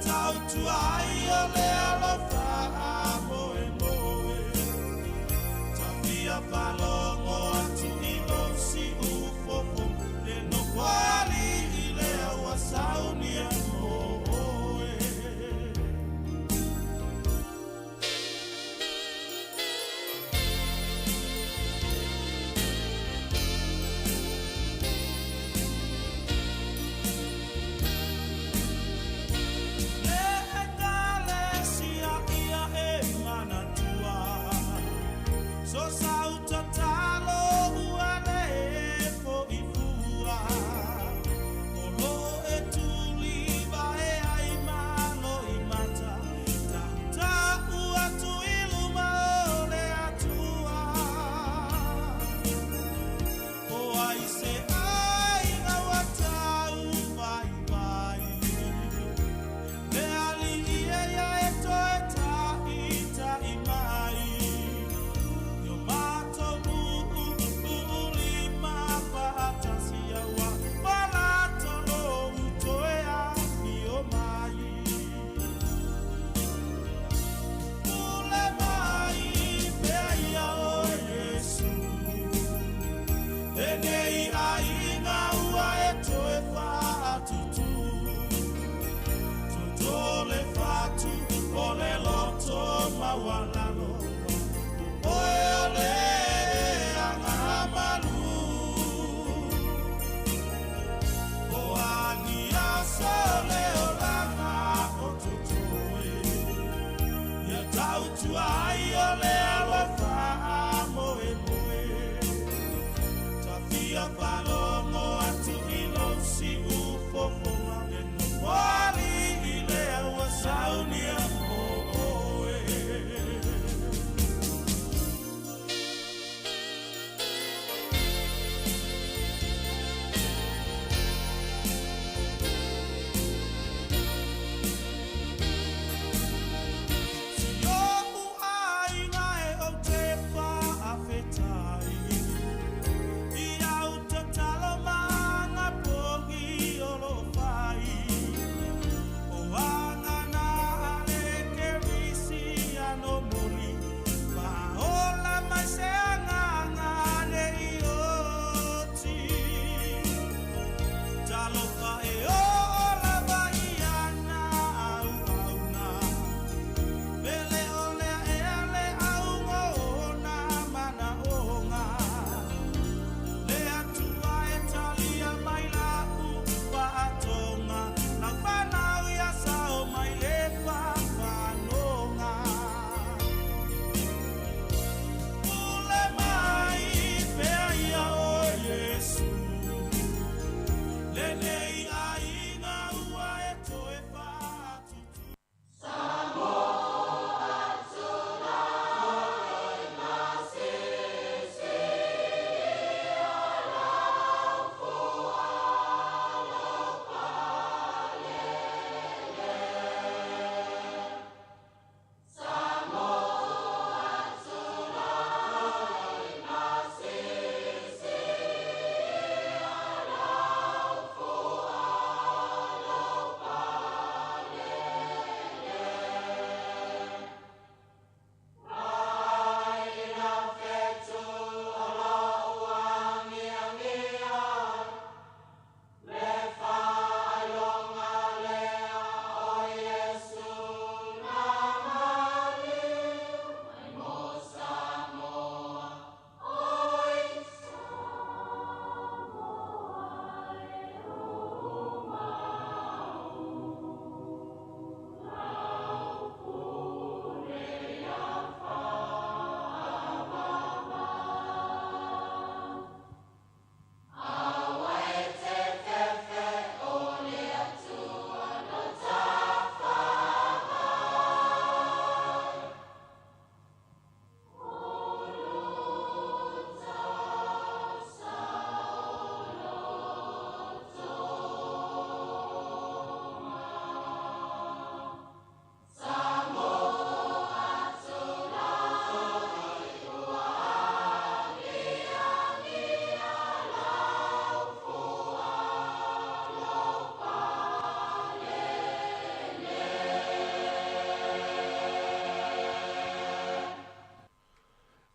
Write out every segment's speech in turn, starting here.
tautua ai o le alofa moemoe. Tafia faalogo atu i lou siufofo le nofoalii lea ua saunia mo oe. Le Ekalesia ia e manatua, So sau tatalo ua le fo'i fua, O lo e tuli vae ai ma loimata, Tautau atu i luma o le Atua. O ai se aiga ua tau vaivai, Le alii e ia e toe taitai mai, I o matou u'u'u lima faatasi aua malato lou toe afio mai. Pule mai pea ia oe Iesu, Lenei aiga ua e toe faatutu, Toto le fatu o le loto maualalo, Oe o le agamalu. O a ni aso le olaga o totoe, Ia tautua ai o le alofa moemoe. Tafia faalogo atu i lou siufofoga le nofoalii lea ua saunia mo oe.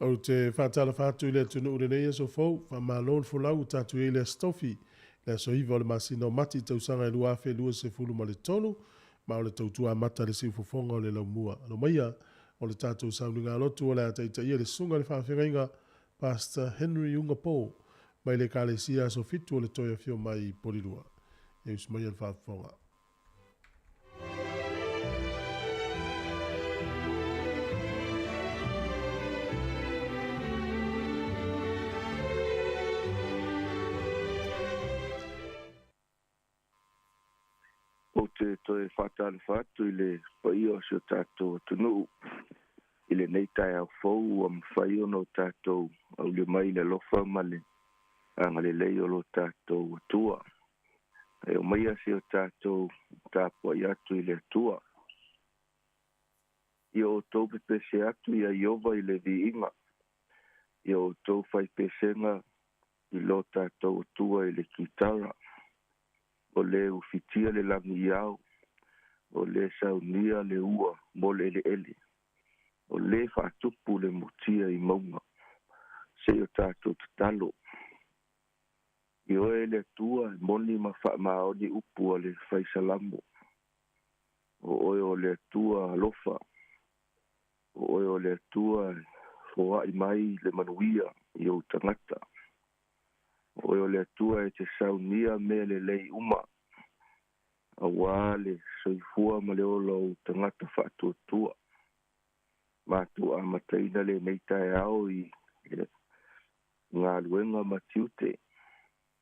Ou te faatalofa atu i le atunuu i lenei aso fou, faamalo le folau ua tatou i ai i le Aso Tofi, le aso 9 o le masina o Mati tausaga e 2023, ma o le tautua amata le siufofoga o le laumua. Alo maia o le tatou sauniga lotu o le a taitaia le susuga i le faafeagaiga Pastor Henry Ugapo mai le Ekalesia Aso Fitu o le Toe Afio Mai i Polilua. E usu maia le faafofoga. Ou te toe faatalofa atu i le paia o si o tatou atunuu i lenei taeao fou ua mafai ona o tatou aulia mai le alofa ma le agalelei o lo tatou Atua. E omaia si o tatou tapuai atu i le Atua. Ia outou pepese atu ia Iova i le viiga. Ia outou faipesega i lo tatou Atua i le kitara. O le ufitia le lagi ao, o le saunia le ua mo le eleele, o le faatupu le mutia i mauga, se i o tatou tatalo. I oe le Atua e moni ma faamaoni upu a le faisalamo, o oe o le Atua alofa, o oe o le Atua e foai mai le manuia i ou tagata. O oe o le Atua e te saunia mea lelei uma, auā le soifua ma le ola o ou tagata faatuatua. Matou amataina lenei taeao i le galuega ma tiute,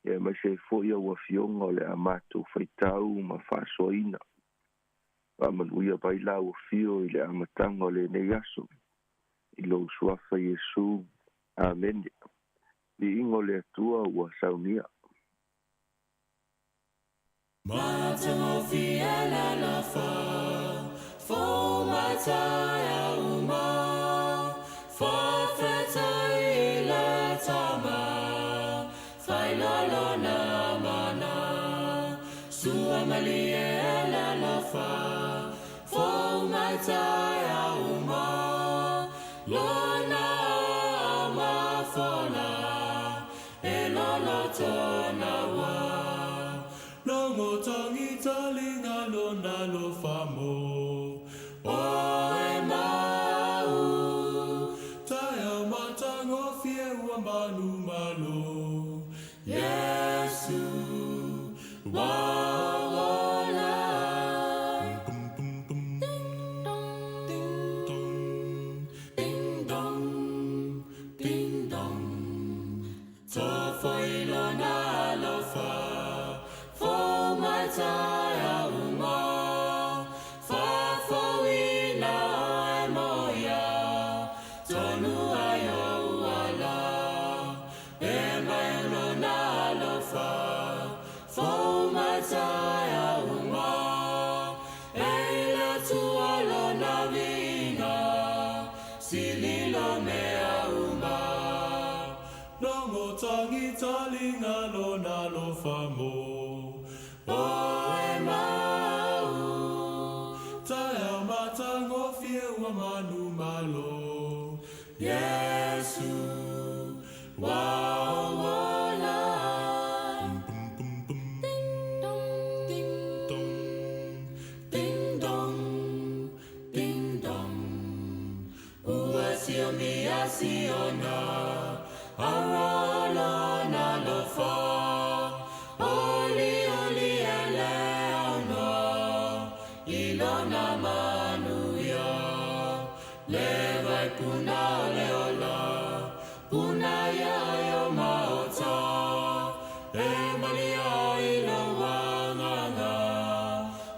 aemaise ai foi au afioga o le a matou faitau ma faasoaina. Faamanuia mai lau afio i le amataga o lenei aso, i lou suafa Iesu. Amene. Viiga o le Atua ua saunia. Matagofie le alofa, fou mai taeao uma, faafetai i le Tama, fai loa lona mana, sua malie le alofa, fou mai taeao uma, lona aao mafola, e loloto naua. Longo tangi talinga lona alofa mo o e mau, taeao matagofie ua manumalo, Iesu ua ola. Ding dong, ding dong, ding dong, tofo i lona alofa, fou mai taeao uma, faafouina oe mo ia, tonu ai ou ala, e mai lona alofa, fou mai taeao uma, e i le Atua lona viiga, sili lo mea uma. Longo tangi talinga lona alofa mo o e mau, taeao matagofie ua manumalo, Iesu ua ola. Ding dong, ding dong, ding dong, ua siomia siona, aroa lona alofa, oli oli e le aunoa, i lona manuia, le vai puna o le ola, puna ia e o maota, e malia i lou agaga,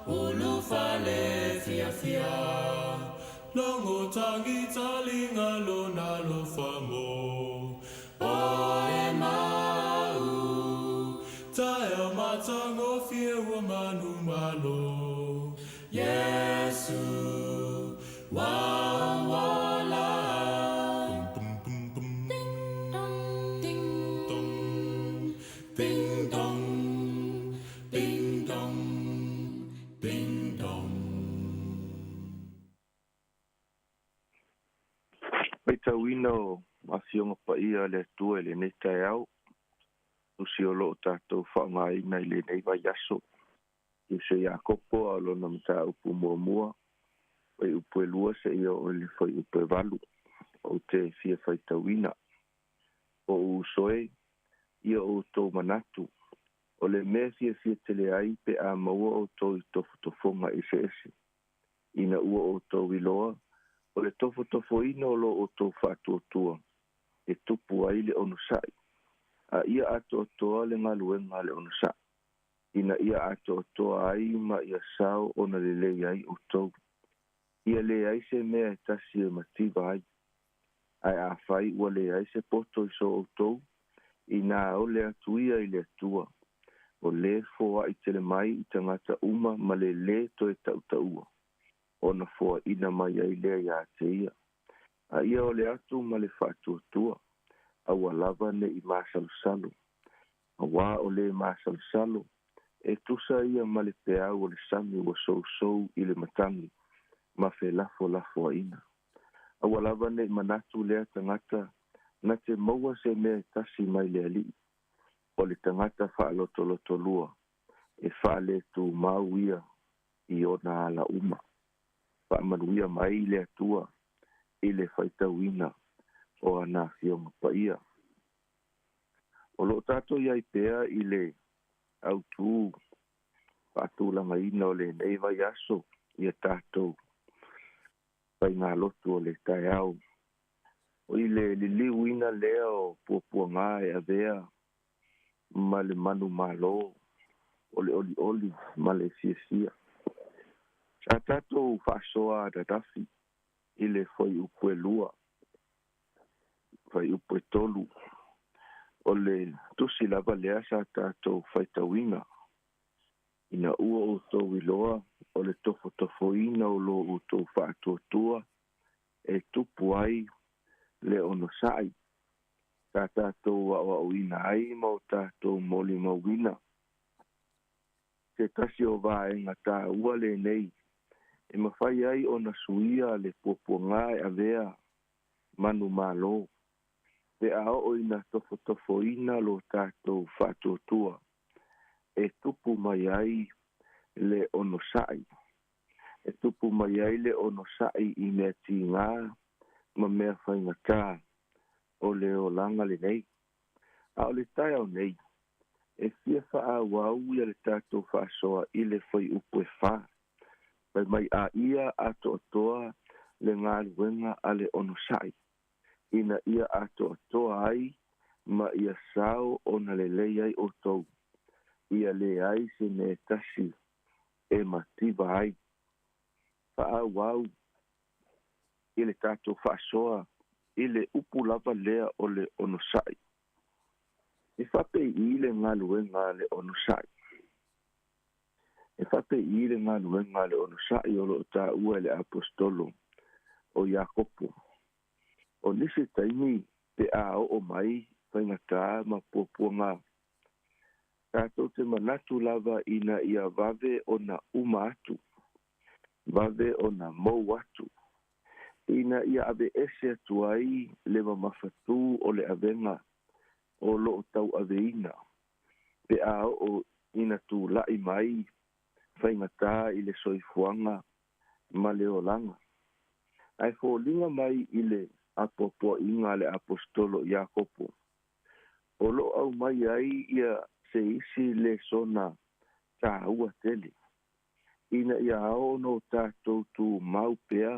ulufale fiafia. Longo tangi talinga lona alofa mo o e mau, taeao matagofie ua manumalo, Iesu ua ola. Ding dong, ding dong, ding dong, ding dong. Faitauina o ma afioga paia a le Atua i lenei taeao, tusi o loo tatou faaaogaina i lenei vaiaso. Tusi o Iakopo a o lona mataupu muamua, fuaiupu e 2 seia oo i le fuaiupu e 8, ou te fia faitauina. O ou uso e, ia outou manatu, o le mea fiafia tele ai pe a maua outou i tofotofoga eseese, ina ua outou iloa, o le tofotofoina o lo outou faatuatua, e tupu ai le onosai. A ia atoatoa le galuega a le onosai, ina ia atoatoa ai ma ia sao ona lelei ai outou. Ia leai se mea e tasi e mativa ai. Ae afai ua leai se poto i so outou, inā ole atu ia i le Atua, o lē foaʻi tele mai i tagata uma ma le lē toe taʻutaʻua, ona foaʻina mai ai lea iā te ia. A ia ole atu ma le faatuatua, aua lava neʻi masalosalo. Auā o lē masalosalo, e tusa ia ma le peau o le sami ua sousou i le matagi ma felafolafoaʻina. Aua lava neʻi manatu lea tagata na te maua se mea e tasi mai le Alii. O le tagata faalotolotolua, e faaletumau ia i ona ala uma. Faamanuia mai le Atua i le faitauina o ana afioga paia. O loo tatou iai pea i le autū faatulagaina o lenei vaiaso ia tatou faigalotu o le taeao, o i le liliuina lea o puapuagā e avea ma le manumalo, o le olioli ma le fiafia. Sa tatou faasoa ananafi i le fuaiupu e 2, fuaiupu e 3, o le tusi lava lea sa tatou faitauina. Ina ua outou iloa o le tofotofoina o lo outou faatuatua e tupu ai le onosai, sa tatou aoaoina ai ma o tatou molimauina. Se tasi o vaega taua lenei e mafai ai ona suia le puapuagā e avea manumalo, pe a oo ina tofotofoina lo tatou faatuatua e tupu mai ai le onosai. E tupu mai ai le onosai i mea tigā ma mea faigata o le olaga lenei. A o le taeao nei, e fia faaauau ia le tatou faasoa i le fuaiupu e 4. Fai mai a ia atoatoa le galuega a le onosai, ina ia atoatoa ai ma ia sao ona lelei ai outou, ia leai se mea e tasi e mativa ai. Faaauau i le tatou faasoa i le upu lava lea o le onosai. E faapeiī le galuega a le onosai. E faapeiī le galuega a le onosai o loo taua e le aposetolo o Iakopo. O nisi taimi pe a oo mai faigatā ma puapuagā, tatou te manatu lava ina ia vave ona uma atu, vave ona mou atu, ina ia aveese atu ai le mamafatū o le avega o loo tauaveina, pe a oo ina tulaʻi mai faigatā i le soifuaga ma le olaga. Ae foliga mai i le apoapoaʻiga a le aposetolo Iakopo, o loo aumai ai ia se isi lesona tāua tele, ina ia ao ona o tatou tumau pea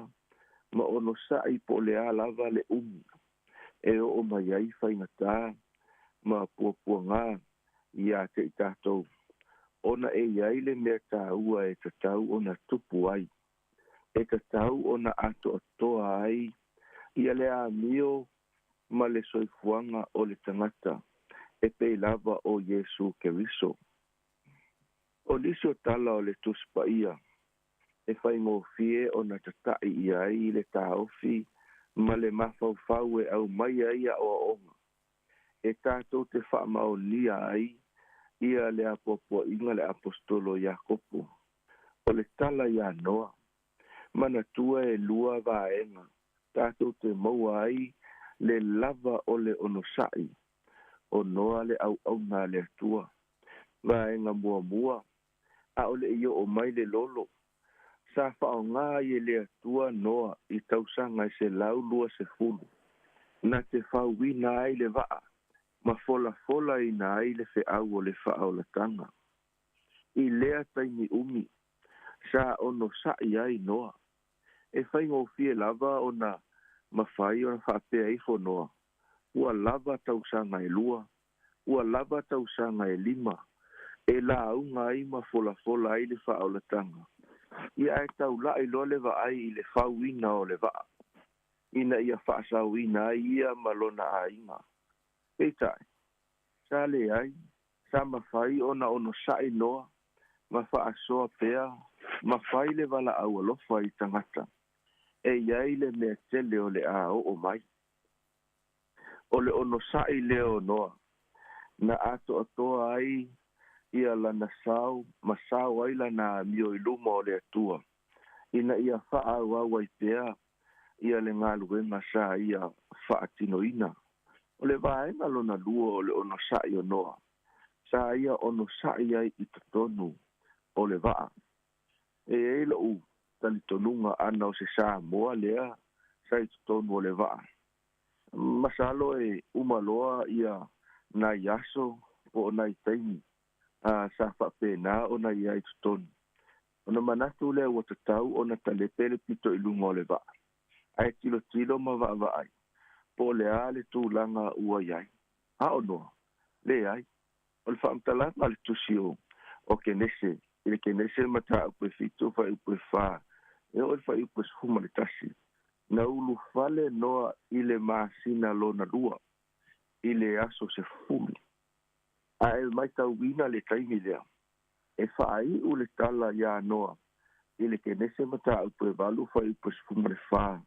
ma onosaʻi po o le a lava le umi e oo mai ai faigatā ma puapuagā iā te i tatou, ona e iai le mea tāua e tatau ona tupu ai, e tatau ona atoatoa ai ia le amio ma le soifuaga o le tagata e pei lava o Iesu Keriso. O nisi o tala o le Tusi Paia e faigofie ona tataʻi i ai le taofi ma le mafaufau e aumai ai aoaoga e tatou te faamaonia ai ia le apoapoaʻiga le aposetolo Iakopo. O le tala iā Noa, manatua e 2 vaega tatou te maua ai Le lava o le onosaʻi o Noa le auauna a le Atua. Vaega muamua, a o le i oo mai le lolo, sa faaaogā ai e le Atua Noa i tausaga e 120, na te fauina ai le vaa ma folafolaina ai le feau o le faaolataga. I lea taimi umi, sa onosaʻi ai Noa. E faigofie lava ona mafai ona faapea ifo Noa, ua lava tausaga e 2, ua lava tausaga e 5, e lauga ai ma folafola ai le faaolataga. Ia ae taulaʻi loa le vaai i le fauina o le vaa, ina ia faasaoina ai ia ma lona aiga. Peitai, sa leai, sa mafai ona onosaʻi Noa ma faasoa pea ma fai le valaau alofa i tagata, e iai le mea tele o le a oo mai. O le onosaʻi lea o Noa, na atoatoa ai ia lana sao ma sao ai lana amio i luma o le Atua, ina ia faaauau ai pea ia le galuega sa ia faatinoina. O le vaega lona lua o le onosaʻi o Noa, sa ia onosaʻi ai i totonu o le vaa. E iai loʻu talitonuga ana o se Samoa lea sa i totonu o le vaa. Masalo e uma loa ia nai aso po o nai taimi sa faapena ona ia i totonu. Ona manatu lea ua tatau ona talepe le pito i luga o le vaa, ae tilotilo ma vaavaai po o le a le tulaga ua iai. A o Noa, leai. O le faamatalaga a le tusi o Kenese, i le Kenese mataupu e 7 fuaiupu e 4, e oo i le fuaiupu e 11, na ulufale Noa i le masina lona 2, i le aso 10. Ae matauina le taimi lea, e faaiu le tala iā Noa i le Kenese mataupu e 8 fuaiupu e 14,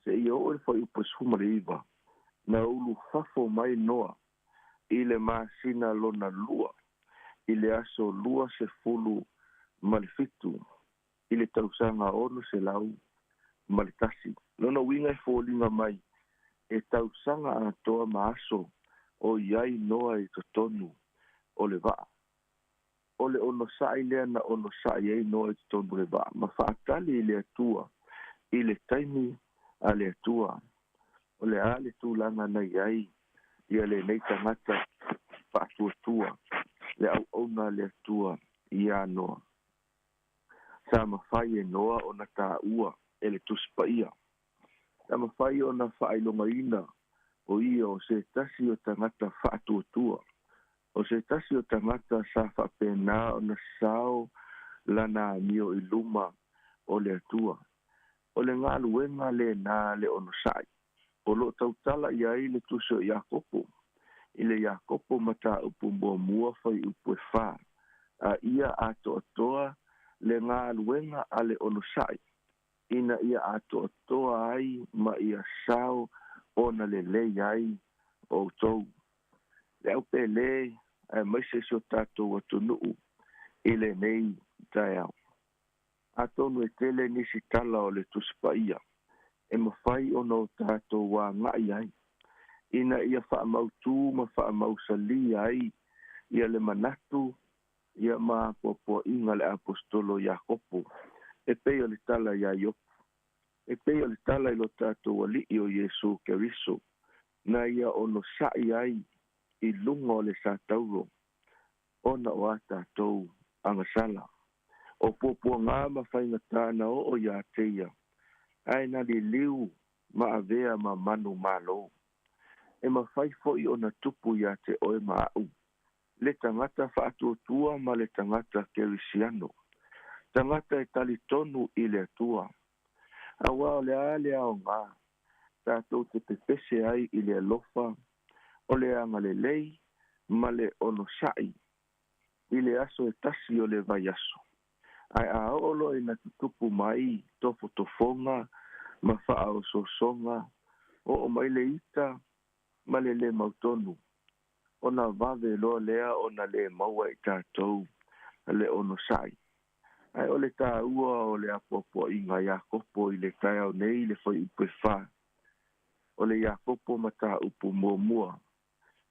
seia oo i le fuaiupu e 19, na ulufafo mai Noa i le masina lona 2, i le aso 27 i le tausaga 601. Lona uiga e foliga mai e tausaga atoa ma aso o iai Noa i totonu o le vaa. O le onosaʻi lea na onosaʻi ai Noa i totonu o le vaa, ma faatali i le Atua i le taimi a le Atua. O le a le tulaga na iai ia lenei tagata faatuatua le auauna a le Atua iā Noa. Sa mafai e Noa ona taua e le Tusi Paia. Sa mafai ona faailogaina o ia o se tasi o tagata faatuatua, o se tasi o tagata sa faapena ona sao lana amio i luma o le Atua. O le galuega lenā le onosaʻi, o loo tautala i ai le tusi o Iakopo, i le Iakopo mataupu muamua fuaiupu e 4, a ia atoatoa le galuega a le onosaʻi, ina ia atoatoa ai ma ia sao ona lelei ai outou. Le au pele aemaise si o tatou atunuu i lenei taeao. Atonu e tele nisi tala o le Tusi Paia e mafai ona o tatou agaʻi ai, ina ia faamautū ma faamausalī ai ia le manatu ia ma apoapoaiga le aposetolo Iakopo, e pei o le tala iā Iopu, e pei o le tala i lo tatou Alii o Iesu Keriso, na ia onosaʻi ai i luga o le satauro, ona o a tatou agasala. O puapuagā ma faigatā na oo iā te ia, ae na liliu ma avea ma manu mālō. E mafai foʻi ona tupu iā te oe ma aʻu, le tagata faatuatua ma le tagata kerisiano, tagata e talitonu i le Atua. Auā o le a le aogā, tatou te pepese ai i le alofa, o le agalelei ma le onosaʻi i le aso e tasi o le vaiaso. Ae a oo loa ina tutupu mai tofotofoga ma faaosoosoga, oo mai le ita ma le lē mautonu, ona vave loa lea ona lē maua i tatou le onosaʻi. Ae o le tāua o le apoapoaiga Iakopo i le taeao nei i le fuaiupu e 4, O le Iakopo mataupu 1,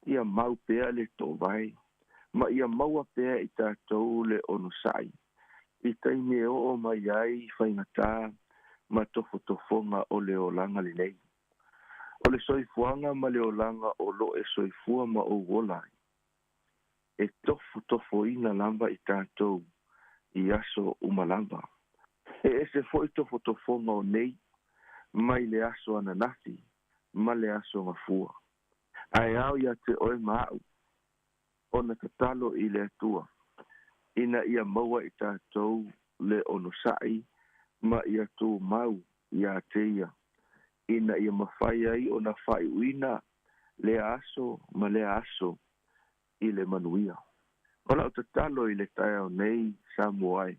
ia mau pea le toʻavae ma ia maua pea i tatou le onosaʻi i taimi e oo mai ai faigatā ma tofotofoga o le olaga lenei. O le soifuaga ma le olaga o loo e soifua ma ou ola ai, e tofotofoina lava i tatou i aso uma lava. E ese foʻi tofotofoga o nei mai le aso ananafi ma le aso gafua. Ae ao ia te oe ma aʻu ona tatalo i le Atua ina ia maua i tatou le onosaʻi ma ia tumau iā te ia, ina ia mafai ai ona faaiuina lea aso ma lea aso i le manuia. O lau tatalo i le taeao nei Samoa ai,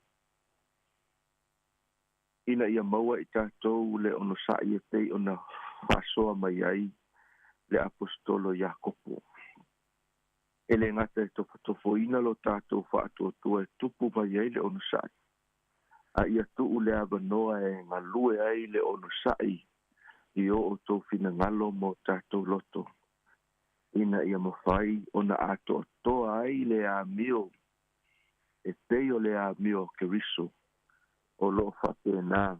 ina ia maua i tatou le onosaʻi e pei ona faasoa mai ai le aposetolo Iakopo. E le gata e tofotofoina lo tatou faatuatua e tupu mai ai le onosaʻi, a ia tuu le avanoa e galue ai le onosaʻi i o outou finagalo ma o tatou loto, ina ia mafai ona atoatoa ai le amio e pei o le amio o Keriso o loo faapena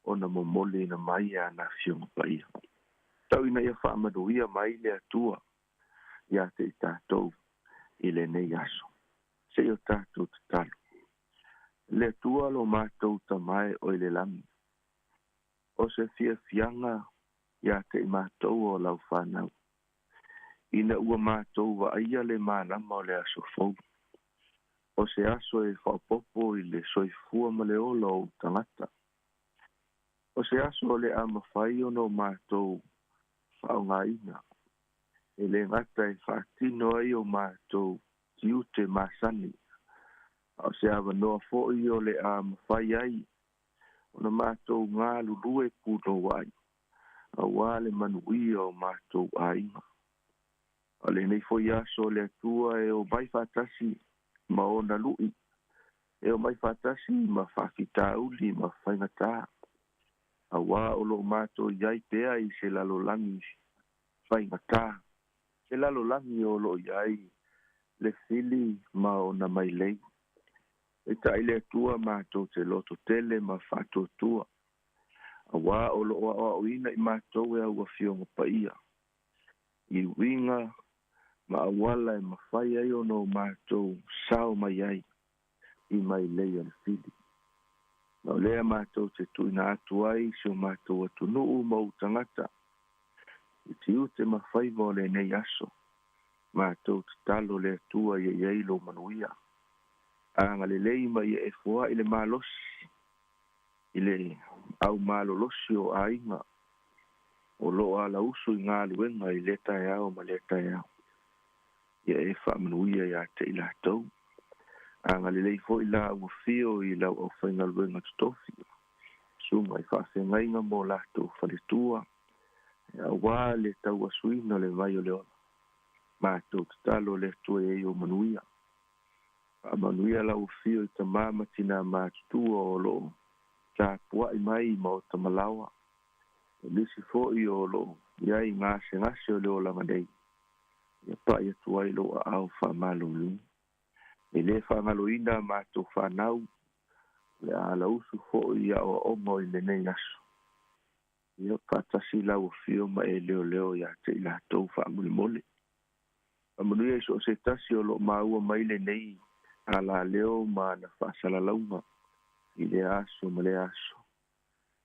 ona momoliina mai e ana afioga paia. Tau ina ia faamanuia mai le Atua ia te i tatou i lenei aso. Se i o tatou tatalo. Le Atua lo matou tamae o i le lagi, o se fiafiaga ia te i matou o lau whanau, ina ua matou vaaia le malama o le aso fou, o se aso e faapopo i le soifua ma le ola o tagata, o se aso o le a mafai ona o matou faaaogaina e le gata e faatino ai o matou tiute masani, a o se avanoa foʻi o le a mafai ai ona matou galulue punouai auā le manuia o matou aiga. O lenei foi aso o le Atua e omai faatasi ma ona luʻi, e omai faatasi ma faafitauli ma faigatā, auā o loo matou iai pea i se lalolagi faigatā, se lalolagi o loo iai le fili ma ona mailei. E taʻi le Atua matou te loto tele ma faatuatua, auā o loo aʻoaʻoina i matou e au afioga paia i uiga ma auala e mafai ai ona o matou sao mai ai i mailei o le fili. Ma o lea matou te tuuina atu ai si o matou atunuu ma ou tagata i tiute ma faiva o lenei aso. Matou tatalo le Atua ia i ai lou manuia, agalelei ma ia e foaʻi le malosi i le aumalolosi o aiga o loo alausu i galuega i lea taeao ma lea taeao. Ia e faamanuia iā te i latou. Agalelei foʻi la ua fio i lau aufaigaluega totofi, suga i faafegaiga mo latou faletua, auā le tauasuina o le vai o le ola. Matou tatalo le Atua ia i o manuia. Faamanuia lau afio i tamā ma tinā matutua o loo tapuaʻi mai ma o tamalaoa, o nisi foʻi o loo iai gasegase o le olaga nei, ia paʻi atu ai lou aao faamalōlō. E lē faagaloina matou fanau le alausu foʻi aʻoaʻoga o i lenei aso. Ia faatasi lau afio ma e leoleo iā te i latou faamolemole. Faamanuia i so o se tasi o loo maua mai lenei alaleo ma ana faasalalauga i lea aso ma lea aso.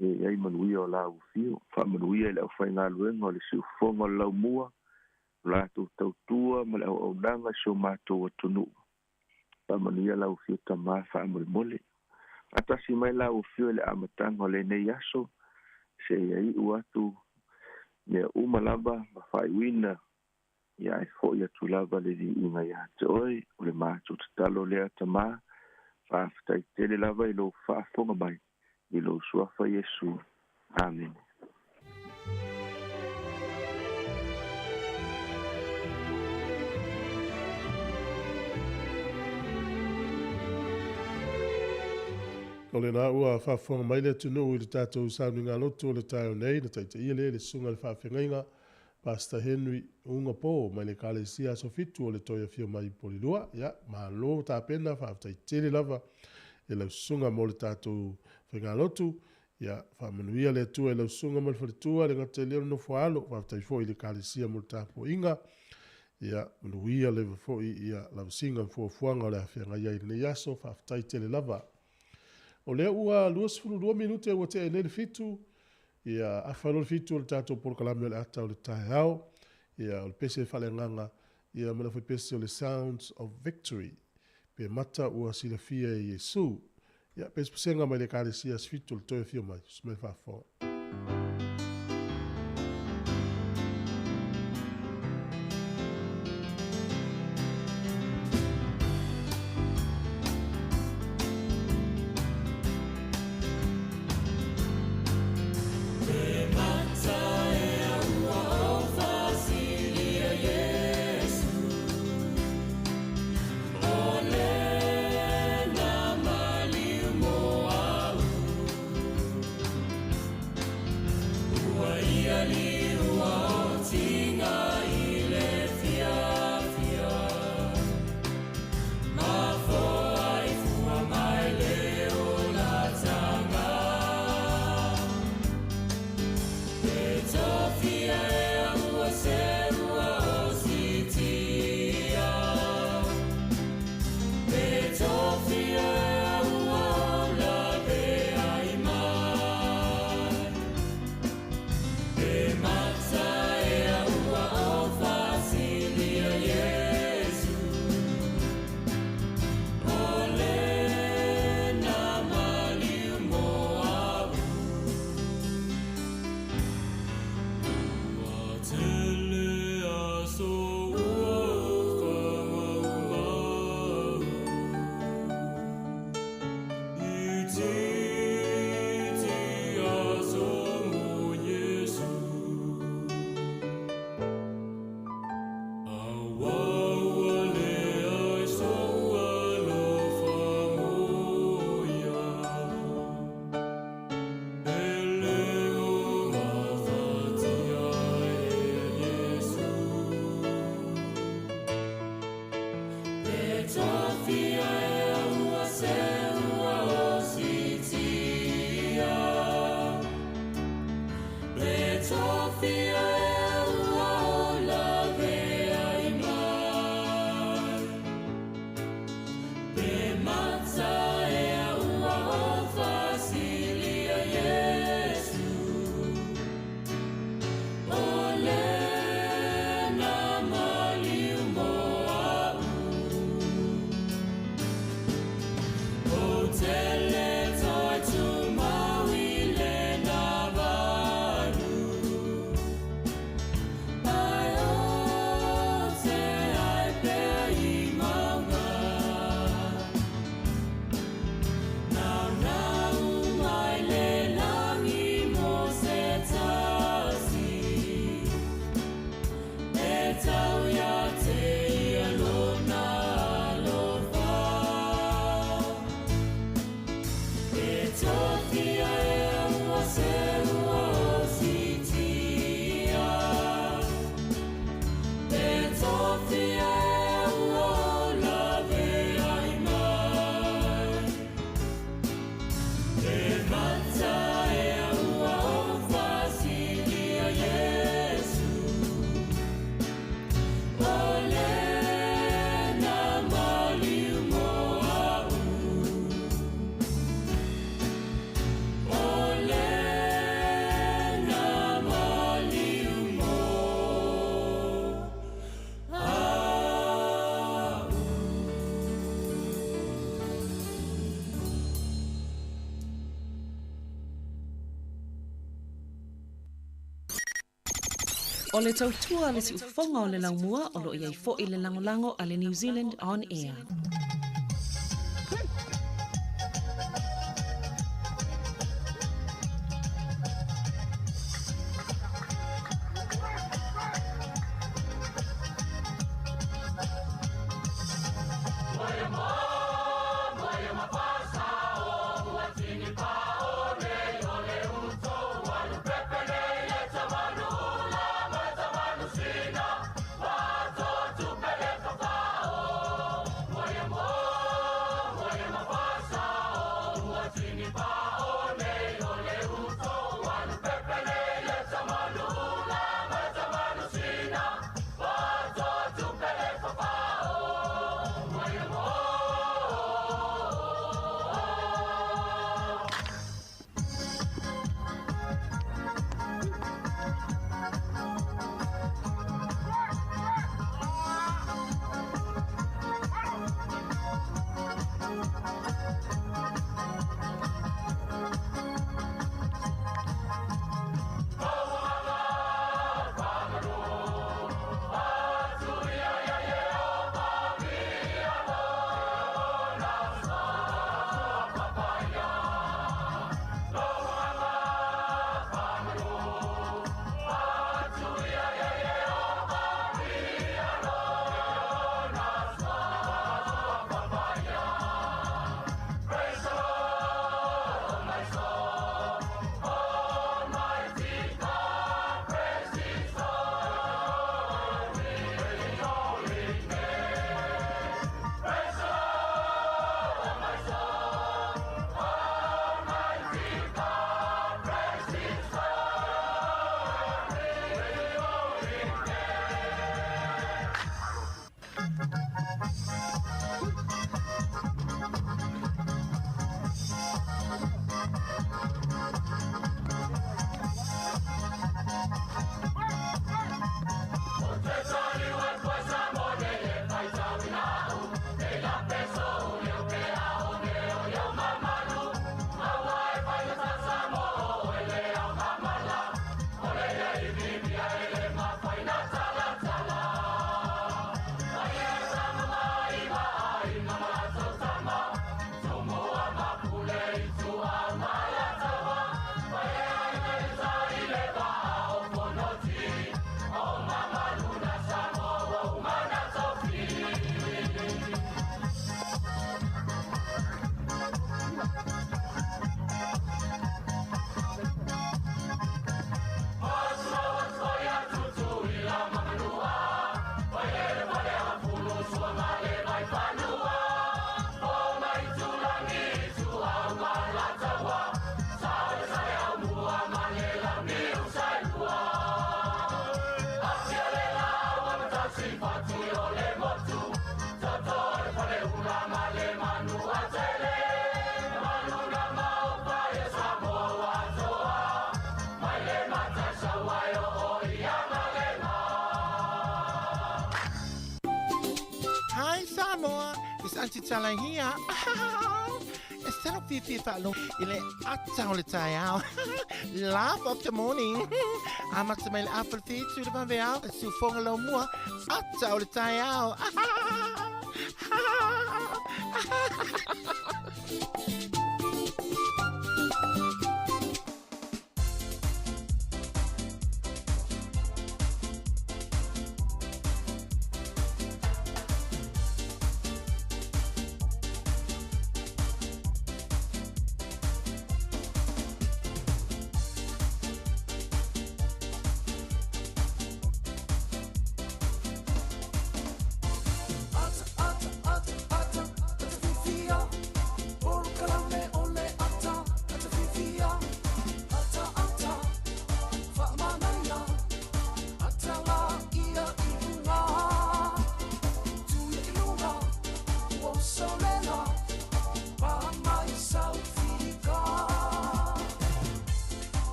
E ai manuia o lau afio. Faamanuia i le aufaigaluega o le siufofoga o le laumua, o latou tautua ma le auaunaga i si o matou atunuu. Faamanuia lau afio tamā faamolemole. Faatasi mai lau afio i le amataga o lenei aso, se ia iu atu mea uma lava ma faaiuina, ia ai foʻi atu lava le viiga iā te oe. O le matou tatalo lea tamā, faafetai tele lava i lou faafofoga mai i lou suafa Iesu. Amene. O lena ua faafofoga mai le atunuu i le tatou sauniga lotu o le taeao nei na taitaia lea e le susuga i le faafeagaiga Pastor Henry Ugapo mai le Ekalesia Aso Fitu o le toe afio mai i Polilua. Ia, malo tapena, faafetai tele lava e lau susuga mo le tatou faigalotu. Ia, faamanuia le Atua i lau susuga ma le faletua, le gata i lea o le nofo a alo. Faafetai foi i le Ekalesia mo le tapuaiga. Ia, manuia leva foi ia lavasiga ma fuafuaga o le a feagai ai i lenei aso. Faafetai tele lava. O lea ua 22 minute ua tea nei le 7, ia afa loa le 7 o le tatou polokalame o le ata o le taeao, ia o le pese faaleagaga, ia ma le aufaipese o le Sounds of Victory, pe mata ua silafia e Iesu. Ia, pesepesega mai le Ekalesia Aso Fitu o le toe afio mai, usu mai le faafofoga. O le tautua a le siufofoga o le laumua o lo o i ai foi le lagolago a le New Zealand On Air. It's Auntie Tala here. E salo fiafia faalogo i le ata o le taeao. Laugh of the morning. Amata mai le afa le fitu le vaveao. Siufoga laumua. Ata o le taeao.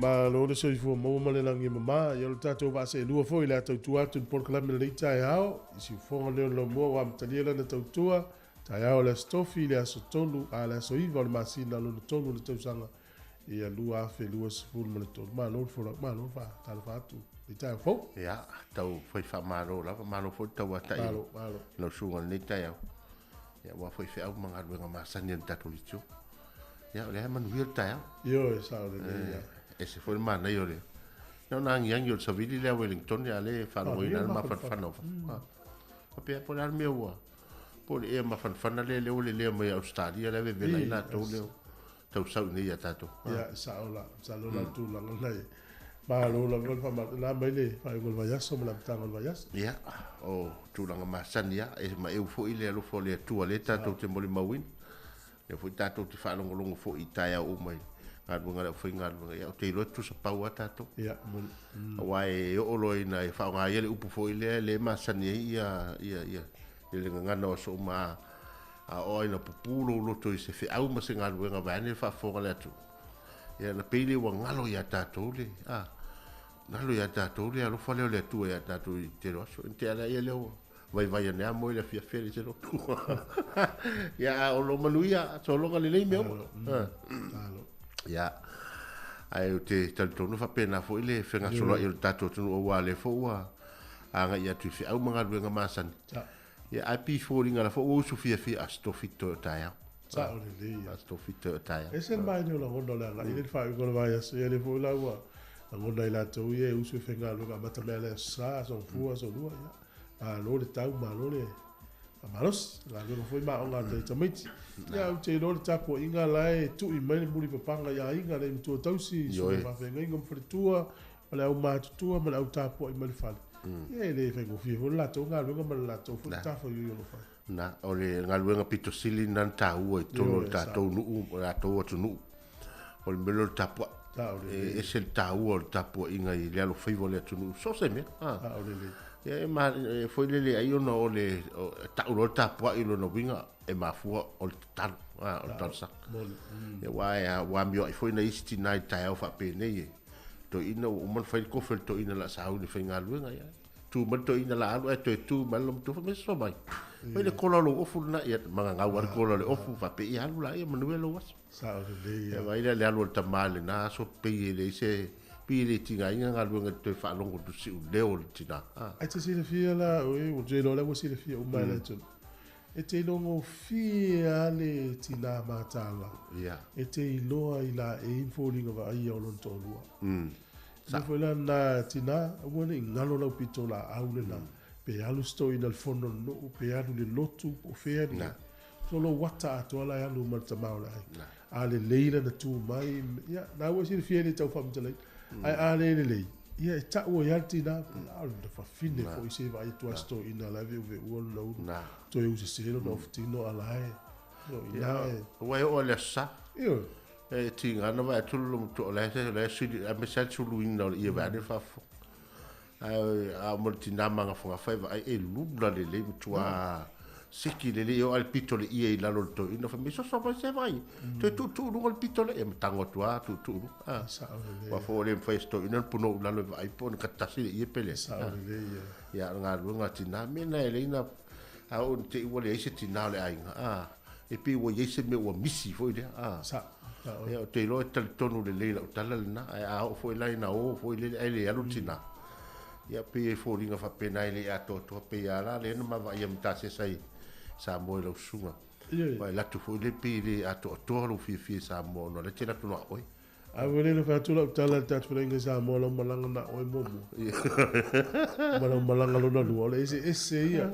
Malo le soifua maua ma le lagi e mamā ia o le tatou vaaseelua foi le a tautua atu i le polokalame lenei taeao i siufoga lea o le laumua ua amatalia lana tautua taeao o le aso tofi le aso tolu a le aso iva o le masina lona tolu o le tausaga ia 2023. Malo le folau, malo le faatalofa atu i taeao fou. Ia, tau fai faamalo lava, malo foi le tauatai Malo, malo. lau susuga i lenei taeao. Ia, aua foi feau ma galuega masani a le tatou leitio. Ia, o lea e manuia le taeao. Ioe, sao lelei ia. Ese foi le manaia o le na ona agiagi o le savili lea Wellington a lea e faalogoina ai le mafanafana o fafo. Faapea po o le a le mea ua po o le ea mafanafana lea lea ua lelea mai Ausetalia lea vevela ai latou lea tau sau iinei ia tatou. Ia, e sao la, masalo la le tulaga lena e malo lava le faamalo. Na mai le faaiuga o le vaiaso ma le amataga o le vaiaso. Ia, o tulaga masani lava, e maeu foi le alofa o le Atua lea tatou te molimauina. Lea foi tatou te faalogologo foi i taeao uma i galuega a le aufaigaluega. Ia, ou te iloa e tutusa pau lava tatou. Ia, moni. Aua e oo loa ina e faaaoga ia le upu foi lea lea e masani ai ia, ia, ia, ia le gagana o aso uma a, a oo ina pupū lou loto i se feau ma se galuega vaeane le faafofoga a le atunuu. Ia ona pei lea ua galo ia tatou le, a, galo ia tatou le alofa lea o le Atua ia tatou i le tele o aso. Ona tea lea lea ua vaivai ane lava moe i le afiafi a leai se loto. Ia, a o lo o manuia, sologa lelei mea uma. Ia, ae ou te talitonu faapena foi le fegasoloai o le tatou atunuu aua o lea foi ua agai atu i feau ma galuega masani. Ia, ae pei foliga la foi ua usu fiafia a se tofi toe o taeao. Sao lelei ia. A se tofi toe o taeao. Ese le maeni o lagona o le agai i le faaiuga o le vaiaso. Ia lea foi la ua lagona i latou ia e usu e faigaluega amata mai lava i le aso Sa, aso Gafua, aso Lua, ia. Malo le tau, malo le faamalosi. Galuega foi ma aoga a tai tamaiti. Ia, ou te iloa le tapuaiga la e tui mai le mulipapaga i aiga, le matua tausi, susuga i faafeagaiga ma faletua, ma le au matutua ma le au tapuai mai le fale. Ia e le faigofie foi le latou galuega ma le latou foi matafaioi o lo o fai. Na, o le galuega pito sili lena na taua i totonu o le tatou nuu, o le latou atunuu, o le mea lea o le tapuai. E ese le taua o le tapuaiga i le alofaiva o le atunuu, so o se mea. Ia e ma, e foi lele ai ona o le, o, tau loa le tapuai i lona uiga, e mafua o le tatalo, o le talosaga. Ia, aua e, ua amioai foi nai isi tina i le taeao faapenei e toeaina ua uma ona fai le kofe o le toeaina o le a sauni e faigaluega, ia. Tu mai le toeaina la alu ae toe tu mai le matua fai mai soso mai. Fai le kola o lou ofu lena, ia magagau lava le kola o le ofu faapea ia alu la ia manuia lou aso. Sao lelei ia. Ia vaai lea le alu a le tama i lena aso pei e leai se pei e le tigaina galuega i le toe faalogo i le siuleo o le tina. Ai te silafia la oe, ua te iloa la ua silafia uma e le atunuu. E te iloa gofie lava le tina mataala. E te iloa i la e i ai foliga vaaia o lona toalua. Mea foi la lena tina, aua ne i galo lau pito laau lena. Pe alu se toeaina i le fono a le nuu, pe alu i le lotu, po o fea ni. So lou ata atoa la e alu ma le tama o le aiga. A lelei lana tu mai, ia, na ua e silafia e le tau faamatalaina. Ae a le lelei, ia e tau ai lava le tina, a o le fafine foi se vaai atu lava se toeaina la e veuveua lona ulu, toe usese lona ofutino a la e, so ina e. Ua e oo i le aso Sa. Ioe. E tiga ana vaai atu le matua o la e la e sili aemaise lava le suluina o le ie vaeane le faafofoga. Ae a oo mai le tina magafagafa e vaai e lula lelei matua. Seki lelei e oo lava i le pito o le ie i lalo o le toeaina fai mai soso mai se vaai toe tuutuu i luga le pito o le ie ma tago atu lava tuutuu i luga a aua foi ua le mafai e se toeaina ona punou i lalo e vaai po o ni tasi le ie pe leai ia o le galuega a tina mea lena e alai ona a oo ina te i ua leai se tina o le aiga a e pei ua i ai se mea ua misi foi lea a ia ou te iloa e talitonu lelei i lau tala lena ae a oo foi la ina o foi lele ae le alu le tina Ia pei e foliga faapena e le i atoatoa pei a la lea na ma vaaia ma tasesa i Samoa i lau susuga. Ua e latu foi lea pei e le atoatoa lou fiafia i Samoa ona o lea e te latu na o oe. A ua le fai atu lau tala i le tatou feloaiga i Samoa lau malaga na oe muamua ma lau malaga lona lua o le eseese ia.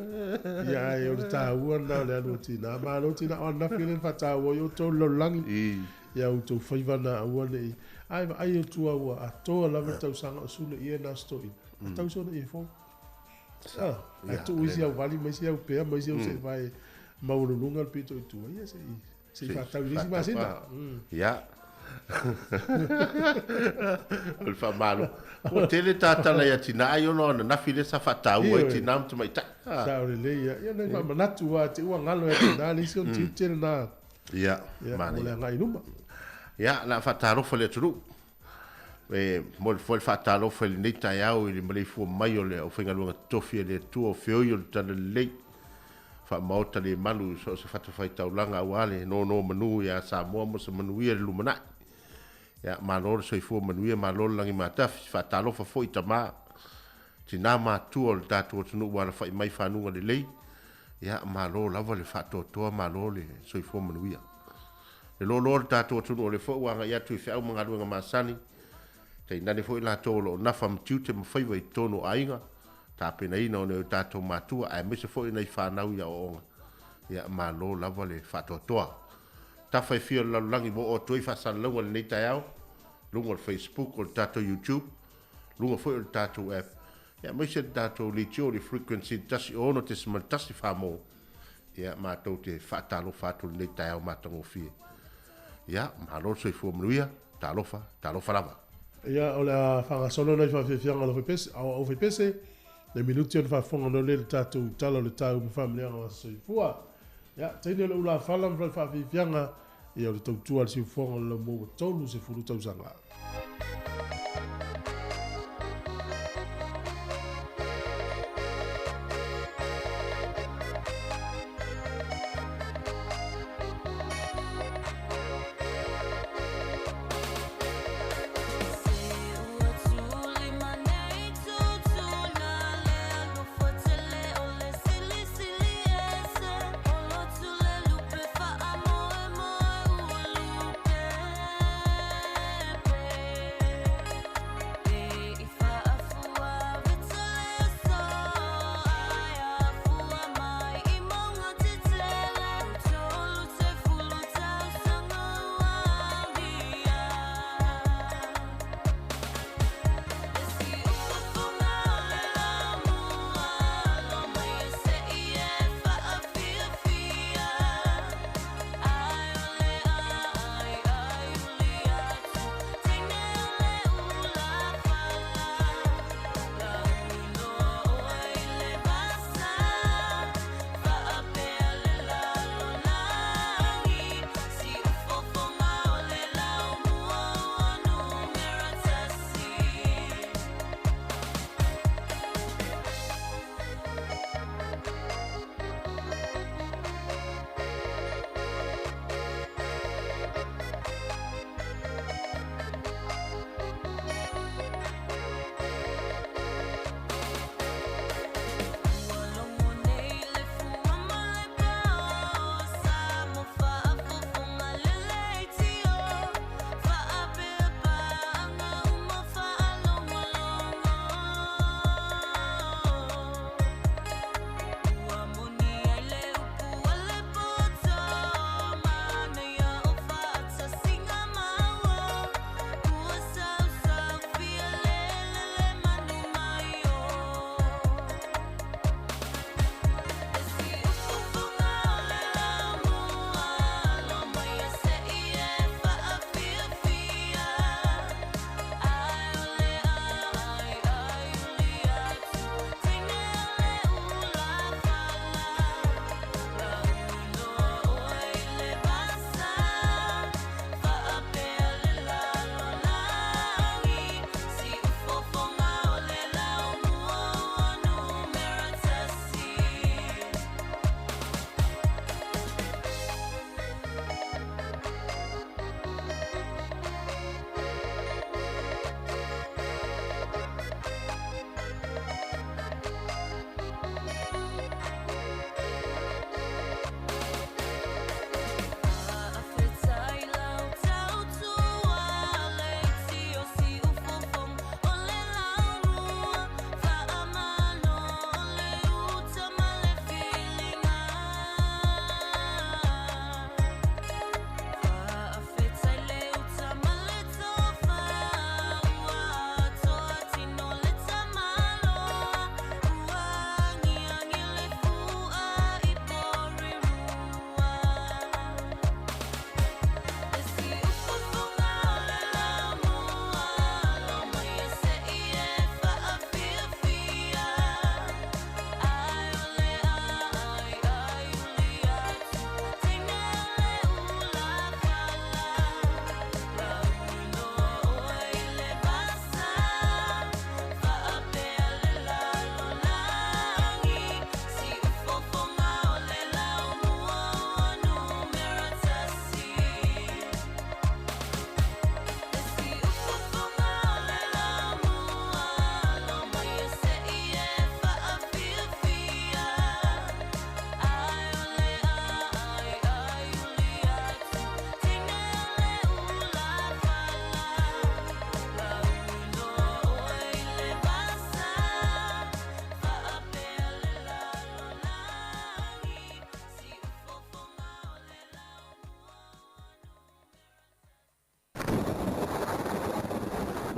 Ia ae o le taua lena o le alu a tina. Malo tina o ananafi lea na faataua ai outou i le lalolagi. Ia outou faiva na aua ne i Ae vaai atu au ua atoa lava le tausaga o sule ia na aso toeaina, a tau sona ie fou. Ae tuu isi au vali ma isi au pea ma isi au seevae maualuluga le pito i tua, ia se i se i faatau i le isi masina. Ia. O le faamalo. Ua tele ta tala ia tina ai ona o ananafi lea sa faataua ai tina ma tamaitai. Sao lelei ia. Ia nai faamanatu lava te i ua galo ia tina le isi ona tiute lena. Ia, mo le agai i luma. Ia, o le a faatalofa i le atunuu. E momoli foi le faatalofa i lenei taeao i le maleifua mai o le aufaigaluega totofi a le Atua o feoi o le Talalelei, faamaota le malu i so o se fatafaitaulaga aua le nonomanu ia Samoa mo se manuia i le lumanai. Ia, malo le soifua manuia, malo le lagimatafi. Faatalofa foi i tama, tina matua o le tatou atunuu ua alafai mai i fanuga lelei. Ia, malo lava le faatoatoa, malo le soifua manuia. Le loaloa o le tatou atunuu o lea foi ua agai atu i feau ma galuega masani, tainane foi latou o lo o nafa ma tiute ma faiva i totonu o aiga, tapenaina o nai o tatou matua aemaise foi nai fanau i aoaoga. Ia, malo lava le faatoatoa. Tafa e fia o le lalolagi ua oo atu ai faasalalauga i lenei taeao, luga o le Facebook, o le tatou YouTube, luga foi o le tatou app, ia aemaise le tatou leitio i le frequency 106.1 Samoa. Ia, matou te faatalofa atu i lenei taeao matagofie. Ia, malo le soifua manuia, talofa, talofa lava. Ia, o le a faagasolo nai faafiafiaga o le aufaipese, nai minuti ona faafofoga loa lea i le tatou Tala o le Tau ma Faamanuiaga o Aso Soifua. Ia, teine o le ulafala ma faafiafiaga, ia o le tautua a le siufofoga o le laumua ua 30 tausaga.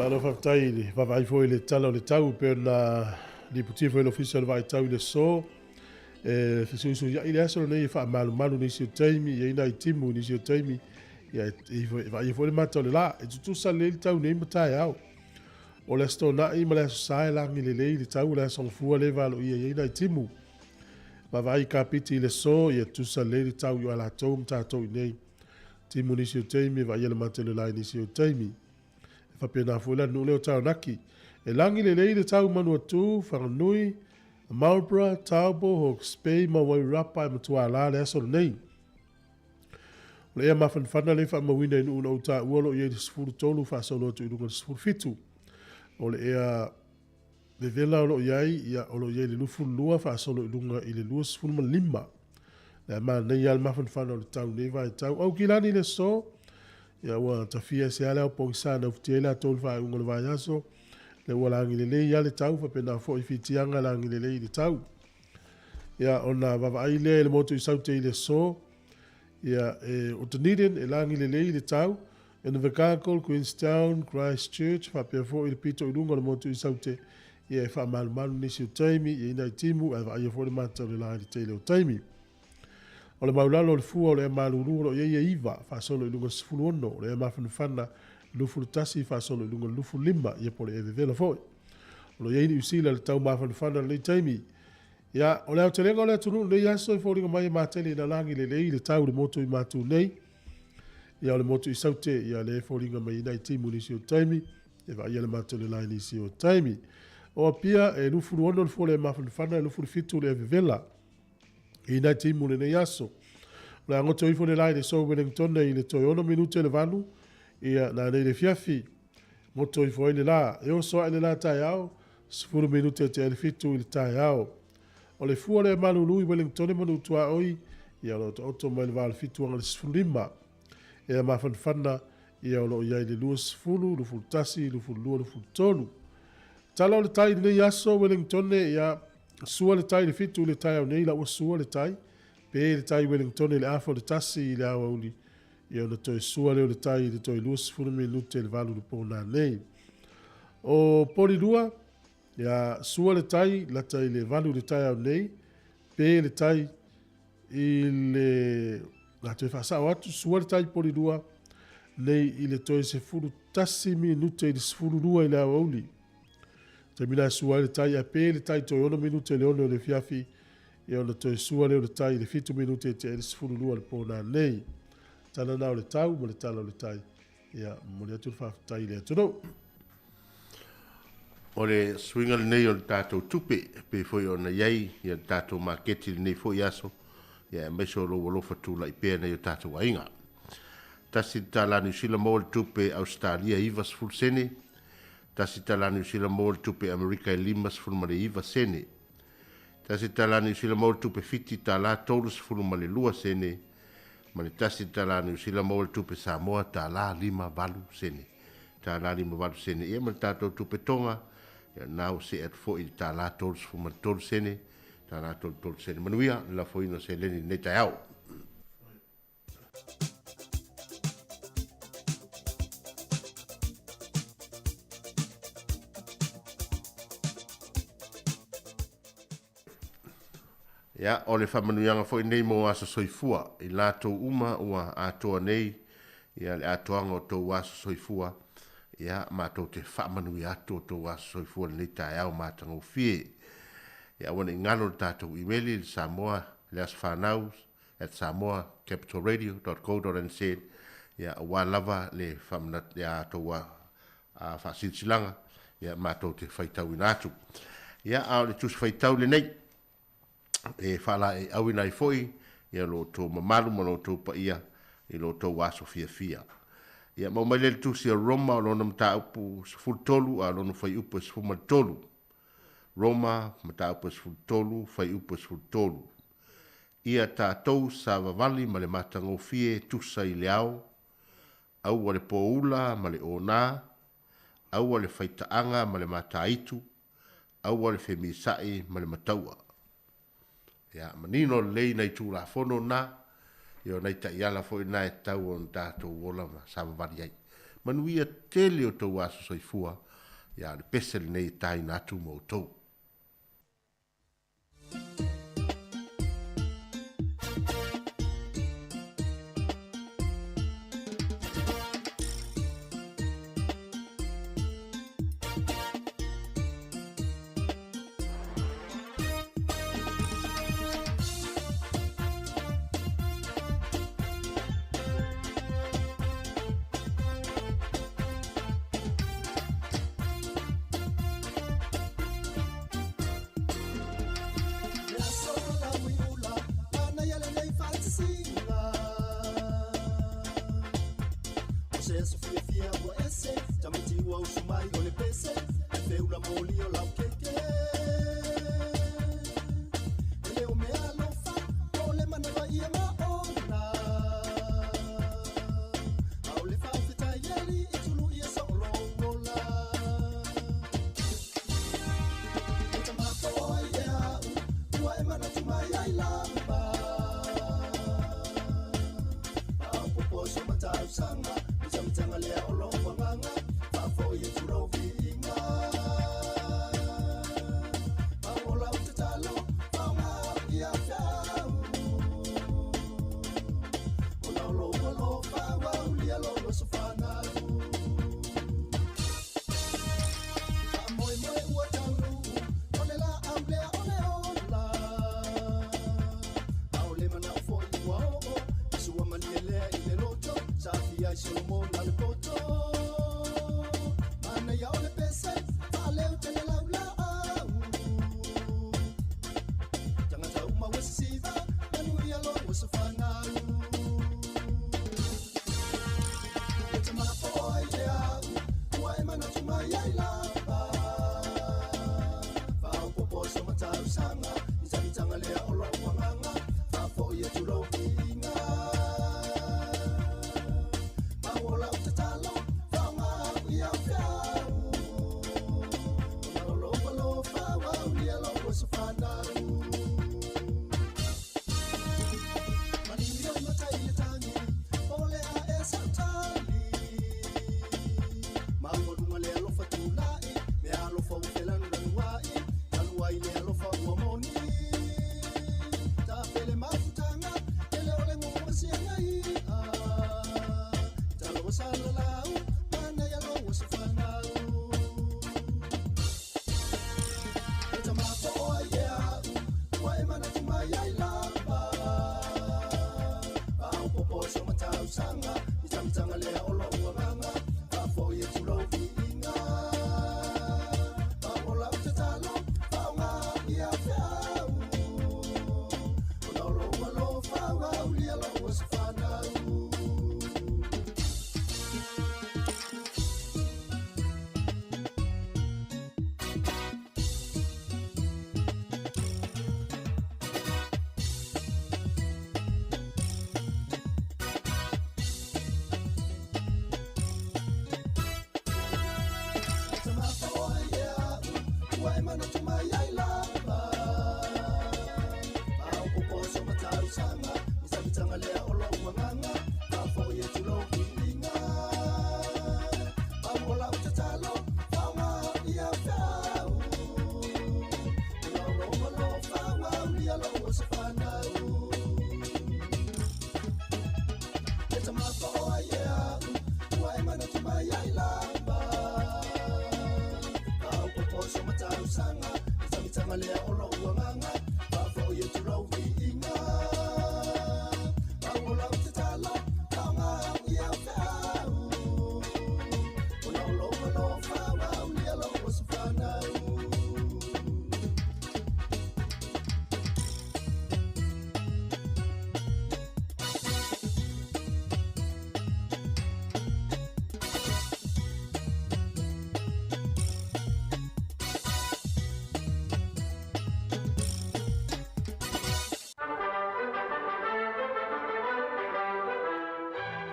Malo faafetai i le vaavaai foi i le tala o le tau pei ona lipotia foi e le Ofisa o le Vaai Tau i le aso. E fesuisuiai le aso lenei e faamalumalu nisi o taimi, e i ai nai timu i nisi o taimi, ia e vaaia foi le mata o le la. E tutusa lelei le tau nei ma taeao. O le Aso Toonai ma le Aso Sa e lagi lelei le tau, o le Aso Gafua lea e valoia i ai nai timu. Vaavaai i Kapiti i le aso, ia tutusa lelei le tau i Alataua ma tatou i inei. Timu nisi o taimi, vaaia le mata o le la i nisi o taimi. E faapena foi la le nuu lea o Taranaki. E lagi lelei le tau i Manuatu, Whanganui, Marlborough, Taupo, Hawke's Bay ma Wairarapa e matua la le aso lenei. O le ea mafanafana lea e faamauina i nuu na ou taua o lo o i ai le 13 faasolo atu i luga i le 17. O le ea vevela o lo o i ai, ia, o lo o i ai le 22 faasolo i luga i le 25. Le manaia lava le mafanafana o le tau i lenei vaitau. Aukilani i le aso, ia ua tafia ese lava le ao pogisa na ufitia ai latou i le faaiuga o le vaiaso. Le ua lagi lelei lava le tau, faapena foi Fitiaga lagi lelei i le tau. Ia, ona vaavaai lea i le motu i Saute i le aso, ia, e, o Dunedin e lagi lelei i le tau, Invercargill, Queenstown, Christchurch, faapea foi le pito i luga o le motu i Saute, ia e faamalumalu nisi o taimi, i ai nai timu, ae vaaia foi le mata o le la i le tele o taimi. O le maulalo o le fua o le ea malulu o lo o i ai e 9, faasolo i luga i le 16, o le ea mafanafana 21, faasolo i luga i le 25, ia po o le ea vevela foi. O lo o i ai Niu Sila i le tau mafanafana i lenei taimi. Ia, o le aotelega o le atunuu i lenei aso e foliga mai e matele ina lagi lelei le tau i le motu i Matu nei. Ia, o le motu i Saute, ia lea e foliga mai ai nai timu i nisi o taimi, e vaaia le mata o le la i nisi o taimi. O Apia, e 26 le fua o le ea mafanafana, e 27 le ea vevela i nai timu i lenei aso. O le a goto ifo le la i le aso Wellington i le toe 6 minute le 8, ia, nanei le afiafi. Goto ifo ai le la. E oso ae le la taeao, 10 minute tea le 7 i le taeao. O le fua lea malulu i Wellington ma Nuu-tuaoi, ia o lo o taoto mai le va o le 7 aga le 15. Ea mafanafana, ia o lo o i ai le 20, 21, 22, 23. Tala o le tai i lenei aso Wellington, ia, sua le tai i le 7 i le taeao nei, la ua sua le tai. Pe le tai i Wellington i le afa o le 1 i le aoauli, ia ona toe sua lea o le tai i le toe 20 minute i le 8 i le po nanei. O Polilua, ia, sua le tai lata i le 8 i le taeao nei, pe le tai i le la toe faasao atu, sua le tai Polilua nei i le toe 11 minute i le 12 i le aoauli. Taimi la e sua ai le tai, ae pe le tai toe 6 minute i le 6 o le afiafi, ia ona toe sua lea o le tai i le 7 minute e tea ai le 12 i le po nanei. Tala na o le tau ma le tala o le tai. Ia, momoli atu le faafetai i le atunuu. O le suiga lenei o le tatou tupe, pei foi ona i ai ia le tatou maketi i lenei foi aso, ia aemaise o lou alofa tulai pea nei o tatou aiga. $1 Niu Sila maua le tupe Ausetalia e 90 sene, $1 Niu Sila maua le tupe Amerika e 59 sene. $1 Niu Sila maua le tupe Fiti tala 32 sene, ma le $1 Niu Sila maua le tupe Samoa tala 58 sene. Tala 58 sene ia ma le tatou tupe Tonga, ia na ua see atu foi i le tala 33 sene, tala 33 sene. Manuia le lafoina o seleni i lenei taeao. Ia, o le faamanuiaga foi nei mo aso soifua i latou uma ua atoa nei ia le atoaga o tou aso soifua. Ia, matou te faamanuia atu o tou aso soifua i lenei taeao matagofie. Ia, aua ne i galo le tatou imeli i le Samoa, le aso fanau at samoacapitalradio.co.nz, ia, aua lava le faamanatu ia tou faasilasilaga, ia, matou te faitauina atu. Ia, a o le tusi faitau lenei, e faalaeiauina ai foi ia lo outou mamalu ma lo outou paia i lo outou aso fiafia. Ia, maua mai lea le tusi a Roma o lona mataupu 13 a o lona fuaiupu e 13. Roma, mataupu e 13, fuaiupu e 13. Ia tatou savavali ma le matagofie tusa i le ao, aua le poula ma le ona, aua le faitaaga ma le mataitu, aua le femisa'i ma le mataua. Ia, manino lelei nai Tulafono na, ia o nai taiala foi na e tatau ona tatou ola ma savavali ai. Manuia tele o tou aso soifua, ia o le pese lenei e taina atu ma outou.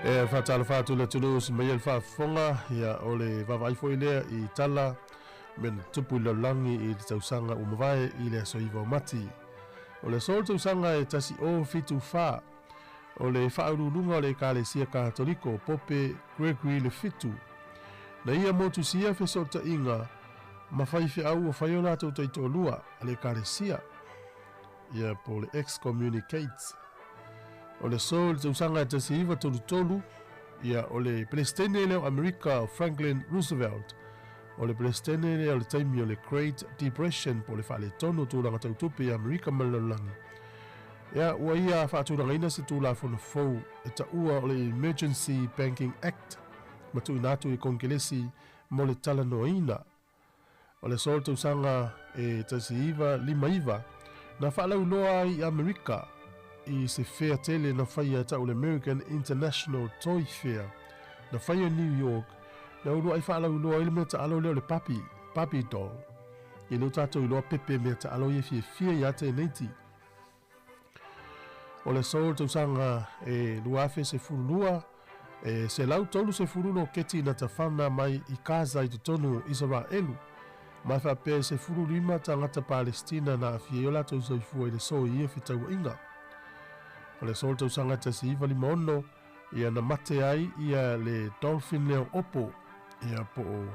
E whaatalofa atu le atunuu se mai ai le faafofoga ia o le vaavaai foi lea i tala me na tupu i le lalolagi i le tausaga ua mavae i le aso 9 o Mati. O le aso o le tausaga e 1074 O le faauluuluga o le Ekalesia Katoliko o Pope Gregory le Fitu, na ia motusia fesootaiga ma faifeau ua fai o latou taitoalua a le Ekalesia, ia po o le excommunicates. O le aso i le tausaga e 1933, ia o le Peresetene lea o Amerika o Franklin Roosevelt, o le Peresetene lea o le taimi o le Great Depression po o le faaletonu o tulaga tau tupe i Amerika ma le lalolagi, ia ua ia faatulagaina se Tulafono fou e taua o le Emergency Banking Act ma tuuina atu i Kongelesi mo le talanoaina. O le aso o le tausaga e 1959, na faalauiloa ai i Amerika i se fea tele na faia e tau o le American International Toy Fair na faia i New York, na uluai faalauiloa ai le mea taalo lea o le Barbie, Barbie doll. Ia lea ua tatou iloa pepe mea taalo ia fiafia ia te neiti. O le aso o le tausaga e 2012, e 130 loketi na tafana mai i Gaza i totonu o Isaraelu, ma e faapea e 15 tagata Palestina na aafia ai o latou soifua i le aso i ia fetauaiga. O le aso o le tausaga 1956, ia na mate ai ia le dolphin lea o Opo, ia po o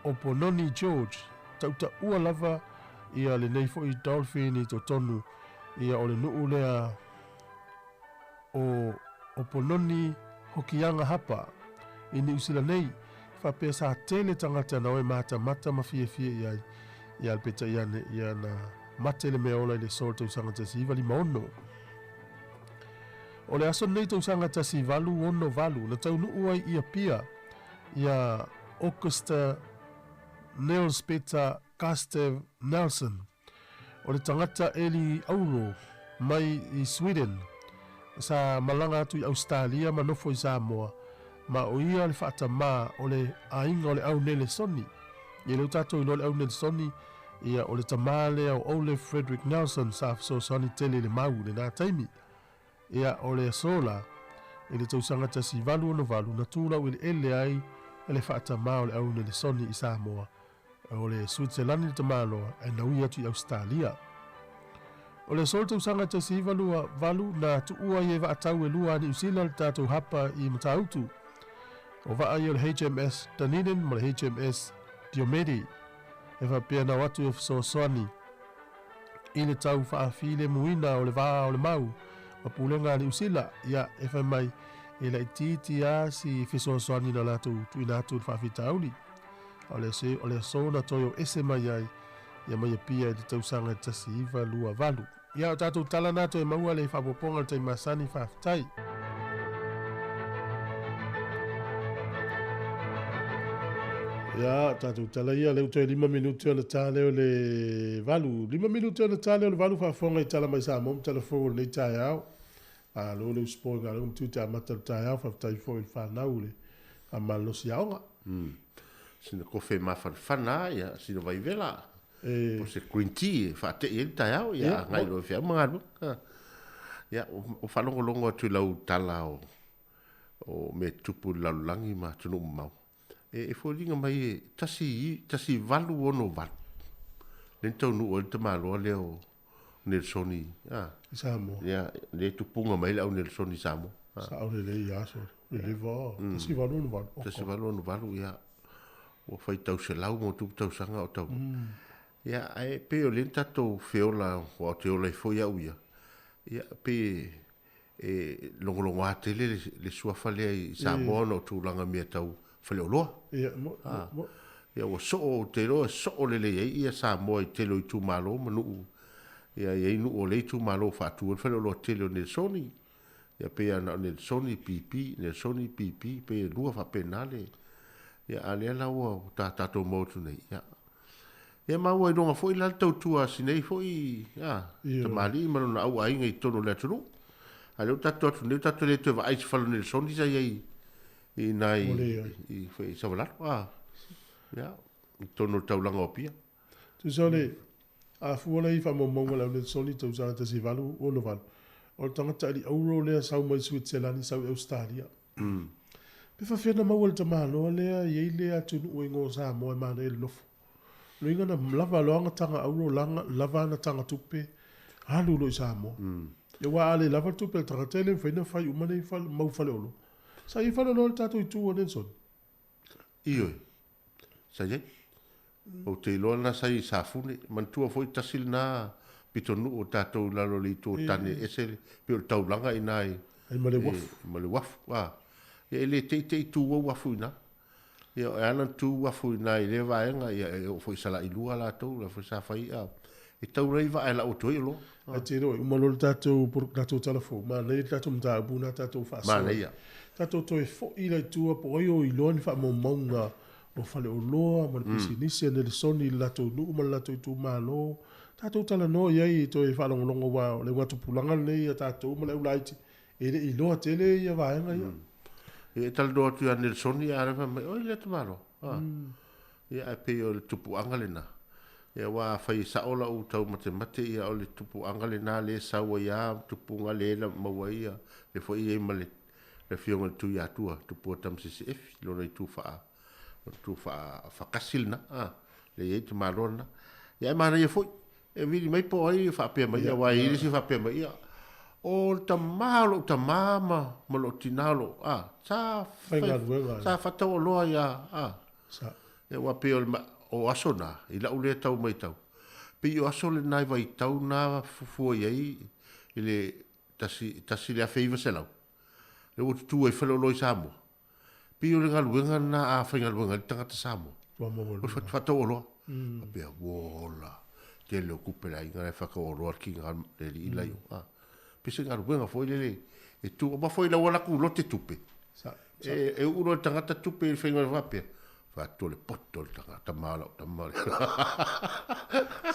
Opononi George, tautaua lava ia lenei foi dolphin i totonu ia o le nuu lea o Opononi Hokianga Hapa i Niu Sila nei, faapea sa tele tagata na oe matamata ma fiafia i ai, ia le peitai ane ia na mate le mea ola i le aso o le tausaga 1956. O le aso lenei tausaga 1868 na taunuu ai i Apia ia Augusta Nils Peter Gustav Nelson, o le tagata eli auro mai i Sweden, sa malaga atu i Ausetalia ma nofo i Samoa, ma o ia le faatamā o le aiga o le Au Nelesoni. Ia lea ua tatou iloa le Au Nelesoni, ia o le tamā lea o Olaf Frederick Nelson sa fesoasoani tele i le mau i lena taimi. Ia, o le aso la, i le tausaga 1868, na tu laueleele ai le faatamā o le Au Nelesoni i Samoa, o le Suitselani le tamaloa ae naui atu i Ausetalia. O le aso o le tausaga 1928 na tuua ai e vaatau e lua a Niu Sila le tatou hapa i Matautu. O vaa ia o le HMS Dunedin ma le HMS Diomede e faapea na o atu e fesoasoani i le tau faafilemuina o le va o le mau ma pulega a Niu Sila. Ia, e fai mai e laitiiti lava si fesoasoani na latou tuuina atu i le faafitauli. O le aso, o le aso na toe o ese mai ai ia mai Apia i le tausaga e 1928. Ia, o tatou tala na toe maua le faaopoopoga o le taimi masani, faafetai. Ia, o tatou tala ia, lea ua toe lima minute ona ta lea o le valu. Lima minute ona ta lea o le valu faafofoga i tala mai Samoa ma tala fou o lenei taeao. Malo le usupo i galuega ma tiute amata o le taeao, faafetai foi i le fanau i le faamalolosi aoga. Sina kofe mafanafana a, ia, sina vaivela, po o se green tea e faatei ai le taeao, ia, agai loa i feau ma galuega. Ia, ua faalogologo atu i lau tala o, o mea tutupu i le lalolagi ma atunuu mamao. E, e foliga mai e tasi, tasi valu ono valu. Lea na taunuu ai le tamaloa lea o Nelsoni, a. I Samoa. Ia, lea e tupuga mai le au Nelsoni i Samoa. Sao lelei ia aso, le leva, 1868. 1868, ia. Ua fai tau selau ma tupu tausaga o tau. Ia, ae pei o lea na tatou feola, aua ou te ola ai foi au ia, ia, pei e logologoa tele le suafa lea i Samoa ona o tulaga mea tau faleoloa. Ia, mo, mo. Ia, ua soo, ou te iloa e soo lelei ai ia Samoa i tele o itumalo ma nuu. Ia, e i ai nuu o lea itumalo ua faatu ai le faleoloa tele o Nelsoni. Ia, pei lava na o Nelsoni, BP, Nelsoni, BP, pei e lua faapena le... Ia, a o lea la ua ta tatou maua atu nei, ia. Ia ma ua iloga foi la le tautua a si nei foi a, tamalii ma lona au aiga i totonu o le atunuu. A lea ua tatou atu nei, ua tatou le toe vaai i se fale o Nelson sa i ai i ina i, i, i Savalalo, a, ia, i totonu o le taulaga o Apia. Tusa o le a fua lea i faamaumauga a le au Nelson i tausaga 1868, o le tagata alii auro lea sau mai Suitselani sau i Ausetalia. Pe faafefea na maua e le tamaloa lea i ai lea atunuu e igoa o Samoa e manaia le nofo. Loiga na lava loa ana taga auro, lava ana taga tupe, alu loa i Samoa. Ia aua a le lava le tupe a le tagata e le mafai ona fai uma nei fale, mau faleoloa. Sa i ai faleoloa i le tatou itu o Nelson? Ioe, sa i ai. Ou te iloa lena sa i ai i Safune. Manatua foi tasi lena pitonuu o tatou i lalo o le itu o Tane e ese le, pei o le taulaga i ina i, Ai ma le uafu. ma le uafu. A, ia e le te'i te'i tu ai uafu i ina. Ia e ala ona tu uafu i ina i lea vaega, ia e oo foi i Salailua latou, la foi sa fai a, e tau lai vaa e lau atu ai oloa. Ae te iloa, e uma loa le tatou, tatou tala fou, manaia le tatou mataupu lena tatou faasoa. Manaia. Tatou toe foi la i tua po o ai o iloa ni faamaumauga o faleoloa ma le pisinisi a Nelesoni i le latou nuu ma le latou itumalo. Tatou talanoa i ai e toe faalogologo aua o le augatupulaga lenei a tatou ma le aulaiti e le i iloa tele ia vaega ia. Ia e talanoa atu ia Nelesoni a fai mai, oi lea tamaloa. Ia ae pei o le tupuaga lena. Ia aua afai e sao lau taumatemate ia o le tupuaga lena lea e sau ai lava tupuga lea na maua ai ia lea foi e i ai ma le afioga i le Tuiatua, Tupua Tamasese Efi, lona itu faa itu faakasi lena, a, lea e i ai le tamaloa lena. Ia ae manaia foi, e vili mai po o ai e faapea mai, aua e i ai le isi e faapea mai, ia, o le tama o lou tama ma ma lou tina o lou, a, sa Faigaluega. sa faataualoa ia, a. Sa. Ia aua pei o le o aso na, i lau lea tau matau, pei o aso lena i vaitau na fuafua i ai i le tasi, tasi le 1900, lea ua tutu ai faleoloa i Samoa. Pei o le galuega lena a faigaluega ai le tagata Samoa, Ua o le faatauoloa. Faapea, uola, tele o tupe le aiga la e faatauoloa le kiga le alii la i o. A, pei se galuega foi lele e tu, aua foi lau ala atu lote tupe. Sa. E, e uu loa i le tagata tupe i le faiga faapea, faatu o le poto le tagata, tama o lau tama le.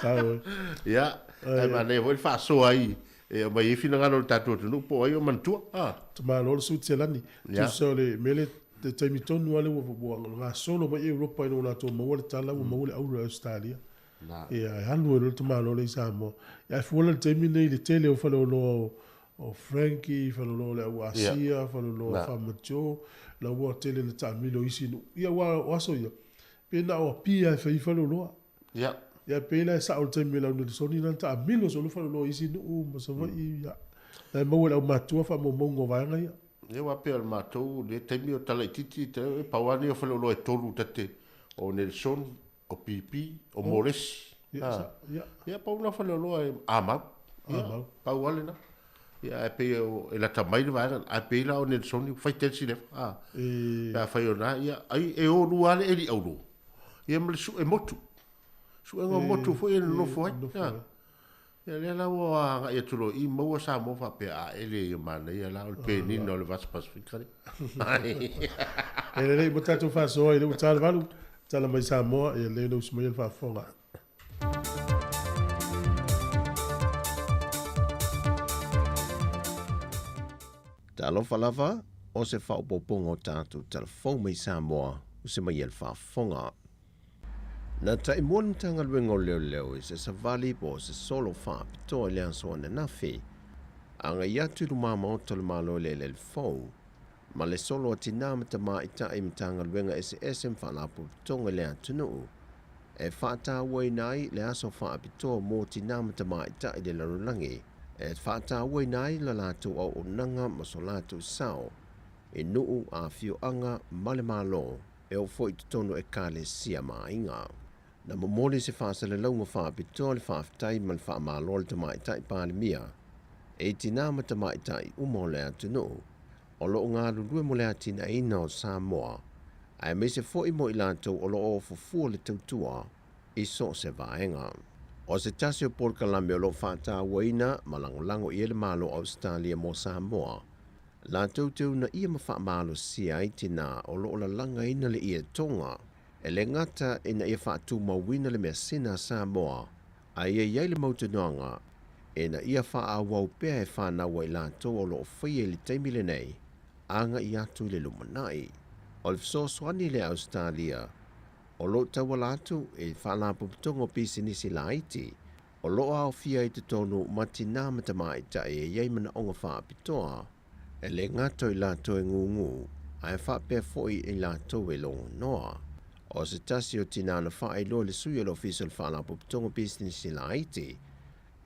Sa oe. Ia, ae manaia foi le faasoa ai e aumai ai finagalo o le tatou atunuu po o ai o manatua. A. Tamaloa le Suitiselani. Ia. Tusa o le mea lea le taimi tonu lava lea ua gasolo mai Europa ina ua latou maua le tala ua maua le auro i Ausetalia. Ia, e alu ai loa le tamaloa lea i Samoa. Ia, ae fua la i le taimi lenei i le tele o faleoloa o Frankie, faleoloa o le au Asia, faleoloa o Farmer Joe, la ua tele ina taamilo i isi nuu. Ia, aua o aso ia, pe na o Apia e fai ai faleoloa. Ia. Ia, pei la e sao i le taimi o le au Nelesoni na taamilo solo faleoloa i isi nuu ma Savaii, ia. La e maua e le aumatua faamaumauga o vaega ia. Ia, aua pei o le matou lea taimi o tala itiiti, e pau lava nei o faleoloa e tolu ta te, o Nelesoni, o PP, o Molesi. Ia, Ia, pau lena faleoloa e amau. Ia, pau lava lena. Ia, ae pei e lata mai le vaega, ae pei la o Nelesoni, fai tele si lefa. A, pe afai o na, ia, ai, e o lua lava le eli auro, ia ma le sue motu. Suega o motu foi e nonofo ai. Ia, ia lea la ua agai atu loa i i, maua Samoa faapea, a ele ia manaia la, o le penina o le Vasa Pasifika lea. E lelei mo tatou faasoa i le ua ta le valu, tala mai Samoa, ia lelei ona usu mai le faafofoga. Talofa lava, o se faaopoopoga o tatou talafou mai Samoa, usi mai e le faafofoga. Na taimua le Matagaluega o Leoleo i se savali po o se solo faapitoa i le aso ananafi, agai atu i luma maota o le Malo i le eleele fou, ma le solo a tinā ma tamaitai i Matagaluega eseese ma faalapotopotoga i le atunuu, e faatauaina ai le aso faapitoa mo tinā ma tamaitai i le lalolagi, e faatauaina ai la latou auaunaga ma so latou sao i nuu, afioaga ma le Malo. E oo foi i totonu o Ekalesia ma aiga. Na momoli se faasalalauga faapitoa le faafetai ma le faamalo a le Tamaitai Palemia i tinā ma tamaitai uma o le atunuu o lo o galulue mo le atinaeina o Samoa, aemaise foi mo i latou o lo o ofofua le tautua i so o se vaega. O se tasi o polokalame o lo o faatauaina ma lagolago i ai le Malo o Ausetalia mo Samoa, Latou te uunaia ma faamalosia ai tinā o lo o lalagaina le ietoga, e le gata ina ia faatumauina le measina a Samoa, a ia i ai le mautinoaga ina ia faaauau pea e fanau ai latou o lo o faia i le taimi lenei agai atu i le lumanai. O le fesoasoani lea a Ausetalia o lo o tauala atu i Faalapotopotoga o Pisinisi Laiti, O lo o aofia i totonu ma tinā ma tamaitai e i ai manaoga faapitoa, e le gata o i latou e gūgū, ae faapea foi i latou e logonoa. O se tasi o tinā na faailoa i le sui o le Ofisa o le Faalapotopotoga Pisinisi Laiti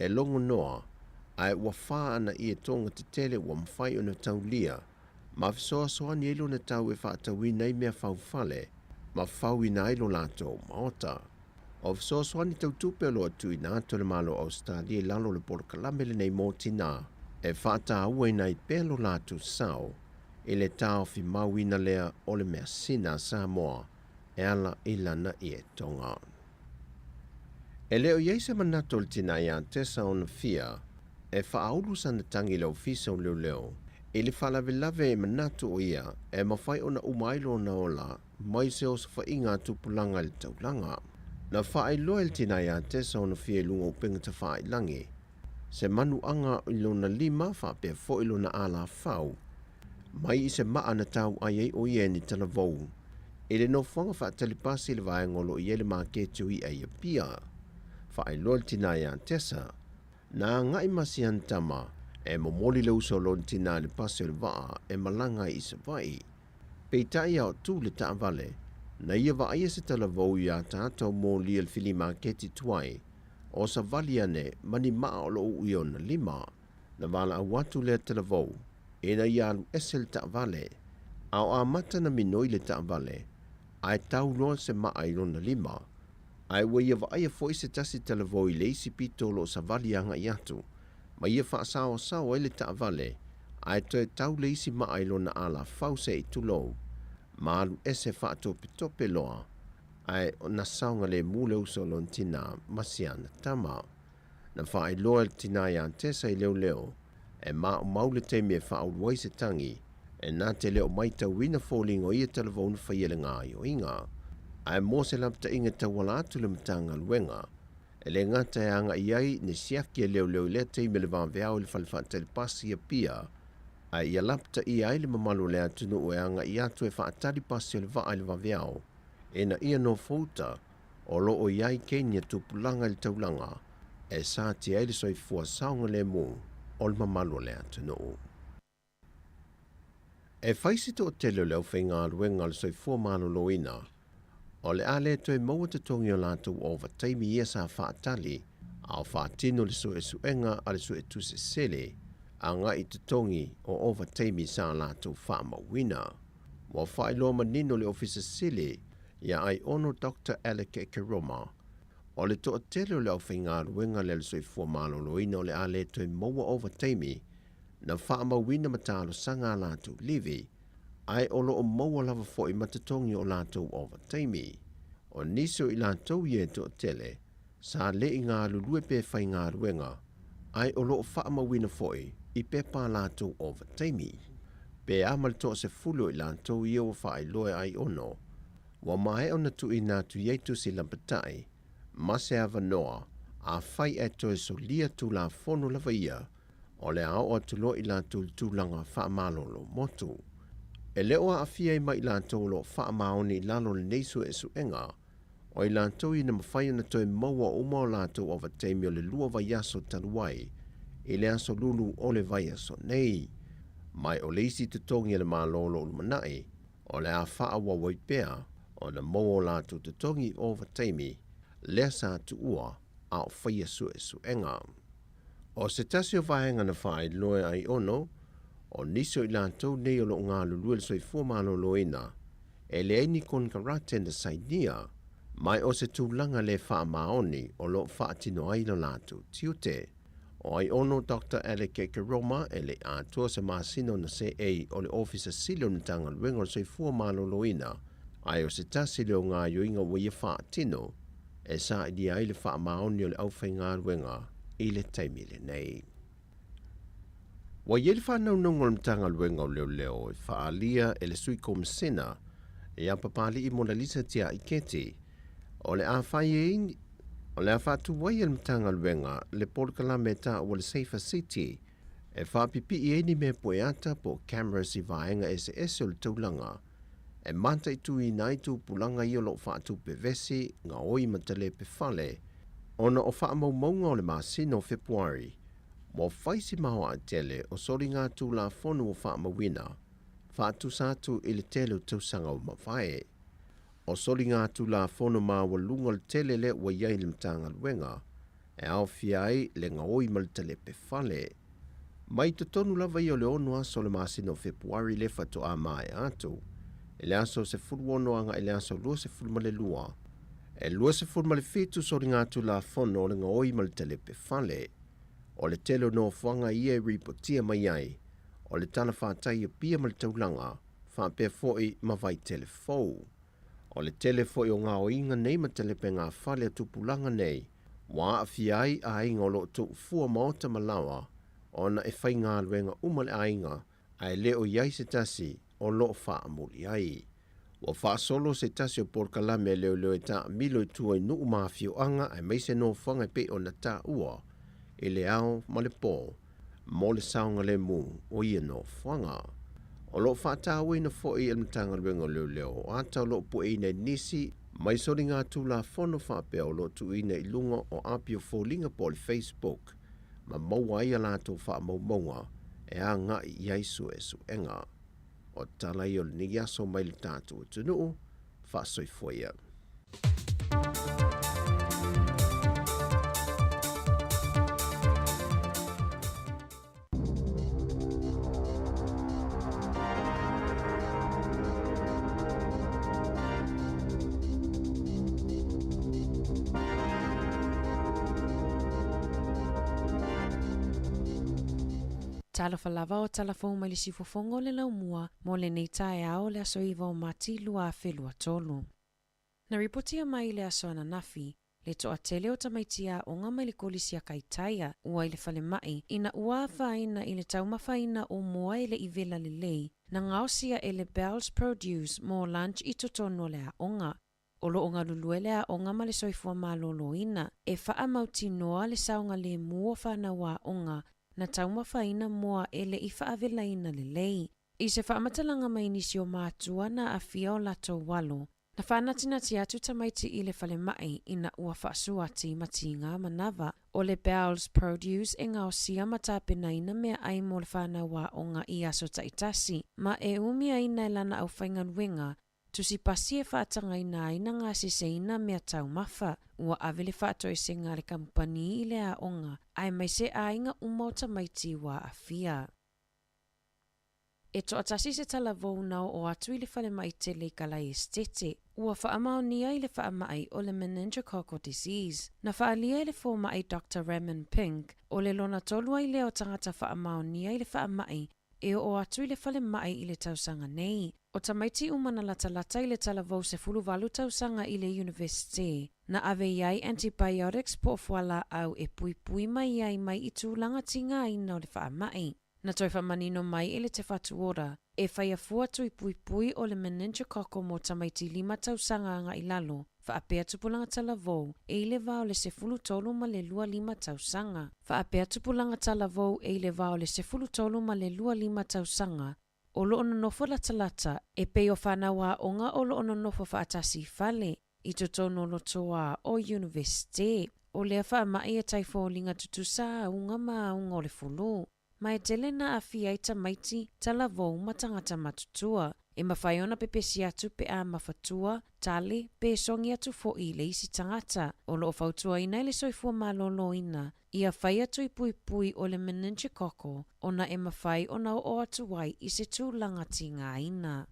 e logonoa, Ae ua fa ana ietoga tetele ua mafai ona taulia ma fesoasoani ai lona tau e faatauina ai mea faufale ma fauina ai lo latou maota. O fesoasoani tautupe o lo o tuuina atu e le Malo o Ausetalia i lalo o le polokalame lenei mo tinā e faatauaina ai pea lo latou sao i le taofimauina lea o le measina a Samoa e ala i lana ietoga. E le o i ai se manatu o le tinā iā Tessa ona fia e faaulu sana tagi i le Ofisa o Leoleo i le faalavelave e manatu o ia e mafai ona uma ai lona ola mai se osofaiga a tupulaga i le taulaga. Na faailoa e le tinā iā Tessa ona fia i luga o upega tafailangi se manuaga i lona lima faapea foi lona alafau mai i se maa na tauai ai o ia e ni talavou i le nofoaga faatalipasi i le vaega o lo o i ai le maketi o i'a i Apia. Faailoa le tinā iā Tessa, na agai ma si ana tama e momoli le uso o lona tinā i le pasi o le vaa e malaga ai i Savaii. Peitai a o tu le taavale, na ia vaaia se talavou i ataata o moli e le filimaketi tuai o savali ane ma ni maa o lo o uu i ona lima. Na valaau atu lea talavou ina ia alu ese le taavale, a o amata ona minoi le taavale, ae tau loa se maa i lona lima. Ae ua ia vaaia foi se tasi talavou i le isi pito o lo o savali agai atu, ma ia faasaosao ai le taavale, ae toe tau le isi maa i lona alafau se i tulou, ma alu ese faatopetope loa, ae na saogalemu le uso o lona tinā ma si ana tama. Na faailoa e le tinā iā Tessa i leoleo, e maumau le taimi e faaulu ai se tagi, e na te le o maitauina foliga o ia talavou na faia le gaoioiga. Ae mo se lapataiga e tauala atu i le Matagaluega, e le gata e agai ai ni siaki a leoleo i lea taimi o le vaveao i le fale faatali pasi i Apia, ae ia lapataia ai le mamalu o le atunuu e agai atu e faatali pasi o le vaa i le vaveao, ina ia nofouta o lo o i ai Kenya tupulaga i le taulaga e satia ai le soifua saogalemu o le mamalu o le atunuu. E fai se toatele o le aufaigaluega o le soifua maloloina o le a le toe maua totogi o latou ovataimi ia sa faatali a o faatino le suesuega a le Suetusi Sili agai i totogi o ovataimi sa latou faamauina. Ua faailoa manino le Ofisa Sili ia Aiono Doctor Alec Ekeroma, o le toatele o le aufaigaluega lea le soifua maloloina o le a le toe maua ovataimi na faamauina ma talosaga a latou livi, ae o lo o maua lava foi ma totogi o latou ovataimi. O nisi o i latou ia e toatele, sa le i galulue pe faigaluega, ae o lo o faamauina foi i pepa a latou ovataimi. Pe a ma le toasefulu o i latou ia ua faailoa e Aiono, ua maea ona tuuina atu i ai tusi lapatai ma se avanoa afai ae toe solia Tulafono lava ia o le a oo atu loa i latou i le tulaga faamalolo motu. E le o aafia ai ma i latou o lo o faamaoni i lalo o lenei suesuega, o i latou ia na mafai ona toe maua uma o latou ovataimi o le lua vaiaso talu ai i le aso lulu o le vaiaso nei. Ma o le isi totogi a le Malo o lo o lumanai, o le a faaauau ai pea ona maua o latou totogi ovataimi lea sa tuua a o faia suesuega. O se tasi o vaega na faailoa e Aiono, o nisi o i latou nei o lo o galulue i le soifua maloloina, e leai ni konekarate na sainia, ma o se tulaga le faamaoni o lo o faatino ai lo latou tiute. O Aiono Doctor Alec Ekeroma e le i atoa se masina ona seei o le Ofisa Sili o le Matagaluega o le Soifua Maloloina, ae o se tasi lea o gaoioiga ua ia faatino e sailia ai le faamaoni o le aufaigaluega i le taimi lenei. Ua i ai le faanaunauga o le Matagaluega o Leoleo e faaalia e le Sui Komisena ia Papali'i Monalisa Tiaiketi o le a fai ai o le a faatu ai e le Matagaluega le polokalame e taua le Safer City e faapipii ai ni mea pueata po o cameras i vaega eseese o le taulaga e mataituina ai tupulaga ia o lo o faatupevesi, gaoi ma talepe fale ona o faamaumauga o le masina o Fepuari ua fai si maoae tele o soliga Tulafono ua faamauina faatusa atu i le tele o tausaga ua mavae. O soliga Tulafono maualuga o le tele lea ua i ai i le Matagaluega e aofia ai le gaoi ma le talepe fale. Mai totonu lava ia o le 6 aso o le masina o Fepuari le faatoa maea atu, i le aso 16 agai i le aso 22, e 27 soligatulafono o le gaoi ma le talepe fale. O le tele o nofoaga ia e ripotia mai ai, o le talafatai o Apia ma le taulaga, faapea foi ma Vaitele fou. O le tele foi o gaoiga nei ma talepega fale a tupulaga nei, ua aafia ai aiga o lo o tuufua maota ma laoa, ona e faigaluega uma le aiga, ae le o i ai se tasi o lo o faamuli ai. Ua faasolo se tasi o polokalame a leoleo e taamilo i tua i nuu ma afioaga aemaise nofoaga e pei ona taua i le ao ma le po mo le saogalemu o ia nofoaga. O lo o faatauaina foi e le Matagaluega o Leoleo o ata o lo o pueina i nisi mai soligatulafono faapea o lo o tuuina i luga o api o foliga po o le Facebook ma maua ai a latou faamaumauga e agai i ai suesuega. O tala ia o lenei aso mai le tatou atunuu, faasoifua ia. Talofa lava o talafou mai le siufofoga o le laumua mo lenei taeao o le aso 9 o Mati 2023. Na ripotia mai i le aso ananafi, le toatele o tamaiti aoga mai le kolisi a Kaitaia ua i le falemai ina ua afaina i le taumafaina o moa e le i vela lelei na gaosia e le Bell's Produce mo lunch i totonu o le aoga. O lo o galulue le aoga ma le soifua maloloina e faamautinoa le saogalemu o fanau aoga na taumafaina moa e le i faavelaina lelei. I se faamatalaga mai nisi o matua na aafia o latou alo, na faanatinati atu tamaiti i le falemai ina ua faasuati ma tiga manava. O le Bell's Produce e gaosia ma tapenaina meaai mo le fanau aoga i aso taitasi, ma e umiaina e lana aufaigaluega tusi pasi e faatagaina ai na gaseseina mea taumafa. Ua ave le faatoesega a le kamupani i le aoga aemaise aiga uma o tamaiti ua aafia. E toatasi se talavou na oo atu i le falemai tele i Kalaesetete, ua faamaonia i le faamai o le meningococcal disease. Na faaalia e le fomai Dr. Raymond Pink, o le lona tolu ai lea o tagata faamaonia i le faamai e oo atu i le falemai i le tausaga nei. O tamaiti uma na latalata i le talavou 18 tausaga i le university, na ave i ai antibiotics po o fualaau e puipui mai ai mai i tulaga tigaina o le faamai. Na toe faamanino mai e le Te Whatu Ora, e fai afua tui puipui o le meningococcal mo tamaiti 5 tausaga agai i lalo, faapea tupulaga talavou e i le va o le 13 ma le 25 tausaga. Faapea tupulaga talavou e i le va o le 13 ma le 25 tausaga, o lo o nonofo latalata e pei o fanau aoga o lo o nonofo faatasi i fale, i totonu o lotoa o university. O lea faamai e taifoliga tutusa auga ma auga o le fulu. Ma e tele na aafia ai tamaiti, talavou ma tagata matutua. E mafai ona pepesi atu pe a mafatua, tale, pe sogi atu foi i le isi tagata. O lo o fautuaina e le soifua maloloina, ia fai atu i puipui o le meningococcal ona e mafai ona oo atu ai i se tulaga tigaina.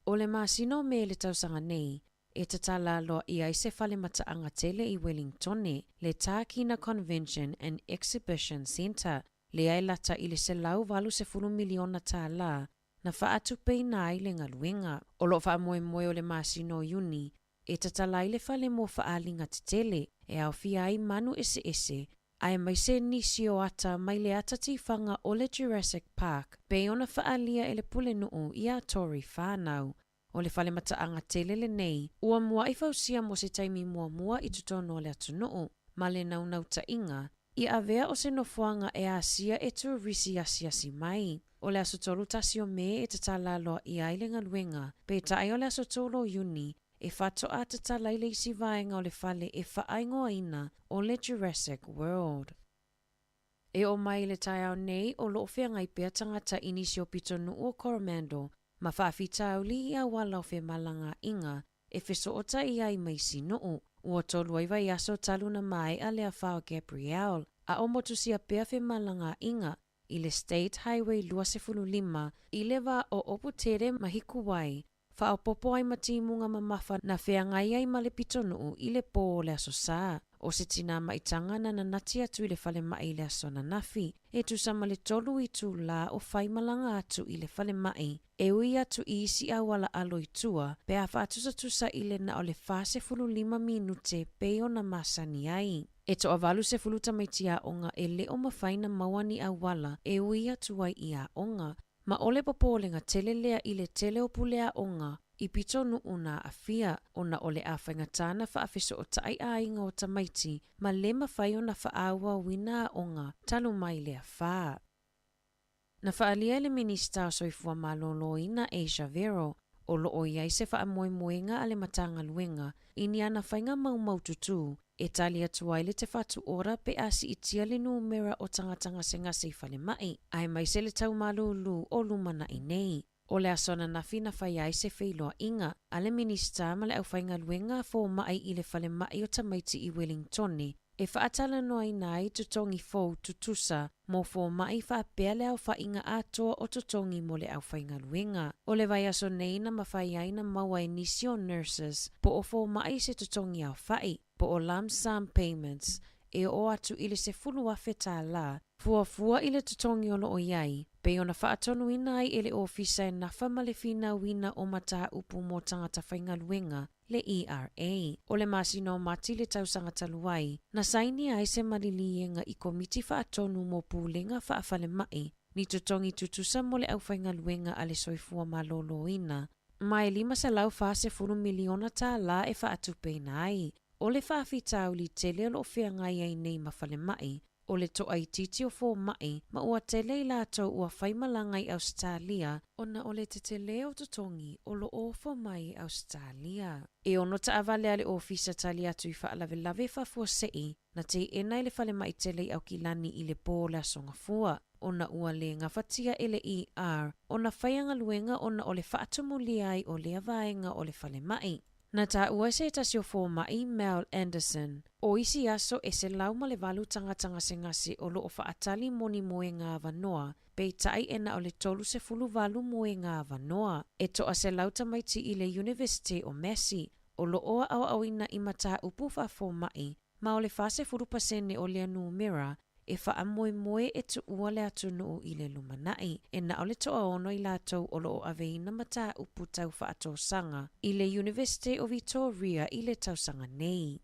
O le masina o Me le tausaga nei, e tatala aloaia ai se fale mataaga tele i Wellingtone, le Tākina Convention and Exhibition Centre, lea e lata i le $180 miliona tālā na faatupeina ai le galuega. O lo o faamoemoe o le masina o Iuni, e tatala ai le fale mo faaaliga tetele, e aofia ai manu eseese, aemaise nisi o ata mai le ata tifaga o le Jurassic Park, pei ona faaalia e le pulenuu iā Tory Whānau. O le fale mataaga tele lenei, ua muai fausia mo se taimi muamua i totonu o le atunuu, ma le naunautaiga, ia avea o se nofoaga e asia e turisi asiasi mai. O le aso 31 o Me e tatala aloaia ai le galuega, peitai o le aso 3 o Iuni, e faatoa tatala ai le isi vaega o le fale e faaigoaina o le Jurassic World. E oo mai i le taeao nei o lo o feagai pea tagata i nisi o pitonuu o Coromandel ma faafitauli i auala o femalagaaiga e fesootai ai ma isi nuu. Ua tolu ai vaiaso talu na maea le afa o Gabrielle, a o motusia pea femalagaaiga i le State Highway 25 i le va o Oputele ma Hikuwai, faaopoopo ai ma timuga mamafa na feagai ai ma le pitonuu i le pō o le Aso Sa. O se tinā maitaga na nanati atu i le falemai i le aso ananafi, e tusa ma le tolu itulā o faimalaga atu i le falemai, e ui atu i isi auala alo i tua pe a faatusatusa i le na o le 45 minute pei ona masani ai. E toa-80 tamaiti aoga e le o mafai na maua ni auala e ui atu ai i aoga, ma o le popolega tele lea i le tele o pule aoga i pitonuu na aafia, ona o le afaigata na faafesootai aiga o tamaiti ma le mafai ona faaauauina aoga talu mai le afa. Na faaalia e le Minista o Soifua Maloloina Asia Vero, o lo o i ai se faamoemoega a le Matagaluega i ni ana faiga maumaututu e tali atu ai le Te Whatu Ora pe a siitia le numera o tagata gasegase i falemai, aemaise le tau malūlū o lumanai nei. O le aso ananafi na fai ai se feiloaiga a le Minista ma le aufaigaluega a fomai i le falemai o tamaiti i Wellingtone e faatalanoaina ai totogi fou tutusa mo fomai faapea le aofaiga atoa o totogi mo le aufaigaluega. O le vaiaso nei na mafai ai na maua e nisi o nurses po o fomai se totogi aofai, po o lump sum payments, e oo atu i le $10,000, fuafua i le totogi o lo o i ai, pei ona faatonuina ai e le Ofisa e nafa ma le finauina o mataupu mo tagata faigaluega, le ERA. O le masina o Mati le tausaga talu ai, na sainia ai se maliliega i Komiti Faatonu mo Pulega Faafalemai, ni totogi tutusa mo le aufaigaluega a le Soifua Maloloina, ma e $540 miliona tālā e faatupeina ai. O le faafitauli tele o lo o feagai ai nei ma falemai, o le toaitiiti o fomai ma ua tele i latou ua faimalaga i Ausetalia ona o le tetele o totogi o lo o ofo mai e Ausetalia. E ono taavale a le Ofisa tali atu i faalavelave faafuasei na teena i le falemai tele i Aukilani i le pō o le Aso Gafua, ona ua le gafatia e le ER ona faia galuega ona o le faatumulia ai o lea vaega o le falemai. Na taua e se tasi o fomai, Mel Anderson, o isi aso e 108 tagata gasegase o lo o faatali mo ni moega avanoa, peitai e na o le 38 moega avanoa. E toa-100 tamaiti i le Iunivesite o Massey o lo o aoaoina i mataupu faafomai, ma o le 40% o lea numera e faamoemoe e tuua le atunuu i le lumanai, e na o le toaono i latou o lo o aveina mataupu tau faatosaga i le Iunivesite o Vitoria i le tausaga nei.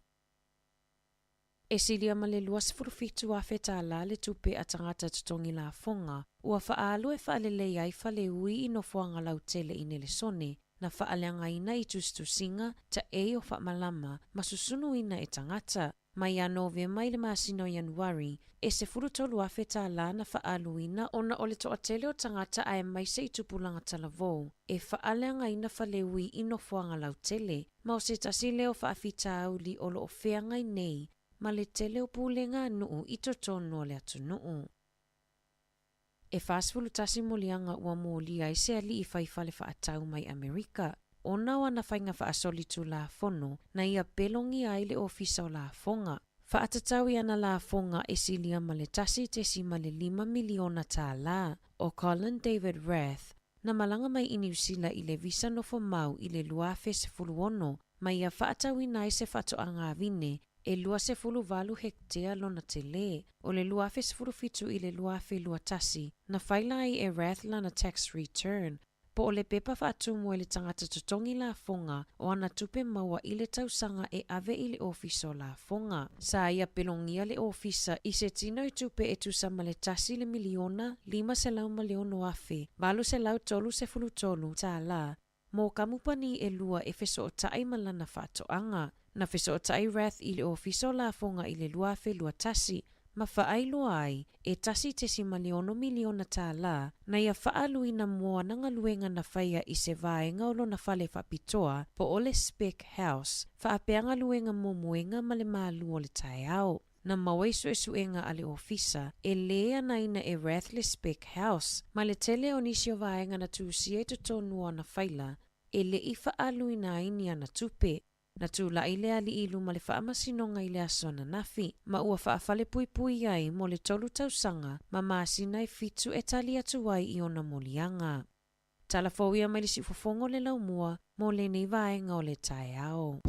E silia ma le $27,000 tālā le tupe a tagata totogi lafoga ua faaalu e faalelei ai faleui i nofoaga lautele i Nelesone, na faaleagaina i tusitusiga, taei o faamalama ma susunuina e tagata. Mai ia Novema i le masina o Ianuari, e $13,000 tālā na faaaluina ona o le toatele o tagata aemaise i tupulaga talavou e faaleagaina faleui i nofoaga lautele, ma o se tasi lea o faafitauli o lo o feagai nei ma le tele o pulega a nuu i totonu o le atunuu. E 41 moliaga ua molia ai se alii fai fale faatau mai Amerika, ona o ana faiga faasolitulafono na ia pelogia ai le Ofisa o Lafoga. Faatatau i ana lafoga e silia ma le $1.5 miliona tālā, o Colin David Rath, na malaga mai i Niu Sila i le visa nofo mau i le 2016, ma ia faatauina ai se faatoaga vine e 28 hektea lona tele. O le 2017 i le 2021, na faila ai e Rath lana tax return, po o le pepa faatumu e le tagata totogi lafoga o ana tupe maua i le tausaga e ave i le Ofisa o Lafoga. Sa ia pelogia le Ofisa i se tino i tupe e tusa ma le tasi le miliona 506,833 tālā mo kamupani e lua e fesootai ma lana faatoaga. Na fesootai Rath i le Ofisa o Lafoga i le 2021, ma faailoa ai e $1.6 miliona tālā na ia faaluina mo ana galuega na faia i se vaega o lona fale faapitoa po o le Spec House, faapea galuega momoega ma le malu o le taeao. Na maua i suesuega a le Ofisa e lē anaina e Rath le Spec House ma le tele o nisi o vaega na tusia i totonu o ana faila e le i faaluina ai ni ana tupe. Na tula'i le ali'i i luma o le faamasinoga i le aso ananafi, ma ua faafalepuipui ai mo le 3 tausaga ma masina e 7 e tali atu ai i ona moliaga. Tala fou ia mai le siufofoga o le laumua mo lenei vaega o le taeao.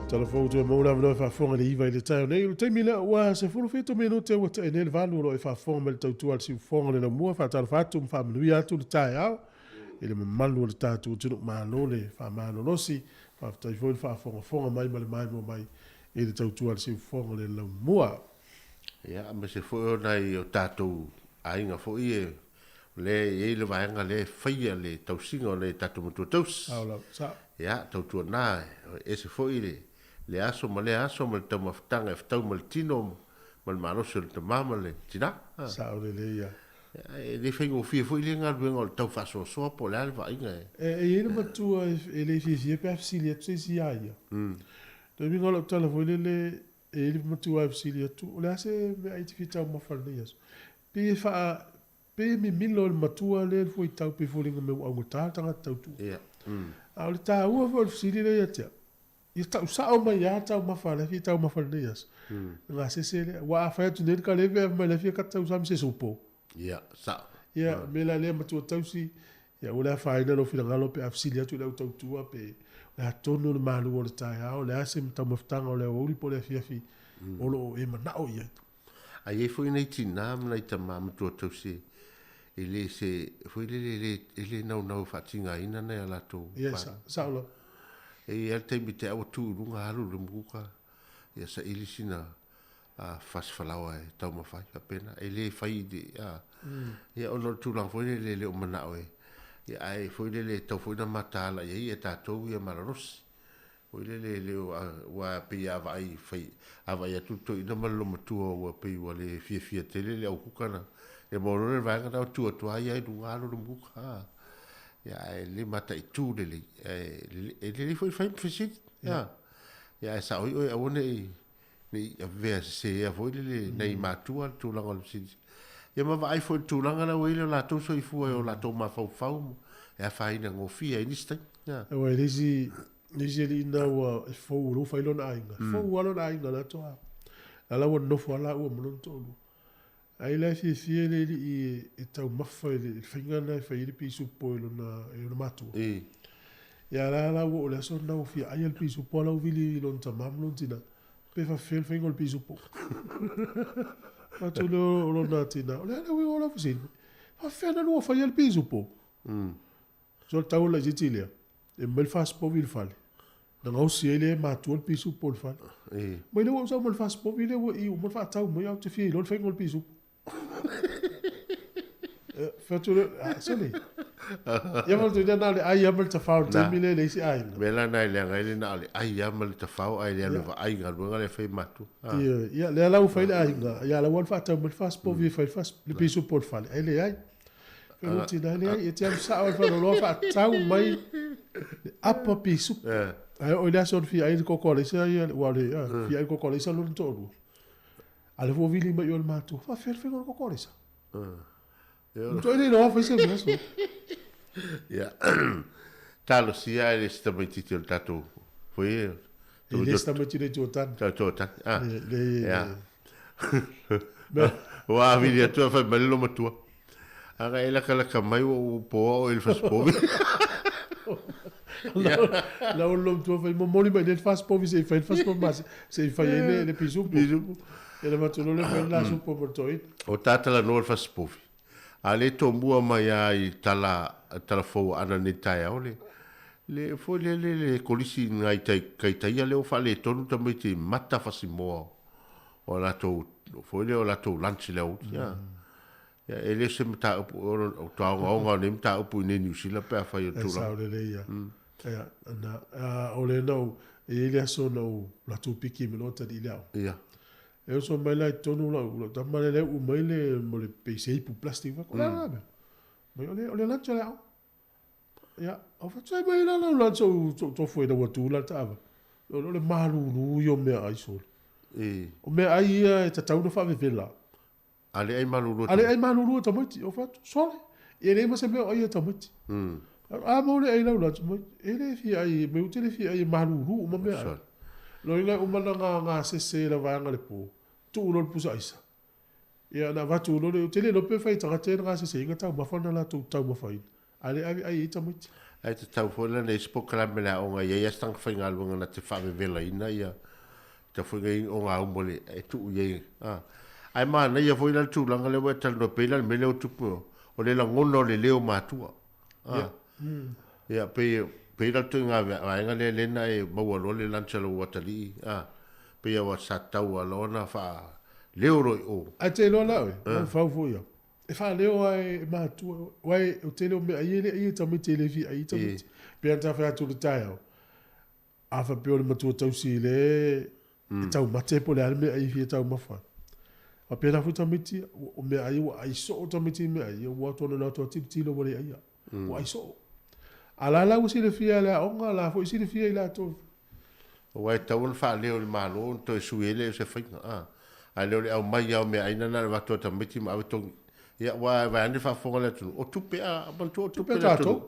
Tala fou toe maua le avanoa e faafofoga i le 9 i le taeao nei. O le taimi lea ua 17 minute ua tae nei le 8 o lo o e faafofoga mai le tautua a le siufofoga o le laumua. Faatalofa atu ma faamanuia atu le taeao i le mamalu o le tatou atunuu. Malo le faamalolosi. Faafetai foi le faafogafoga mai ma le maimoa mai i le tautua a le siufofoga o le laumua. Ia, aemaise foi o nai o tatou aiga foi e o lea e i ai le vaega lea e faia le tausiga o nai o tatou matua tausi. Sao lava, sao. Ia, tautuana e ese foi le, le aso ma lea aso ma le taumafataga e fetau ma le tino ma le malosi o le tama ma le tina. Sao lelei ia. E le faigofie foi lea galuega o le tau faasoasoa po o le a le vaaiga e. E i ai le matua e le fiafia pe a fesili atu se isi iā ia. Le uiga o lau tala foi lele, e i ai le matua e fesili atu, o le a se meaai e te fia taumafa i lenei aso? Pei e faa, pei e mimilo e le matua lea le fuaitau pei e foliga mai ua augata le tagata tautua. A o le taua foi o le fesili lea ia te au, Ia tau sao mai lava taumafa a le fia taumafa i lenei aso. Le gasese lea. Aua a fai atu nei le kaleve ae fai mai le fia tausami se supo. Ia, sao. Ia, o le mea la lea matua tausi, ia aua le afaina lou finagalo pe a fesili atu i le au tautua pe o le a tonu le malu o le taeao, o le a se taumafataga o le aoauli po o le afiafi o lo o e manao i ai. A i ai foi nai tina ma nai tama matua tausi e le se, foi lele e le, e le naunau e faatigaina nai a latou Ia, sa, sao lava. E i ai lava le taimi te au atu i luga alu i le muka, ia saili sina fasi falaoa e taumafai faapena. E le fai i le, a, ia ona o le tulaga foi lele e le o manao e, ia ae foi lele e tatau foi ona mataala i ai ia tatou ia malolosi. Foi lele e le o, aua pei a vaai fai, a vaai atu le toeaina ma le loomatua ua pei ua le fiafia tele le aukuka na, ia maua loa le vaega lena ua tu atu lava ia i luga alu le muka, a. Ia ae le mataitu lelei, ae e lelei foi le fai ma fesili, a. Ia ae sao ai oe aua ne i, ne i avea sesea foi lele nai matua le tulaga o le fesili. Ia ma vaai foi i le tulaga la ua i ai le latou soifua e o latou mafaufau e afaina gofie ai nisi taimi. Ia. Aua e le isi, le isi alii lena ua e fou ua fai lona aiga. Fou lava lona aiga la toa. La la ua nofo lava laua ma lona toalua. Ai la e fiafia le alii e taumafa i le faiga lena e fai ai le pisupo e lona, e lona matua. Ia la la ua oo i le aso lena ua fia ai le pisupo a la ua vili i lona tama ma lona tina. Pe faafefea le faiga o le pisupo. Atu lea o lona tina, o le a le uiga o lau fesili? Faafefea na lua faia le pisupo? So le tau o le laitiiti lea, e mai le fasipovi i le fale, na gaosi ai lea e matua le pisupo i le fale. Mai lea ua ou sau ma le fasipovi lea ua i uma faatau mai, ae ou te fia iloa le faiga o le pisupo. Fai atu lea, ah, sole. Ia fai atu lea na o le ai lava ma le tafao i le taimi lea e leai se aiga. Mea la na e leaga ai le na o le ai lava ma le tafao ae le alu e vaai i galuega lea e fai e matua. Ia, ia, lea la ua fai le aiga, ia la ua alu faatau mai le fasipovi e fai le pisupo i le fale, ae leai. Fai atu tina, leai, e te alu sao i le faleoloa faatau mai le apa pisupo. Ae oo i le aso na fia ai le koko a Leisa, ia, ua le, fia ai le koko a Leisa lona toalua. A lea foi ua vili mai i o le matua, faafefea le faiga o le koko a Leisa? Matua le iloa fai se mea so. Ia, talosia ae le si tamaitiiti o le tatou foi e. E le si tamaitiiti le itu o tane. Itu o tane, ah. Le, ia. Ua avili atu a fai mai le matua. Aga e lakalaka mai ua ou poa oe i le fasipovi. La o lo matua fai momoli mai le fasipovi se i fai le fasipovi ma se i fai ai le pisupo. Pisupo. E le matu le fai la supo mo toi. O tātalanoa le fasipovi. A le tomua mai a i tala tala fou ana nei taeao le le foi le le le kolisi ngai tai kai taia le o faaletonu tamaiti mata fasimoa o latou foi le o latou lunch le au ia. Ia e le se mataupu o toaogaoga o nei mataupu i nei Niu Sila pe afai o E tulaga. Sao lelei ia. Ia, na, o le na ou, e i ai le aso na ou alu atu piki ma lou atalii i le aoga. Ia. E oso mai la i totonu lau, lau tama lea uu mai le, mo le pei se ipu plastic. Fai atu, o le a la mea? Mai, o le, o le lunch a le aoga. Ia, ou fai atu, mai la lau lunch ou, ou tofu ai lau atu la le taavale. O le malulu ia o meaai sole. O meaai ia e tatau ona faavevela. A le ai malulu A le ai malulu e tamaiti. Ou fai atu, sole, e leai ma se mea o aia e tamaiti. A mo le ai lau lunch, mai, e le fia ai, mai ou te le fia ai e malulu uma meaai. Loiga e uma ona gasese i le vaega i le po, tuu loa le pusa aisa. Ia ona avatu loa lea, ou te le iloa pe fai e tagata ia le gaseseina taumafa na latou taumafaina, a o lea e ave ai i ai tamaiti. Ae tatau foi la ona i ai se polokalame i le aoga e i ai lava se tagata faigaluega na te faavevelaina ia ta foi nei ogauma le e tuu i ai. A. Ae manaia foi la le tulaga lea ua e talanoa pei la le mea lea ua tupu o le lagona o le leo matua. A. Ia pei pei la le ituaiga vaega lea lea na e maua loa le lunch a lou atalii a. Pei lava sa tatau lava loa ona faaleo loa i o. Ae te iloa la oe, maufau foi au. E faaleo lava e matua, aua o le tele o meaai e le ai e tamaiti e le fia ai tamaiti. Pei lava ona ta fai atu i le taeao, a faapea o le matua tausi lea e taumate po o le a le meaai e fia taumafa ai. Faapena foi tamaiti ia, o meaai ua ai soo tamaiti i meaai ia, ua o atu ana latou tilotilo ua le aia. Ua ai soo. A o la la ua silafia e le aoga, o la foi e silafia e i latou. Aua e tatau ona faaleo i le Malo ona toe sui ai lea o se faiga, a. Ae le o le aumai lava o meaai na na o le avatu lava e tamaiti ma ave togi. Ia, aua vaeane le faafofoga a le atunuu, o tupe, a, manatua o tupe a le atunuu.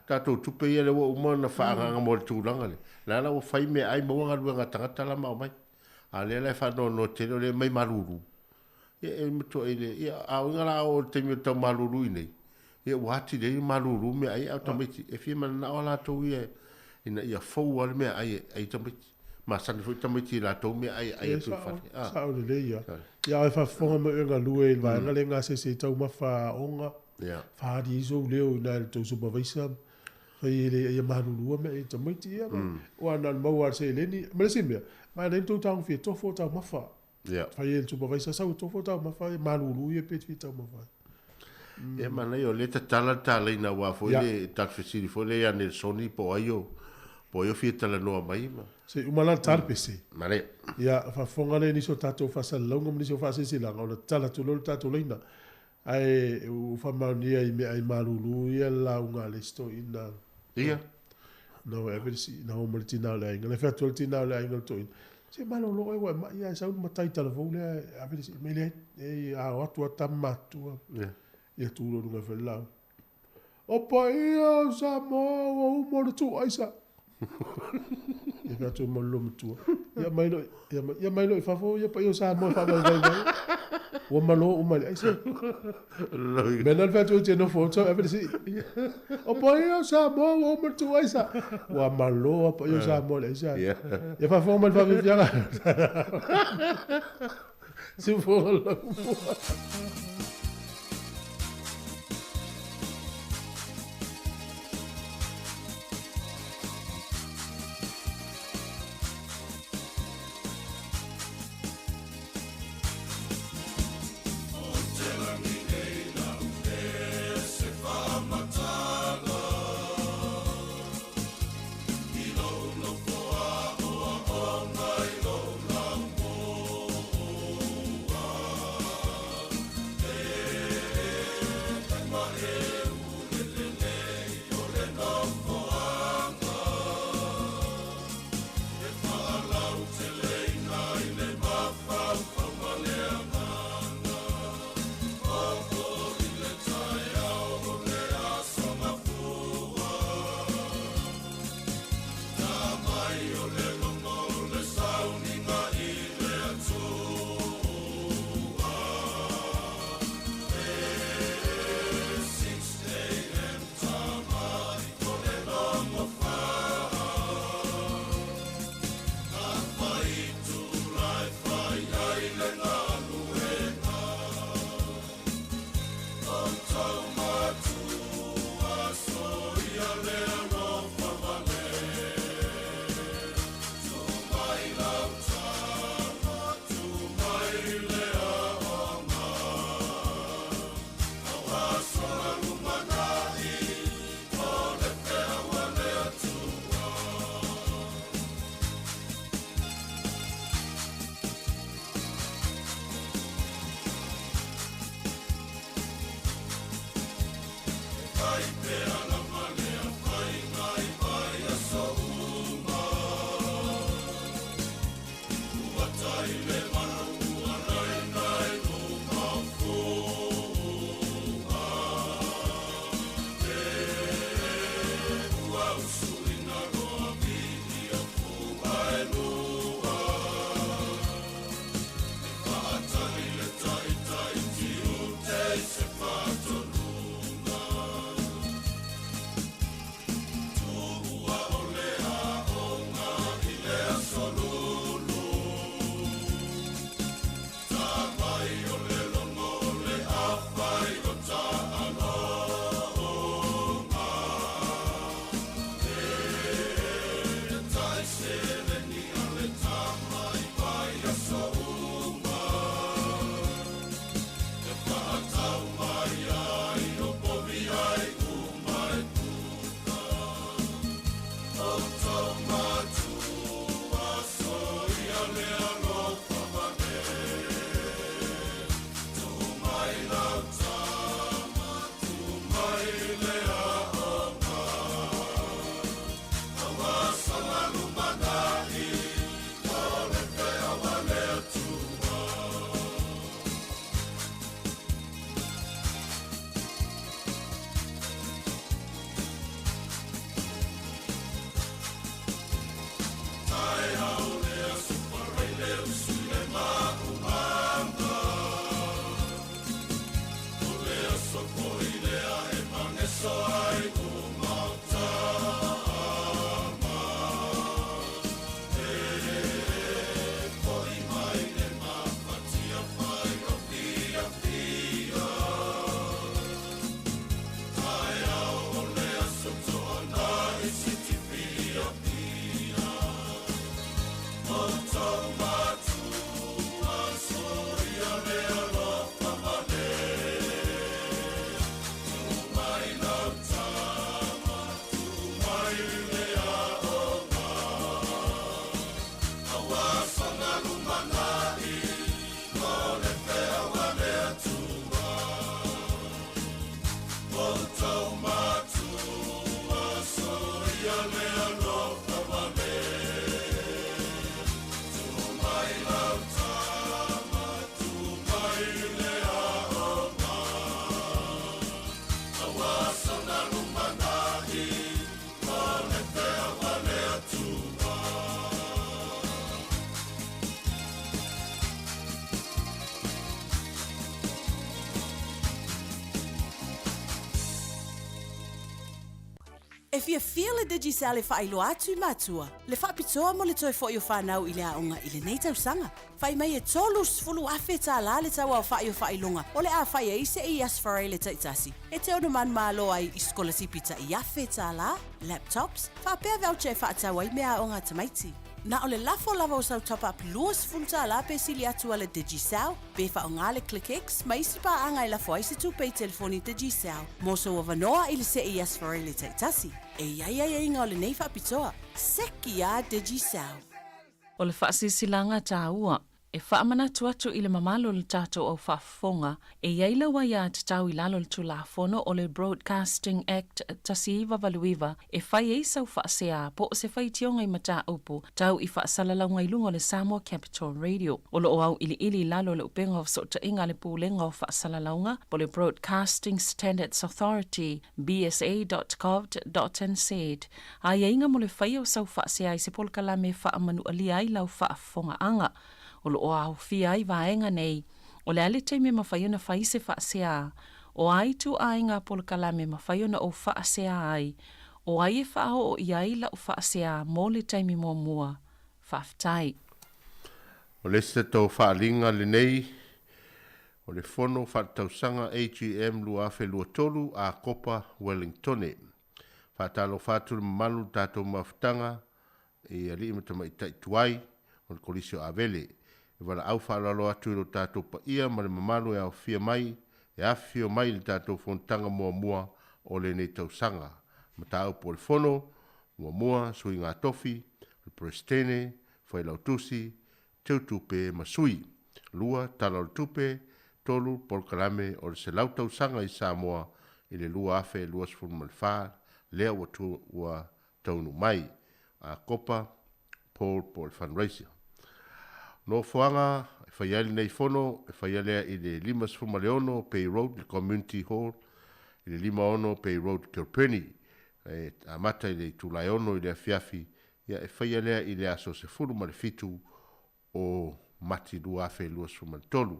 Tatou tupe ia lea ua uma ona faaagaaga mo le tulaga lea. La la ua fai meaai maua galuega a tagata la ma aumai. A o lea la e faanoanoa tele o lea e aumai malulu. Ia e matuai le, ia a uiga la a oo i le taimi o le tau malulu i inei, ia ua atili ai malulu meaai a o tamaiti e fia mananao lava latou ia ina ia fou lava le meaai e ai tamaiti. Masani foi tamaiti i latou meaai e ai atu i le fale. A. Sao lelei lava. Ia a o e faafofoga mai oe galue i le vaega lea e gasese ai taumafa aoga, faaali ai sou leo i ina i le tou supervisor, fai e le ia malulua meaai a tamaiti, ia aua na o le maua lava o le seleni. Ma le isi mea, manaia le tou tagofia e tofo taumafa. Ia. Fai e le supervisor sau e tofo taumafa e malulu ia pe fia taumafa ai. Ia manaia o lea e tatala le talaina aua foi le tatou fesili foi lea ia Nelsoni po o ai o po o ai o fia talanoa mai ma. Se i uma la le tala pese. Manaia. Ia faafofoga lea i nisi o tatou faasalalauga ma nisi o faasilasilaga ona tatala atu loa le tatou laina. Ae ua faamaonia i meaai malulu ia le lauga a le isi toeaina. Ia. Na o e ave le sii, na o ma le tina o le aiga. Na fai atu ai le tina o le aiga i le toeaina, se malolo oe ua e mai ae sau le matai talavou lea e ave le sii mai. Leai, leai a o atu lava tama matutua. Ia tu loa i luga e fai le lauga. O paia o Samoa ua uma ona tuu aisa. Ia fai atu ai ma le loomatua. Ia aumai loa, ia aumai loa i fafo ia paia o Samoa e faavaivai mai. Ua malo uma i le aisa. Mea na le fai atu e te nofo atu ave le sii. O paia o Samoa ua uma ona tuu aisa. Ua malo lava paia o Samoa i le aisa. Ia faafofoga mai le faafiafiaga. Siufofoga laumua. E fiafia le Digicel e faailoa atu i matua le faapitoa mo le toe fo'i o fanau i le aoga i lenei tausaga. Fai mai e $30,000 le tau aofa'i o faailoga o le a fai ai se i Asfarele taitasi e te ono manumalo ai i sikolasipi ta'i $1,000, laptops, faapea voucher e faatau ai meaaoga a tamaiti. Na o le lafo lava o sau top-up $20 pe sili atu a le Digicel, pe faaaoga le ClickX ma isi paaga e lafo ai se tupe i telefoni Digicel mo sou avanoa i le see i Asfarele taitasi. E i ai aiaiga o lenei faapitoa. Seki a Digicel! O le faasilasilaga taua e faamanatu atu i le mamalu o le tatou au faafofoga, e i ai lau aiatatau i lalo o le Tulafono o le Broadcasting Act 1989 e fai ai sau faasea po o se faitioga i mataupu tau i faasalalauga i luga o le Samoa Capital Radio. O lo o auiliili i lalo o le upega o fesootaiga a le Pulega o Faasalalauga po o le Broadcasting Standards Authority, bsa.govt.nz, aiaiga mo le faia o sau faasea i se polokalame e faamanualia ai lau faafofogaaga. O lo o aofia ai vaega nei, o le a le taimi e mafai ona fai se faasea, o a ituaiga polokalame e mafai ona ou faasea ai, o ai e faaoo i ai lau faasea mo le taimi muamua. Faafetai. O le isi tatou faaaliga lenei, o le Fono Faaletausaga AGM 2023 a Kopa Wellingtone. Faatalofa atu le mamalu i le tatou mafutaga i alii ma tamaitai tuai o le Kolisi o Avele. E valaau faaaloalo atu i lo tatou paia ma le mamalu e aofia mai, e afifio mai i le tatou fonotaga muamua o lenei tausaga. Mataupu o le Fono, Muamua, Suiga Tofi, o le Peresetene, Failautusi, Teutupe ma Sui. 2, Tala o le Tupe, 3, Polokalame o le 100 Tausaga i Samoa i le 2024 lea ua tu, ua taunuu mai. A Kopa, Paul po o le fundraiser. Nofoaga e fai ai lenei fono, e faia lea i le 56 Bay Road, le Community Hall, i le 56 Bay Road, Kilbirnie. E amata i le itula e 6 i le afiafi, ia e faia lea i le aso 17 o Mati 2023.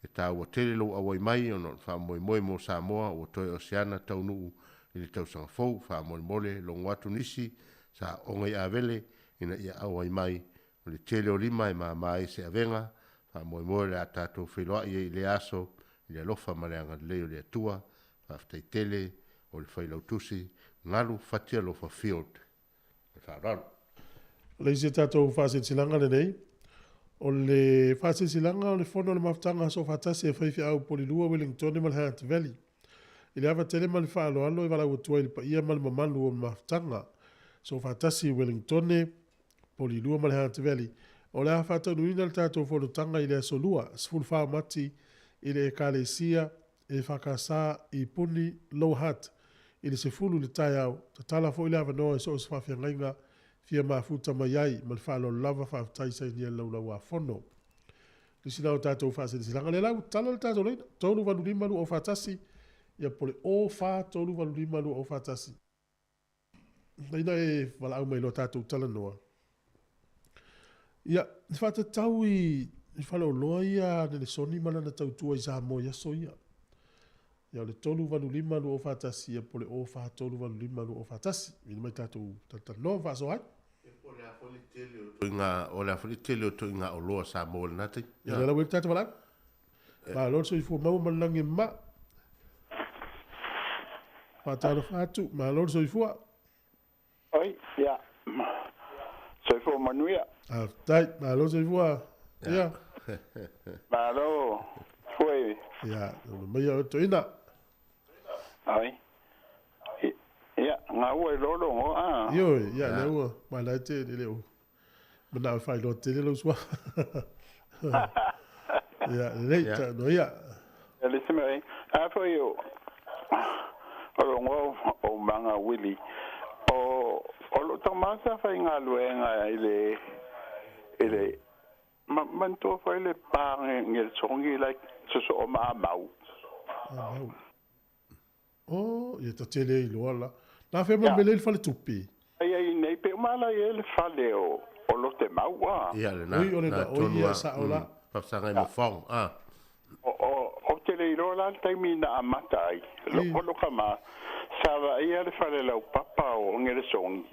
E taua tele lou auai mai ona o le faamoemoe mo Samoa ua toe oseana taunuu i le tausaga fou. Faamolemole logo atu nisi sa oga i Avele ina ia auai mai. O le tele o lima e mama ai se avega. Faamoemoe o le a tatou feiloai ai i lea aso i le alofa ma le agalelei o le Atua. Faafetai tele o le Failautusi Galu Fatialofa Field. Ma le faaaloalo. O le isi tatou faasilasilaga lenei, o le faasilasilaga o le Fono a le Mafutaga Aso Faatasi a Faifeau Polilua Wellingtone ma le Hutt Valley. I le ava tele ma le faaaloalo e valaau atu ai i le paia ma le mamalu o le Mafutaga Aso Faatasi i Wellingtone, Polilua ma le Hutt Valley. O le a faataunuuina le tatou fonotaga i le Aso Lua, 14 o Mati i le Ekalesia EFKS i Puni, Lower Hutt, i le 10 i le taeao, tatala foi le avanoa i so o se faafeagaiga fia mafuta mai ai, ma le faaaloalo lava, faafetai sainia le Laulau-a-Fono. Nisi na o tatou faasilasilaga, lea la ua tatala le tatou laina, 385 201, ia po o le 0 4 3 8 5 2 0 4 1. Ina e valaau mai loa tatou talanoa. Ia, e faatatau i faleoloa ia a Nelesoni ma lana tautua i Samoa i aso ia. Ia o le 385 201 ia po o le 0 4 3 8 5 2 0 4 1. Vili mai tatou talatalanoa ma faasoa ai. Po o le a foi le tele o ituaiga, o le a foi le tele o ituaiga oloa Samoa i lena taimi. Ia lea la ua i le tatou valaau. Malo le soifua maua ma le lagi e mama. Faatalofa atu, malo le soifua. Oi, ia. Soifua manuia. Faafetai, malo le soifua. Ia. Malo. Foi. Ia, taunuu maia oe toeaina. Oi. Ia, gaua i lo logo a. Ioe, ia lea ua malae te le o manao e faailoa tele lau suafa. Ia, lelei, taunuu ia. Ia le se mai. A foi o o logo o manga Willy. O o lo tama sa faigaluega i le i le ma manatua foi le pa nge songi like so ma mau. Ah, mau. Oh, ia ta tele iloa la. Na fe ma mele le fale tupe. Ai ai nei pe mala ia le fale o o lo te mau a. Ia le na. Oi, o le na, oi, ia sa o la. Faafesagai ma fong. Ah. O o o te le iloa la le taimi na amata ai. Lo o lo ka ma Sa vaaia le falelaupapa o Gelesoni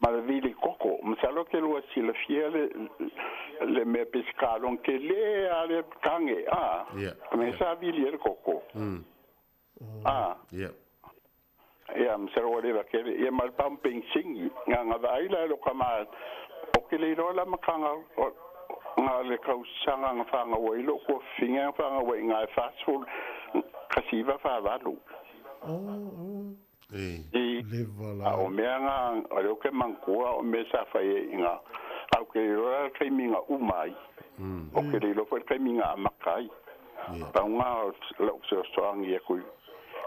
ma le vili koko. Masalo ke lua silafia le le mea pesikalon ke le a le kange a. Me sa vili e le koko. A. Ia masalo ua leva kele ia ma le pampeng singi nga nga vaai la lo kama o ke le iloa la makanga nga le kausaga nga fagaua i lou kuafifiga nga fagaua i ga e 40 kasiva favalu. I a o mea nga o le oke mangua o mea sa fai ai nga au ke iloa le taimi nga uma ai. O ke le iloa foi le taimi nga amaka ai. Pau nga o la'u fesoasoani aku i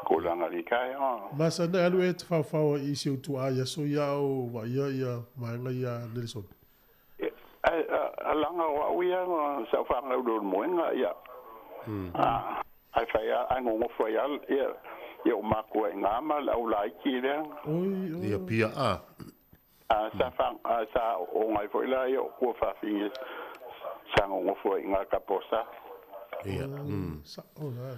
tulaga lika e a. Masani alu e te whawhau i isi o tuaa ia so ia o wa ia ia vaenga ia Nelson. A langa o au ia sa o whangau lo moenga ia. A ai whai a ai ngongofo ai al ia ia o makua i ngā ma le au laiki lea. Oi oi. Ia pia a. A sa whang a sa o ngai foi la ia o kua whawhingi sa ngongofo ai ngā kaposa. Ia. Sa o la.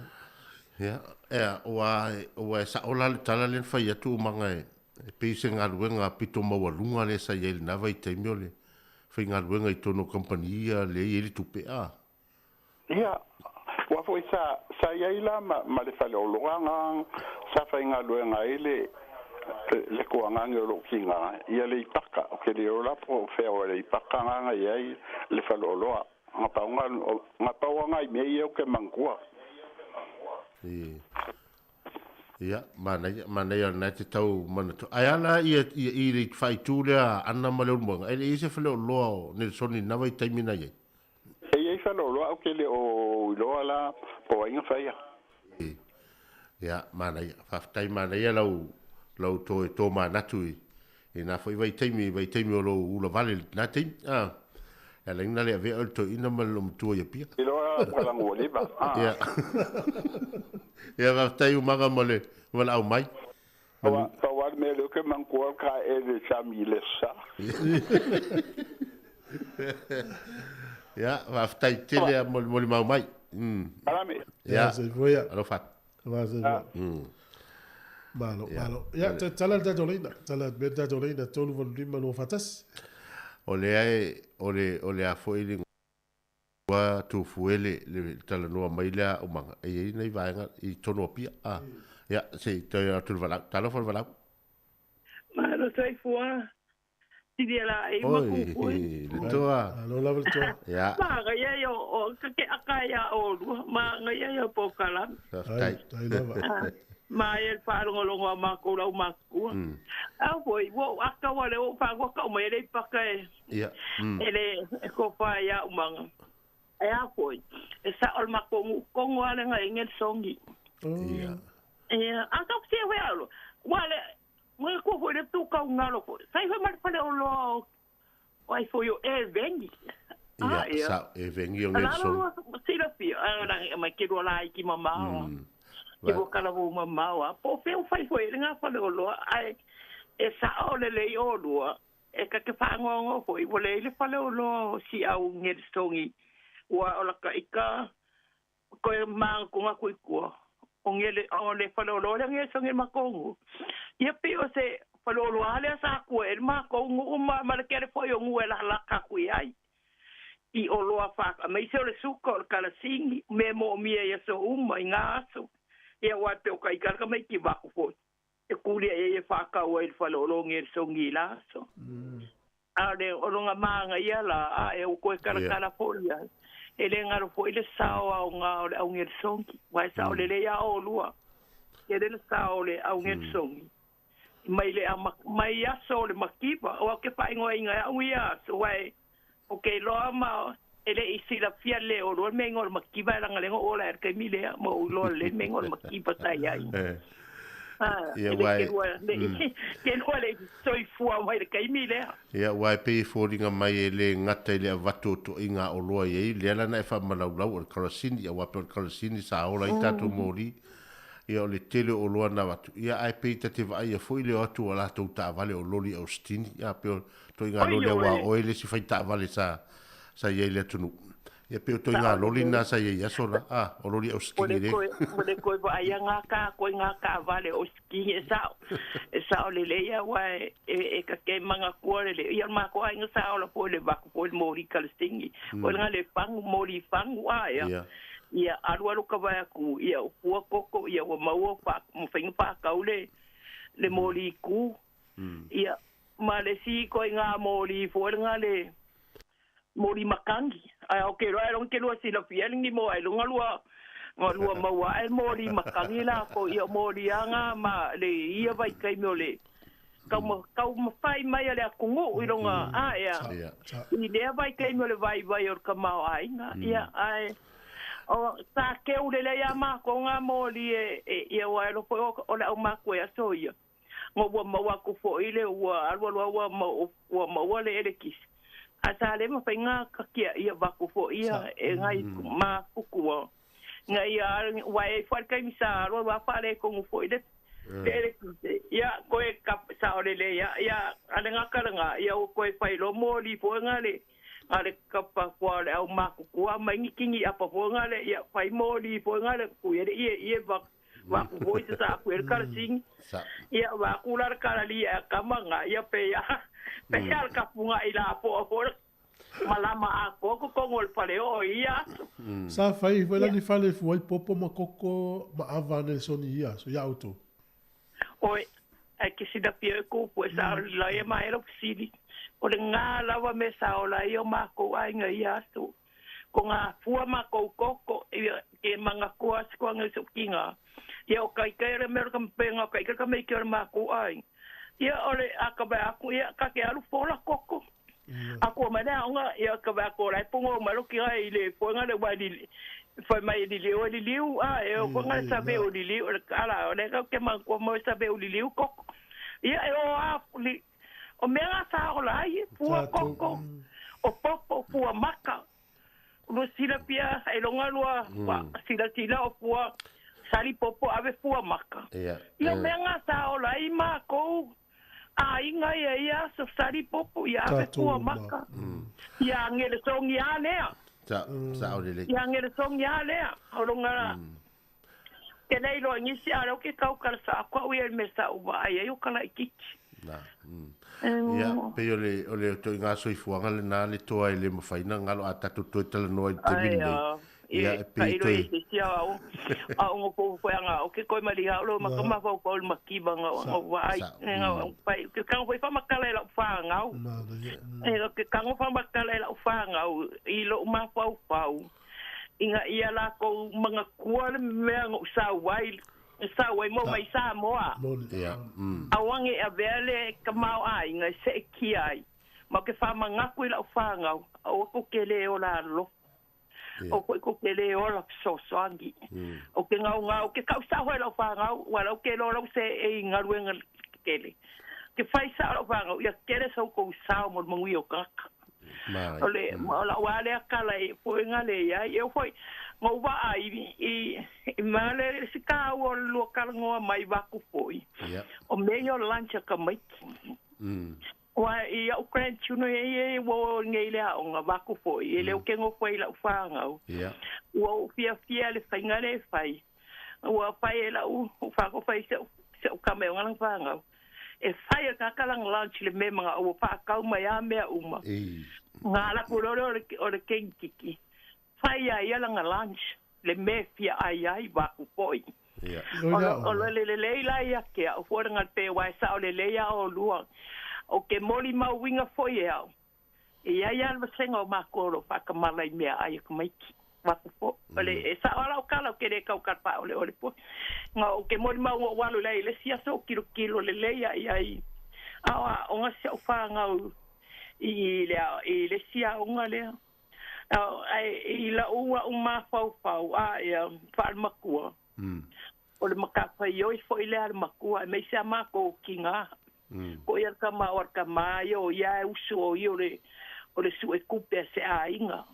Ia, ea, ua, ua e sa'o la le tala lea na fai atu o maga e, e pei se galuega pito maualuga lea sa i ai i lena vaitaimi o le faigaluega i totonu o kamupani ia lea e i ai le tupe a. Ia, ua foi sa, sa i ai la ma, ma le faleoloa nga sa faigaluega ai le, le koagage o lou tiga, ia le ipaka, o ke le ola po o fea o le ipaka nga nga i ai le faleoloa. Nga pau nga, nga pau nga i mea ia o ke manatua. Ia, manaia, manaia o lena e te tau manatua. Ae a la ia, ia i le faaitu lea a Ana ma Leulumoega, e le i ai se faleoloa o Nelson i lena vaitaimi na i ai? E i ai faleoloa au ke le o iloa la po o ai na faia. Ia, manaia, faafetai manaia lau, lau toe tōmanatu i, i na foi vaitaimi, vaitaimi o lou ula vale i lena taimi, a. E ala ai na le avea oe i le toeaina ma le loomatua i Apia. Iloa palagu ua leva, a. Ia. Ia, faafetai Umaga mo le valaau mai. Pau, pau lava le mea lea ou te manatua o le taele sami i le Aso Sa. Ia, faafetai tele lava mo le molimau mai. Alame. Ia, Soifua ia. alofa atu. Soifua. Malo, malo. Ia, tala le tatou laina. Tala atu pea le tatou laina, 385 241. O lea e, o le, o le a foi le igoa Tufuele, le talanoa mai lea a Umaga, e i ai nai vaega i totonu o Apia. A, ia, se i toe atu le valaau. Talofa le valaau. Malo soifua. Silia la e ma Oi, le toa. Alo lava le toa. Ia. Maangaia ia o ka ke aka ia o lua. Maangaia ia po kalame. Faafetai. Tai lava. Ma ia le faalogologo a makou lau makua. Au foi, ua ou aka ua le ou faagoa kau mai e le paka e. Ia. E le e kofa ia umaga. E a foi, e sa'o le makou nu'u kogo a le gaʻiga le sogi. Ia. Ia, a kau sia foi alo. Ua le manatua foi le tukaugalo foi. Fai foi ma le faleoloa o o ai foi o e vengi. Ia, sa'o, e vengi o Lalo Nelson. lua silafia, a lagi mai ke lua laiki mamao. Ke lua kalavu mamao a. Po o fea ua fai foi i le gā faleoloa, ae e sa'o lelei olua, e ka ke faagoagoa foi, ua leai le faleoloa o si'au Nelsoni, ua o laka ika koe maagakuga kuikua. O ngele o le faleoloa lea Nelsoni e makou Ia pei o se faleoloa lea sa akua e le makou nu'u ma ma le kele foi o nu'u e lakalaka aku i ai. I oloa fa aemaise o le suka o le kalasini, mea e mo'omia i aso uma i gā aso. Ia aua e pei o ka ika le tamaiti vaku foi e kuli ai e faakau ai i le faleoloa Nelsoni i la aso. A o le o loga magaia la a e ua toe kalakala foi ai. E le galo foi le sao aoga o le au Nelsoni, aua e sao lelei a olua. Tele le sao o le au Nelsoni mai le ama mai aso o le makiva, aua ou te faaigoaina e au ia aso, aua e o ke iloa ma e le i silafia le olua le mea igoa o le makiva e lagalega o ola ai le taimi lea, ma ou iloa lelei le mea igoa o le makiva sa i ai. Ia, E le aua e ke lua le ke lua le soifua mai le taimi lea. Ia, aua e pei e foliga mai e le gata i le avatu o toaiga oloa i ai, lea la na e faamalaulau o le karasini, aua pei o le karasini sa ola ai tatou moli, ia o le tele o oloa na avatu, ia ae pei ta te vaaia foi le o atu o a latou taavale o loli Ausitini, ia pei o toaiga Oi loli aua oe. o oe le isi fai taavale sa sa i ai i le atunuu. Ia pe o toi ngā loli nā sa ia ia sola. Ah, o loli au skingi le. O le koe wa ia ngā kā, koe ngā kā vale o skingi e sao. E sao le le ia wa e ka ke manga kua le le. Ia mā ko ainga sao la po le vaku po le mori ka le stingi. O le ngā le fangu, mori fangu a ia. Ia alu alu ka vai aku, ia o pua koko, ia ua maua pa, mo whainga pā kau le mori ku. Ia, ma le si koe ngā mori fo le ngā le mori makangi. Ai o ke roa long ke lua sila fia ni mo ai lunga lua nga lua maua ai mori makangi la ko ia mori anga ma le ia vai kai mo le kau ma fai mai ale akungu i longa a ia i le vai kai mo le vai vai o ka mau ai nga ia ai o ta ke u le ia ma ko nga mori e ia wa lo ko o la o ma ko ia so ia ngo ua maua ku fo ile ua alu alu ua maua le ele kisi a sa le ma whainga kakia ia waku fo ia e ngai ma kukua ngai ia wa e wharkai misa alu wa whare kongu fo ile le kisi ia koe ka sa ore le ia ia ale ngā karanga ia o koe whailo mōri fo ngā le ale kapa kua le au ma kukua mai ngikingi apa fo ngā le ia whai mōri fo ngā le kuia le ia ia waku waku foi te sa ku el karasingi ia waku la karali ia kamanga ia pe ia pe ia ka punga ila po po malama a koko kongol pale o ia sa fai foi la ni fale foi popo ma koko ma avane soni ia so ia auto oi ai ke sida pie ko po sa la ia ma ero sili o le ngā lawa me sa o la ia ma ko ai nga ia so ko ngā fua ma ko koko ia ke manga ko as ko ngai so kinga ia o kai kai re mero kampenga kai kai me ki o ma ko ai ia ole akabe aku ia ka ke alu fola koko aku ma na nga ia ka ba ko lai pongo ma lo ki ai le ponga le wa li foi mai li o li liu a e o ponga sa be o li liu ala o le ka ke ma ko mo sa be o li liu koko ia e o a li o me nga sa o lai pua koko o popo pua maka lo sila pia e longa lua sila sila o pua sali popo ave pua maka. Ia mea ngā sao lai mākou a inga ia ia so sali popo ia ave pua maka. Ia ngele songi a lea. Sa o lele. Ia ngele songi a lea. Holonga ke nei loa ngisi a leo ke kaukala sa akua ui el mesa uwa ai ai o kala i kiki. Na. Ia, pe o le toi ngā soifuanga le nā le toa i le mawhaina ngalo a tatu toi tala noa i te mini nei. Ia, e pe toi. Ka ilo i au a ongo koufuanga o ke koe maliha o lo makama fau pau le makiba nga o vai nga pai ke kango foi famakala e lau whangau. E ke kango famakala e lau whangau i lo mafau pau. Inga ia la kou mga kua le mea ngo sa wai sa wai mo mai sa moa. Ia. Awange a vele ka mau ai nga se ki ai. Ma ke whamangaku i lau whangau o ko ke le o la lo. O koe ko ke le ola sosoangi. O ke ngau ngau, ke kau sa hoe lau whangau, wala o ke lo lau se e ngaruenga kele. Ke whai sa lau whangau, ia kere sau kou sao mo mangui o kaka. O le, o la wale a kala e poenga le ia, e o hoi, ngau waa i male si kau o lua kalangoa mai waku foi. O mei o lunch a ka maiki. Wa i au grandchildren e wo ngei le aonga waku foi e leo ke ngo foi lau whangau. Ua u fia fia le whainga le whai. Ua whai e lau whako whai se u kame o ngalang whangau. E whai a kakalang lunch le memanga ua whakau mai a mea uma. Ngā laku rore o le kenkiki. Whai a ia langa lunch le me fia ai ai waku foi. O le le leila ia kea o fuaranga te wai sa o le leia o lua. O ke moli mau winga foi e au. E ia ia alwa senga o mākoro whakamala i mea ai ka maiki. Waku po. Ole e sa ala o kala o ke re kau karpa ole ole po. Nga o ke moli mau o walu lei le sia so kilo kilo le leia ia i. Awa o nga sia o whangau i le sia o nga lea. Ai i la ua o mawhau whau a ia whaalmakua. O le makawhai oi fo i lea le makua e mei sea mākou ki ngā. Ko ia ka ma o ka mai o ia usu o i o le su e kupe se a inga.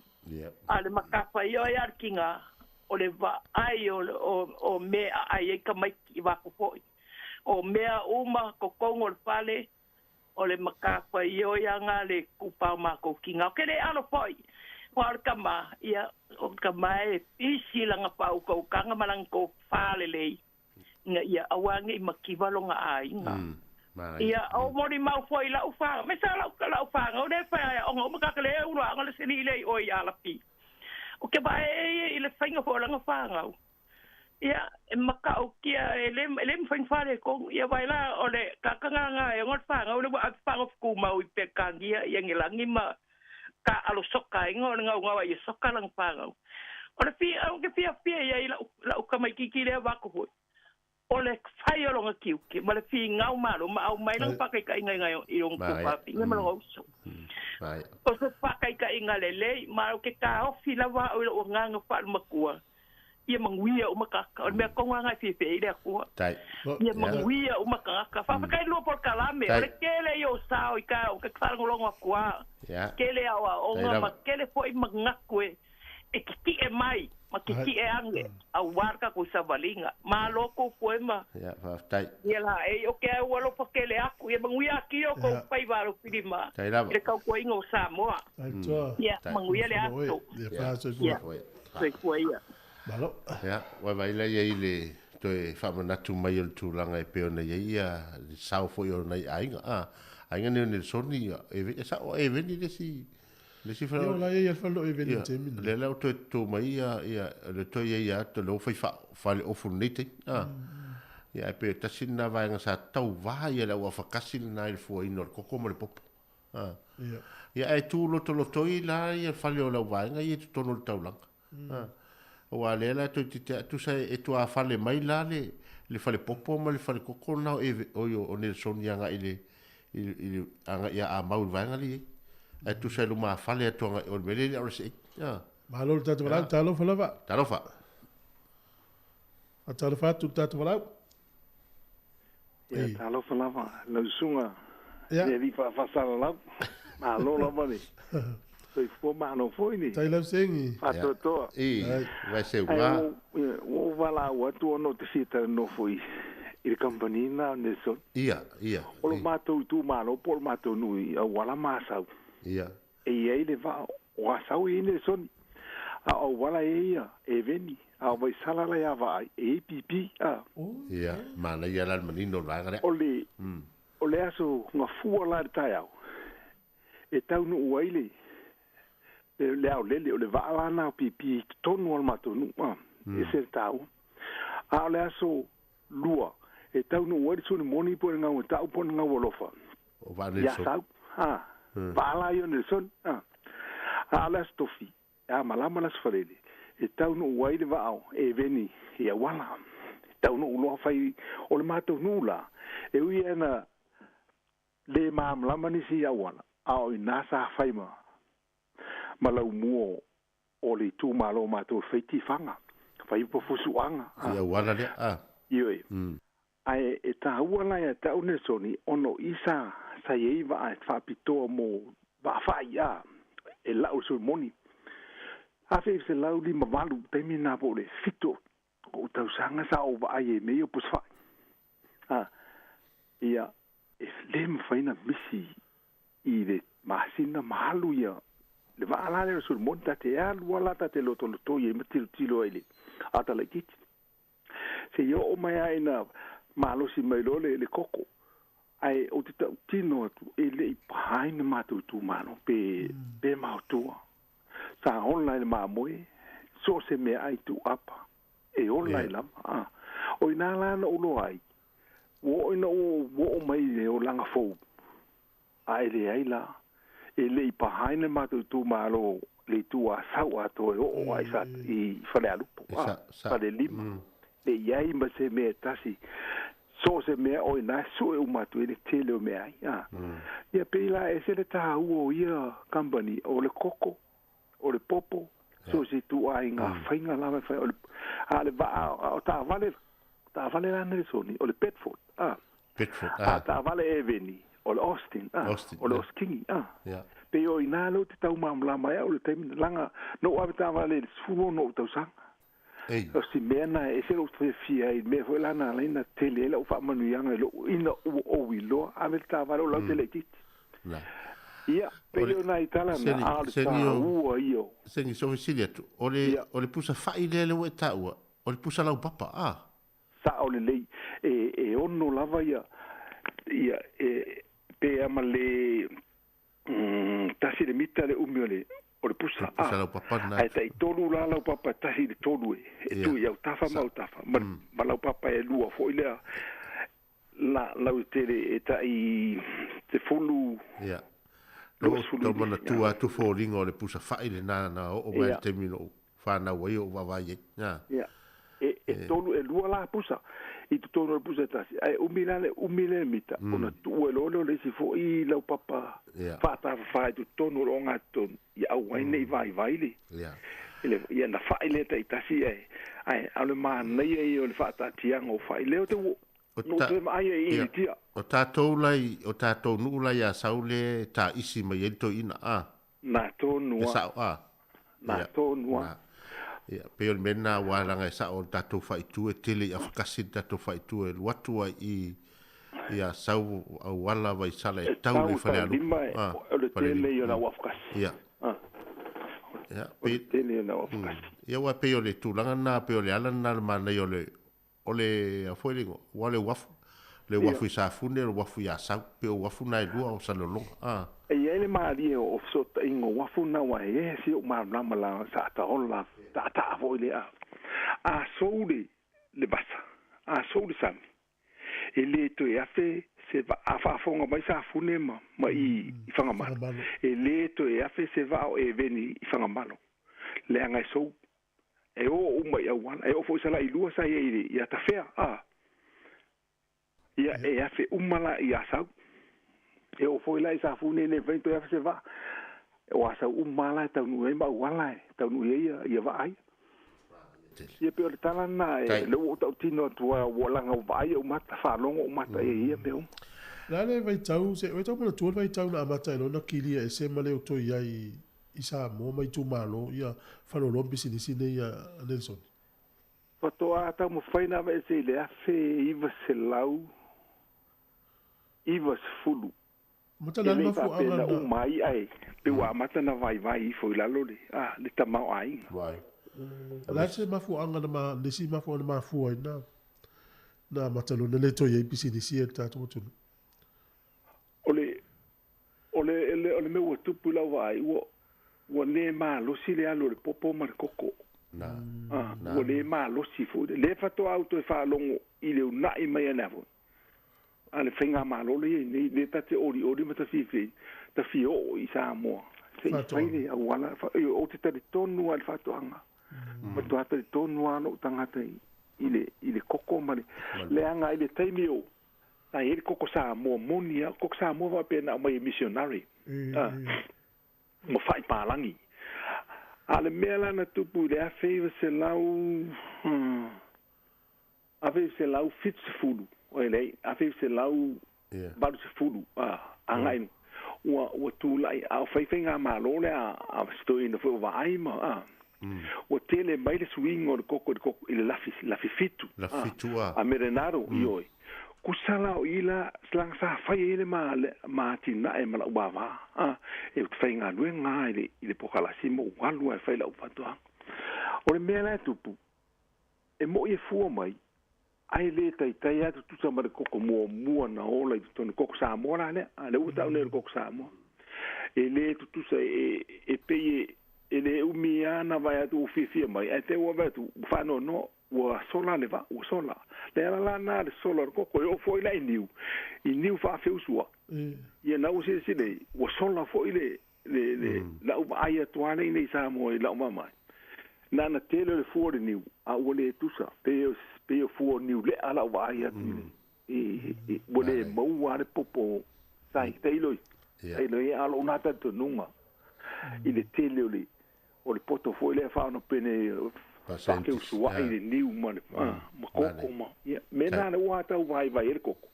A le makafa i o ia kinga o le va ai o me ai e ka mai ki wa ko foi. O mea uma ko kongo le fale o le makafa i o ia nga le kupa o mako kinga. O ke le alo foi. Wa o le kama, ia, o le kama e pisi langa whaukaukaga ma langa ko whālelei. Nga ia aua nge i makiva longa aiga. Ia, o moni mau foi lau whanga. Me sa lau lau whanga, o le whai onga, o makaka le ulo anga le sini le o i alapi. O ke ba e i le whainga fo langa whangau. Ia, e maka o kia, e le, e le mwhainga whare kong, ia vai la, o le kakanga ngā e ngor whangau, le wa whanga whukumau i pekangia, ia ngelangi ma ka alo soka inga, o le ngau ngau i soka lang whangau. O le fia, o ke fia fia ia i lau, lau kamai kiki lea wako hoi. O le whai o longa kiuki, ma le fi ngau malo, ma au mai lang whakaika inga inga i longa kupapi, inga ma longa uso. O se whakaika inga lelei, ma o ke ka ofi lawa o ilo nganga whalu makua. Ia manguia o makaka, o le mea konga ngai whiwhi i le akua. Ia manguia o makaka. Whawhakai lua por kalame, o le kele i o sao i ka, o ke wharangolongo akua. Kele au a onga, ma kele fo i mangaku e, e kiki e mai, ma kiki e ange, au warka ko savalinga. Ma loko fo e ma. Ia, whawhtai. Ia la, e o ke au alofa kele aku, ia manguia ki o ko pai waro whirima. Tai lava. I le kau inga o Samoa. Ia, manguia le ato. Ia, soifua ia. Malo. Ia, wai vai la ia i le toe whaamanatu mai o le tūlanga e peo na ia ia, le sao fo i o nei ainga. Ah, ainga neo Nelsoni, e sa o e veni le si le si whalo. Ia, la ia ia whalo e veni te mina. Le lau toe tō mai ia, ia, le toe ia ia, te leo whai whale ofu nei te. Ah. Ia, e peo tasi nā vaenga sa tau wā ia lau awhakasi nā i le fua ino le koko ma le popo. Ah. Ia. Ia, e tū loto lotoi la ia whale o lau vaenga ia te tono le taulanga. Ah. O a lea la toi te atu sa e tua whale mai la le whale popo ma le whale koko nā e o o Nelson ia ngā i le anga ia a mau vaenga li e tu sa luma whale atu anga o le mele le o le se. Malo le tātou walau, talofa lava. Talofa. A talofa atu le tātou walau. Ia, talofa lava, lau sunga. Ia. Le vi whawhasara lau. Malo lava ni. Soifua malo foi ni. Tai lau sengi. Whatotoa. I, vai se unga. Ua wala au atu ono te whita nofo i le company na Nelson. Ia, ia. O lo mātou i tū malo, po lo mātou nui, au wala māsau. Ia. E ia i le vaa, o asau i Nelson. A au wala e ia, e veni, a vai sala la ia vaai, e pipi, a. Ia, mana ia la manino vaega lea. O le, o le aso ngā fua la le tai au. E tau nu ua i le, le au lele, o le vaa la nā pipi, tonu al mātou nu, e se tau. A o le aso lua, e tau nu ua i le suni moni po e ngau, tau po e ngau alofa. O vaa Nelson. Ia sau, vaa la ia Nelson, a. A o le aso tofi, a malama la sfalele, e tau nu ua i le vaao, e veni, e awala. E tau nu uloa whai, o le mātou nu la, e ui ana le maamlama nisi awala, a o i nā sa whaima, ma lau mua o le tū malo mātou whaiti whanga, whai upafusuanga. Ia wala lea, a. Ioi. Ai e tāua lai a tau Nelsoni, ono isa sa iei waa e whapitoa mō waawhai a, e lau sui moni. A whai se lau li mawalu, taimi nā po le fito, o tausanga sa o waai e mei o puswhai. A, ia, e le mwhaina misi i le masina mahalu ia, le vaa la le sul moni tate alu ala tate loto loto i e matilo tilo ai le ata lai kiti. Se i o mai ai na malosi mai lo le koko. Ai o te tau tino atu e le i pahaina mātou tū mano pe mautua. Sa online le maamoe, so se mea ai tū apa. E online lama. O i nā lana ulo ai, wo ina o mai le o langa fou. A e le ai la. E le i pahaina mātou tū malo le tū a sau atoe o ai sa i whale alupo, whale lima. Le iai ma se mea tasi, so se mea o i nā sue o mātou e le tele o mea ai. Ia pēla e se le taha ua o ia company, o le koko, o le popo, so se tū ai ngā whainga lama whai, o le, a le vaa, o tā vale la Nelsoni, o le Bedford, Bedford, a. Tā vale e veni. O le Austin, o le Oskingi, Pe o i nā lau te tau maamlama ea o le taimi langa, no awe tā vale le sfulo no o tausanga. O si mea nā e se lau te fia i mea foi lana laina tele e lau whaamanuianga e lau ina ua o i loa, awe tā vale o lau te le titi. Ia, pei o nai tala na, a o le taua ia o. Seni, se o fesili atu, o le, o le pusa fa'i lea lea ua e taua, o le pusa laupapa, a? Sa'o lelei, e, e ono lava ia, ia, e, pe a ma le, 1 le mita le umi o le, o le pusa, a. Pusa laupapa lena. Ae tai-tolu la laupapa, 1 i le 3 e, e tuu i autafa ma autafa, ma, ma laupapa e lua foi lea, la, lautetele e tai 10. Ia. Lea ua tau manatua atu foliga o le pusa fa'i lenā na oo mai i le taimi na ou fanau ai o ou vaavaai ai. A. Ia. E, e tolu, e lua la pusa i totonu o le pusa e tasi, ae umi la le umi le mita, ona tuu ai loa lea o le isi foi laupapa faatafafā i totonu o le ogatotonu, ia aua ai ne i vaivai le, le, ia na fa'i lea ta'itasi ae, ae a o le manaia ia o le fa'ataatiaga o fa'i lea o te ua no toe vaai ai i Initia. O tatou la i, o tatou nuu la i Asau lea e taisi mai ai le toeaina, a? Na tonu E sa'o, a? Na tonu a. Na. Ia, pei o le mea lena aua leaga e sa'o o le tatou faaitu e tele i afakasi le tatou faaitu e alu atu ai i i Asau auala Vaisala e tau i le Falealupo. A, o le tele ia o le au afakasi. Ia. Ia, O le tele ia o le au afakasi. Ia, aua pei o le tulaga lena, pei o le ala lena o le manaia o le O le, a foi le igoa, ua le uafu, le uafu i Safune, o le uafu i Asau, pei o uafu na e lua o Salelologa, a. E i ai le malie o fesootaiga o uafu na aua e e si ou malamalama la sa taola taataa foi lea. A sou le le vasa, a sou le sami, e le toe afe se vaa, a faafofoga mai Safune ma ma i i Fagamalo, e le toe afe se vaa o Eveni i Fagamalo, leaga e sou. E o uma i auala, e oo foi Salailua sa i ai i Atafea, a. Ia, e afe uma la i Asau. E oo foi la i Safune e le mafai ona toe afe se vaa. O Asau uma lava la e taunuu ai ma auala e taunuu i ai ia, ia vaa ia. Ia pei o le tala lena, e, lea ua ou tautino atu ai, ua laga ua vaai ou mata, faalogo ou mata i ai i ia mea uma. O le a le vaitau, se ua tau manatua le vaitau na amata ai loa ona kilia ese ma le o toe i ai i Samoa ma itumalo ia faleoloa ma pisinisi nei a Nelson. Faatoa taumafai na aveese i le 1990. Amata E le le i mafuaaga faapea na na. uma ai ae pei ua amata na vaivai ifo i lalo le, a, le tamaoaiga. Vai. O le a se mafuaaga na ma, le isi mafuaaga na mafua ai na, na amata loa ona le toe i ai pisinisi ia i le tatou atunuu? O le, o le, o le mea ua tupu i lau vaai, ua, ua le malosi le alu o le popo ma le koko. Na. A, Na. ua le malosi foi. Lea faatoa ou toe faalogo i le una'i mai a le a foi, a le faigamalo lea i ai nei, lea ta te olioli ma ta fiafia ai, ta fia oo i Samoa se i fai Faatoaga. le auala. Ou te talitonu lava i le faatoaga. Matua talitonu lava lou tagata i, i le, i le koko ma le, leaga i le taimi o, sa i ai le koko Samoa moni lava, koko Samoa faapea na aumai e missionary, a, ma fa'i palagi. A le mea la na tupu i le 1900, 1970, oi leai, 1980, a, agai i luga, ua, ua tulai, a o fai faigamalo lea a, a si toeaina foi o Vaai ma, a, ua tele mai le suiga o le koko i le koko i le lafi, lafi fitu, Lafi a, fitu, a. a Merenaro, ioe. Kusa la o i la, laga sa fai ai le ma, le, ma atinae ma la'u vavā, a, e ou te faigaluega lava i le, i le pokalasi ma ou alu lava e fai la'u faatoaga. O le mea la e tupu, e mo'i e fua mai, ae lē taitai lava tutusa ma le koko muamua na ola i totonu, koko Samoa la lea, a, lea ua ta'u nei o le koko Samoa. E lē tutusa e, e pei e, e lē umi lava na vae atu ua fiafia mai, ae te ua vae atu ua faanoanoa, ua sola le vaa, ua sola. Le ala la lena le sola o le koko, e oo foi la i niu, i niu faafeusua. Ia na ua silasila i ai, ua sola foi le, le, le, la'u vaai atu lava lea i inei i Samoa i la'u vaavaai. Na ona tele o le fua o le niu, a ua le tusa, pei o, pei o fua o niu le'a la'u vaai atu i le, i, i, ua le maua lava le popo sa i tailo i, tailo i, a o lo'u na talitonuga i le tele o le, o le poto foi lea faaonopene faafeusua'i i le niu ma le, a, ma koko ma, ia, mea na lea ua tau vaivai ai le koko,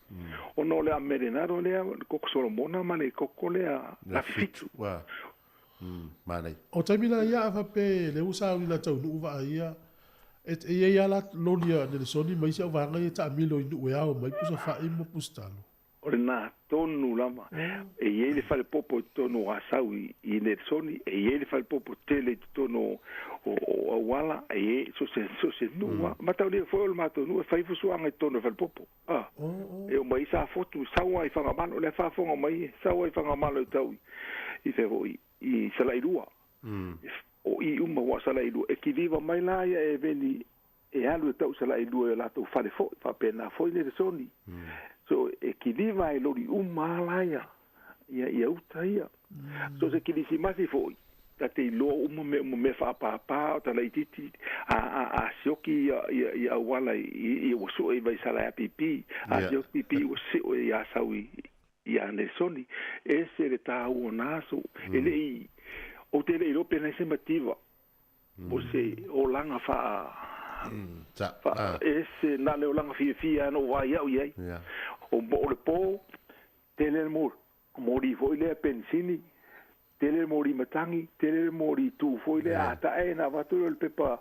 ona o le amelenaro lea, le koko Solomona ma le koko lea lafi fitu. Ua. Manaia. O taimi la ia a faapea lea ua sauni la taunuu vaaia, e e i ai lava la loli a Nelesoni ma isi auvaega ia e taamilo i nuu e ao mai pusa fa'i ma pusa talo. O le na tonu lava. E iai le falepopo i totonu o Asau i Nelsoni, e iai le falepopo tele i totonu o Auala, e iai so se nuu lava. Mataulia foi o le matou nuu e fai fusuaga i totonu o le falepopo. E o mai sa fotu, sau ai Fagamalo, le faafofoga mai e, sau ai Fagamalo i tau i fea foi i Salailua. O i uma ua Salailua, e kiliva mai la ia e veni e alu e tau Salailua i o latou fale foi, faapena foi Nelesoni. So e kiliva e loli uma la ia ia uta ia. So se kilisimasi foi, ta te iloa uma mea faapāpā o talaititi a sioki ia auala i ua sue i Vaisala ia pipi. A sioki pipi ua sio e ia sau i Nelesoni. E se le tāua na aso. E lei, o te lei lope nei se mativa. O se o langa faa e se na le o langa fiafia no vai au iai. O mo le po, tele le mori foi lea pensini, tele le mori matangi, tele le mori tu foi lea, ata e na vatu le pepa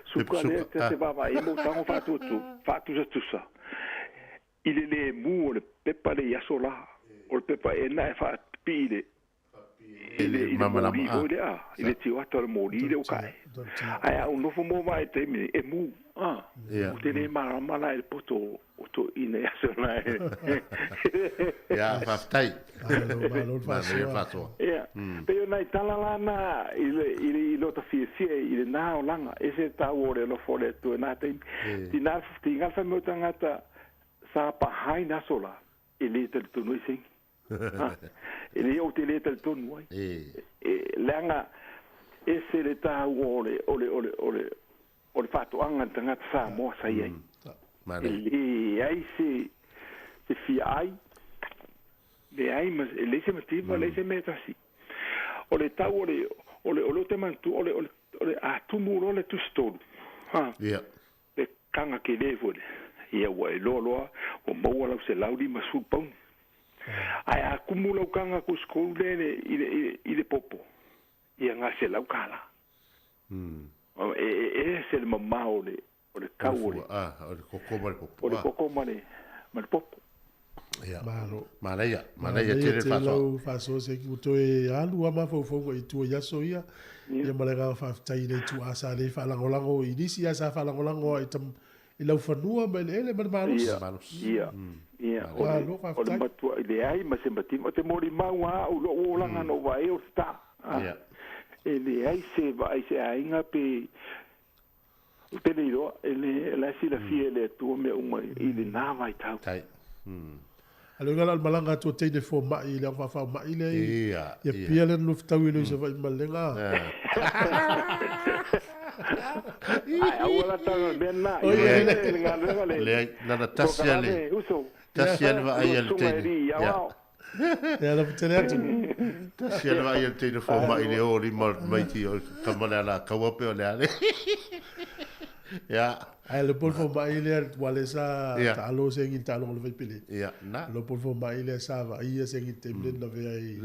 suka lea, te vava e mo tango whaatutu, whaatusatusa. I le le mu o le pepa le iaso la, o le pepa e na e whaapi le, i le mori foi lea, i le tiwata o le mori le ukae. Ai au nofo mo mai te mi e mu, o te le marama la e le poto o to ina iaso la e. Ia, whaftai. Malo whasoa. Ia, pe o nai tala lana i lota fiafia i le nā o langa, e se tau o le lofo le atua nā teimi. Ti ngalfa meo tangata sa pahai naso la, e le talitonu i sengi. E le o te le talitonu ai. Leanga e se le tau o le o le whaatoanga ni tangata Samoa sa iai. E le ai se fia ai, le ai ma le se mativa, le se mea tasi. O le tau o le o le te mantu, o le atumu lo le tusitolu. Le kanga ke le fole. Ia ua e loa loa, o maua lau se lauli ma sulu pauni. Ai a kumu lau kanga ku skolu le i le popo. Ia ngā se lau kala. E se le mamao o le kau o le. O le koko ma le popo. O le koko ma le popo. Ia. Manaia, manaia tele whasoa. Lau whasoa se ki utoe alu ama faufonga i tua iaso ia. Ia malenga whaftai nei tu asa nei whalangolango i nisi asa whalangolango i tam i lau whanua ma le ele ma le malus. Ia. Ia. O le matua i le ai ma se matima. O te mori maua au lo o langa no vai o sta. Ia. E le ai se vai se ainga pe te le iroa e le la si la fie le tua mea uma i le nā vai tau. Tai. Alo ngala al malanga tu teine fo mai le fa fa mai le ia pia le no ftau le se vai malenga. Ai au la tanga ben na. Le na tasia le. Tasia le vai al teine. Ia la tele atu. Tasia le vai al teine fo mai le o li mai ti o kamala la kaua pe o le ale. Ia. Ai le polfo mai le wale sa talo se ngi talo le vai pele. Ia na. Le polfo mai le sa va ia se ngi temle na ve ai.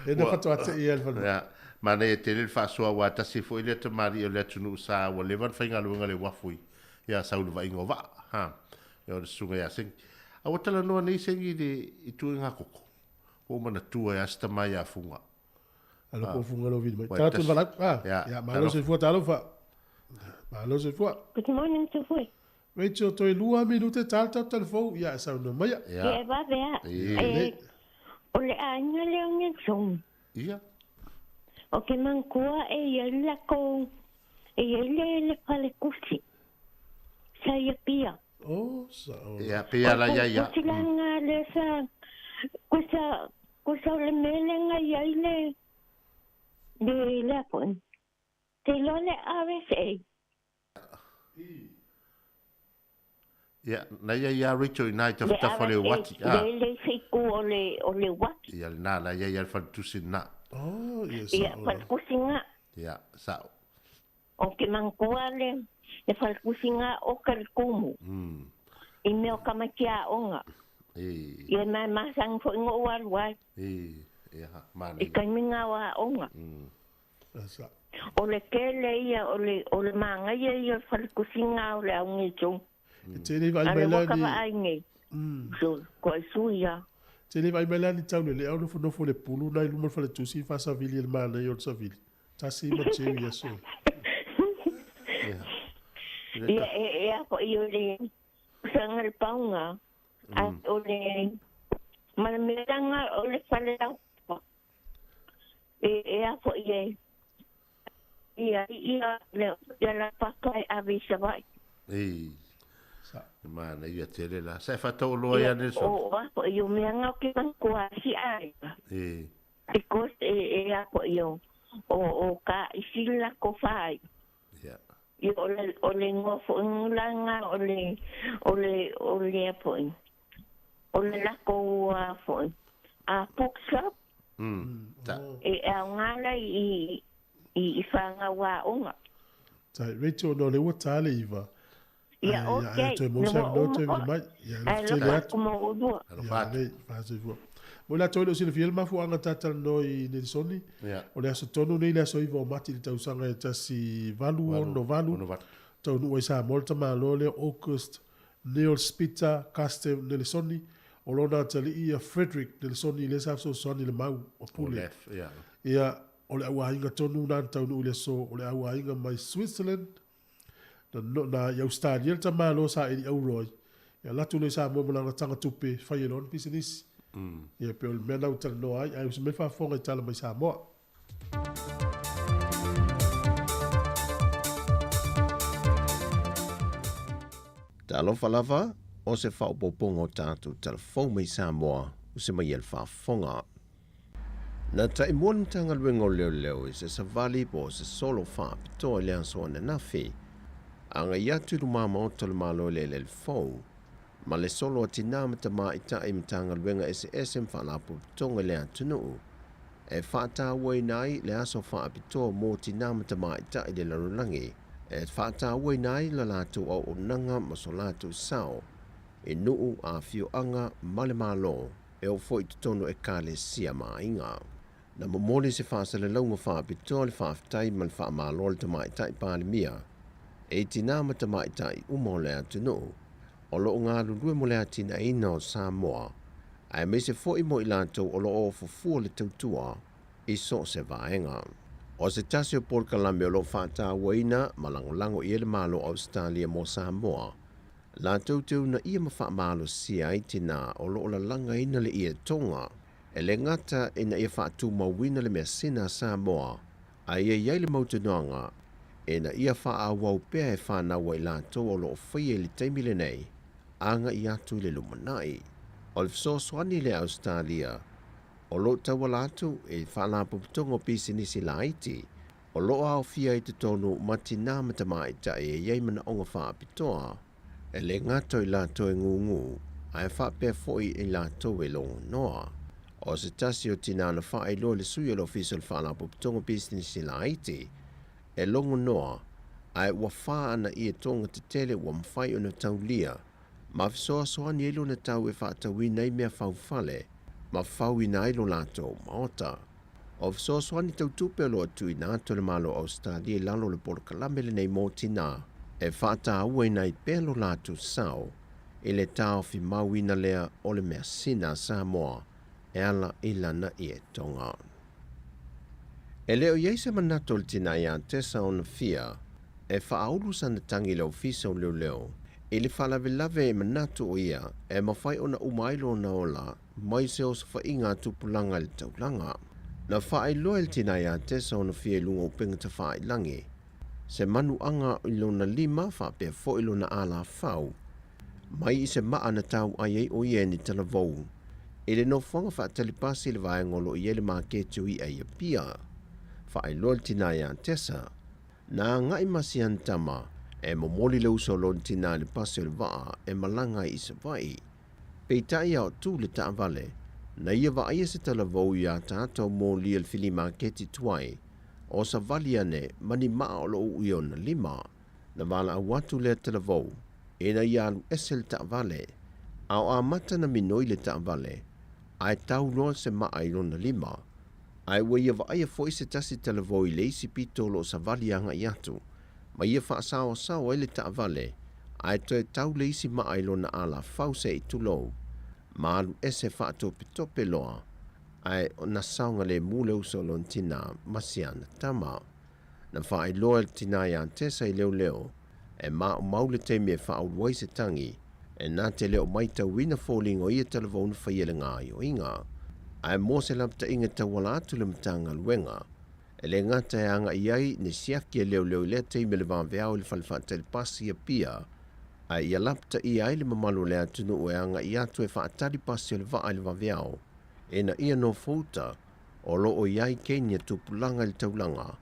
E na fato ate ia le fa. Ia. Mana e tele whasoa wa tasi fo ile te mari o le atunu sa wa levan whainga luenga le wafui. Ia sa ulu vaingo va. Ha. Ia o le sunga ia sengi. A watala noa nei sengi le i tue ngā koko. O mana tua ia asta mai a funga. Alo po funga lo vidi mai. Tātu valak. Ia, malo se fua talo fa. Malo se fua. Good morning, Tufui. Rachel, toi lua minute tal tal telefon. Ia, sa no maia. Ia, va vea. O le ainga leo nge Ia. O ke mangkua e ia la ko e ia le le fale kusi. Sa ia pia. Oh, sa. Ia pia la ia ia. Kusi langa le sa kusa kusa le melenga ia ile le le pon. Te lo le ABC. Ia na ia ia Rachel i nai te whale wati. Le le siku o le wati. Ia na la ia ia whale na. Oh, ia sa. Ia whale kusinga. Ia sa. O ke mangkua le whale kusinga o kalkumu. I meo kamatia onga. Ia mai masang fo ingo waluai. Ia mana. I kaiminga wa onga. Sa. O le kele ia o le manga ia ia whale kusinga o le aungi chung. E tēnei vai mai la ni. So ko ai sui ia. Te le vaai mai la ni tau le lea o nofonofo le pulu na i luma o le faletusi faasavili e le manaia o le savili. Tasi ma teu i aso. Ia e e a foʻi o le sanga le paunga a o le ma le mea o le fale laupa e e a foʻi e ia ia le ia la paka e ave i Savaii. Ei. Manaia tele la. Sa e faataoloa ia Nelson. O a foʻi o mea nga o ke manatua si aiga. Ei. Because e e a foʻi o o o ka isi lako fai. Ia. Ia o le o le igoa foʻi la nga o le o le o le a foʻi o le lakou a foʻi a bookshop. Ta. E aoga la i i i whāngau aoga. Tai, Rachel, no le ua tā le iva. Ia, Ai, ok. ai, toe mau No se ua avanoa uma toe vili foʻi. mai. Ia, Ae alofa tele alofa atu. atu mo olua. Alofa Ia, atu. lelei, faasoifua. Mo i latou e le o silafia le mafuaaga tatalanoa i Nelisoni, Ia. o le aso tonu nei le aso 9 o Mati i le tausaga e 1868, Ono valu. taunuu ai Samoa le tamaloa lea August Niels Peter Carsten Nelisoni, o lona atalii ia Frederick Nelisoni lea sa fesoasoani i le mau o O Pule. lef, ia. Ia, o le auaiga tonu na na taunuu i le aso, o le auaiga mai Switzerland, na, no, na i Australia le tamaloa sa eli auroi. Ia alu atu loa i Samoa ma lana taga tupe, fai e lona pisinisi. Ia, pei o le mea na ua talanoa ai, ae o se mea faafofoga i tala mai Samoa. Talofa lava, o se faaopoopoga o tatou talafou mai Samoa o se mai e le faafofoga. Na taimua le Matagaluega o Leoleo i se savali po o se solo faapitoa i le aso ananafi, agai atu i lumamaota o le Malo i le eleele fou, ma le solo a tinā ma tamaitai i Matagaluega eseese ma faalapotopotoga i le atunuu, e faatauaina ai le aso faapitoa mo tinā ma tamaitai i le lalolagi, e faatauaina ai la latou auaunaga ma so latou sao i nuu, afioaga ma le Malo, e oo foi i totonu o Ekalesia ma aiga. Na momoli se faasalalauga faapitoa le faafetai ma le faamalo a le Tamaitai Palemia i tinā ma tamaitai uma o le atunuu o lo o galulue mo le atinaeina o Samoa, aemaise foi mo i latou o lo o ofofua le tautua i so o se vaega. O se tasi o polokalame o lo o faatauaina ma lagolago i ai le Malo o Ausetalia mo Samoa, latou te uunaia ma faamalosia ai tinā o lo o lalagaina le ietoga, e le gata ina ia faatumauina le measina a Samoa, a ia i ai le mautinoaga ina ia faaauau pea e fanau ai latou o lo o faia i le taimi lenei, agai atu i le lumanai. O le fesoasoani lea a Ausetalia o lo o tauala atu i Faalapotopotoga o Pisinisi Laiti, o lo o aofia i totonu ma tinā ma tamaitai e i ai manaoga faapitoa, e le gata o i latou e gūgū, ae faapea foi i latou e logonoa. O se tasi o tinā na faailoa i le sui o le Ofisa o le Faalapotopotoga o Pisinisi Laiti, e logonoa, ae ua fā ana ietoga tetele ua mafai ona taulia ma fesoasoani ai lona tau e faatauina ai mea faufale ma fauina ai lo latou maota. O fesoasoani tau tupe o lo o tuuina atu e le Malo o Ausetalia i lalo o le polokalame lenei mo tinā e faatauaina ai pea lo latou sao i le taofimauina lea o le measina a Samoa e ala i lana ietoga. E le o i ai se manatu o le tinā ia Tessa ona fia e faaulu sana tagi i le Ofisa o Leoleo i le faalavelave e manatu o ia e mafai ona uma ai lona ola mai se osofaiga a tupulaga i le taulaga. Na faailoa e le tinā ia Tessa ona fia i luga o upega tafailangi se manuaga i lona lima faapea foi lona alafau mai i se maa na tauai ai o ia e ni talavou i le nofoaga faatalipasi i le vaega o lo o i ai le maketi o i'a i Apia. Faailoa le tinā ia Tessa, na agai ma si ana tama e momoli le uso o lona tinā i le pasi o le vaa e malaga ai i Savaii. Peitai a o tu le taavale, na ia vaaia se talavou i ataata o moli e le fili maketi tuai o savali ane ma ni maa o lo o uu i ona lima. Na valaau atu lea talavou ina ia alu ese le taavale, a o amata na minoi le taavale, ae tau loa se maa i lona lima. Ae ua ia vaaia foi se tasi talavou i le isi pito o lo o savali agai atu, ma ia faasaosao ai le taavale, Ae toe tau le isi maa i lona alafau se i tulou, ma alu ese faatopetope loa, ae na saogalemu le uso o lona tinā ma si ana tama. Na faailoa e le tinā iā Tesa i leoleo, e maumau le taimi e faaulu ai se tagi, e na te le o maitauina foliga o ia talavou na faia i le gaoioiga. Ae mo se lapataiga e tauala atu i le Matagaluega, E le gata e agai ai ni siaki a leoleo i lea taimi o le vaveao i le fale faatali pasi i Apia, ae ia lapataia ai le mamalu o le atunuu e agai atu e faatali pasi o le vaa i le vaveao ina ia nofouta o lo o i ai Kenya tupulaga i le taulaga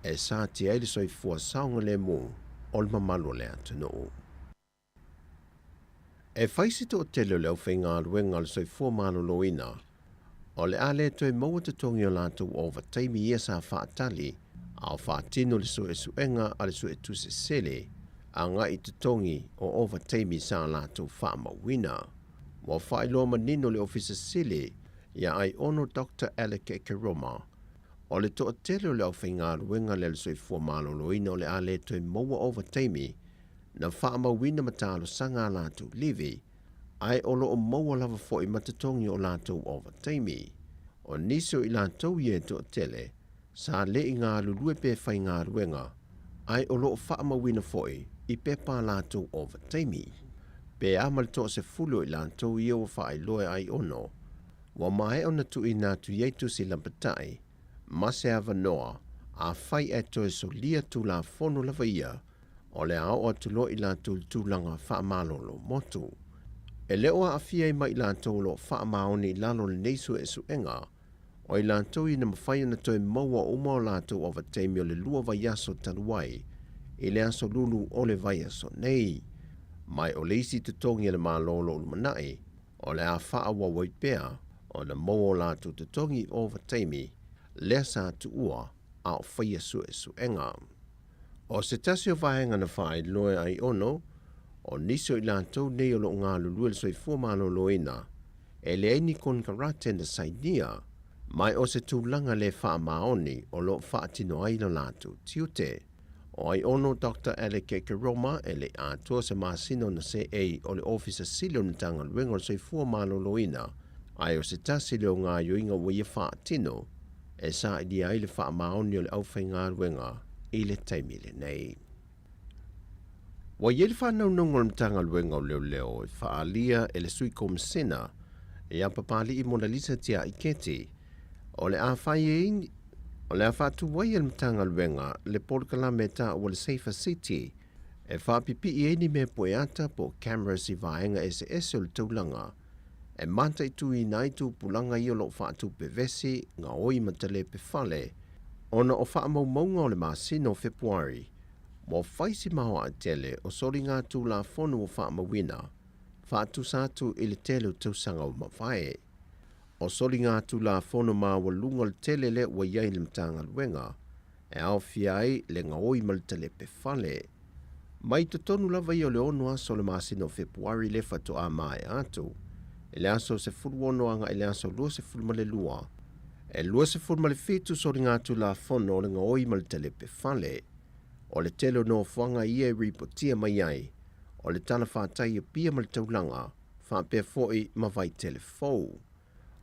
e satia ai le soifua saogalemu o le mamalu o le atunuu. E fai se toatele o le aufaigaluega a le soifua maloloina o le a le toe maua totogi o latou ovataimi ia sa faatali a o faatino le suesuega a le Suetusi Sili agai i totogi o ovataimi sa latou faamauina. Ua faailoa manino le Ofisa Sili ia Aiono Doctor Alec Ekeroma o le toatele o le aufaigaluega lea a le soifua maloloina o le a le toe maua ovataimi na faamauina ma talosaga a latou livi, ae o lo o maua lava foi ma totogi o latou ovataimi. O nisi o i latou ia e toatele, sa le i galulue pe faigaluega, ae o lo o faamauina foi i pepa a latou ovataimi. Pe a ma le toasefulu o i latou ia ua faailoa e Aiono, ua maea ona tuuina atu i ai tusi lapatai ma se avanoa, afai ae toe solia Tulafono lava ia, o le a oo atu loa i latou i le tulaga faamalolo motu. E le o aafia ai ma i latou o lo o faamaoni i lalo o lenei suesuega, o i latou ia na mafai ona toe maua uma o latou ovataimi o le lua vaiaso talu ai i le aso lulu o le vaiaso nei. Ma o le isi totogi a le Malo o lo o lumanai, o le a faaauau ai pea ona maua o latou totogi ovataimi lea sa tuua a o faia suesuega. O se tasi o vaega na faailoa e Aiono, o nisi o i latou nei o lo o galulue i le soifua maloloina, e leai ni konekarate na sainia, ma o se tulaga le faamaoni o lo o faatino ai lo latou tiute. O Aiono Doctor Alec Ekeroma e le i atoa se masina ona seei o le Ofisa Sili o le Matagaluega o le Soifua Maloloina, ae o se tasi lea o gaoioiga ua ia faatino e sailia ai le faamaoni o le aufaigaluega i le taimi lenei. Ua i ai le faanaunauga o le Matagaluega o Leoleo e faaalia e le Sui Komisena ia Papali'i Monalisa Tiaiketi o le a fai ai o le a faatu ai e le Matagaluega le polokalame e taua le Safer City e faapipii ai ni mea pueata po o cameras i vaega eseese o le taulaga e mataituina ai tupulaga ia o lo o faatupevesi, gaoi ma talepe fale, ona o faamaumauga o le masina o Fepuari, ua fai si maoae tele o soligatulafono ua faamauina, faatusa atu i le tele o tausaga ua mavae. O soligatulafono maualuga o le tele lea ua i ai le Matagaluega, e aofia ai le gaoi ma le talepe fale. Mai totonu lava ia o le ono aso o le masina o Fepuari lea faatoa maea atu, i le aso 16 agai i le aso 22, e 27 soligatulafono o le gaoi ma le talepe fale. O le tele o nofoaga ia e ripotia mai ai, o le talafatai Apia ma le taulaga, faapea foi ma Vaitele Fou.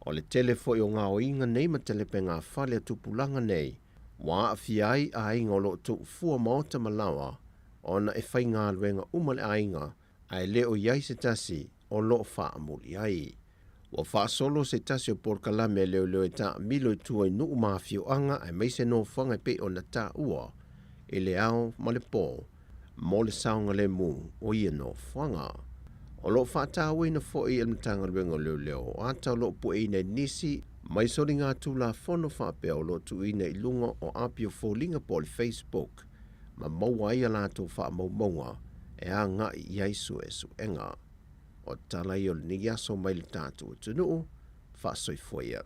O le tele foi o gaoiga nei ma talepega fale a tupulaga nei, ua aafia ai aiga o lo o tuufua maota ma laoa, ona e faigaluega uma le aiga ae le o i ai se tasi o lo o faamuli ai. Ua faasolo se tasi o polokalame a leoleo e taamilo i tua i nuu ma afioaga aemaise nofoaga e pei ona taua i le ao ma le po mo le saogalemu o ia nofoaga. O lo o faatauaina foi e le Matagaluega o Leoleo o ata o lo o pueina i nisi mai soligatulafono faapea o lo o tuuina i luga o api o foliga po o le Facebook ma maua ai a latou faamaumauga e agai i ai suesuega. O tala ia o lenei aso mai le tatou atunuu, faasoifua ia.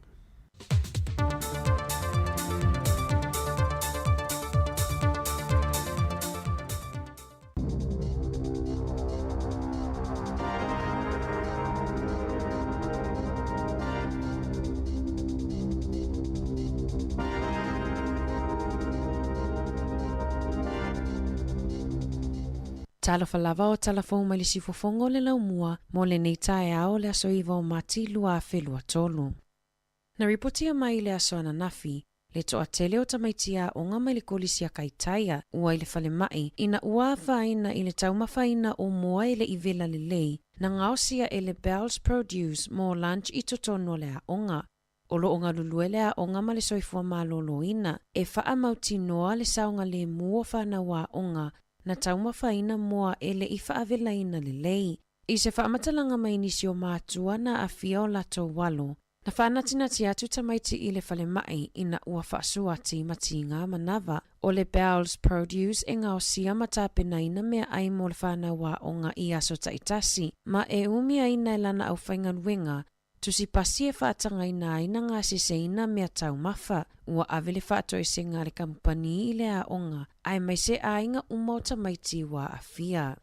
Talofa lava o talafou mai le siufofoga o le laumua mo lenei taeao o le aso 9 o Mati 2023. Na ripotia mai i le aso ananafi, le toatele o tamaiti aoga mai le Kolisi a Kaitaia ua i le falemai ina ua afaina i le taumafaina o moa e le i vela lelei na gaosia e le Bell's Produce mo lunch i totonu o le aoga. O lo o galulue le aoga ma le soifua maloloina e faamautinoa le saogalemu o fanau aoga na taumafaina moa e le i faavelaina lelei. I se faamatalaga mai nisi o matua na aafia o latou alo, na faanatinati atu tamaiti i le falemai ina ua faasuati ma tiga manava. O le Bell's Produce e gaosia ma tapenaina meaai mo le fanau aoga i aso taitasi, ma e umiaina e lana aufaigaluega tusi pasi e faatagaina ai na gaseseina mea taumafa. Ua ave le faatoesega a le kamupani i le aoga aemaise aiga uma o tamaiti ua aafia.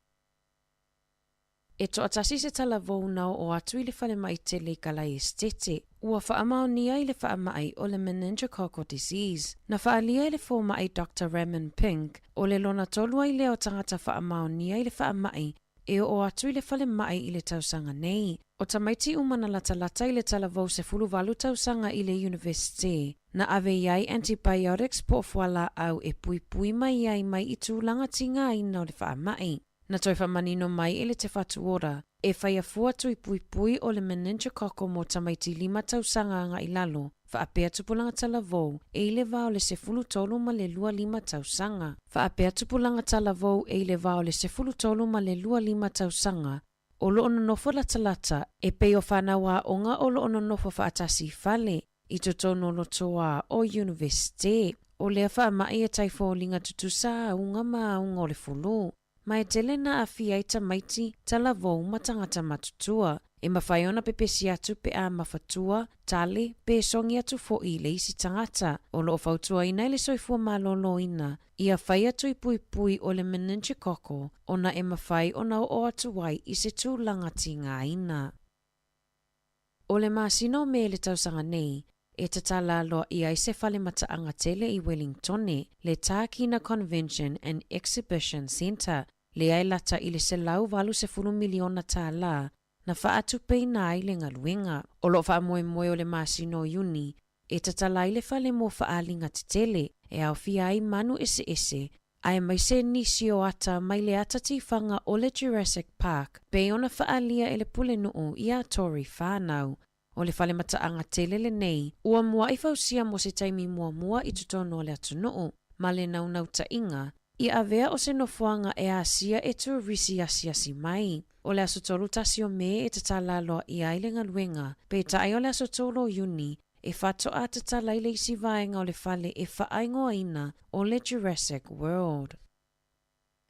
E toatasi se talavou na oo atu i le falemai tele i Kalaesetete, ua faamaonia i le faamai o le meningococcal disease. Na faaalia e le fomai Doctor Raman Pink, o le lona tolu ai lea o tagata faamaonia i le faamai e oo atu i le falemai i le tausaga nei. O tamaiti uma na latalata i le talavou 18 tausaga i le Universite, na ave i ai antibiotics po o fualaau e puipui mai ai mai i tulaga tigaina o le faamai. Na toe faamanino mai e le Te Whatu Ora, e whai afua tui puipui o le meningococcal mo tamaiti 5 tausaga agai i lalo, faapea tupulaga talavou e i le va o le 13 ma le 25 tausaga. Faapea tupulaga talavou e i le va o le 13 ma le 25 tausaga, o lo o nonofo latalata, e pei o fanau aoga o lo o nonofo faatasi i fale, i totonu o lotoā o Universite. O lea faamai e tai foliga tutusa auga ma auga o le fulu, ma e tele na aafia ai tamaiti, talavou ma tagata matutua. E mafai ona pepesi atu pe a mafatua, tale, pe sogi atu foʻi i le isi tagata. O lo o fautuaina e le soifua malōlōina ia faia tui puipui o le meningococcal ona e mafai ona oo atu ai i se tulaga tigaina. O le masina o Me le tausaga nei, e tatala aloaia ai se fale mataaga tele i Wellingtone, le Tākina Convention and Exhibition Centre, lea e lata i le $180 miliona tālā na faatupeina ai le galuega. O lo o faamoemoe o le masina o Iuni e tatala ai le fale mo faaaliga tetele e aofia ai manu eseese aemaise nisi o ata mai le ata tifaga o le Jurassic Park pei ona faaalia e le pulenuu iā Tory Whānau. O le fale mataaga tele lenei ua muaʻi fausia mo se taimi muamua i totonu o le atunuu ma le naunautaiga ia avea o se nofoaga e asia e turisi asiasi mai. O le aso 31 o Me e tatala aloaia ai le galuega, peitai o le aso 3 o Iuni e faatoa tatala ai le isi vaega o le fale e faaigoaina o le Jurassic World.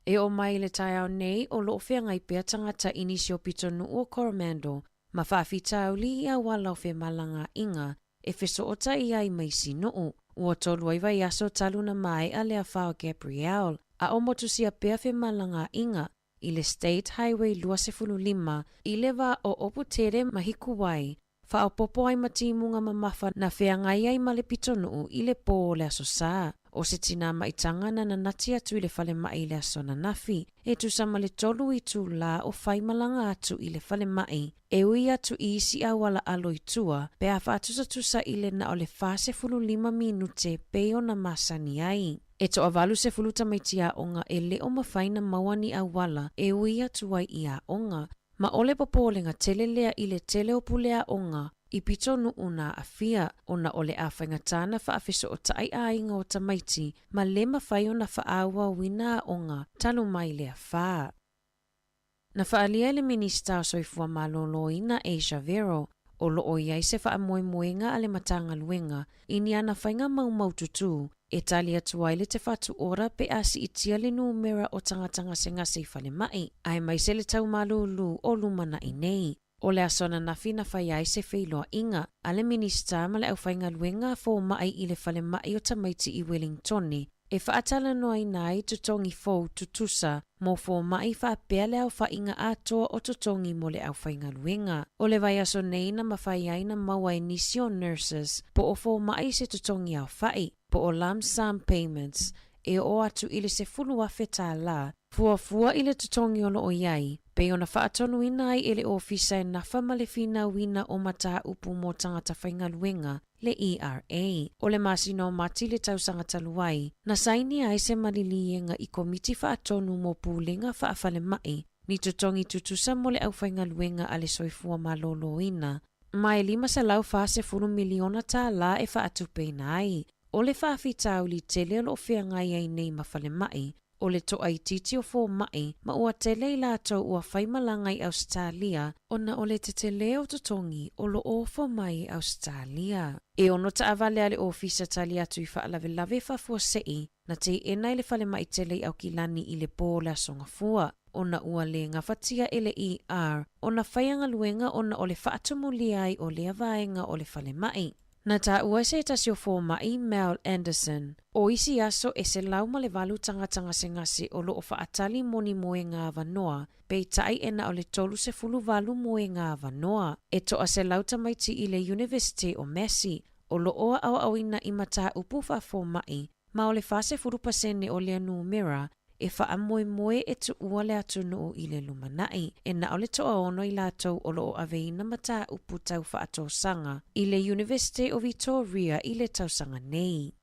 E oo mai i le taeao nei o lo o feagai pea tagata i nisi o pitonuu o Coromandel ma faafitauli i auala o femalagaaiga e fesootai ai ma isi nuu. Ua tolu ai vaiaso talu na maea le afa o Gabrielle, a o motusia pea femalagaaiga i le State Highway 25 i le va o Opoutere ma Hikuwai, faaopoopo ai ma timuga mamafa na feagai ai ma le pitonuu i le pō o le Aso Sā. O se tinā maitaga na nanati atu i le falemai i le aso ananafi, e tusa ma le 3 itulā o faimalaga atu i le falemai, e ui atu i isi auala alo i tua pe a faatusatusa i le na o le 45 minute pei ona masani ai. E toa-80 tamaiti aoga e le o mafai na maua ni auala e ui atu ai i aoga, ma o le popolega tele lea i le tele o pule aoga i pitonuu na aafia, ona o le āwhaigatā na faafesootai aiga o tamaiti ma le mafai ona faaauauina aoga talu mai le afa. Na faaalia e le Minista o Soifua Malōlōina Asia Vero, o lo o i ai se faamoemoega a le Matagaluega i ni ana faiga maumau tutū e tali atu ai le Te Whatu Ora pe a siitia le numera o tagata gasegase i falemai, aemaise le taumalūlū o lumanaʻi nei. O le aso ananafi na fai ai se feiloaiga a le Minista ma le aufaigaluega a fomai i le falemai o tamaiti i Wellingtone e faatalanoaina ai totogi fou tutusa mo fomai faapea le aofaiga atoa o totogi mo le aufaigaluega. O le vaiaso nei na mafai ai na maua e nisi o nurses po o fomai se totogi aofaʻi po o lump sum payments e oo atu i le $10,000. Fuafua i le totogi o loo i ai, pei ona faatonuina ai e le Ofisa e nafa ma le finauina o mataupu mo tagata faigaluega, le ERA. O le masina o Mati le tausaga talu ai, na sainia ai se maliliega i Komiti Faatonu mo Pulega Faafalemai, ni totogi tutusa mo le aufaigaluega a le Soifua Maloloina, ma e $540 miliona tālā e faatupeina ai. O le faafitauli tele o loo feagai ai nei ma falemai, o le toaitiiti o fomai ma ua tele i latou ua faimalaga i Ausetalia ona o le tetele o totogi o loo ofo mai e Ausetalia. E 6 taavale a le Ofisa Tali Atu i Faalavelave Faafuasei na teena i le falemai tele i Aukilani i le pō o le Aso Gafua, ona ua le gafatia e le ER ona faia galuega ona o le faatumulia ai o lea vaega o le falemai. Na taua e se tasi o fomai, Mel Anderson, o isi aso e 108 tagata gasegase o loo faatali mo ni moega avanoa, peitai e na o le 38 moega avanoa. E 100 tamaiti i le Universite o Massey o loo aoaoina i mataupu faafomai, ma o le 40% o lea numera e faamoemoe e tuua le atunuu i le lumanai. E na o le 6 i latou o loo aveina mataupu tau faatosaga i le Universite o Victoria i le tausaga nei.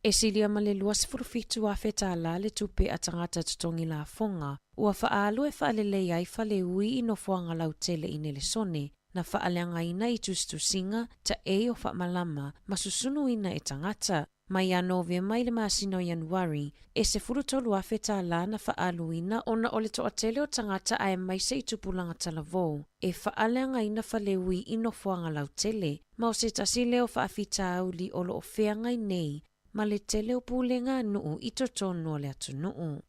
E silia ma le $27,000 tālā le tupe a tagata totogi lafoga ua faaalu e faalelei ai faleui i nofoaga lautele i Nelesone, na faaleagaina i tusitusiga, taei o faamalama ma susunuina e tagata. Mai ia Novema i le masina o Ianuari, e $13,000 tālā na faaaluina ona o le toatele o tagata aemaise i tupulaga talavou e faaleagaina faleui i nofoaga lautele, ma o se tasi lea o faafitauli o loo feagai nei ma le tele o pulega a nuu i totonu o le atunuu.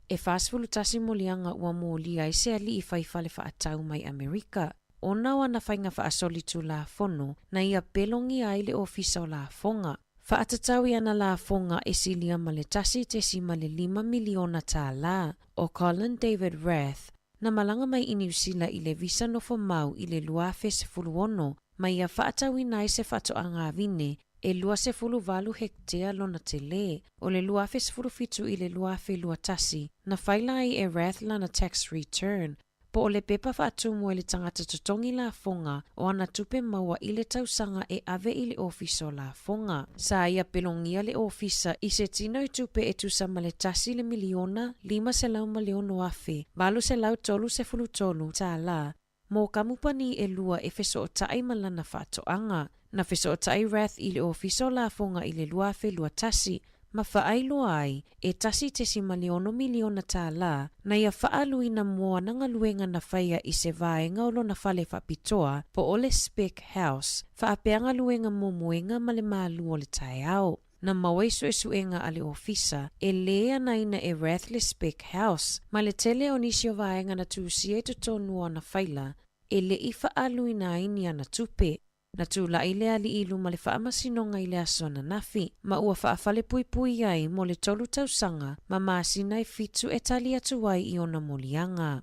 E 41 moliaga ua molia ai se alii fai fale faatau mai Amerika, ona o ana faiga faasolitulafono na ia pelogia ai le Ofisa o Lafoga. Faatatau i ana lafoga e silia ma le $1.5 miliona tālā. O Colin David Rath, na malaga mai i Niu Sila i le visa nofo mau i le 2016, ma ia faatauina ai se faatoaga vine e 28 hektea lona tele. O le 2017 i le 2021, na faila ai e Rath lana tax return, po o le pepa faatumu e le tagata totogi lafoga o ana tupe maua i le tausaga e ave i le ofisa o lafoga. Sa ia pelogia le ofisa i se tino i tupe e tusa ma le $1,506,833 tālā mo kamupani e lua e fesootai ma lana faatoaga. Na fesootai Rath i le ofisa o lafoga i le 2021, ma faailoa ai e $1.6 miliona tālā na ia faaluina mo ana galuega na faia i se vaega o lona fale faapitoa po o le Spec House, faapea galuega momoega ma le malu o le taeao. Na maua i suesuega a le ofisa e lē anaina e Rath le Spec House, ma le tele o nisi o vaega na tusia i totonu o ana faila e lei faaluina ai ni ana tupe. Na tula'i le alii i luma le faamasinoga i le aso ananafi, ma ua faafalepuipui ai mo le 3 tausaga ma masina e 7 e tali atu ai i ona moliaga.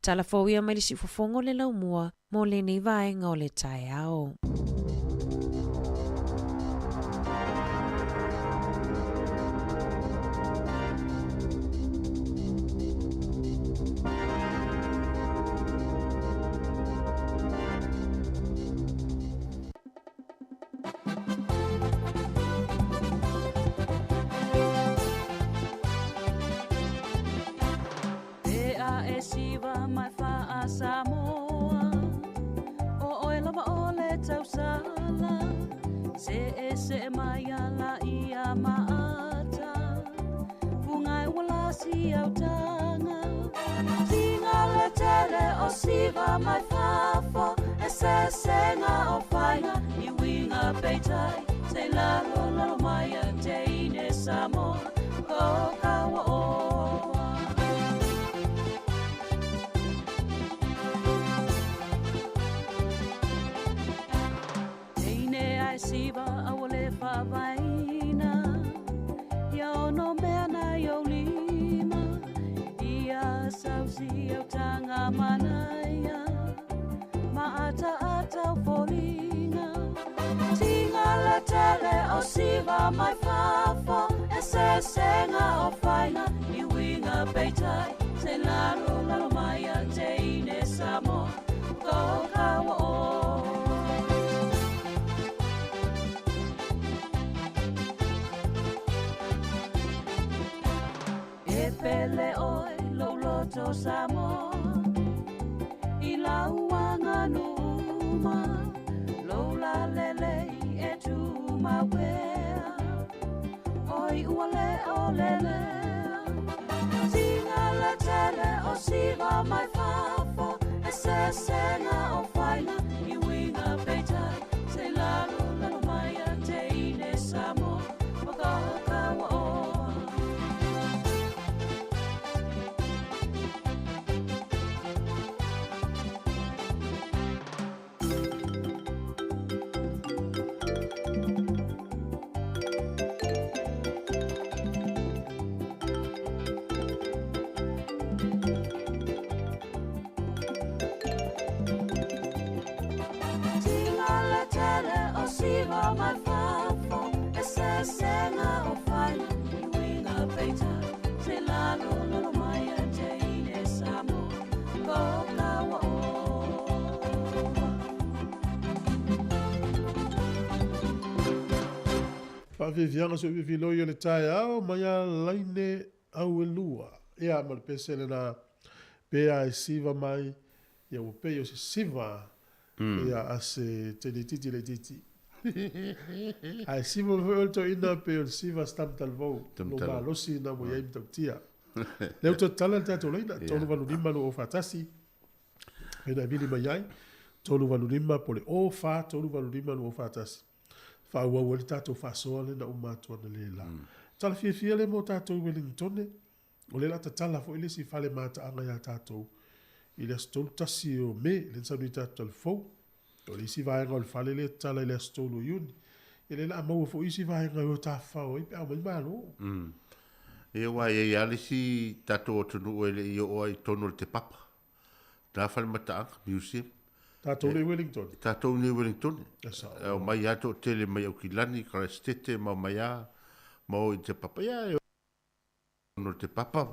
Talafou ia mai le siufofoga o le laumua mo lenei vaega o le taeao. E a e siva mai fa a Samoa, o oe lava o le tausala, se e se mai ala ia maata, fungai wala si autanga. Tinga le tele o siva mai fafo, e se senga o whainga, i winga peitai, se lalo lalo mai a te ine Samoa, o kawa oa. Teine ai siva awale whawaina, ia ono mea na iau lima, ia sausi au tanga manaia, ma ata ata o folinga. Tinga le tele o siva mai fafo, e Esesesega o faiga i uiga peitai se lalo lalo mai a teine Samoa kaokaua o. E pele oe lou loto Samoa i lau aganuma lou lalelei e tumauea oi ua le o lelea tinga le tele o siva mai fafo e sesega o faiga i uiga peitai se lalo lalo mai a teine Samoa makaokaua oa. Tinga le tele o siva mai fafo e sesega o faiga i uiga peitai se lalo lalo mai a teine Samoa kaokaua oa. Faafiafiaga soififiloi o le taeao mai a laine au e lua. Ia ma le pese lena pe a e siva mai ia ua pei o se siva ia a se teine itiiti laitiiti. Ae siva mai foi oe le toeaina pei o le siva stam talvou lo malosi na ua i ai matautia. Lea ua toe tatala le tatou laina, 385 2041, pei ona e vili mai ai, 385 po o le 04 385 2041. Faaauau ai le tatou faasoa lea na uma atu analeila. Tala fiafia lea mo tatou i Wellingtone, o lea o le a tatala foi le isi fale mataaga ia tatou i le aso 31 o Me, lea na sau nei tatou talafou. O le isi vaega o le fale lea e tatala i le aso 3 o Iuni. Ia lea o le a maua foi isi vaega e o tafafao ai pe a omai malo. Ia aua e i ai lava le isi tatou atunuu e le i oo lava i totonu o le Te Papa. Na fale mataaga, museum. Tatou nei i Wellington. Tatou nei i Wellington. E omai lava toatele mai Aukilani, Karasetete ma omai lava ma o i Te Papa. Ia e ono Te Papa,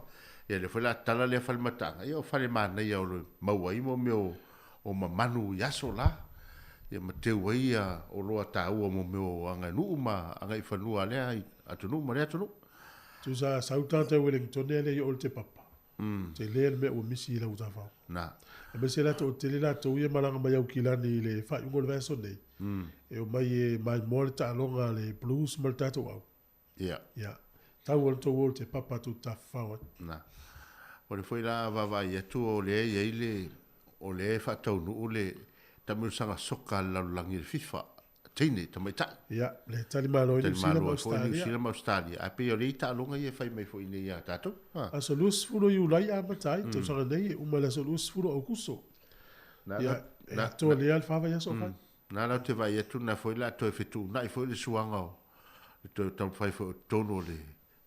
ia lea foi la tala lea fale mataaga, ia o fale manaia o lo maua ai mo mea o mamanu i aso la. Ia ma teu ai ia oloa taua mo mea o aganuu ma agaifanua a lea atunuu ma lea atunuu. Tusa sau tagata i Wellington e le i oo i le Te Papa. Tele le mea ua misi i lau tafao. Na. Aemaise la toatele latou ia malaga mai Aukilani i le faaiuga o le vaiaso nei. E omai e maimoa le taaloga a le Blues ma le tatou au. Ia. Ia. Tau o le tou o le Te Papa tou tafafao ai. Na. O le foi la vaavaai atu o lea e i ai le, o lea e faataunuu le taamilosaga soka a le lalolagi le FIFA. Teine, tamaitai. Ia, le tali malo ai Niu Sila ma Ausetalia. Niu Sila ma Ausetalia. Ae pei o lea i taaloga ia e fai mai foi i inei ia tatou. Aso 20 o Iulai amata ai, tausaga nei, e uma i le aso 20 o Aukuso. Ia, e atoa lea le fa vaiaso o fai. Na la ou te vaai atu na foi la toe fetuunai foi le suaga o le toe taumafai foi o totonu o le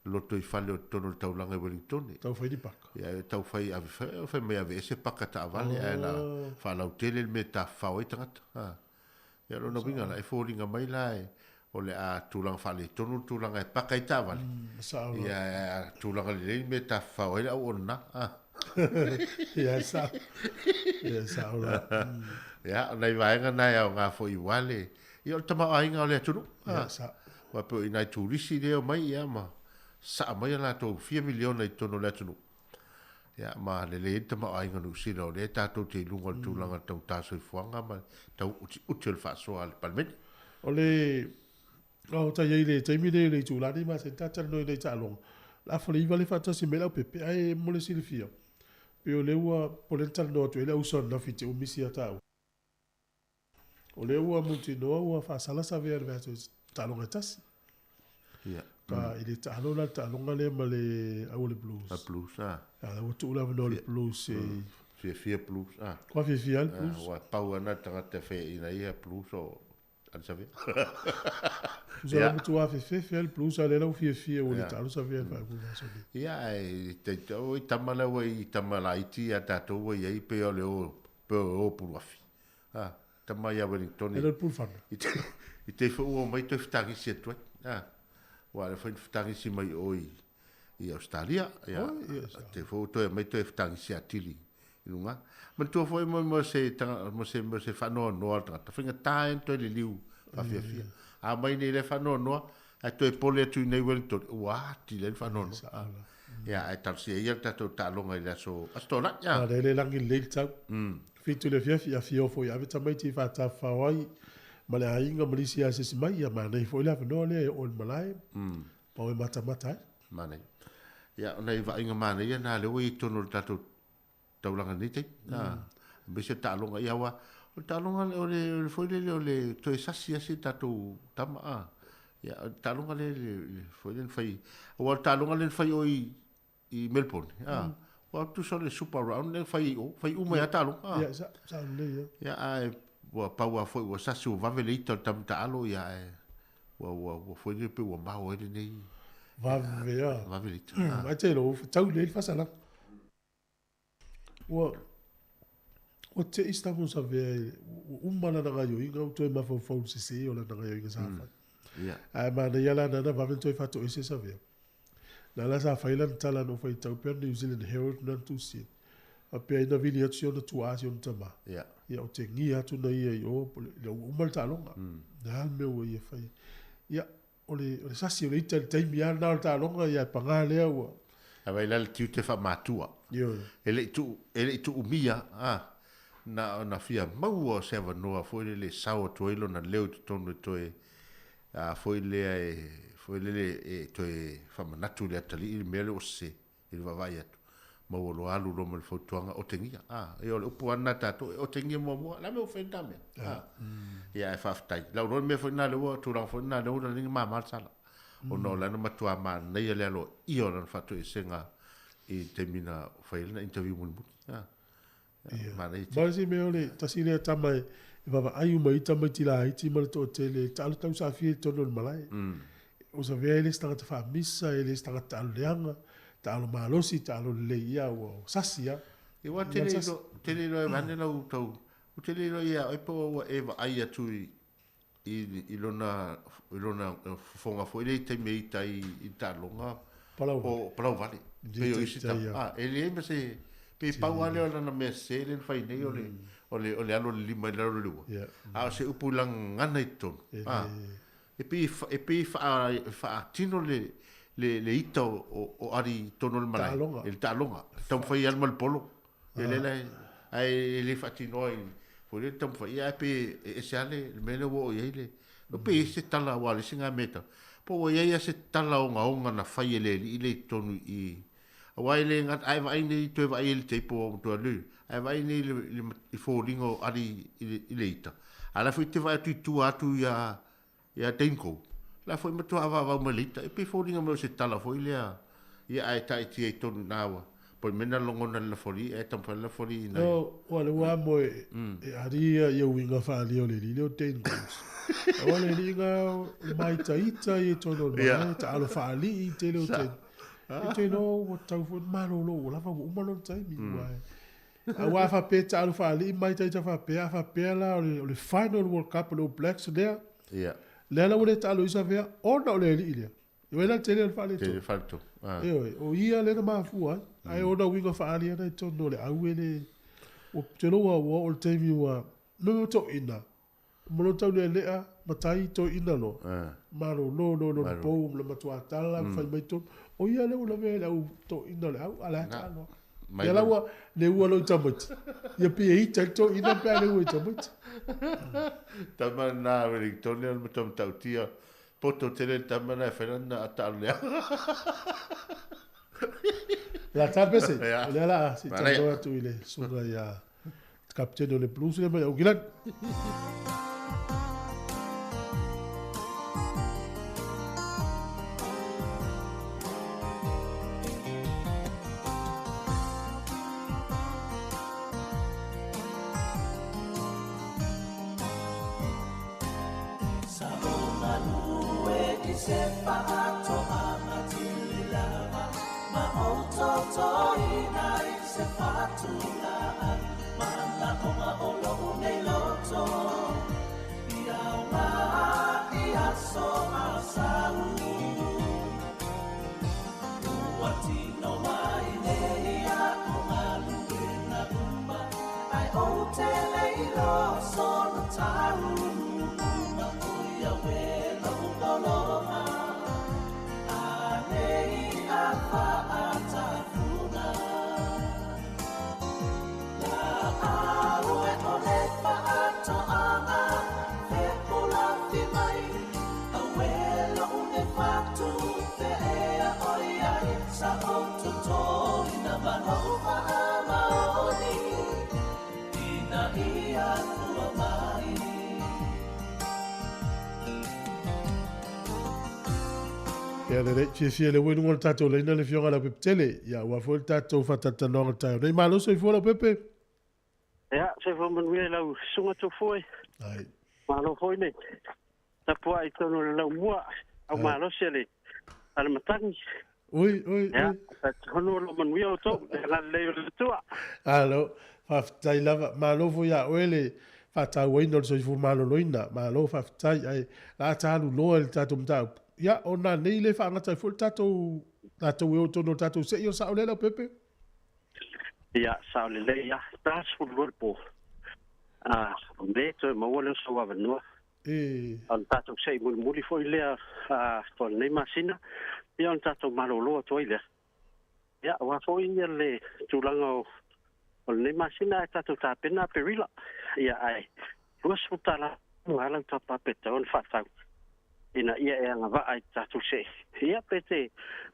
loto i fale o totonu o le taulaga i Wellingtone. Tau fai ni paka. Ia, tau fai ave fai mai ave ese paka taavale ae la faalautele le mea e tafafao ai tagata. Ia, o lona uiga la, e foliga mai la e, o le a tulaga faaletonu le tulaga e paka ai taavale. Ia, a tulaga lelei le mea e tafafao ai le auaunaga. Ia, e sao. Ia, e sao la. Ia, o nai vaega na e aoga foi aua le, ia o le tamaoaiga o le atunuu. Ia, sao. Aua pei o i nai turisi lea e omai, ia ma saa mai a latou fia miliona i totonu o le atunuu. Ia, ma lelei ai le tamaoaiga o Niu Sila, o lea tatou te i luga o le tulaga tau ta soifuaga ma le tau utiuti o le faasoa a le Palemene. O le aota i ai i le taimi lenei o le itula nei masani ta talanoa i nai taaloga, o le afa le iva lea e faatasi mai ai le aupepe, ae mo le silafia, pei o lea ua, po o lea na talanoa atu ai le auso ananafi i te umi sia taua. O lea ua mautinoa ua faasala Savea i le vaiaso i taaloga e tasi. Ia. Ka i le taalo la le taaloga lea ma le au o le Blues. A Blues, a. A la ua tuu le avanoa i le Blues e... Fiafia Blues, a. Kua fiafia le Blues. Ua pau ana le tagata e faiaina ia Blues o ale Savea. Tusa la matua afefefe le Blues a lea la ua fiafia ua le taalo Savea i le faaiuga o le vaiaso nei. Ia, ae te o i tama la ua i tama laiti ia tatou ua i ai pei o le o, pei o o puluafi. A, tama ia Wellington. E le pulufana. I te, i te foi ua omai toe fetagisi atu ai. A, Ua le foi fetagisi mai o i Australia ia te fo toe mai toe fetagisi atili i luga. Manatua foi mo se mo se faanoanoa le tagata faigata ai ona toe liliu faafiafia. A mai nei le faanoanoa ae toe pole atu i nei Wellington ua atili ai le faanoanoa. Ia ae talosia ia le tatou taaloga i le aso aso Tolai. A lea le lagi lelei le tau. 7 i le afiafi, afio foi ave tamaiti i faatafafao ai ma le aiga ma nisi asiasi mai, ia manaia foi le avanoa lea e oo i le malae, pau e matamata ai. Manaia. Ia, o nai vaaiga manaia na lea ua i totonu o le tatou taulaga i lenei taimi. Aemaise o taaloga, ia aua o le taaloga o le foi lele o le toe sasi lava si tatou tama, a. Ia, o le taaloga lea foi lea na fai, aua o le taaloga lea na fai i o i Melbourne, a. Ua tusa o le super round lea na fai i o, fai uma ai lava taaloga, a. Ia, sa lelei lava. Ia, ae ua pau lava foi ua sasi ua vave le ita o le tama taalo, ia ae ua foi lele pei ua mao ai lenei. Vave lava. Vave le ita. Ae te iloa ua fetau lelei le faasalaga. Ua ua te i se tago sa avea i ua uma lana gaoioiga ua toe mafaufau i le sese o lana gaoioiga sa fai. Ae manaia la na vave ona toe faatoese Savea. Na la sa fai lana tala na ou faitau pea New Zealand Herald na tusi. Faapea ai na vili atu si ona tuaa si ona tama. Ia o tegia atu na ia i o ina ua uma le taaloga. Na le mea ua ia fai. Ia o le sasi o le ita i le taimi lava lena o le taaloga, ia paga lea ua. Ae vaai la le tiute faamatua. Ioe. E le i tuu, e le i tuumia, a, na ona fia maua o se avanoa foi lele e sao atu ai lona leo i totonu e toe, a foi lea e, foi lele e toe faamanatu i le atalii le mea lea ua sese i le vaavaai atu. Maua loa alu loa ma le fautuaga, otegia. A, ia o le upu lava lena a tatou, e otegia muamua, o le a le mea ua fai ai lena mea? A, ia ae faafetai. Lau iloa le mea foi lena lea ua, tulaga foi lena lea ua lelei mama le sala. Ona o lana matua manaia le aloaia o lana faatoesega i le taimi na fai ai lana interview mulimuli. A, ia, manaia tele. Ma le isi mea o le tasi lea tama e vaavaai uma i tamaiti laiti ma le toatele e taalo tausafia i totonu o le malae. O Savea e le o se tagata faamisa, e le o se tagata taalo leaga, taalo malosi, taalo lelei, ia ua sasi lava. Ia ua tele iloa, tele iloa e vaeane lau tau, ua tele iloa ia oe po ua e vaai atu i i lona i lona fofoga foi lea i taimi e ita ai i le taaloga o Palauvale. Pei o isi tama, a, e leai ma se, pei pau lava lea o lana mea sese lea na fai nei o le o le alo o le lima i lalo o le ua. A o se upu lagana i totonu, a. E pei e pei e faatino le ita o ari i totonu o le malae, i le taaloga. Taumafai e alu ma le polo. Ia lea la ae e le faatinoa i foi lea le taumafai, ia ae pei e ese lava le mea lea ua oo i ai le. Pe i ai se tala aua o le isi lena mea e tau, po ua i ai lava se tala ogaoga na fai e le alii lea i totonu i i. Aua e le gata, a e vaai nei, toe vaai i le tape ua matua lelei, a e vaai nei i foliga o ari i le ita, a o la foi e te vaai atu i tua atu ia ia Dane Cole, la foi matua avaavau mai le ita, e pei e foliga mai o se tala foi lea, ia ae taitia i totonu i ina ua, po o le mea na logona e le lafolii ae taumafai le lafolii ina ia. Ua le ua amo e ali ia uiga faaalia o le alii lea o Dane Coles. Aua le alii na o le māitaita ia i totonu o le malae, taalo faalii i le tele o taimi. E te iloa ua tatau foi ona malolo ua lava ua uma lona taimi. Aua a faapea e taalo faalii ma itaita faapea, a faapea la o le final World Cup o le All Blacks lea, lea la ua le taalo ai Savea ona o le alii lea. E la tele o le faaletonu. Tele faaletonu. Ioe, o ia lea na mafua ai. Ae ona uiga faaali ana i totonu o le au e le... Ou te iloa ua oo i le taimi ua... Mea toeaina, Ma lou taulealea, matai toeaina loa, malolo loa lona pou ma le matua tala ma fai mai tonu, o ia lea ua lavea i le au toeaina o le au, a o la e taalo lava. Ia la ua leua loa i tamaiti, ia pei e ita ai le toeaina pe a leua i tamaiti. Tama lena a Wellington o le matua matautia, poto tele le tama lena e fai lana taalo leaga. La tala pese, o lea la a se i talanoa atu i le susuga ia Kapitene o le Blues lea mai Aukilani. Ia lelei, fiafia le ua i luga o le tatou laina le Afioga ia Leaupepe-tele. Ia aua foi le tatou faatalatalanoaga i le taeao nei. Malo soifua Leaupepe. Ia, soifua manuia i lau susuga Tofua. Ai. Malo foi le tapuai i totonu o le laumua au malosi a le a le matagi. Ui, ui, ui. Ia, talitonu o lo o manuia outou, le agalelei o le Atua. Malo, faafetai lava. Malo foi ia oe le faatauaina o le soifua maloloina. Malo faafetai. Ae la ta alu loa i le tatou mataupu. Ia, o nanei le faagata ai foi le tatou, tatou e o i totonu o le tatou se'i o le sao lea Leaupepe? Ia, sao lelei lava. 42 le po. A, o me toe maua lea o sou avanoa. E. O le tatou se'i mulimuli foi lea o lenei masina, ia ona tatou malolo atu ai lea. Ia, aua foi le tulaga o lenei masina ae tatou tapena Aperila. Ia, ae $20 lava lau tapa pe tatau ona faatau ina ia e agavaa i le tatou se'i. Ia, pe te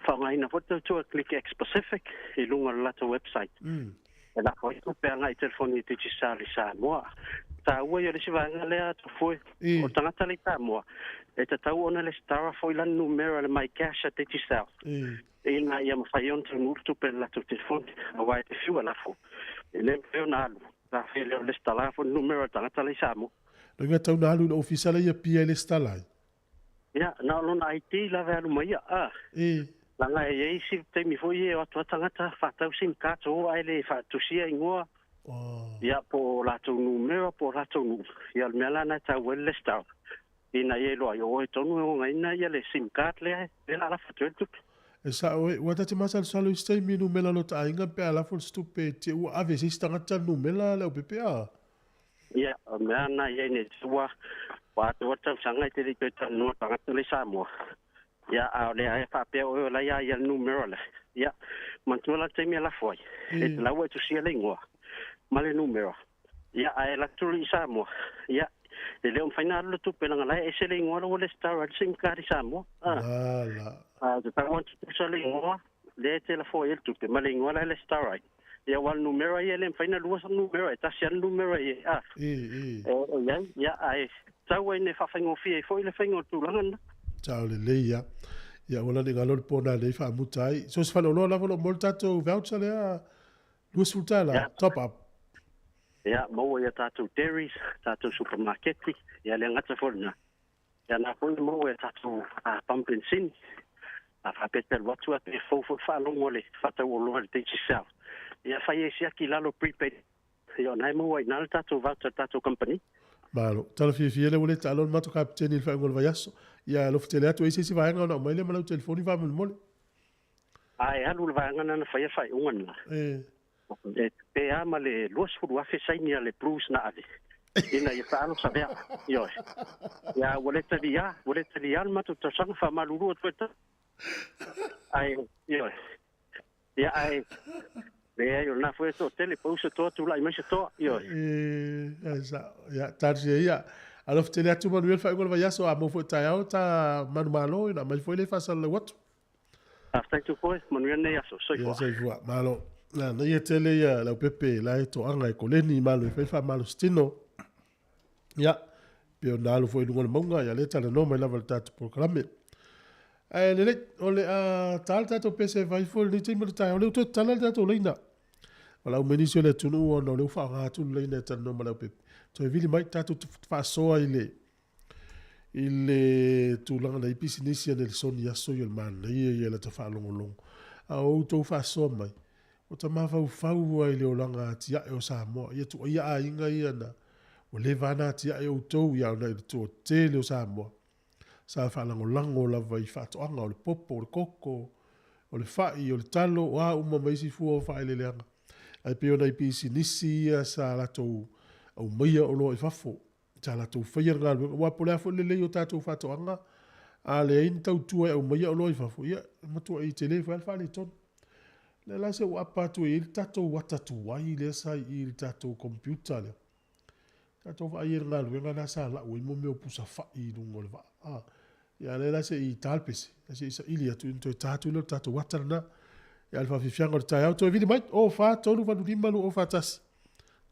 faaaogaina foi le tautua Click X Pacific i luga o le latou website. E lafo ai tupe agai i telefoni a Digicel i Samoa. Taua ia o le isi vaega lea Tufue, o tagata la i Samoa, e tatau ona lesitara foi lana numera le MyCash a Digicel, ina ia mafai ai ona taunuu le tupe i le latou telefoni, aua e te fiu e lafo, e le mafai ona alu, pe afai e le o lesitala foi le numera o le tagata la i Samoa. Loiga tau na alu i le ofisa la i Apia e lesitala ai. Ia, na o lona ID lava e alu ma ia, a. Leaga e i ai isi taimi foi ia e o atu lava tagata faatau sim cards o ae le faatusia igoa, ia, po o latou numera po o latou nuu. Ia, o le mea la lena e taua ai le lesitala, ina ia iloa ai o oe tonu e ogaina le sim card lea, lea o le a lafo atu ai le tupe. E sao e, ua ta te masalosalo i se taimi i numela o lota aiga pe a lafo le se tupe te ua ave e se isi tagata le numela Leaupepe a. Ia, o le mea lena e i ai nei, ua atoa le tausaga e te le i toe talanoa tagata la i Samoa. Ia, a o lea e faapea oe o la e ia ia le numera lea. Ia, manatua la le taimi e lafo ai, e te lau e tusia le igoa ma le numera. Ia, ae alu atu i Samoa, ia, e le o mafai ona alu le tupe leaga la e ese le igoa la ua lesitala ai le sim card i Samoa. Ala. A, e tatau ona tutusa le igoa lea e te lafo ai le tupe ma le igoa la e lesitala ai. Ia, aua o le numera ia e le mafai ona lua sana numera, e tasi lava le numera ia, a. E i ai, ia, ae tau ai ina faafaigofie ai foi le faiga o le tulaga lena. Sao lelei ia. Ia ua lani galo le po na lei faamuta ai. So se faleoloa lava o lo o maua le tatou voucher lea $20 top up. Ia, maua i a tatou dairies, tatou supamaketi, ia le gata foi lena. Ia na foi na maua e tatou pump penisini, a faapea te alu atu pe fou foi le faalogo a le faatau oloa i le Digicel. Ia fai ai siaki i lalo prepaid, ia o na e maua ai i ina le tatou voucher a le tatou kamupani. Malo. Tala fiafia lea ua le taalo le matou kapeteni i le faaiuga o le vaiaso. Ia alofa tele atu e i ai se isi vaega ona aumai lea ma lau telefoni faamolemole. A e alu le vaega lena na faia faaiuga lena. E pe a ma le 20,000 saini a le Blues na ave ina ia taalo savea. Ioe. Ia ua le talia, ua le talia le matou tausaga faamalulu atu ai ta. Ae, ioe. Ia ae, leai o lena foi e toatele, pau se toa tulai mai se toa, ioe. E, ai sao. Ia, talosia ia. Alofa tele atu manuia le faaiuga o le vaiaso, a maua foi taeao ta manumalo, ina aumai foi le faasalalau atu. Faafetai Tupoi, manuia lenei aso. Soifua. Ia soifua. Malo. Na naia tele ia Leaupepe la e toaga e koleni malo e fai faamalositino. Ia, pe ona alu foi i luga o le mauga, ia lea talanoa mai lava i le tatou polokalame. Ae lelei, o le a ta le tatou pese e fai foi i lenei taimi o le taeao, lea ua toe tatala le tatou laina. Valaau mai nisi o le atunuu ona o lea ua faaaoga atu le laina e talanoa ma Leaupepe. Toe vili mai tatou faasoa i le i le tulaga na i pisinisi a Nelisoni i aso ia o le manaia ia lata faalogologo. A o outou faasoa mai, ua ta mafaufau ai i le olaga atiae o Samoa. Ia tuaia aiga ia na ua leva lava ona atiae outou ia ona i le toatele o Samoa sa faalagolago lava i faatoaga, o le popo, o le koko, o le fai, o le talo, o a uma ma isi fua o faaeleeleaga. Ae pei o nai pisinisi ia sa latou aumaia oloa i fafo. Sa latou faia le galuega, aua po o le a foi le lelei o tatou faatoaga, a leai ni tautua e aumaia oloa i fafo, ia, e matuai tele foi lava le faaletonu. O lea la se ua apa atu e i ai le tatou ata tuai lea sa i i i le tatou computer lea, tatou vaai ai i le galuega lea sa lau ai mea o pusa fai i luga o le vaa, a. Ia a o lea la se i ta le pese, se i saili atu ona toe ta atu lea o le tatou ata lena. Ia a o le faafiafiaga o le taeao, toe vili mai, 0 4 3 8 5 2 0 4 1.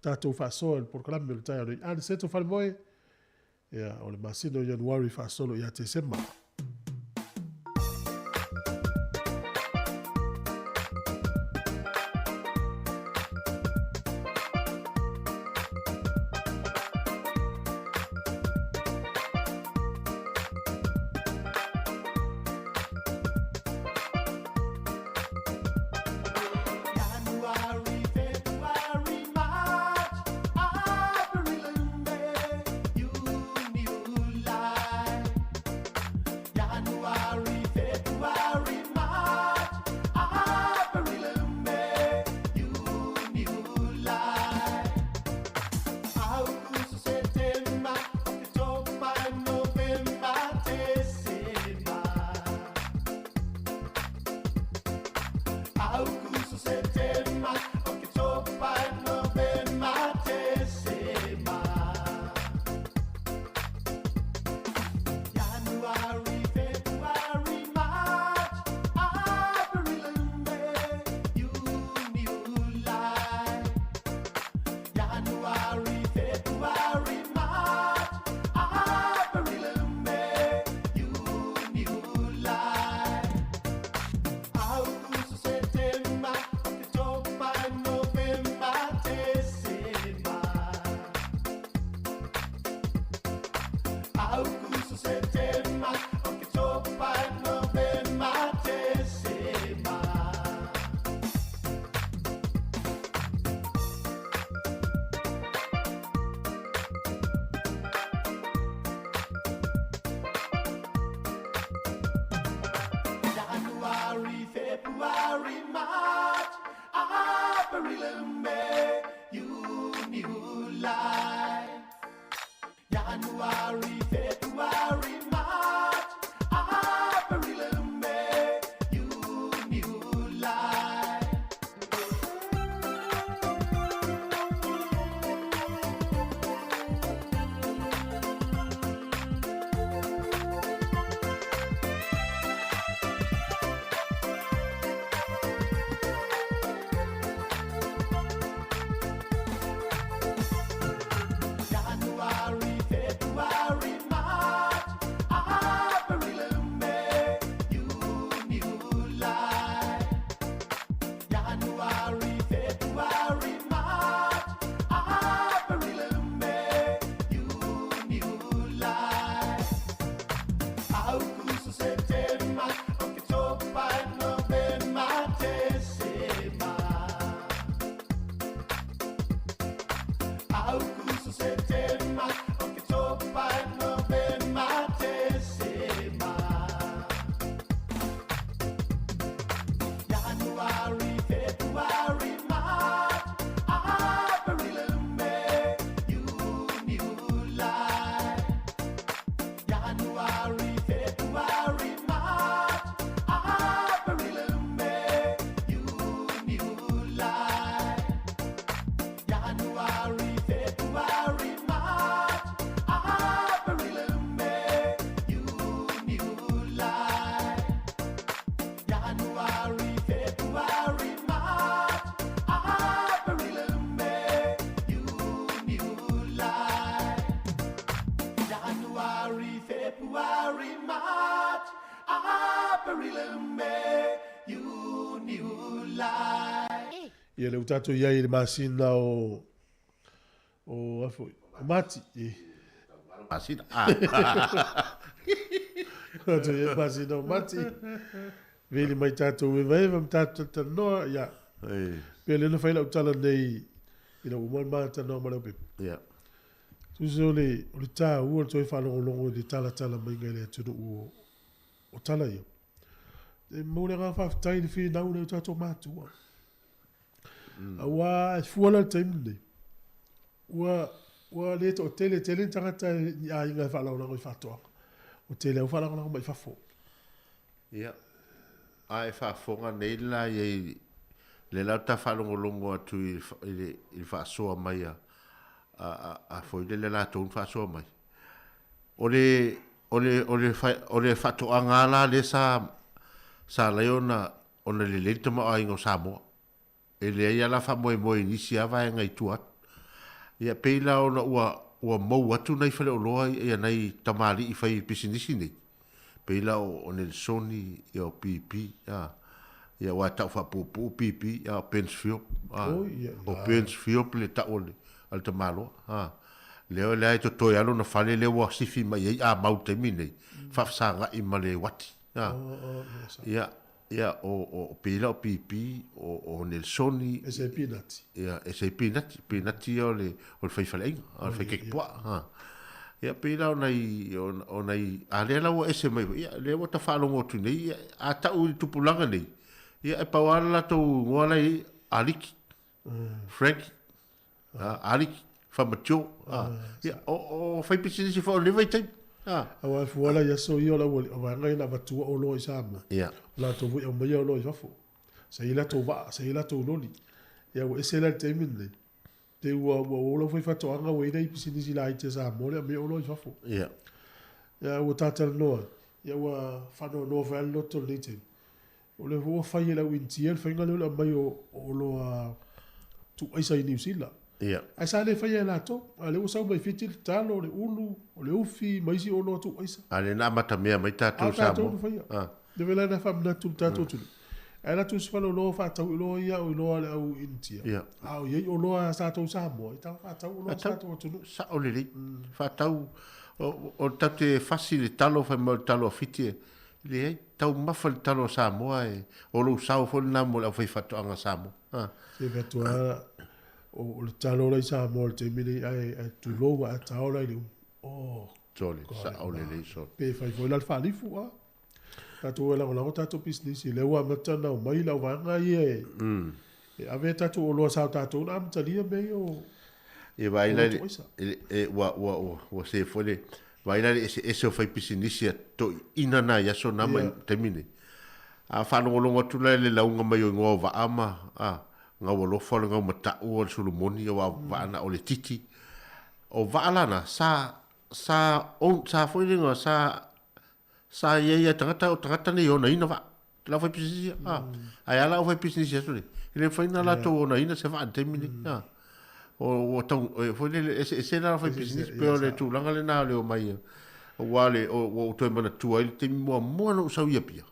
Tatou faasoa i le polokalame o le taeao nei. Aniseto Falemoe, ia, o le masina o Ianuari faasolo ia Tesema. Ia lea ua tatou i ai i le masina o o a foi, o Mati. Masina. Ah. Tatou i ai i le masina o Mati. Vili mai tatou evaeva ma tatou talatalanoa, ia. Pei o lea na fai lau tala nei ina ua uma le ma talanoa ma Leaupepe. Ia. Tusa o le, o le taua o le toe faalogologo i le talatala maiga i le atunuu o, o tala ia. E momoli le agaga faafetai i le finau i nai o tatou matua. Aua e fua la i le taimi lenei, ua Ua le toatele tele ni tagata ni aiga e faalagolago i faatoaga. Ua tele lava ua faalagolago mai fafo. Ia, a e faafofoga nei la i ai, lea la ta faalogologo atu i le i le faasoa mai a a a foi lele latou na faasoa mai. O le o le o le o le faatoaga la lea sa sa alai ona ona lelei le tamaoaiga o Samoa. E leai lava la faamoemoe i nisi lava vaega i tua atu. Ia pei la ona ua ua mou atu nai faleoloa ia nai tamalii fai pisinisi nei, pei la o Nelisoni, ia o PP, a, ia aua e tau faapuupuu PP, a o Pensfield, a, o Pensfield le tau a le a le tamaloa, a. Lea lea e totoe lava lona fale lea ua sifi mai ai a mau i le taimi lenei, faafesagai ma le uati, a. Ia, Ia, o, o, pei la o PP, o, o Nelsoni. E se pinati. Ia, e se pinati. Pinati ia o le, o le fai faleaiga, o le fai keke puaa. Ha. Ia, pei la o nai, o, o nai, a lea la ua ese mai, ia, lea ua ta faalogo atu nei, ia, a tau i le tupulaga nei, ia, e pau lava le latou igoa la e i ai, Aliki, Frankie, Aliki, Famatio, ia, o, o fai pisinisi foi o lenei vaitaimi. Aua e fua la i aso ia o le aualii, o vaega ia na avatua oloa i Samoa, o latou foi aumaia oloa i fafo. Sa i ai latou vaa, sa i ai latou loli. Ia ua ese la i le taimi lenei, pei ua ua o lau faifaatoaga ua i ai nai pisinisi laiti a Samoa lea e aumaia oloa i fafo. Ia ua ta talanoa ai, ia ua faanoanoa foi lava le loto i lenei taimi. O lea foi ua fai e le au Initia le faiga lea o le aumai o oloa tuuaisa i Niu Sila. Ae sa le faia e latou. A o lea ua sau mai Fiti le talo, le ulu, o le ufi ma isi oloa tuuaisa. A o lea na amatamea mai tatou i Samoa. A o tatou na faia. Lea foi la na faamanatu i le tatou atunuu. Ae alu atu isi faleoloa faatau oloa ia o iloa a le au Initia. A o i ai oloa a tatou i Samoa, e tatau ona faatau oloa a tatou atunuu. Sao lelei. Faatau, o tatou te fasi i le talo fai mai o le talo a Fiti e Leai, taumafa le talo a Samoa e, o lou sao foi lena mo le aufaifaatoaga a Samoa. Ha. Se fai atu lava, o le talo la i Samoa i le taimi lenei, ae tulou a tao la i le umu. Oh, Sole, sao lelei sole. Pe fai foi la le faalifu, a. Tatou e lagolago tatou pisinisi, lea ua amata ona omai lau vaega ia e, e ave tatou oloa sa o tatou na amatalia mea ia o Ia vaai la i le, ua, ua, ua, ua se foi le, vaai la i le eseese o faipisinisi a toeaiina na i aso na ma le taimi nei. A faalogologo atu la i le lauga mai o igoa o vaa ma, a, gau alofa, o le gau matau, o le Solomoni, aua o vaa na o le titi. O vaa la na, sa, sa, own, sa foi le igoa, sa, sa i ai a tagata, o tagata nei e onaina vaa. Le aufaipisinisi, a, ae a la aufaipisinisi aso nei, e le mafai ona latou onaina se vaa i le taimi nei, a. O, ua tau, e, foi lele, eseese la aufaipisinisi, pei o le tulaga lena o le omai, aua le, o, ua ou toe manatua ai le taimi muamua na ou sau i Apia,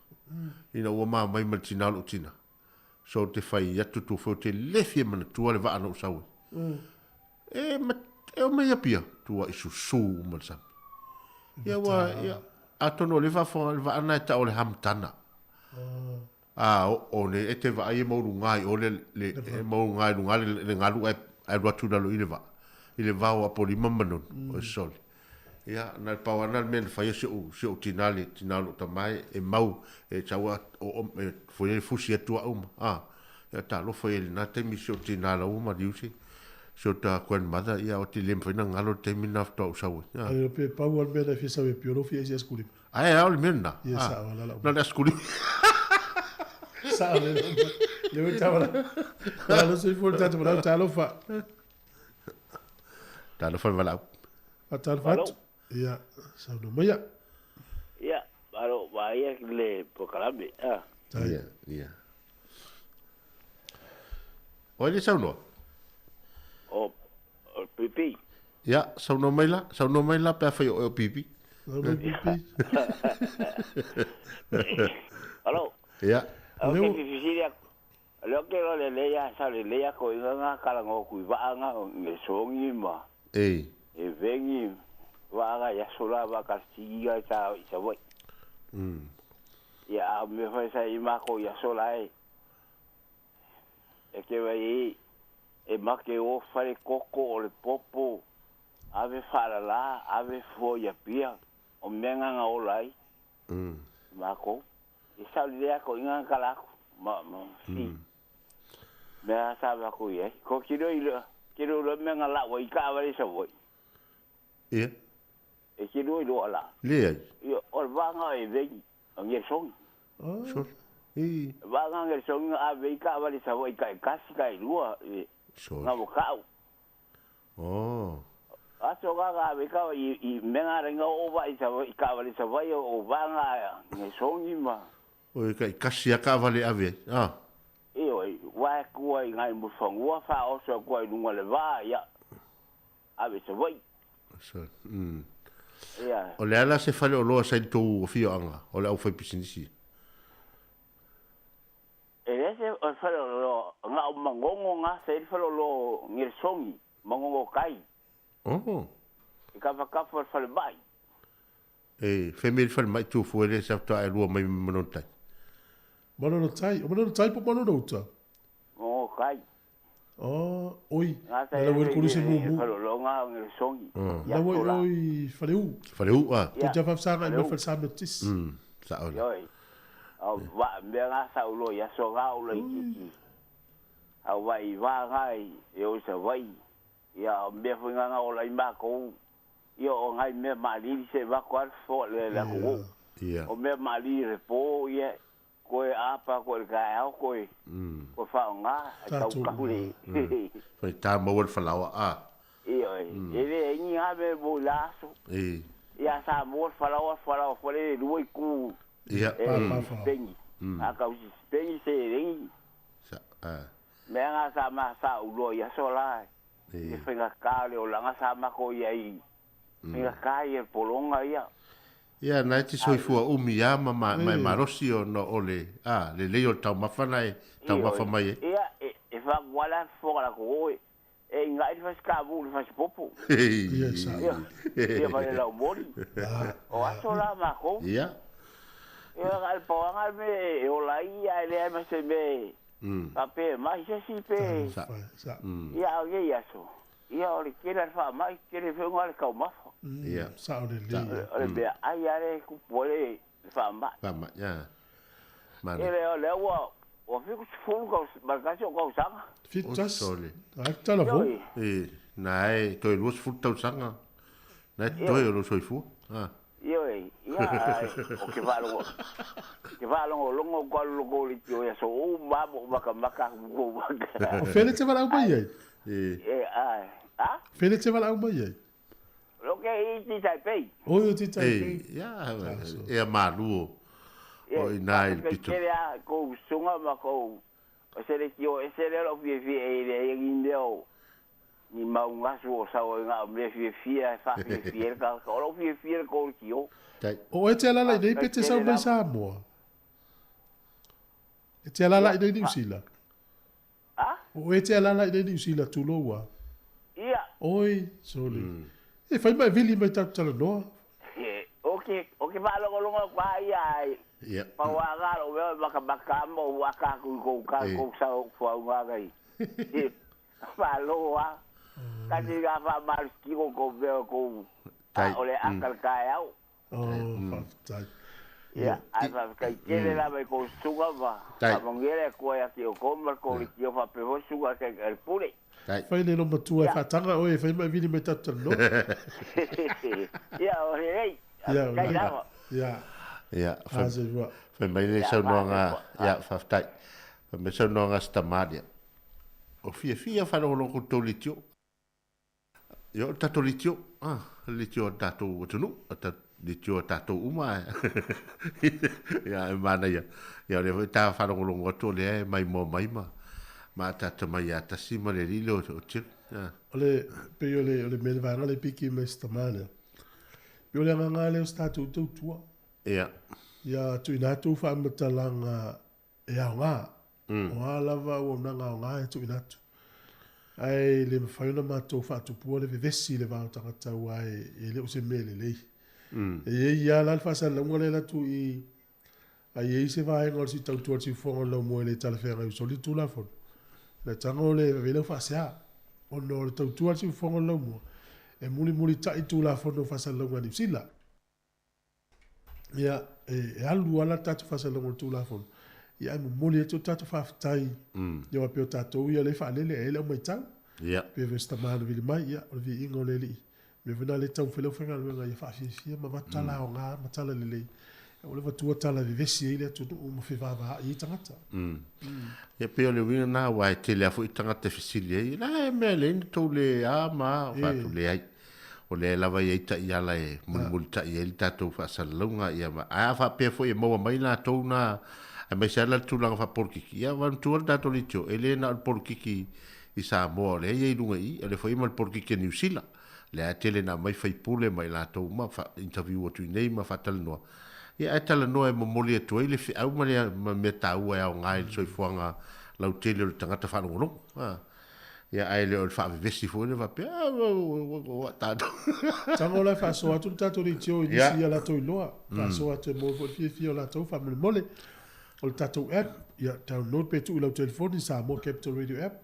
ina ua mamai ma le tina o lou tina. So ou te fai atu atu foi, ou te le fia manatua le vaa na ou sau ai. E, ma, e omai i Apia, tuai susu uma le sami. Ia ua, ia, atonu o lea faafofoga, le vaa lena e tau o le Hamtana. A oo nei, e te vaai e mauluga i o le, le, e mauluga i luga le, le galu ae, ae alu atu i lalo i le vaa, i le vao o Apolima ma Manono, o sole. Ia, na o le pau lava lena o le mea na fai e si ou, si ou tina, le tina o lou tama e, e mau, e sau a, oo, e foi lele fusi atu au ma, a, ia talofa ia i lena taimi si ou tina la ua maliu si, si o ta grandmother, ia ou te le mafai ona galo le taimi lena faatoa ou sau ai. A. Ai pe pau lava le mea na e fia sau e pio lou fia ai se aso 15. Ae a o le mea lena. Ia sao lava lau. Na o le aso 15. Sao le lau mea. Le ua tau la. Malo soifua le tatou valaau talofa. Talofa le valaau. Faatalofa atu. Ia, saunoa maia. Ia, malo vaai le polokalame. Ah. Ia, ia. O ai le saunoa? O, o Pipi. Ia, saunoa mai la, saunoa mai la pe afai o oe o Pipi. Saunoa mai Pipi. Alo. Ia. Au ke fifisili aku. Leo ke lo le lei a sa le lei a ko inga nga kala ngo kui vaa nga nge songi ma. Ei. E vengi vaa nga ya sola va ka sigi ga sa i sa voi. Ia a me fai sa i mako ia sola e. E ke vai e e make o fale koko o le popo ave whaalala, ave fua ia pia, o mea nga ola ai. Mako. E sa le lea ko inga kala aku. Ma, ma, si. Mea sa va ko ia. Ko kiro i lo, kiro lo mea nga la wa i ka awale sa voi. Ia. E te lua iloa la. Leai. Ia, o le vaga e vei, o Ngeresoni. Sole. I. Vaga Ngeresoni na ave i taavale i Savaii taitasi, tailua, i Sole. Gavokau. Oh. Aso ga ga ave ka i i mea nga renga o va i Savaii, i taavale i Savaii o vaga Ngeresoni ma. O e taitasi lava taavale e ave ai. Ah. Ioe, uae kua i ngai Mulifanua, faaoso atu ai i luga o le vā, ia, ave i Savaii. Ia. O le a la se faleoloa sa i le tou afioaga o le aufaipisinisi? E leai se faleoloa, na o Magogo na sa i ai le faleoloa o Nelesogi, Magogo tai. Oh. I tafatafa o le falemai. E fai mai le falemai tu fua lea sa faatoa ae lua mai ma Manono Tai. Manono Tai, o Manono Tai po o Manono Uta? Magogo tai. Oh, oi, Na na lau e kolu se mumu. Faleoloa na Nelesogi. Na ua i o i Faleu. Faleu, a. Ko te whawhsanga i me whalsa me tis. Sa ole. Ioi. O va mea ngā sa ulo i aso ngā ulo i kiki. Au vai i vā ngā i e o sa vai. Ia o mea fui ngā ngā ola i mākou. Ia o ngai mea maalili se vako al fo le la kuku. Ia. O mea maalili re pō ia koe apa koe le kaeao koe. Koe whao ngā e tau kahu le. Fai tā maua le falaoa a. Ia e le ingi ngā mea mo i la aso. E. Ia sa mo le falaoa falaoa fo le lua i ku. Ia. E pengi. A kau si pengi se rengi. Sa a. Mea ngā sa ma sa uloa i aso la. E whainga kā le o langa sa mako ia i. Whainga kā i e polonga ia. Ia, na e te soifua umi ia ma ma ma e malosi ona o le a lelei o le taumafa na e taumafa mai ai. Ia, e whakuala whakala la ko oe. E inga i le whasikavu le whasipopo. Ia, ia ma le lau moli. O aso la mako. Ia. Ia ka le pawanga me e ola ia e lea ma se me. Pape mai se si pe. Sa. Ia o ye aso. Ia o le kela le wha mai, kele whenga le kaumafa. Ia. Sa o le le. O le mea ai ale kupu le wha mai. Wha mai, ia. Mana. E le o le ua, ua fiku sifulu kau, malkasi o kau sanga. Fitas. Sole. Ai tala fo. E, na e, toe 20 tausaga. Na e toe o lo soifua. Ah. Ioe, ia, ai, o ke whalongo. Ke whalongo longo kwa loko le tio ia so o mamo maka maka ko maka. O fele te wala mai ai. E. E ai. A? Fele te wala mai ai. Lo ke i ti Taipei. O i ti Taipei. E, ia, e a malu o. O i nā i le pito. Ke rea ko sunga ma ko o se le tio e se le lo fie fie e le e ni meo. Ni maungasu o sau e ngā mea fie fie e wha fie fie ka o lo fie fie ko tio. O e te alala i nei pe te sau mai Samoa. E te alala i nei Niu Sila. A? O e te alala i nei Niu Sila tuloua. Ia. Oi, sole. E whai mai vili mai tau talanoa. O ke o ke whalongolongo kwa ia ai. Ia. Paua ngā ro mea maka maka mo waka ku ko ka ko sau fua ngā ngai. Whaloa. Ka te ngā wha maruski ko ko mea ko o le akal kai au. Oh, whaftai. Ia, ai whaftai kere la mai ko sunga ma. Tai. Ka mongere koe a ki o koma ko le ki o whapeho sunga ke el pure. Tai. Whai le lo matua e whaatanga oe, whai mai vili mai tau talanoa. Ia, o he rei. Ia, Kai lava. Ia. Ia, A se rua. fai mai le saunoaga, ia, faafetai. Fai mai saunoaga a si tamā lea. O fiafia faalogologo koutou litio. Ia, o le tatou litio, ah, le litio a le tatou atunuu, o le litio a tatou uma. Ia, e manaia. Ia, o lea foi ta faalogologo atu o lea e maimoa mai ma ma ataata mai ia tasi ma le alii lea o Tilo. Ah. O le, pei o le, o le mea le vaega le piki mai si tamā lea. Pei o le agaga lea o se tatou tautua. Ia. Ia tuuina atu faamatalaga e aoga. O a lava auaunaga aoga e tuuina atu. Ae le mafai ona matou faatupua le vevesi i le va o tagata aua e le o se mea lelei. E iai lava la le faasalalauga lea e alu atu i ai i ai se vaega o le siitautua o le siufofoga o le laumua e le talafeagai usoli le Tulafono. Le taga o le vevela ua faasea ona o le tautua a le siufofoga o le laumua e mulimulitai Tulafono o faasalalauga a Niu Sila. Ia, e alu lava la le tatou faasalalauga o le Tulafono, ia ae momoli atu le tatou faafetai ia aua pei o tatou ia lea e faalele e ai le au matau. Ia. Pei foi o se tama na vili mai, ia, o le viiga o le Alii Mea foi na le taumafai le aufaigaluega ia faafiafia ma avatu tala aoga ma tala lelei, aua le avatua tala e vevesi ai le atunuu ma fevavaai ai tagata. Ia pei o le uiga lena aua e tele lava foi tagata e fesili ai, la e mea e leai ni tou le a ma a, ou fai atu, leai. O lea lava e i ai taiala e mulimulitai ai le tatou faasalalauga, ia ma, ae a faapea foi e maua mai latou na, aemaise lava la le tulaga faapolokiki, ia manatua le tatou leitio, e le na o le polokiki i Samoa o lea e i ai i luga i i, o lea foi e i ai ma le polokiki a Niu Sila. Lea e tele na aumai faipule ma i latou uma, interview atu i inei ma faatalanoa. Ia ae talanoa e momoli atu ai le feau ma le ma mea taua e aoga i le soifuaga lautele o le tagata faalogologo. A. Ia ae le o le faavevesi foi lea faapea, a ua tatou. Tago la e faasoa atu le tatou leitio i nisi ia latou iloa. Faasoa atu e maua foi le fiafia o latou faamolemole. O le tatou app, ia download pe tuu i lau telefoni Samoa Capital Radio app.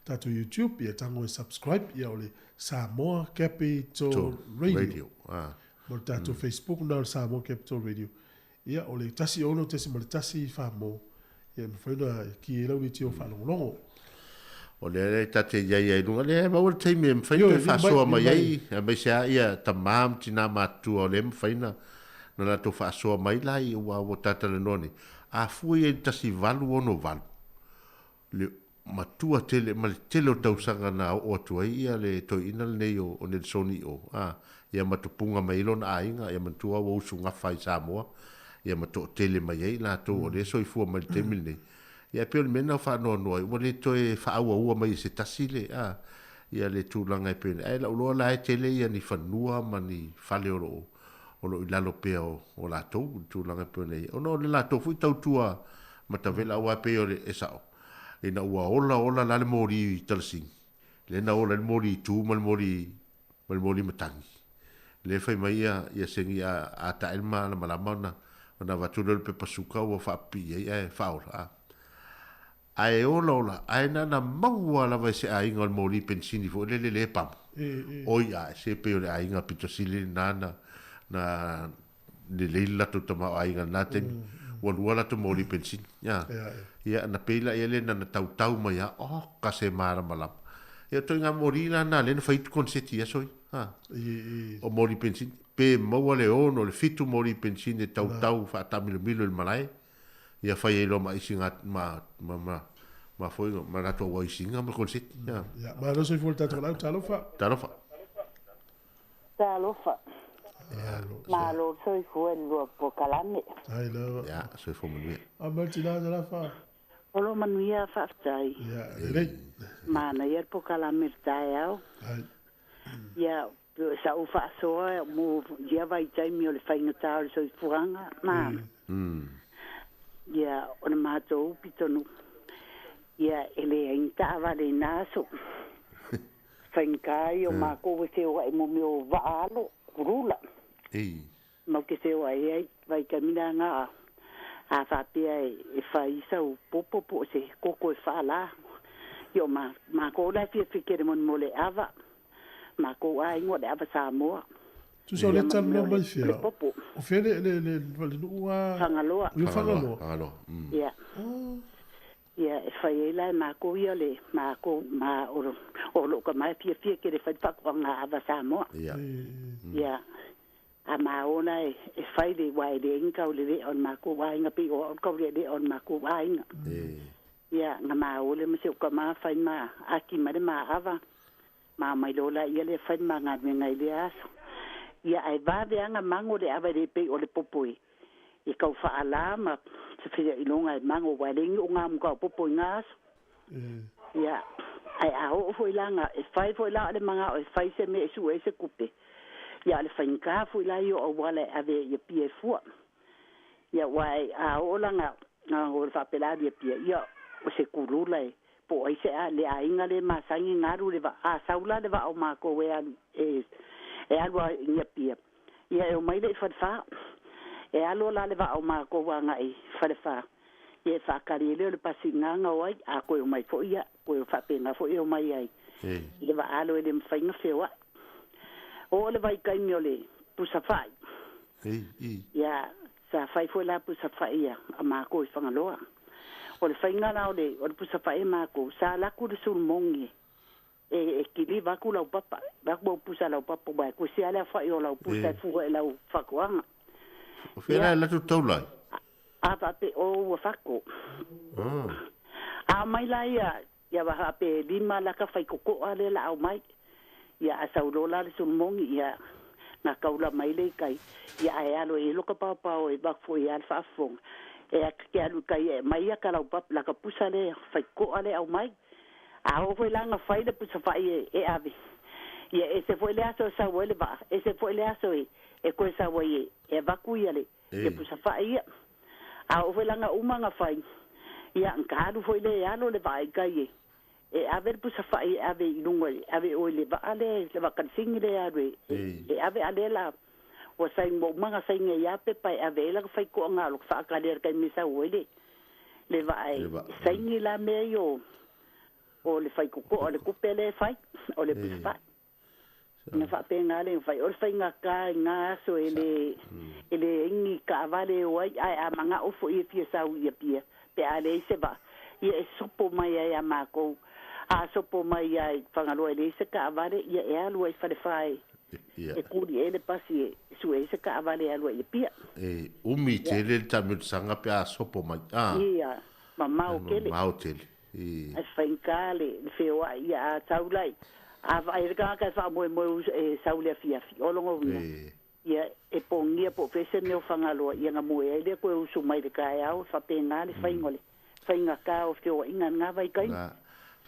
Tatou YouTube, ia tago e subscribe, ia o le Samoa Capital Radio. Ma le tatou Facebook na o le Samoa Capital Radio. Ia, o le 16.1 Famo, ia e mafai ona ki ai lau leitio faalogologo. O lea e ta te i ai ai luga, lea e maua le taimi e mafai ona toe faasoa mai ai, aemaise lava ia tama ma tina matutua o lea e mafai ona latou faasoa mai la i aua ua ta talanoa nei, a fua i ai i le 1868, le matua tele ma le tele o tausaga na oo atu ai ia le toeaina lenei o Nelisoni i o, a, ia ma tupuga mai ai lona aiga, ia manatua ua usugafa i Samoa, ia ma toatele mai ai latou o lea e soifua mai i le taimi lenei. Ia e pei o le mea lena ua faanoanoa ai, ua le toe faaauaua mai e se tasi le, a, ia le tulaga e pei ona, ae lau iloa la e tele ia ni fanua ma ni fale o lo o, o lo o i lalo pea o, o latou i le tulaga e pei ona i ai. Ona o le latou foi tautua matavela aua e pei o le, e sao, ina ua ola ola la le moli i Talasini, lea na ola ai le moli i tu ma le moli, ma le moli matagi. Lea fai mai ia, ia segi a, a tae le malamalama ona, ona avatu lea o le pepa suka ua faapipii ai ae faaola. A. Ae ola ola, ae na ona maua lava e se aiga o le moli penisini foi lele le pamu. Oi ae, se pei o le aiga pito sili lena na, na lelei le latou tamaoaiga i lena taimi, ua lua latou moli penisini. Ia, ia na pei la ia le na na tautau mai a, oh, ka se malamalama. Ia o ituaiga moli la na lea na fai atu konseti i aso ia. Ha. O moli penisini, pe maua le 6, le 7 moli penisini e tautau faataamilomilo i le malae, ia fai ai loa ma isi ma, ma, ma, ma foi ma latou auaisiga ma konseti. Ia. Ia, malo soifua le tatou lau, talofa. Talofa. Talofa. Malo le soifua i le lua polokalame. Ai lava. Ia, soifua manuia. A mai le tina Talofa. O lo manuia faafetai. Ia, lelei. Manaia le polokalame i le taeao. Ai. Ia, sa ou faasoa mo ia vaitaimi o le faigata o le soifuaga ma. Ia, o le matou pitonuu. Ia, e leai ni taavale i na aso. Faigata ia o makou e feoai mo mea o vaa alo, kulula. Ei. Mau te feoai ai, vaitaimi la na a faapea e fai sau popo po o se koko e faala. Ia o makou la e fiafia tele mo mo le ava. Makou aiga o le ava Samoa. Tusa o le talanoa mai fea? O fea le le le le nuu a Fagaloa. Fagaloa. Fagaloa. Ia. Ia, e fai ai la e makou ia le makou ma o o lou tama e fiafia tele e fai le faatoaga ava Samoa. Ia. Ia, a ma o la e e fai le aua e leai ni taulelea o le makou aiga pei o au le taulelea o le makou aiga. Ia, na ma o lea ma si ou tama fai ma aki mai le ma ava, ma aumai loa laia lea fai le ma galuega i lea aso. Ia, ae vave lava ona mago le ava e le pei o le popo e e tau faalā ma se feailoga e mago aua e leai ni ogamuga o popo i na aso. Ia, ae a oo foi la na e fai foi la o le manao e fai se mea e sue ai se tupe, ia o le faigata foi la ia o auala e ave ai i Apia e fua. Ia aua a oo la na na o le faapela alu i Apia, ia o se kulula e po o ai se a le aiga lea e masani ona alu le vaa, a sau la le vaa o makou e alu e e alu a i Apia, ia e omai lea i Falefa. E alo la le vaa o makou agai i Falefa, ia e faatali ai lea o le pasi i ina na o ai, a toe omai foi ia, toe faapena foi e omai ai i le vaa alo e le mafai ona feoai. Oo le vaitaimi o le pusa fai. Ia, sa fai foi la pusa fai a makou i Fagaloa. O le faiga la o le o le pusa fai a makou, sa alu atu le sulumogi E kiliva aku lau papa vaku au pusa lau papa wa ku se ala fa o lau pusa fu e lau fakoanga. O fela la tu taulai. A fa pe o ua fako. A mai la ia ia wa pe lima la ka fai koko ale la au mai. Ia a saulo la le sulmongi ia na kaula mai le kai ia ai alo e loka papa o e va fo ia fa fo e a ke alu kai e mai ia ka lau papa la ka pusa le fai ko ale au mai. A o foi langa fai le pusa fai e ave. Ia e se foi le aso sa o le va e se foi le aso e koe sa o e vaku ia le e pusa fai ia. A o foi langa uma nga fai. Ia nka alu foi le alo le vai kai e. E ave le pusa fai e ave i lunga ave o le va ale le va kansingi le alu e ave ale la o sai mo manga sai nge ia pe pai ave la fai ko nga lo fa ka le kai misa o le le va e sai ngi la me yo o le fai ko o le kupe le fai o le pusa fai. Na fa pe nga le fai o le fai nga ka nga so e le ingi ka vale o ai a manga o fo i fia sau ia pia pe ale se va ia e sopo mai ai a mako a sopo mai ai whangaloa le se ka vale ia e alu ai whare whai e kuri e le pasi e su e se ka vale alu ai pia e umi tele le tamil sanga pe a sopo mai a ia mamau kele mamau tele e e whainga le whioa ia a taulai a vai ka ka fa mo mo e saule fia fi o longo ia e pongia po fese me o whangaloa ia nga moe ai le koe usu mai le kai au fa penga le whaingole whainga ka o whioa inga ngā vai kai.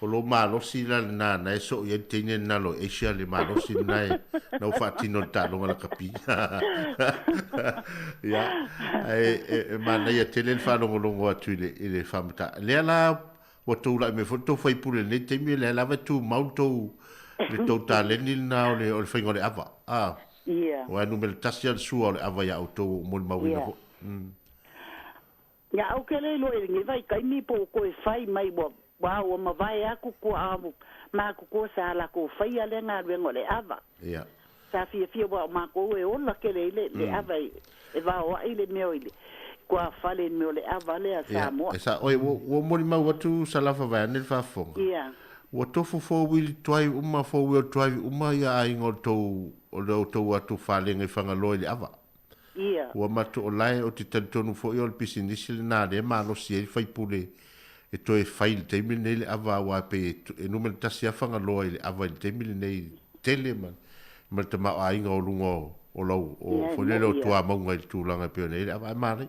O lo malosi la na na e so ia teine na lo Asia le malosi na e na o whaatino le tālonga la kapi. Ia, e mana ia tele le whalongolongo atu i le whamata. Lea la, wa tau lai me fo tau whaipule nei teimi, lea lava tu mau tau le tau tāleni na o le whainga o le ava. Ia. O anu me le tasi al sua o le ava ia au tau moli mawina ho. Ia au ke le lo e ngi vai kai mi po ko e whai mai wa wa o mavae aku ko amu ma ku ko sa la ko whai ale ngā ruengo le ava. Ia. Sa fia fia wa ma ko e ola ke le le ava e va o ai le meo ile. Kua whale meo le ava le a Samoa. Ia, e sa oi wo moli mau atu sa lafa vai ane le whaafonga. Ia. Ua tofu 4-wheel drive uma 4-wheel drive uma ia ainga o tau o le tau atu whalenga i whangaloa i le ava. Ia. Ua matu o lae o te talitonu fo i o le pisinisi le nā le malosi e whaipule e toe whai le teimi nei le ava wa pe e numele tasi a whangaloa i le ava i le teimi nei tele ma le tamao ainga o lunga o lau o fo lele o tua maunga i le tūlanga pe o nei le ava e mālei.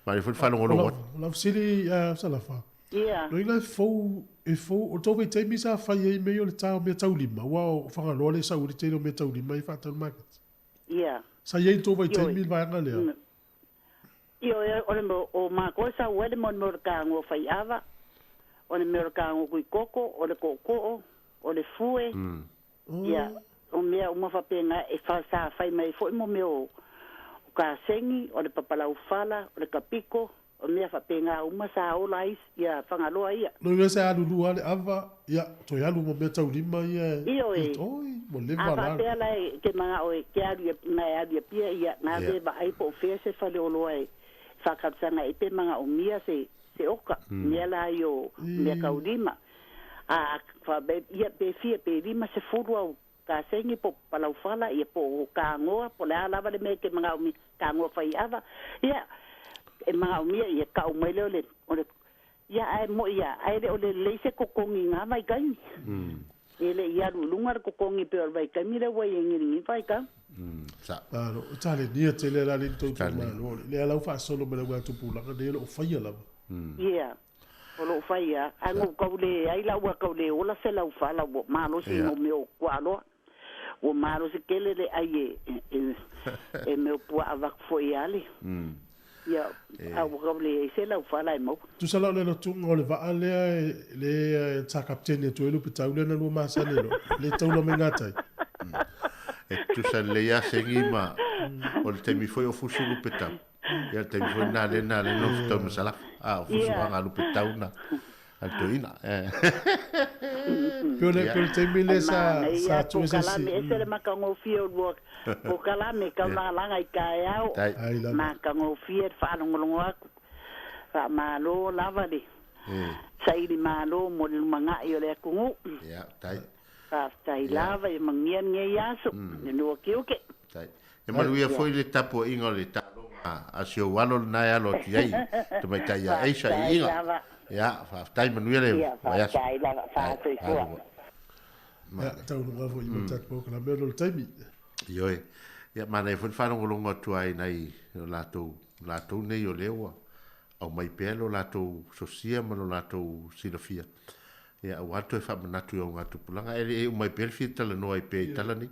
Mālei fo le whalongolongo atu. O lau sili salafa. Ia. No ila fou e fou o tō teimi sa whai ei mei o le tā o mea taulima. Ua o whangaloa le sau le teile o mea taulima i whātau market. Ia. Sa iei tō vai teimi le vaanga lea. Io e o le mo o mā sa ua le mon mora ka ngō whai ava. O le mea ka ngō kui koko, o le koko, o le fue. Ia, o mea uma whapenga e wha sa whai mai fo i mo mea o ka sengi, o le papalau whala, o le kapiko, o mea whapenga uma sa ola is, ia whangaloa ia. No ia se alu lua le ava, ia, toi alu mo mea taulima ia. Io e. Oi, mo leva la. A whapea la e, ke manga oe, ke alu ia, ngai alu ia pia, ia, ngā vewa ai po o se whale o loa e whakapsanga e pe manga o mia se oka, mea la i o mea kaulima. A wha ia pe fia pe lima se furu au ka sengi po palauwhala, ia po ka ngoa, po le alava le mea ke manga o mia, ka ngoa whai ava. Ia, e manga o mia, ia kau mai leo le, ia ai mo ia, ai le o le leise kokongi ngā vai kaimi. E le ia lulunga le kokongi pe o le vai kaimi le wai e ngiringi vai ka. Sa. Alo, tale nia tele la le tau tu malo. Le ala ufa solo me le wai tupulanga, le o whaia lava. Ia. O lo whaia, a ngau kau le, ai la ua kau le, ola se lau whala, ua malo si mo meo kua aloa. Ua malo si kele le ai e meo pua awak fo i ale. Ia, a ua kau le, e se lau whala e mau. Tu sa lau le lotunga o le vaa lea le tā kaptene tu elu petau lea na lua masane lo. Le taula me ngātai. E tu sa le ia sengi ma o le teimi foi o fusulu petau. Ia le teimi foi nā le no futau masalafa. A o fusu anga lupe tau na al toina. Peo le teimi le sa tu ese si. Ese le makangofia o lua po kalame kau langa i ka au. Makangofia whaalongolongo aku. Wha malo lava le. Saili malo mo le lumanga i o le akungu. Ia, tai. Faafetai lava ia manuia lenei aso. Le nua kiuke. Tai. E manuia foi le tapuaiga o le taaloga a si ou alo lena e alo atu i ai, tamaitai ia Asia i Iga. Ia, faafetai manuia le vaiaso. Faafetai lava, faasoifua. Ia, taunuuga foi ma le tatou polokalame ona o le taimi. Ioe. Ia, manaia foi le faalogologo atu ai nai o latou, latou nei o lea ua aumai pea lo latou sosia ma lo latou silafia, ia, aua le toe faamanatu i augatupulaga. E le i uma ai pea le fia talanoa ai pea i tala nei.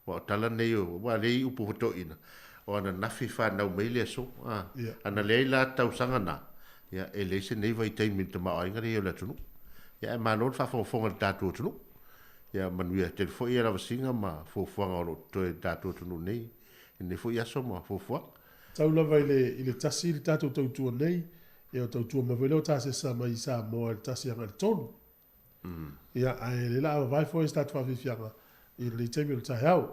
Aua o tala nei, ua leai upu fetoina, o ananafi fanau mai le aso. A, ana leai la tausaga na, ia, e leai se nei vaitaimi i le tamaoaiga lea i o le atunuu. Ia, ae malo le faafogafoga i le tatou atunuu. Ia, manuia tele foi ia lavasiga ma fuafuaga o lo o totoe i le tatou atunuu nei, i lenei foi aso ma fuafuaga. Tau lava i le, i le tasi le tatou tautua nei, ia o tautua mai foi lea o tasesa mai i Samoa i le tasi agai i le tolu. Ia, ae le la a vavae foi se tatou faafiafiaga i lenei taimi o le taeao.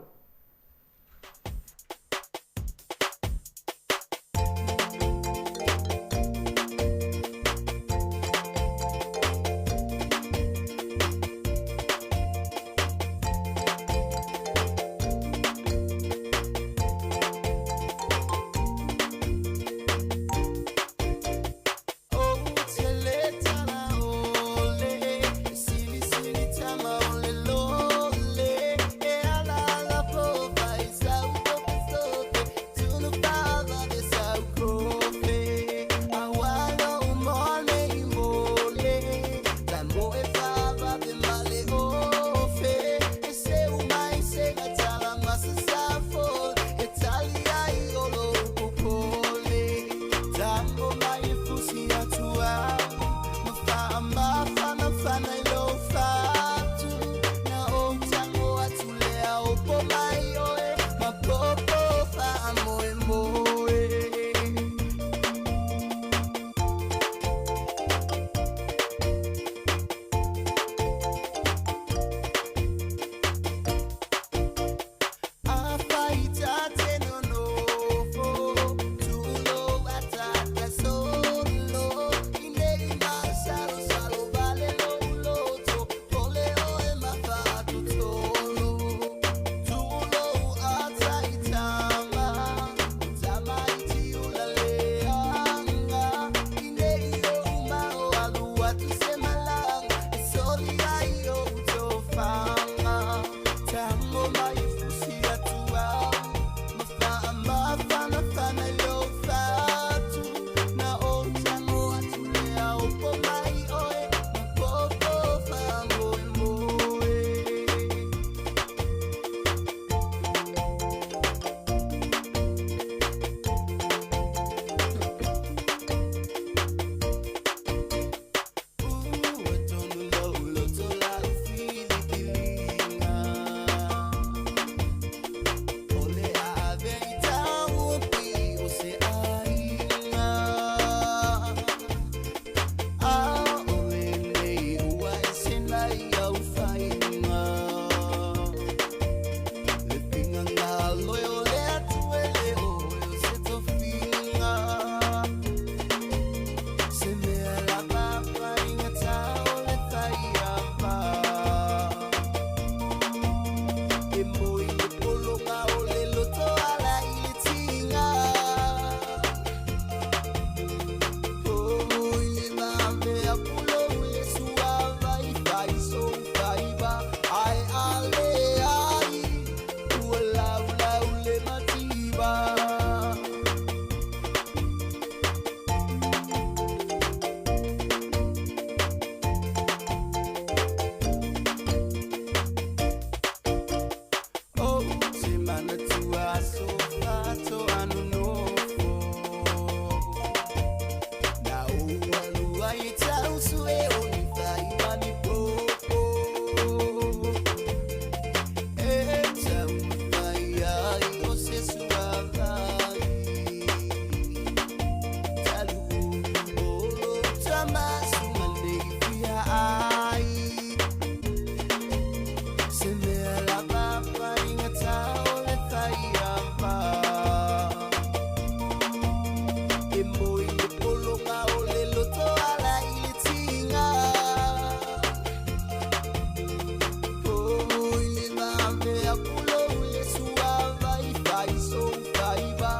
ai sou faiva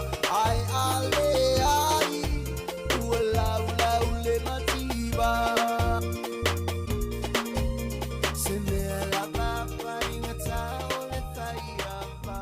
Ai ale ai Ua lau lau le mativa Se mea lava faigata o le faiava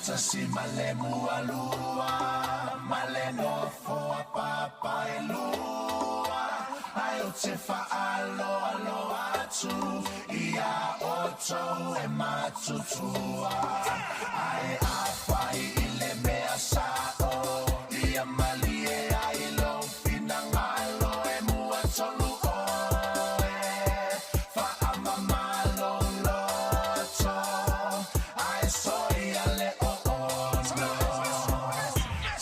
Tasi malemu alua Maleno foa papa elua Ai o te whaalo alo atu Ia oto e matutua Ai a whai i le mea sa o Ia malie ai lo finangalo E mua tolu oe Whaamamalo loto Ai soia le o ono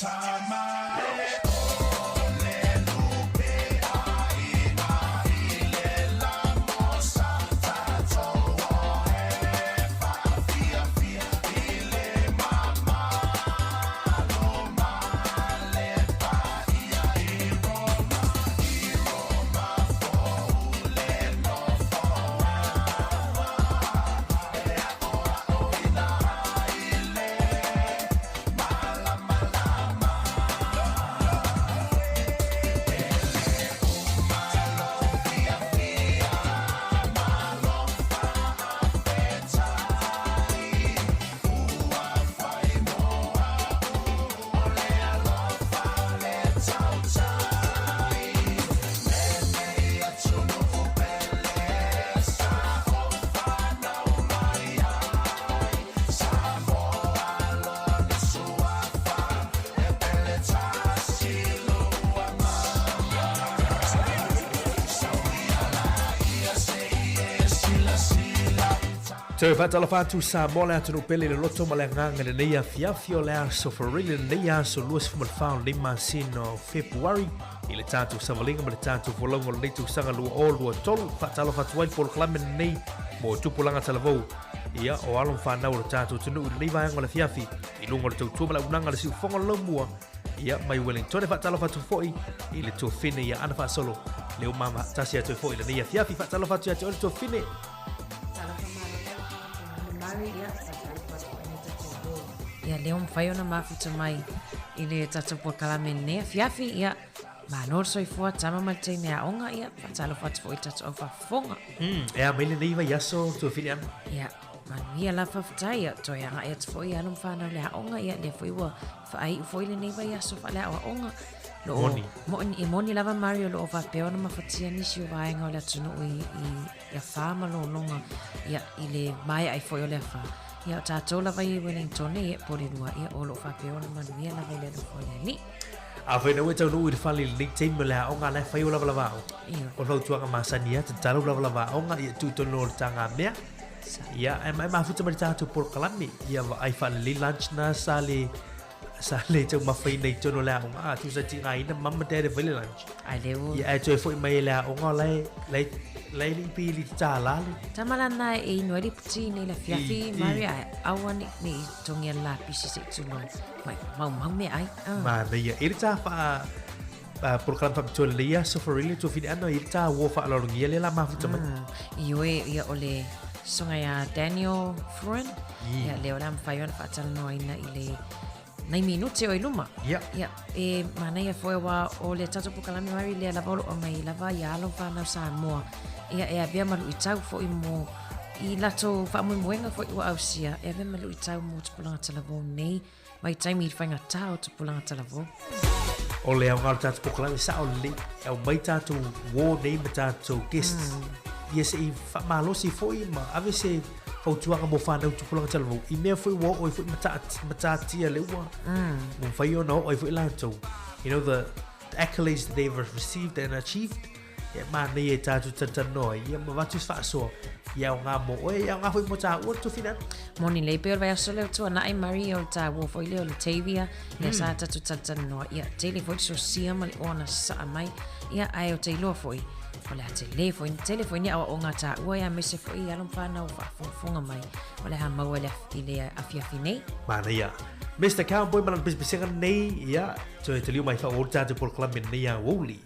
Tama e ole lupe aina I le la mosa tatou oe Whaafiafia i le mamalo male paia I Roma, I Roma fou le nofoaga E aʻoaʻo ina i le malamalama Toe faatalofa atu Samoa le atunuu pele i le loto ma le agaga i lenei afiafi o le aso Farili lenei aso 24 o lenei masina o Fepuari i le tatou savaliga ma le tatou folauga o lenei tausaga 2023. Faatalofa atu ai le polokalame lenei mo tupulaga talavou ia o alo ma fanau o le tatou atunuu i lenei vaega o le afiafi i luga o le tautua ma le auaunaga a le siufofoga o le laumua ia mai Wellington. E faatalofa atu foi i le tuafine ia Ana Faasolo lea ua mamatasi atu ai foi i lenei afiafi. Faatalofa atu ia te oe le tuafine. Ia lea ua mafai ona mafuta mai i le tatou polokalame lenei afiafi, ia malo le soifua tama ma le taimi aoga, ia faatalofa atu foi i le tatou au faafofoga. E a mai lenei vaiaso tuafine Ana? Ia, manuia lava faafetai, ia toe agai atu foi i alo ma fanau i le aoga, ia lea foi ua faaiu foi lenei vaiaso faaleaoaoga. Lo o, Moni. moni, e moni lava Mario o lo o faapea ona mafatia nisi o vaega o le atunuu i, i afa ma lologa, ia, i le maea ai foi o le afa. Ia, o tatou lava i Wellington, ia, po le lua, ia, o lo o faapea ona manuia lava i le alofa o le Alii. Afai na ua e taunuu i le fale i lenei taimi o le aoga la e fai o lavalava aoga. Ia. O le fautuaga masani lava, tatalo lavalava aoga, ia tuu tonu o le tagamea. Ia, e mafuta mai le tatou polokalame, ia vaai faalelei lunch na sa le sa le taumafaina i totonu o le aoga, a tusa tigaina mum ma dad e fai le lunch. Ai le ua. Ia, ae toe foi mai e le aoga o la e, la e, la e le i pili tālā le. Tama lana e inu ai le puti nei le afiafi, Maria, ae aua ne i togia le lapisi se i tulou. Mai, maumau mea ai. Ah. Manaia. E le tā wha, polokalame faapitoa lelei ia aso Farele tuafine ana i le tā uo faaaloalogia lea la mafuta mai. Ioe, ia o le susuga ia Daniel Fruin. Ia lea o le a mafai ona faatalanoaina i le nai minute o i luma. Ia. Ia, e manaia foi aua o le tatou polokalame Mari lea lava o lo o aumai lava ia alo ma fanau Samoa. Ia e avea ma luitau foi mo i latou faamoemoega foi ua ausia, e avea ma luitau mo tupulaga talavou nei mai taimi i le faigata o tupulaga talavou. O le aoga o le tatou polokalame sao lelei, e aumai tatou uo nei ma tatou guests. Ia se i faamalosi foi ma ave se fautuaga mo fanau tupulaga talavou i mea foi ua oo ai foi matatia lea ua mafai ona oo ai foi latou. you know, the accolades that they've received and achieved. Ia manaia e tātou talatalanoa ai, ia ma avatu se faasoa ia aoga mo oe, ia aoga foi mo tāua le tofi nalo. Moni lelei pei o le vaiaso lea o tuanai Murray o le tāua foi lea o le Tavia, lea sa tatou talatalanoa, ia tele foi le sosia ma le oa na sasaa mai, ia ae ou te iloa foi, o le a tele foi, tele foi ni aoaoga a tāua ia aemaise foi i alo ma fanau o faafogafoga mai o le a maua i le afiafi nei. Manaia. Mister Cowboy ma lana pisipisiga lenei, ia, toe taliu mai faaauau le tatou polokalame lenei aoauli.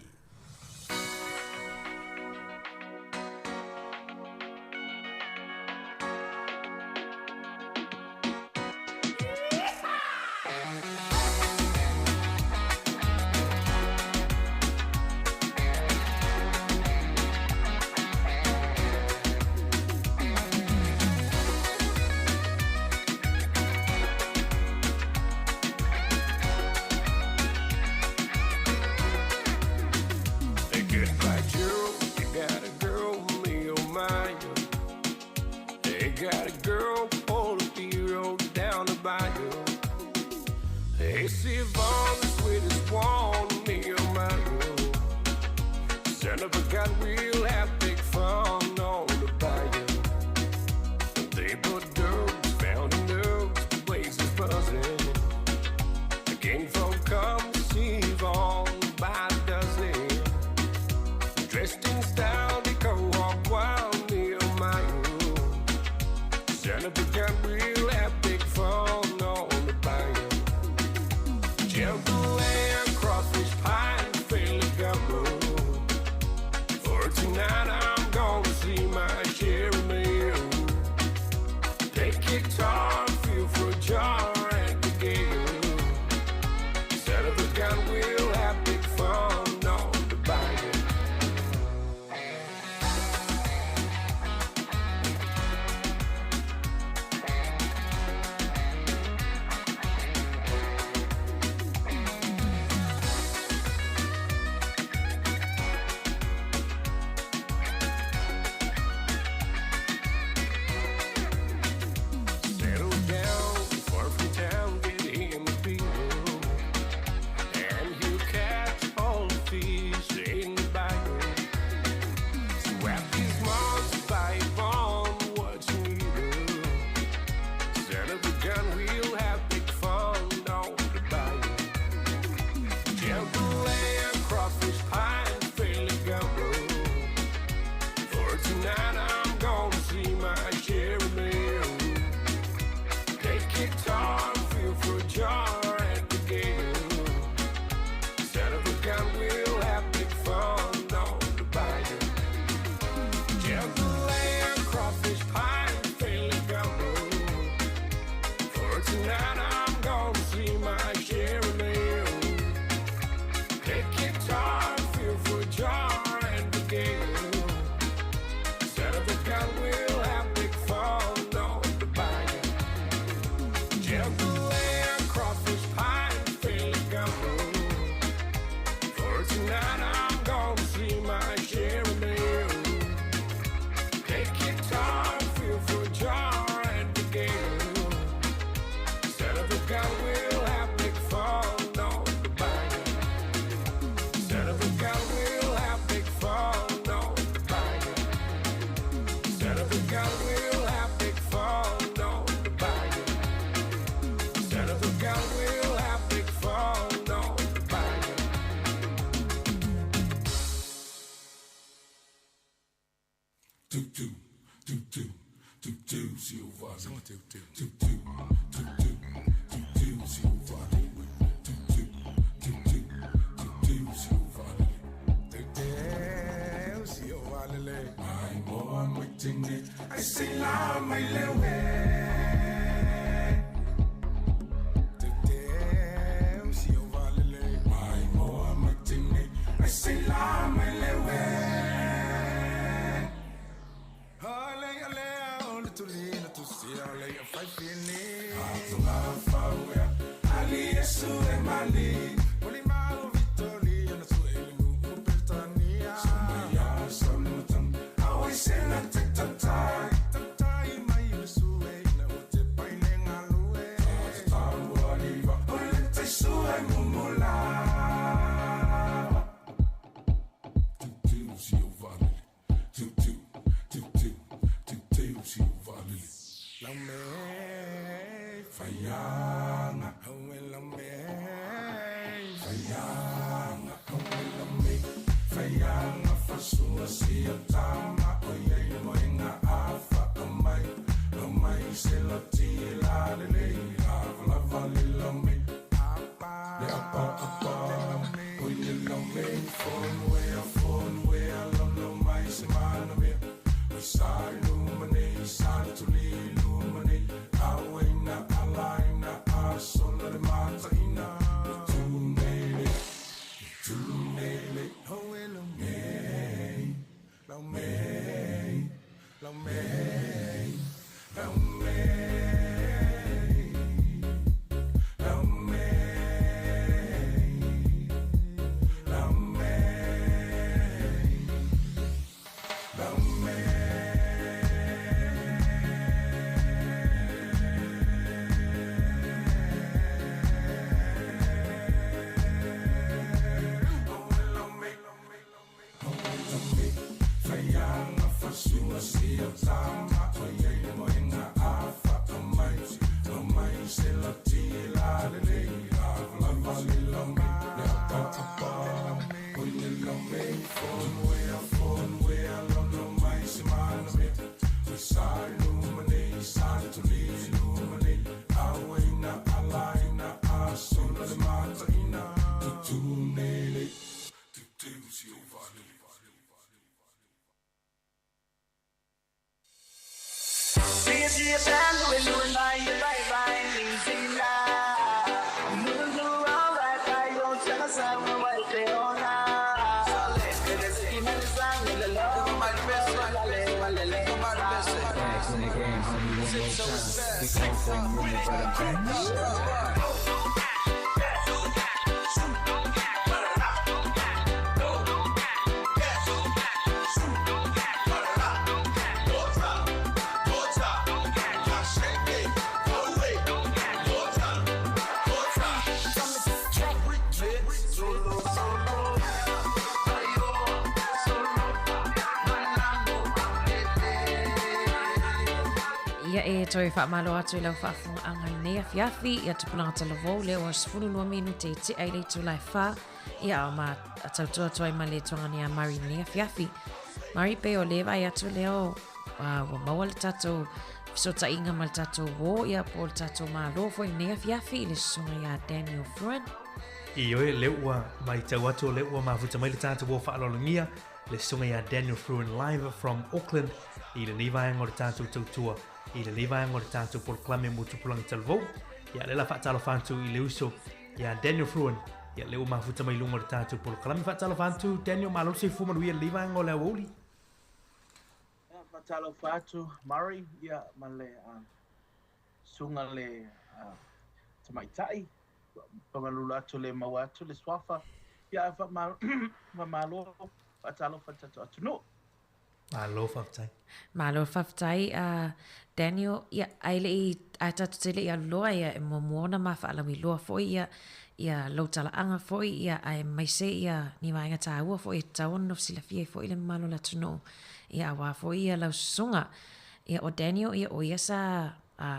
Laumei faiaga Aue laumei faiaga Aue laumei faiaga Fasua sia tama O iai le moega afa aumai Aumai se lati e la lelei Lavalava le laumei Le apa apa Oi le laumei Fonuea fonuea Laulau mai se manuia Oi sa i luma nei Sa le tuli i luma nei Auaina alaina Asola le mataina Le tu nei le Le tu nei le Aue laumei Laumei Laumei Laumei Ia e toe faamalo atu i lau faafogaaga i lenei afiafi, ia tupulaga talavou lea ua 12 minute i tea i le itula e fa, ia a ma tautua atu ai ma le tuagani a Mari i lenei afiafi. Mari pe o le vaai atu lea o ua maua le tatou fesootaiga ma le tatou uō ia po o le tatou Malo foi i lenei afiafi i le susuga ia Daniel Fruin. Ioe, lea ua matau atu o lea ua mafuta mai le tatou uō faaaloalogia le susuga ia Daniel Fruin live from Auckland i lenei vaega o le tatou tautua i lenei vaega o le tatou polokalame mo tupulaga talavou. Ia lea la faatalofa atu i le uso ia Daniel Fruin ia lea ua mafuta mai luga o le tatou polokalame. Faatalofa atu Daniel, malo le soifua manuia i lenei vaega o le aoauli. Ia, faatalofa atu Murray ia ma le susuga le tamaitai. Famalulu atu le maua atu le suafa. Ia ae faamalo, faatalofa i le tatou atunuu. Malo faafetai. Malo faafetai Daniel. Ia, ae le i, ae tatou te le i alu loa, ia, e muamua ona ma faalauiloa foi ia, ia lou talaaga foi, ia, aemaise ia ni vaega taua foi e tatau ona nofo silafia ai foi le mamalu o le atunuu, ia, aua foi ia lau susuga. Ia, o Daniel, ia, o ia sa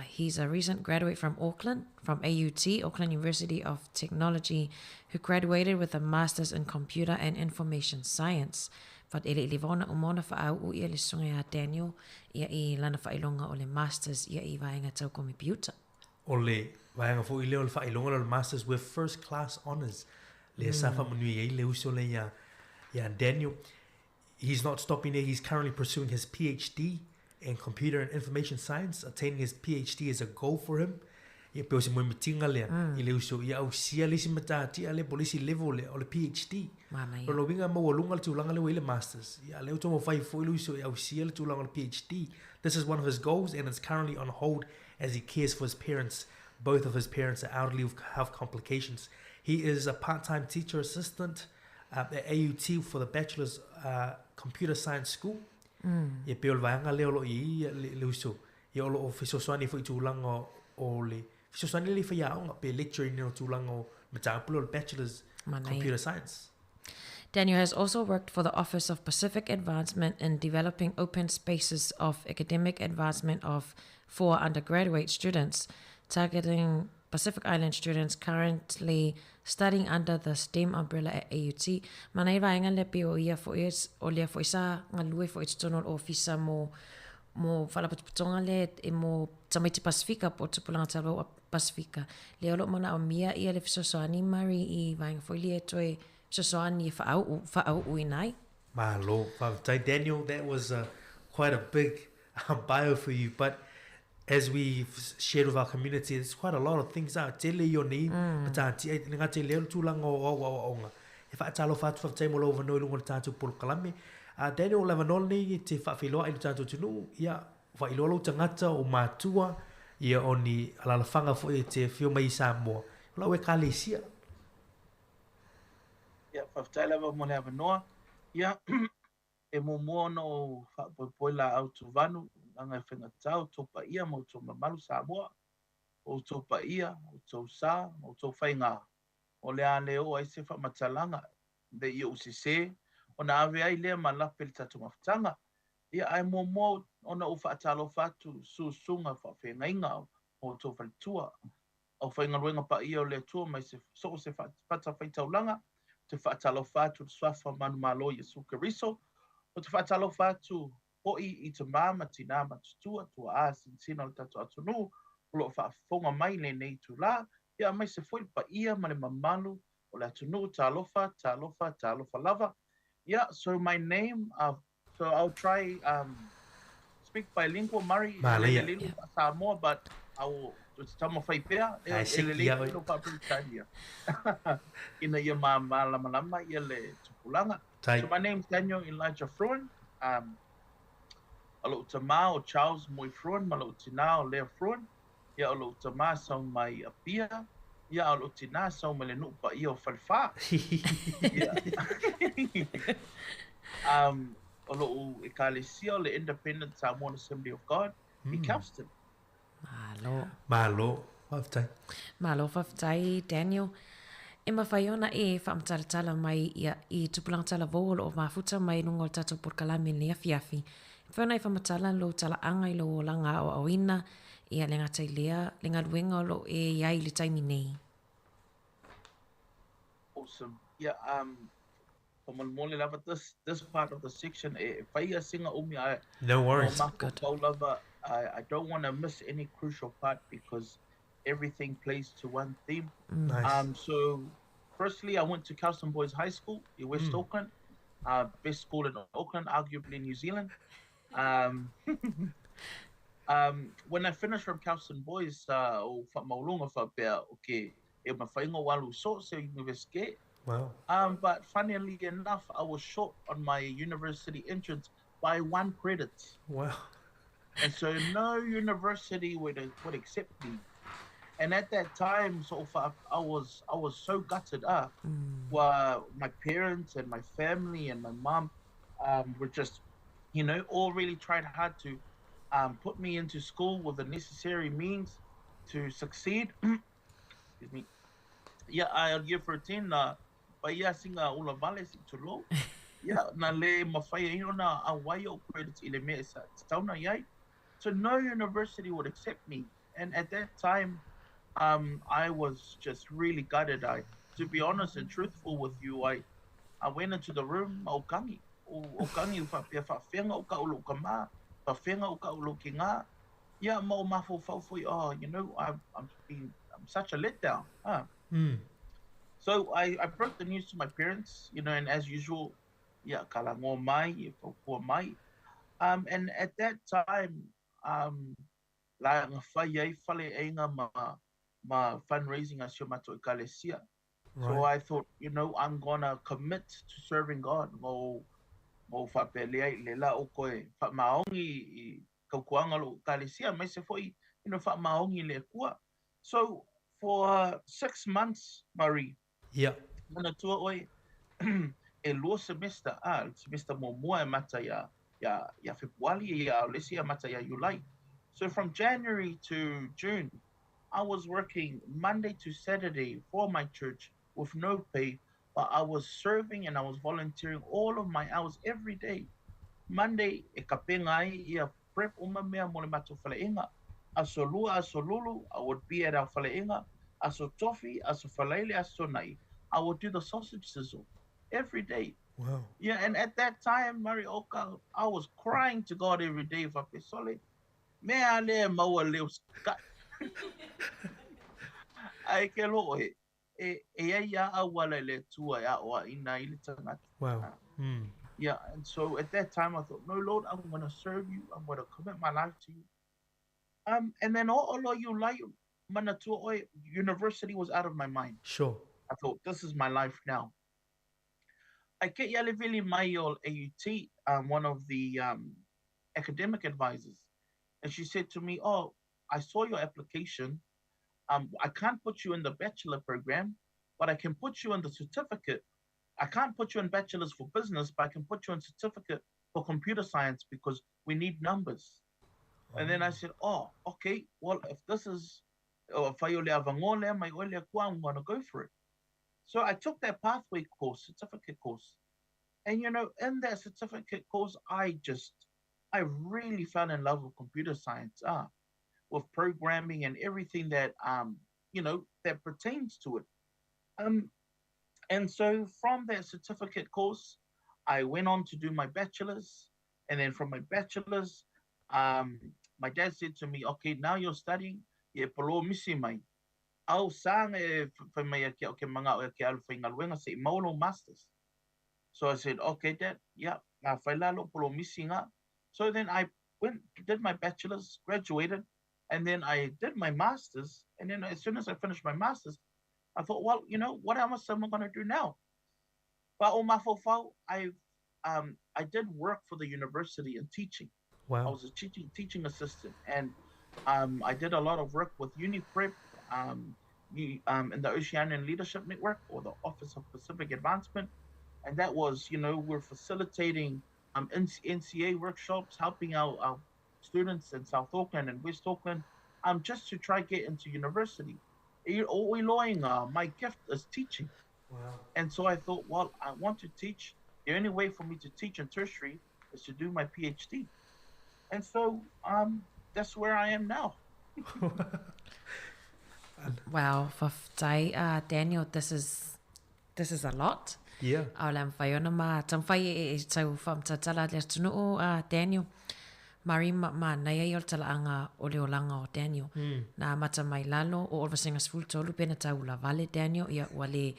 he's a recent graduate from Auckland, from AUT, Auckland University of Technology, who graduated with a Masters in Computer and Information Science. But e le i leva ona uma ona faauu ia le susuga ia Daniel ia i lana faailoga o le Masters ia i vaega tau komepiuta. O le vaega foi lea o le faailoga lea o le Masters with First Class Honours lea sa faamanuia ai le uso lea ia ia Daniel. He's not stopping there, he's currently pursuing his PhD in Computer and Information Science, attaining his PhD is a goal for him. Ia pei o se moemitiga lea i le uso ia ausia le isi matatia lea po o le isi level lea o le PhD. Manaia. O lona uiga e maualuga le tulaga lea ua i ai le Masters. Ia a o lea ua taumafai foi le uso e ausia le tulaga o le PhD. This is one of his goals and it's currently on hold as he cares for his parents. Both of his parents are elderly with health complications. He is a part-time teacher assistant at AUT for the Bachelor's Computer Science School. Ia pei o le vaega lea o lo o i ai le uso, ia o lo o fesoasoani foi i tulaga o le fesoasoani lea i faiaoga pe lecturing o tulaga o mataupu lea o le Bachelor's Computer Science. Daniel has also worked for the Office of Pacific Advancement in developing open spaces of academic advancement of for undergraduate students, targeting Pacific Island students currently studying under the STEM umbrella at AUT. Mana i vaenga lea pei o ia foi, o lea foi sa galue foi i totonu o le ofisa mo mo faalapotopotoga lea e mo tamaiti Pasifika po o tupulaga talavou a Pasifika. Lea o lo o manaomia ia le fesoasoani Murray i vaega foi lea e toe fesoasoani e faauu, faauuina ai. Malo, faafetai Daniel, that was a quite a big bio for you, but as we shared with our community, there's quite a lot of things a tele i o nei, mm. matati ai le ngata i leo tūlanga o au au aonga. E whaatalo whaatu whafetai mo lau wanoa i lunga o le tātou polokalame. A Daniel, le wanoa nei e te whaawhiloa i le tātou tunu, ia whailoa lau tangata o mātua, ia o ni alalawhanga fo e te whio mai i Samoa. O lau e kalesia. Ia, whafetai lava mo le avanoa. Ia, e muamua ona ou faapoepoe laau tuvanu, laga e faigata outou paia ma outou mamalu Samoa, o outou paia, outou sa ma outou faiga, o le a le oo ai se faamatalaga le i ou sesē, ona ave ai lea ma lape i le tatou mafutaga. Ia, ae muamua ona ou faatalofa atu susuga faafeagaiga o outou faletua, aufaigaluega paia o le Atua mai se so o se fatafaitaulaga, ou te faatalofa atu i le Suafa manumalo Iesu Keriso, ou te faatalofa atu hoʻi i tamā ma tinā matutua, tuaā sinasina o le tatou atunuu o lo o faafofoga mai i lenei itulā, ia aemaise foi le paia ma le mamalu o le atunuu, talofa, talofa, talofa lava. Yeah, so my name, so I'll try speak bilingual, Murray, e Mālaia. lelei lou faa-Samoa, but I will, ou te taumafai pea, e Ai, e siki lelei ia foi oe. lou faa-Peretania ina ia mālamalama ia le tupulaga. Tai. So my name's Daniel Elijah Fruin. O lou tamā o Charles Moe Fruin ma lou tinā o Lea Fruin. Ia o lou tamā sau mai Apia. Ia a o lou tinā sau mai le nuu paia o Falefā. Ia. O lou ekalesia o le Independent Samoan Assembly of God i Kelston. Malo. Malo. Faafetai. Malo faafetai Daniel. E mafai ona e faamatalatala mai ia i tupulaga talavou o lo o mafuta mai i luga o le tatou polokalame i lenei afiafi. E mafai ona e faamatala lou talaaga i lou olaga aoaoina, ia le gata i lea, le galuega o lo o e i ai i le taimi nei. Awesome. Yeah, faamolemole lava this this part of the section e fai ia singa umi ae No worries. o mafaufau lava I don't want to miss any crucial part because everything plays to one theme. Nice. So firstly, I went to Kelston Boys High School in West Auckland, best school in Auckland, arguably New Zealand. When I finished from Kelston Boys, o whaamaulunga whapea, okay, e mawhainga o alu so se university. Wow. But funnily enough, I was short on my university entrance by 1 credit. Wow. And so no university would accept me. And at that time, so far, I was so gutted. Well, my parents and my family and my mom were just, you know, all really tried hard to put me into school with the necessary means to succeed. Excuse me. Yeah, I year 13, pa ia singa ula vale si tulo. Yeah, na le mawhai e na a wai o credits i le mea sa tauna iai. So no university would accept me. And at that time, I was just really gutted. I, to be honest and truthful with you, I went into the room, o kangi. O kangi whapea whawhenga o ka ulo ka mā, whawhenga o ka ulo ki ngā. Yeah, ma o mawhau whai, oh, you know, I'm such a letdown. Huh? Mm. So I broke the news to my parents, you know, and as usual, yeah, kala ngō mai, e whaukua mai. And at that time, la ngā whai ai whale einga ma fundraising a sio mato i kalesia. Right. So I thought, you know, I'm gonna commit to serving God. Ngō whapelea i le la o koe whamaongi i kaukuanga lo kalesia, mai se foi, you know, whamaongi le kua. So for 6 months, Murray, yeah. Mana tua oi, e lua semester, semester mua e mata ia Februari, ia lesi e mata ia Julai. So from January to June, I was working Monday to Saturday for my church with no pay, but I was serving and I was volunteering all of my hours every day. Monday, e kapenga ai ia prep uma mea mo le matou faleʻiga. Aso Lua, Aso Lulu, I would be at our fale'inga. Aso Tofi, Aso Faleile, Aso Na'i. I would do the sausage sizzle every day. Wow. Yeah, and at that time, Murray Oka, I was crying to God every day. Fape me a le maua leo ska. Ai ke lo e e e ai ia au wala le tua ia o ina i le tangata. Wow. Yeah, and so at that time I thought, no, Lord, I'm going to serve you. I'm going to commit my life to you. And then all you like, manatua university was out of my mind. Sure. I thought, this is my life now. I get Yalevili Mayol AUT, one of the academic advisors, and she said to me, oh, I saw your application. I can't put you in the bachelor program, but I can put you in the certificate. I can't put you in bachelor's for business, but I can put you in certificate for computer science because we need numbers. Oh. And then I said, oh, okay, well, if this is, I'm going to go for it. So I took that pathway course, certificate course. And, you know, in that certificate course, I really fell in love with computer science, with programming and everything that, you know, that pertains to it. And so from that certificate course, I went on to do my bachelor's. And then from my bachelor's, my dad said to me, okay, now you're studying, ye polo misi mai. Au sanga e whai ke o ke manga o ke alu whai ngaluenga se maolo masters. So I said, okay, Dad, yeah, ngā whai lalo polo misi ngā. So then I went, did my bachelor's, graduated, and then I did my master's. And then as soon as I finished my master's, I thought, well, you know, what else am I going to do now? But o mafofau, I did work for the university in teaching. Wow. I was a teaching assistant, and I did a lot of work with UniPrep, in the Oceanian Leadership Network, or the Office of Pacific Advancement. And that was, you know, we're facilitating NCA workshops, helping our students in South Auckland and West Auckland, just to try get into university. My gift is teaching. Wow. And so I thought, well, I want to teach. The only way for me to teach in tertiary is to do my PhD. And so that's where I am now. Wow, faftai, Daniel, this is a lot. Yeah. Au le amwhai ona ma tamwhai e tau whamtatala le atunu'u, Daniel. Mari ma nei ai o le talaanga o le olanga o Daniel. Nā mata mai lalo o Olvasenga sefulu pena tau la vale Daniel ia ua le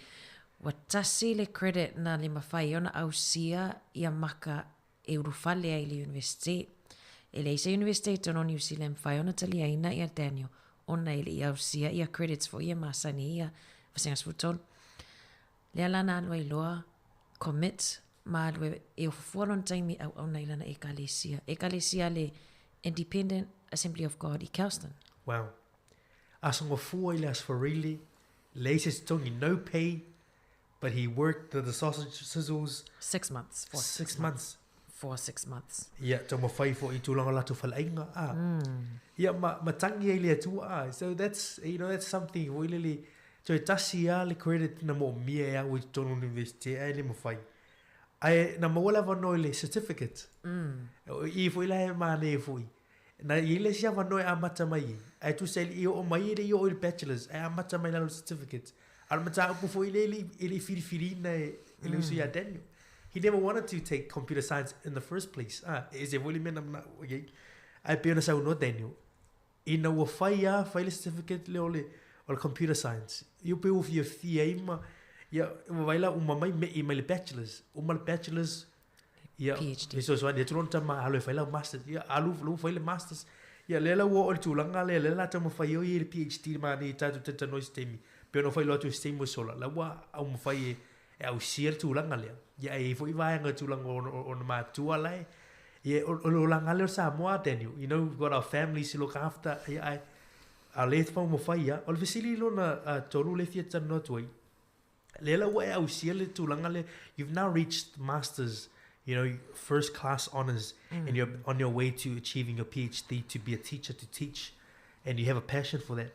ua tasi le credit na le mawhai ona au sia ia maka e urufale ai le university. E le isa university tono New Zealand whai ona talia ina ia Daniel ona i le ia ausia ia credits fo ia masani ia vasenga 13. Lea lana alua iloa commit ma alua e ofufua lona taimi au au nei lana ekalesia. Ekalesia le Independent Assembly of God i Kelston. Wow. Aso ngofua i le asfarili, le isi tongi no pay, but he worked the sausage sizzles. 6 months. For 6 months. For 6 months. Ia, tau mawhai fo i tūlanga latu whalainga. Ia, ma tangi ai le atua. So that's, you know, that's something. Woi lele, so e tasi a le credit na mo mia e au i tonu university ai le mawhai. Ai, na mawala wanoe le certificate. I fo ila he mane e fo i. Na i le sia wanoe a mata mai e. Ai tu se i o mai e i o i bachelors. Ai a mata mai lalo certificate. Ala mata upu fo i le i le whiriwhirina e le usu ia Daniel. He never wanted to take computer science in the first place. E se voli mena mna, okay. Ai pe ona sau no Daniel. Ina ua whai a, whai le certificate le ole o le computer science. Iu pe ua fia fia ima, ia, ua waila uma mai me i mai le bachelors. Uma le bachelors, ia, PhD. So so ia tulona tama alo e whai lau masters. Ia, alu lu whai le masters. Ia, lela ua o le tūlanga le, lela tama whai o i le PhD ma ni tātu tata noi stemi. Pe ona whai loa tu stemi sola. La ua au mwhai e au sia le tūlanga lea. Ia e fo i vaenga tūlanga o na mātua lai. Ia o le olanga leo Samoa, Daniel. You know, we've got our families to look after. Ia ai, a le whau mwhai ia. O le vesili lona tolu le fia tanu atu ai. Lela ua e au sia le tūlanga le. You've now reached masters, you know, first class honors, and you're on your way to achieving your PhD to be a teacher, to teach, and you have a passion for that.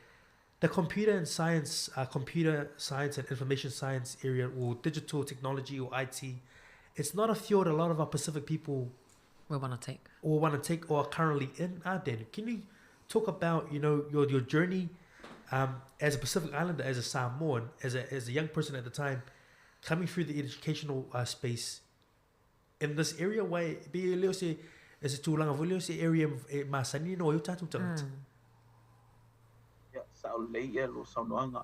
The computer and science, computer science and information science area, or digital technology or IT, it's not a field a lot of our Pacific people will want to take or want to take or are currently in. Daniel, can you Talk about, you know, your, your journey as a Pacific Islander, as a Samoan, as a, as a young person at the time, coming through the educational space in this area, wai, pe e leo se, e se tūlanga foi leo se area e masani no ai o tātou tangata. Yeah, sa'o lelei ia lou saunoaga.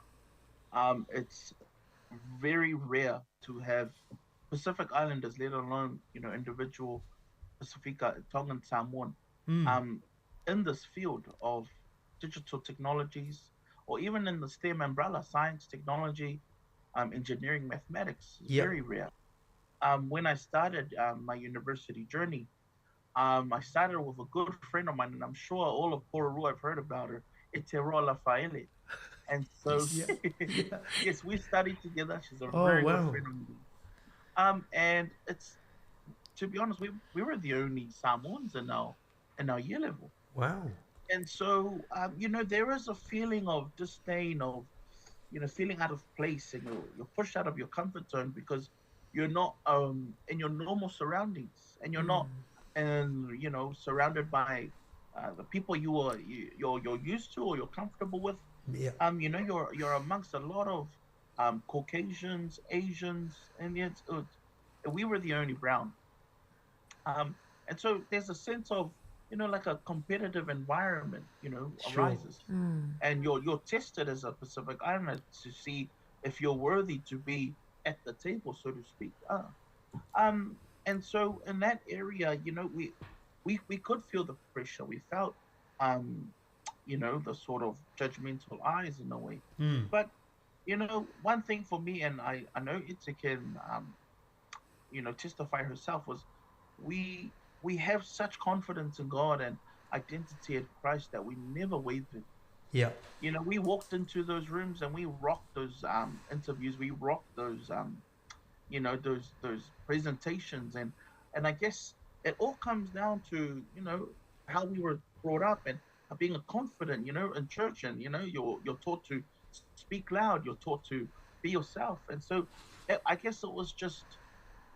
It's very rare to have Pacific Islanders, let alone, you know, individual Pasifika, Tongan, Samoan, in this field of digital technologies, or even in the STEM umbrella, science, technology, engineering, mathematics, is very rare. When I started my university journey, I started with a good friend of mine, and I'm sure all of Porirua have heard about her, Eteroa Lafaele. And so, yes, we studied together. She's a very good friend of mine. And it's, to be honest, we were the only Samoans in our year level. Wow. And so, you know, there is a feeling of disdain, of, you know, feeling out of place, and you're pushed out of your comfort zone because you're not in your normal surroundings, and you're not, and you know, surrounded by the people you're used to or you're comfortable with. You know, you're amongst a lot of Caucasians, Asians, Indians. We were the only brown. And so there's a sense of, you know, like a competitive environment, you know, arises. And you're tested as a Pacific Islander to see if you're worthy to be at the table, so to speak. And so in that area, you know, we could feel the pressure. We felt, you know, the sort of judgmental eyes in a way. But, you know, one thing for me, and I know Ita can, you know, testify herself, was we have such confidence in God and identity in Christ that we never wavered. You know, we walked into those rooms and we rocked those interviews. We rocked those, you know, those presentations. And I guess it all comes down to, you know, how we were brought up and being a confident, you know, in church. And, you know, you're taught to speak loud. You're taught to be yourself. And so I guess it was just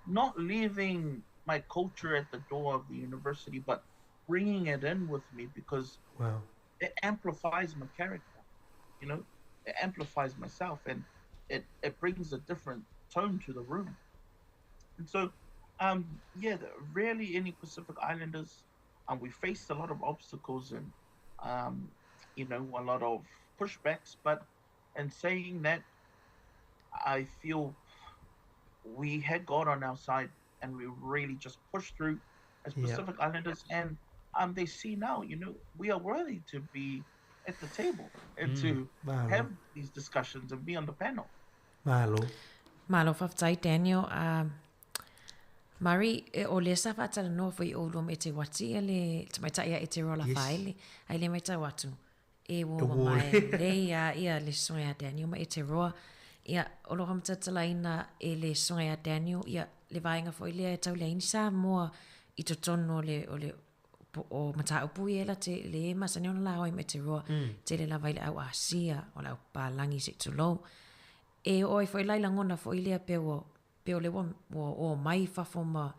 not leaving my culture at the door of the university, but bringing it in with me, because Wow. it amplifies my character, you know, it amplifies myself, and it brings a different tone to the room. And so, yeah, rarely any Pacific Islanders, we faced a lot of obstacles and you know, a lot of pushbacks, but in saying that, I feel we had God on our side, and we really just pushed through as Pacific Islanders, and they see now, you know, we are worthy to be at the table and to Malo. have these discussions and be on the panel. Malo. Malo, whawhtai, Daniel. Murray, e o lea sa whaatalanoa foi o lua me te wati e le te maitai a e te rola whaele, ai le maitau atu. E wo E wo. mamae le ia, ia le songa ia Daniel ma e te roa. Ia, o loha matatala ina e le songa ia Daniel, ia le vaenga foi lea e tau lea ini sa moa i totono le, o le, po, o mataupu i ela te le masani ona la hoi me te roa, te le lava i le au Asia, o le au Palangi se tulou. E oi foi lai langona foi lea pe o, pe o le ua, ua o mai fafo ma,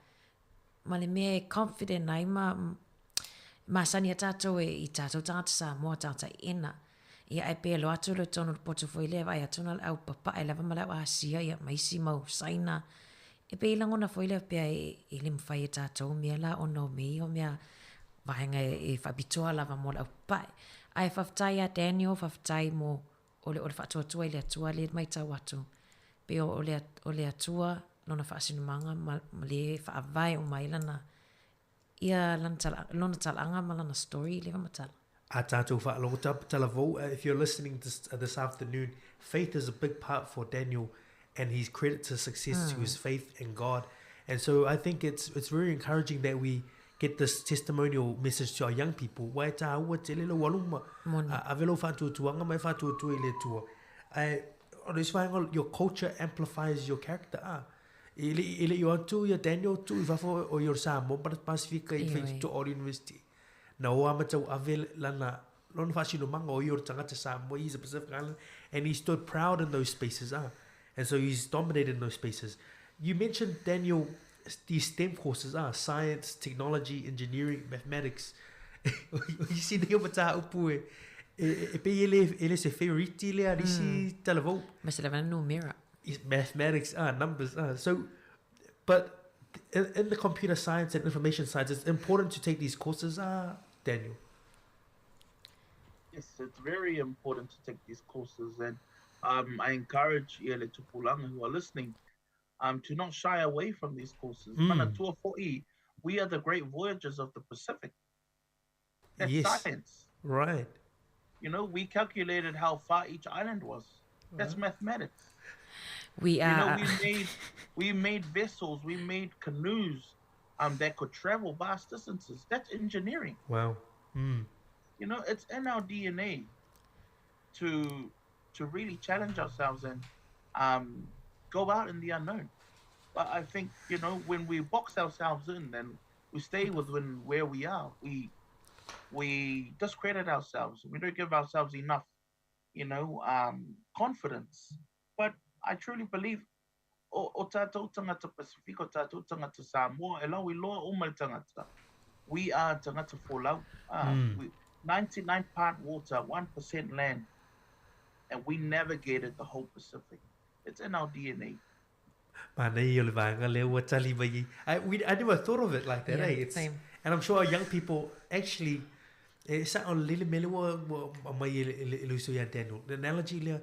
ma le mea e confident ai ma, masani a tātou e i tātou tangata sa moa tangata ena. Ia e pe lo atu le tono le poto foi lea vai atuna le au papa e lava ma le au Asia ia maisi mau saina. E pe i langona foi lea pea e le mwhai e tātou mea la ona o mei o mea vaenga e whabitoa lava mo le au pae. Ai whawhtai a Daniel, whawhtai mo o le whaatuatua i le atua le mai tau atu. Pe o le atua lona whaasinumanga ma le whaavae o mai lana ia lana tala, lona talanga ma lana story le matala. A tātou whaalogo talavou, if you're listening this afternoon, faith is a big part for Daniel and his credit to success to his faith in God. And so I think it's very encouraging that we get this testimonial message to our young people. Wai tā ua te lelo waluma. Moni. A velo whātuatuanga mai whātuatua i le tua. Ai, o le iswaenga, your culture amplifies your character. I le, i le i atu ia Daniel tu i whafo o your Samoa, but Pasifika i Ioi. whai to all university. Na o amatau ave lana, lona whasino manga o your tangata Samoa, he's a Pacific Island, and he stood proud in those spaces. And so he's dominated in those spaces. You mentioned, Daniel, these STEM courses are science, technology, engineering, mathematics. O isi nei o mataupu e, e, e pei e le, e le se favorite lea a nisi mm. talavou. Ma se lava numera. Mathematics, ah, numbers, ah. So, but in, in the computer science and information science, it's important to take these courses, ah, Daniel. Yes, it's very important to take these courses and um, I encourage ia le tupulaga who are listening um, to not shy away from these courses. Mm. Manatua fo'i, we are the great voyagers of the Pacific. That's yes. science. Right. You know, we calculated how far each island was. That's right. mathematics. We are. You know, we made we made vessels, we made canoes, um, that could travel vast distances. That's engineering. Wow. Mm. You know, it's in our DNA to to really challenge ourselves and um, go out in the unknown. But I think you know when we box ourselves in and we stay within where we are, we we discredit ourselves. We don't give ourselves enough, you know, um, confidence. But I truly believe o, o tātou tangata Pasifika, o tātou tangata Samoa, e lau i loa o mai tangata. We are tangata folau. Uh, mm. we, 99 part water, 1% land. And we navigated the whole Pacific. It's in our DNA. Mānei o le vaega lea ua tali mai ai. I, we, I never thought of it like that, yeah, eh? It's, same. And I'm sure our young people actually, e sa o lele mele ua, ua mai e, e, e le uso ia Daniel. The analogy lea,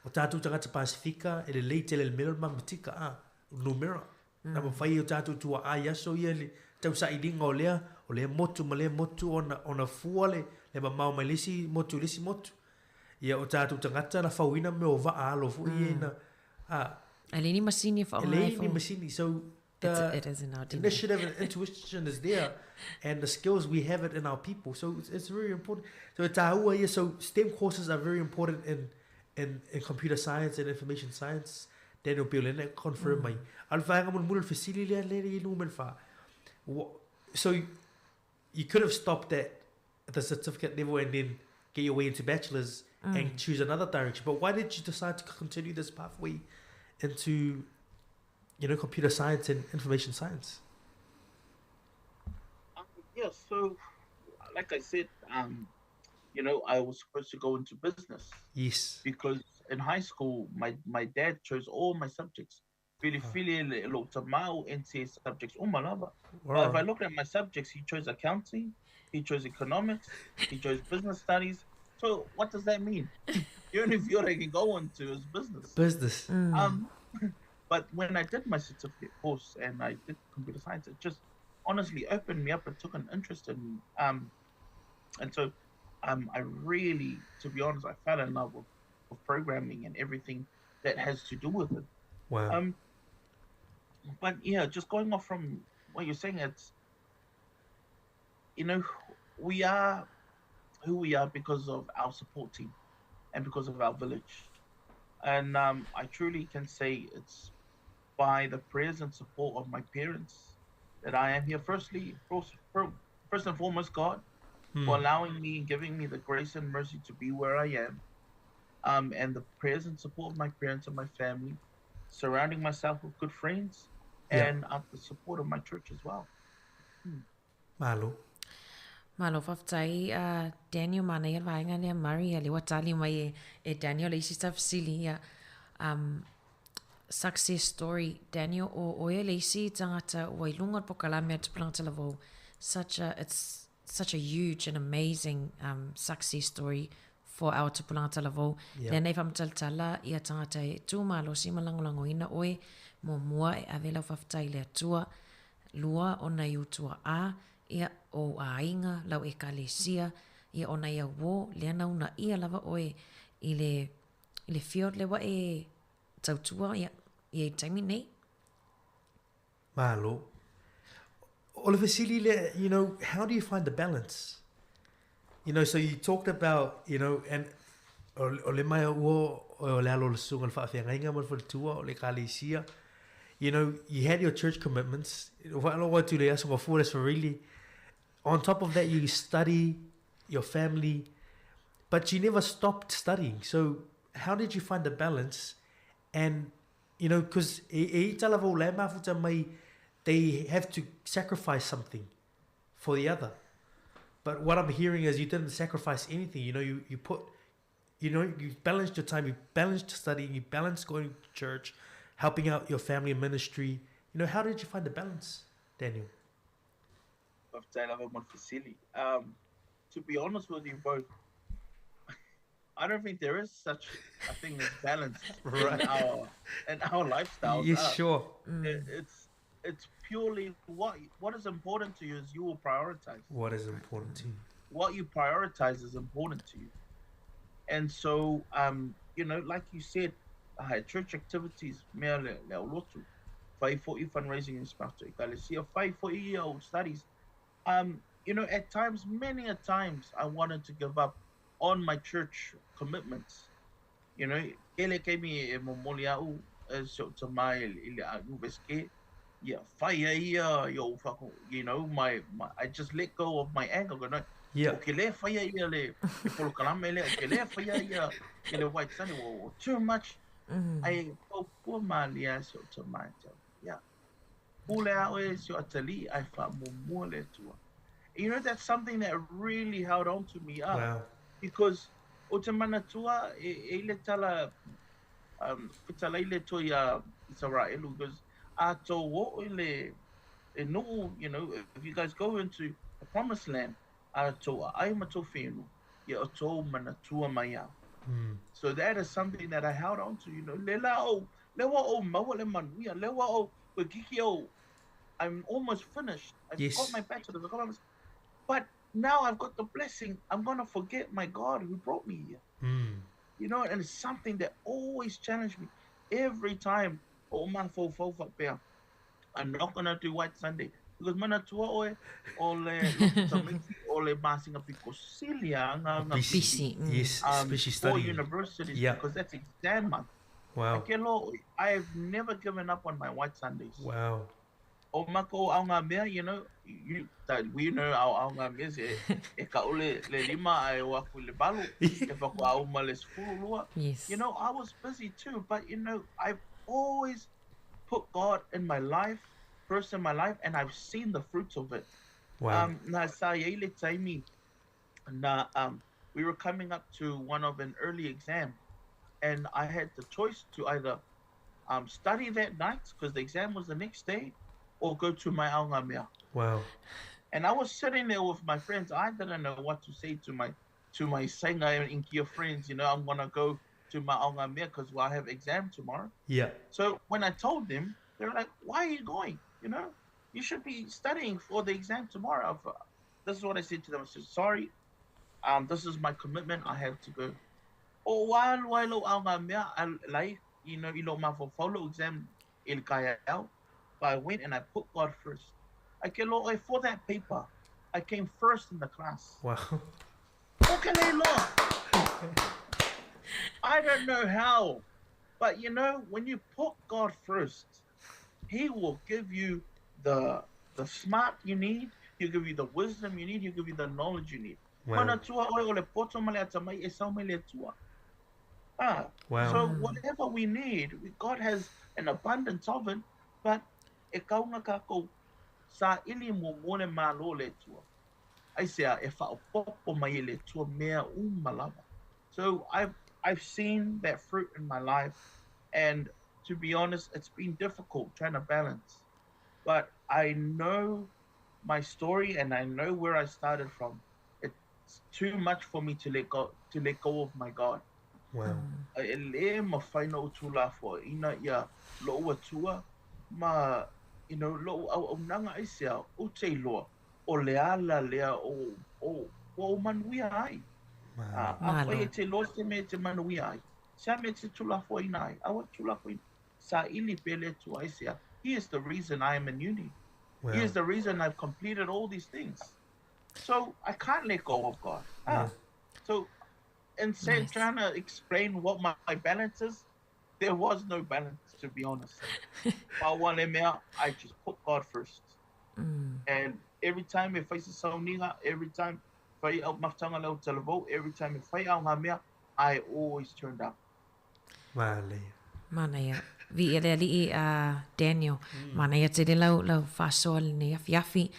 o tātou tagata Pasifika, e lelei tele le mele o le mamatika, a, numera. Mm. Na mawhai o tātou tua ai aso ia le tausailiga o lea, o lea motu ma lea motu ona, ona fua le, le mamao mai le isi motu i le isi motu. Ia o tātou tagata na fauina mea o vaa alo foi mm. e na, a, E le ni masini e whaonga E le ni masini. So the it is in our DNA. initiative and intuition is there and the skills we have it in our people. So it's, it's very important. So e tāua ia, so STEM courses are very important in, in, in computer science and information science. Daniel Bill e confirm mm. mai. A le whaenga mulimuli le fesili lea le i lunga me le wha. So you, you could have stopped at the certificate level and then get your way into bachelor's mm. and choose another direction. But why did you decide to continue this pathway into, you know, computer science and information science? Yeah, so like I said, um, you know, I was supposed to go into business. Yes. Because in high school, my, my dad chose all my subjects. Filifili le lo tamau NCA subjects uma lava. But if I look at my subjects, he chose accounting, he chose economics, he chose business studies. So what does that mean? The only field I can go into is business. Business. Mm. Um, but when I did my certificate course and I did computer science, it just honestly opened me up and took an interest in um, and so um, I really, to be honest, I fell in love with, with programming and everything that has to do with it. Wow. Um, but yeah, just going off from what you're saying, it's you know, we are who we are because of our support team and because of our village. And um, I truly can say it's by the prayers and support of my parents that I am here. Firstly, first and foremost, God, for allowing me and giving me the grace and mercy to be where I am. Um, and the prayers and support of my parents and my family, surrounding myself with good friends, Yeah. and uh, the support of my church as well. Hmm. Malo. Malo faafetai uh, Daniel manaia le vaega lea Murray ia lea ua tali mai e, e Daniel le isi tafesili ia um, success story Daniel o oe le isi tagata ua i luga o le pokalame a Tupulaga Talavou such a it's such a huge and amazing um, success story for our tupulaga talavou. Yeah. Lea nei faamatalatala ia tagata e tu malosi ma lagolagoina oe, muamua e ave lau faafetai i le Atua, lua ona i utua a, ia ou aiga, lau ekalesia, ia ona ia uō, lea na unaia lava oe i le i le field lea ua e tautua ia i taimi nei. Malo. O le fesili lea, you know, how do you find the balance? You know, so you talked about, you know, and o, o le mai ua o le alo o le susuga o le faafeagaiga ma le faletua o le ekalesia. You know, you had your church commitments. Whaalogo atu le aso mafua le really. On top of that, you study, your family, but you never stopped studying. So how did you find the balance? And, you know, because e, e i talava o le mafuta mai, they have to sacrifice something for the other. But what I'm hearing is you didn't sacrifice anything. You know, you, you put, you know, you balanced your time, you balanced studying, you balanced going to church, helping out your family and ministry. You know, how did you find the balance, Daniel? To be honest with you both, I don't think there is such a thing as balance Right. in our lifestyles. Yes, sure. It's purely what is important to you is you will prioritize. What is important to you? What you prioritize is important to you. And so, you know, like you said, church activities, mea le aulotu, fai fo'i fundraising in Sparta, ekalesia, fai fo'i au studies. You know, at times, many a times, I wanted to give up on my church commitments. You know, kele kemi e momoli au, e so te mai i le a uveske, ia fai ai ia yo whako, you know, my, I just let go of my anger. Go, no, O ke le fai ai ia le polokalame le, o ke le fai ai ia i le White Sunday, o too much. Ai pau pua malia so te mai te. Yeah. Pule au e so atali ai wha mumua le tua. You know, that's something that really held on to me. Wow. Because o te manatua e i le tala, whitala i le toi a Israelu, because a tō o i le, e nuu, you know, if you guys go into the promised land, a tō a ai ma tō whenu, ia o tō manatua mai au. So that is something that I held on to, you know, le la o, le wa o maua le manuia, le wa o, we kiki o, I'm almost finished. I've got my bachelor's, I've got my, but now I've got the blessing. I'm going to forget my God who brought me here. You know, and it's something that always challenged me. Every time, oh, my fo, fo, fo, pea, I'm not going to do White Sunday. Because mana tua oe, o le lotu tamiti, o le masinga piko silia, nga Busy. busy. Yes, especially For studying. universities, because that's exam month. Wow. Ake lo, I have never given up on my White Sundays. Wow. O mako au ngā mea, you know, you, that we know au ngā mea se, e ka ule le lima ai o aku le balu, e whako au ma le sefulu lua. Yes. You know, I was busy too, but you know, I've always put God in my life, first in my life, and I've seen the fruits of it. Wow. Na sa iei le taimi, na, we were coming up to one of an early exam, and I had the choice to either study that night, because the exam was the next day, or go to my aonga mea. Wow. And I was sitting there with my friends. I didn't know what to say to my Senga and Inkia friends. You know, I'm going to go to my aonga mea because I have exam tomorrow. So when I told them, they were like, why are you going? You know, you should be studying for the exam tomorrow. This is what I said to them. I said, sorry, this is my commitment. I have to go. Oh, while aonga mea, I like, you know, ilo ma fo follow exam il kaya au. But I went and I put God first. I can look for that paper. I came first in the class. Wow. Okay, Lord. I don't know how, but you know, when you put God first, He will give you the smart you need. He'll give you the wisdom you need. He'll give you the knowledge you need. Wow. Mana tua oe o le poto ma le atamai e sau mai le tua. Wow. So whatever we need, God has an abundance of it, but e kaunga kako sa ili mo mo le malo le tua. I say, e whaopopo mai le tua mea umalava. So I've seen that fruit in my life, and to be honest, it's been difficult trying to balance. But I know my story and I know where I started from. It's too much for me to let go, to let go of my God. Wow. E le mawhai no tū la fo ina ia loa tua ma, you know, lo au au nanga ai sea, o te loa, o le ala lea o manuia ai. Wow. A Malo. koe e te loa se me te manuia ai. Sea me te tū la fo ina ai, awa tū la fo ina. Sa ili pele tu ai sea. He is the reason I am in uni. Wow. He is the reason I've completed all these things. So I can't let go of God. Yeah. So instead Nice. trying to explain what my balance is, there was no balance, to be honest. I just put God first. And every time if I see sauniga, every time if I out maftanga leo telebo, every time if I out ngā mea, I always turned up. Male. Mana ia. Vi e le ali'i a Daniel. Mana ia te le lau whasoa le nei afi afi.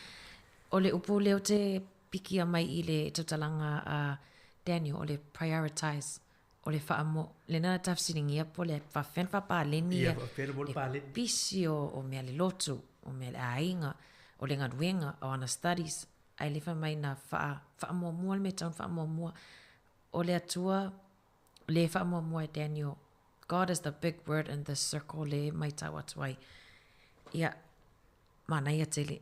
O le upu leo te pikia mai i le tautalaga a Daniel o le prioritize o le faamuamua lena na tafesiligia po o le faafefea ona faapaleni Ia, faafefea ona le pisi o, o mea le lotu, o mea le aiga, o le galuega, o ana studies, ae le fai mai na faa, faamuamua le mea e tatau ona faamuamua. O le Atua le faamuamua e Daniel. God is the big word in this circle le maitau atu ai. Ia, manaia tele.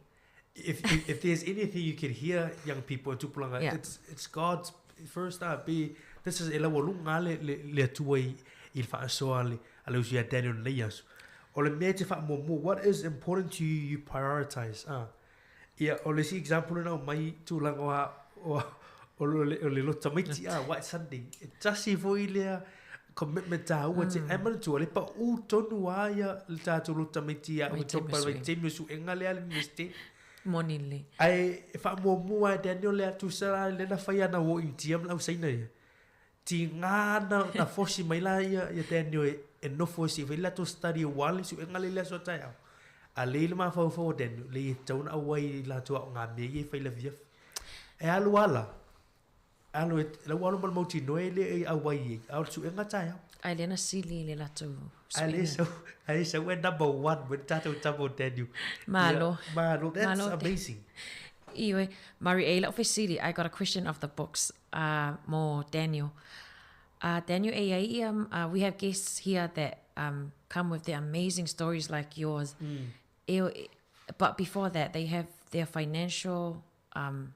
If, if, if there's anything you can hear, young people in tupulaga, Yeah. it's, it's God's first be, this is e laualuga lava le, le, le Atua i, i le faasoa a le, a le uso ia Daniel i lenei aso. O le mea e te faamuamua, what is important to you, you prioritize. Ah. Ia, o le isi example lena aumai tulaga o, a- o, o, le, o le loto tamaiti, ah, White Sunday. E tasi foi lea commitment tāua te, ai manatua, le paʻū tonu lava ia le tatou loto tamaiti ia Vaitaimi Oketopa o i vaitaimi o suega lea a le Iunivesite. Moni lelei. Ae e faamuamua e Daniel le tusa la lea na fai ana uo Initia ma le au Saina ia. Tiga na, na fosi mai la ia, ia Daniel e, e nofo e se i fai le latou study aua le suega lea i le aso a taeao. A lea i le mafaufau o Daniel, leai e tatau ona auai i latou aoga mea ia e fai i le afiafi. E alu lava la, alu e, la ua alu ma le mautinoa e le i auai ai, a o le suega taeao. Ae lea na sili i le latou Ae le suega. sau, ae sau e number one mo le tatou tama o Daniel. Malo. Ia, malo, that's Malo. amazing. Ioe, Murray, e i lau fesili, I got a question off the books uh, mo Daniel. Daniel, e iai ia, we have guests here that um, come with their amazing stories like yours. E, e, but before that, they have their financial um,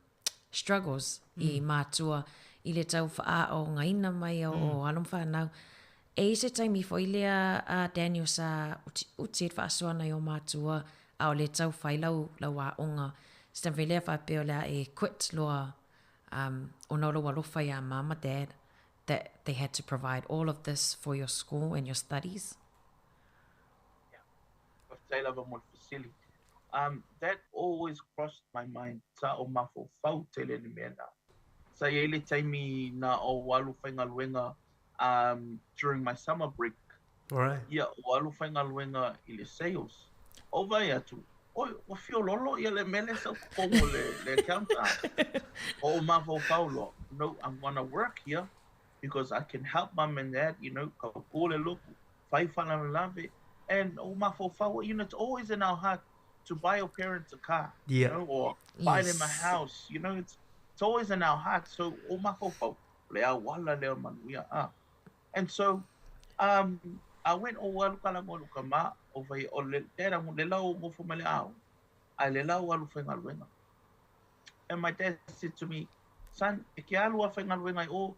struggles i mātua i le tau whaaogaina mai o, o alo ma whanau. E i se taimi foi lea a Daniel sa uti, uti e faasoa nai o mātua a o le tau whai lau, lau aoga. Se taimi foi lea faapea o le a e quit loa um, ona o lou alofa iā mama dad that they had to provide all of this for your school and your studies. Faafetai lava mo le fesili. That always crossed my mind, sa o mafaufau tele le mea na. Sa i ai le taimi na ou alu faigaluega um, during my summer break. Alright. Ia, ua alu faigaluega i le sales. Ou vaai atu, oi, ua fiololo ia le mea lea sa ou totogu le, le account a. O ou mafaufau loa, no, I'm gonna work here because I can help mum and dad, you know, kauko le lotu, fai faalavelave. And o mafaufau, you know, it's always in our heart to buy your parents a car, you know, or buy them a house, you know, it's, it's always in our heart. So, o mafaufau, le auala lea o manuia. Ah. And so, um, I went o alu kala mo luka ma, o vai o le dad, I le lau ngofo mai le ao, ai le lau alu whaingaluenga. And my dad said to me, son, e ke alu a whaingaluenga i o,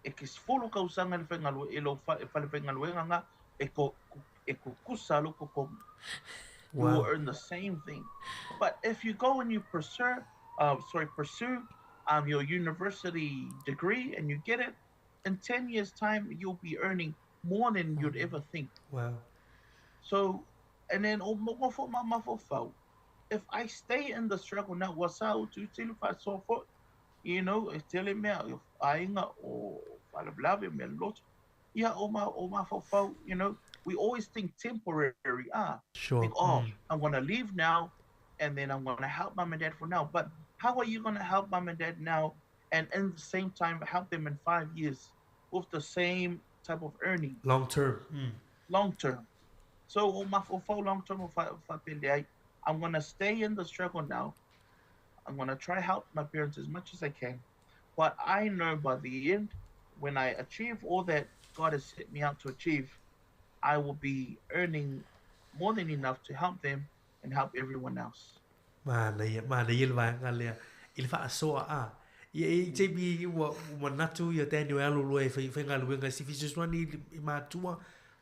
e ke sefulu kausaga i le faigalue, i lou fale faigaluega nga, e ko, e kukusa lou totogi. You will earn the same thing. But if you go and you pursue, sorry, pursue your university degree and you get it, in 10 years' time, you'll be earning more than you'd ever think. Wow. So, and then, o mo fo ma ma fo fau. If I stay in the struggle now, ua sa utu tele faasoa foi, you know, e tele mea, o aiga, o faalavelave, mea loloto. Ia, o ma, o mafaufau, you know, we always think temporary, ah. Think, oh, I'm gonna leave now, and then I'm gonna help mum and dad for now. But how are you gonna help mum and dad now, and in the same time help them in 5 years with the same type of earning? Long term. Long term. So, o mafaufau long term o faapele ai, I'm gonna stay in the struggle now. I'm gonna try help my parents as much as I can. But I know by the end, when I achieve all that God has set me out to achieve, I will be earning more than enough to help them and help everyone else. Manaia, manaia le vaega lea i le faasoa a. Ia e i taimi ua manatu ia Daniel e alu loa e fai faigaluega se fesoasoani i matua,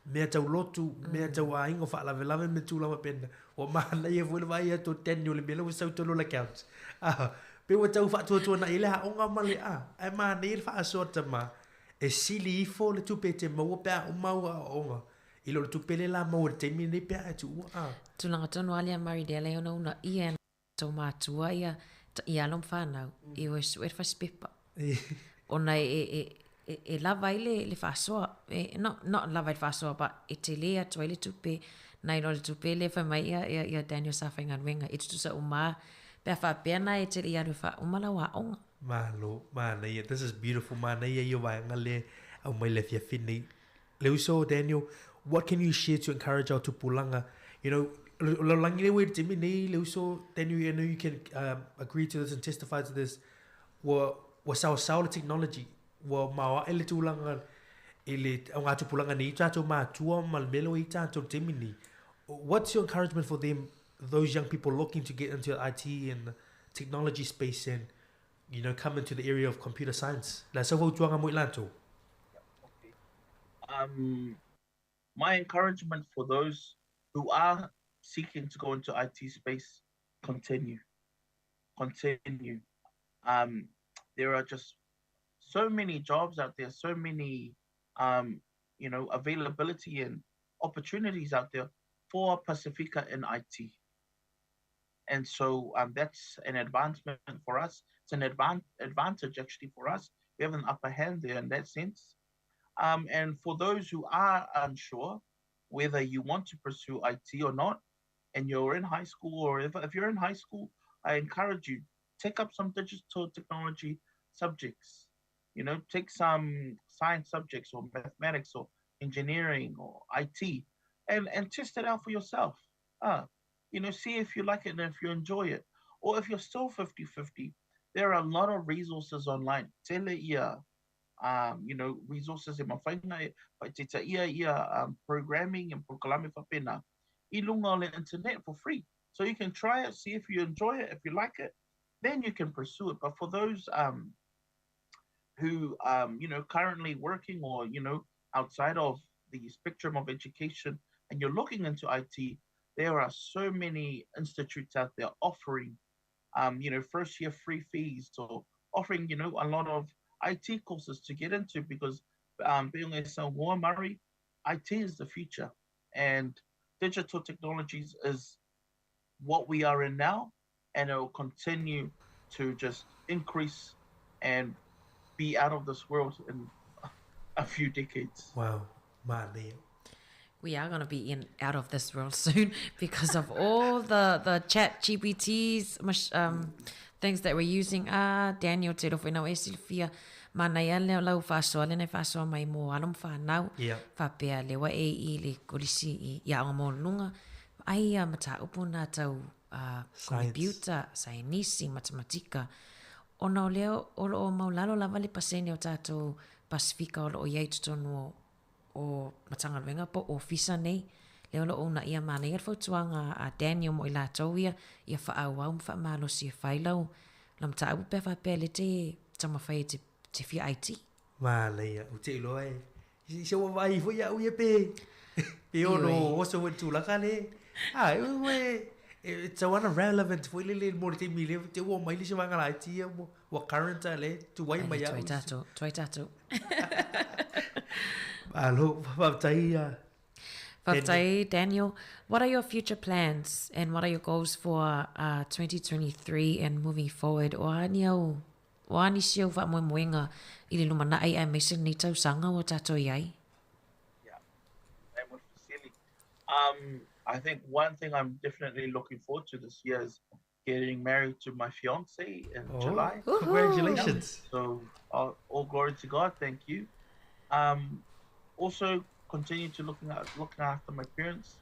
mea tau lotu, mea tau aiga o faalavelave ma tulaga faapena. Ua manaia foi le vaai atu o Daniel i le mea lea ua sau tonu o le accounts. A, pei ua tau faatuatuanai ai le aoga ma le a. Ae manaia le faasoa tama e sili ifo le tupe e te maua pe a uma au aoaoga i lo le tupe lea la maua i le taimi lenei pe a e tuua a. Tulaga tonu lava lea Murray lea lea ona uunaia e tou matua ia i alo ma fanau e o e sue le fasipepa. Ona e, e, e, e lava ai le, le faasoa, e, not, not lava ai le faasoa, but e tele atu ai le tupe, nai lo le tupe lea fai mai ia, ia, ia Daniel sa faigaluega, e tutusa uma Pe a faapea na e te le i alu e faauma lau aoga. Malo, manaia. This is beautiful. Manaia ia vaega lea aumai le afiafi nei. Le uso, Daniel, what can you share to encourage our tupulaga? You know, o le lalolagi lea ua i le taimi nei, le uso, Daniel, I know you can um, agree to this and testify to this, ua, ua saosao le technology, ua maoae le tulaga i le o ngā tupulaga nei i tātou mātua ma le mea lea ua i tātou i le taimi nei. What's your encouragement for them, those young people looking to get into IT and the technology space and you know, come into the area of computer science? Le a sau fautuaga mo i latou? Um, my encouragement for those who are seeking to go into IT space, continue. Continue. Um, there are just so many jobs out there, so many, um, you know, availability and opportunities out there for Pacifica in IT. And so um, that's an advancement for us. It's an advan- advantage actually for us. We have an upper hand there in that sense. Um, and for those who are unsure whether you want to pursue IT or not, and you're in high school or if, if you're in high school, I encourage you take up some digital technology subjects. You know, take some science subjects or mathematics or engineering or IT and, and test it out for yourself. Uh, you know, see if you like it and if you enjoy it. Or if you're still 50 50, there are a lot of resources online. Tele ia, um, you know, resources e mawhainga e whaitita ia ia um, programming and prokalame whapena i lunga o le internet for free. So you can try it, see if you enjoy it, if you like it, then you can pursue it. But for those um, who, um, you know, currently working or, you know, outside of the spectrum of education and you're looking into IT, there are so many institutes out there offering, um, you know, first year free fees or offering, you know, a lot of IT courses to get into because um, being a War Murray, IT is the future and digital technologies is what we are in now and it will continue to just increase and be out of this world in a few decades. Wow, manaia. We are going to be in out of this world soon because of all the, the chat GPTs, um, things that we're using. Ah, Daniel, te rofo ina o e silafia, manaia lea o lau faasoa lena e faasoa mai mō alo ma whanau. Yeah. Faapea lewa e i le kolisi i, i aoga maualuluga. Ai ia mataupu nā tau uh, computer, sainisi, matematika. Ona o lea o lo o maulalo lava le pasene o tātou Pasifika o lo o i ai totonu o, o Matagaluega po o ofisa nei. Lea o lo o unaia manaia le fautuaga a Daniel mo i latou ia, ia faaauau ma faamalosi e fai lau, lau mataupu pe a faapea le te taumafai e te, te fia IT. Manaia, ou te iloa e, i se ua vaai foi au ia pe, pe ono oso foi le tulaga le, a, e, ue, e tau ana relevant foi lele mo le taimi le, te ua mai le se vaega laiti ia, ua current a le, tuai mai au. Tuai tātou, tuai tātou. Malo, faafetai ia. Faafetai, Daniel. What are your future plans and what are your goals for uh, 2023 and moving forward? O a ni au O a nisi au faamoemoega i le lumanai aemaise lenei tausaga ua tatou i ai? Yeah, same with Vasily. Um, I think one thing I'm definitely looking forward to this year is getting married to my fiance in oh, July. Congratulations. Yeah. So uh, all glory to God, thank you. Um, also continue to looking at looking after my parents.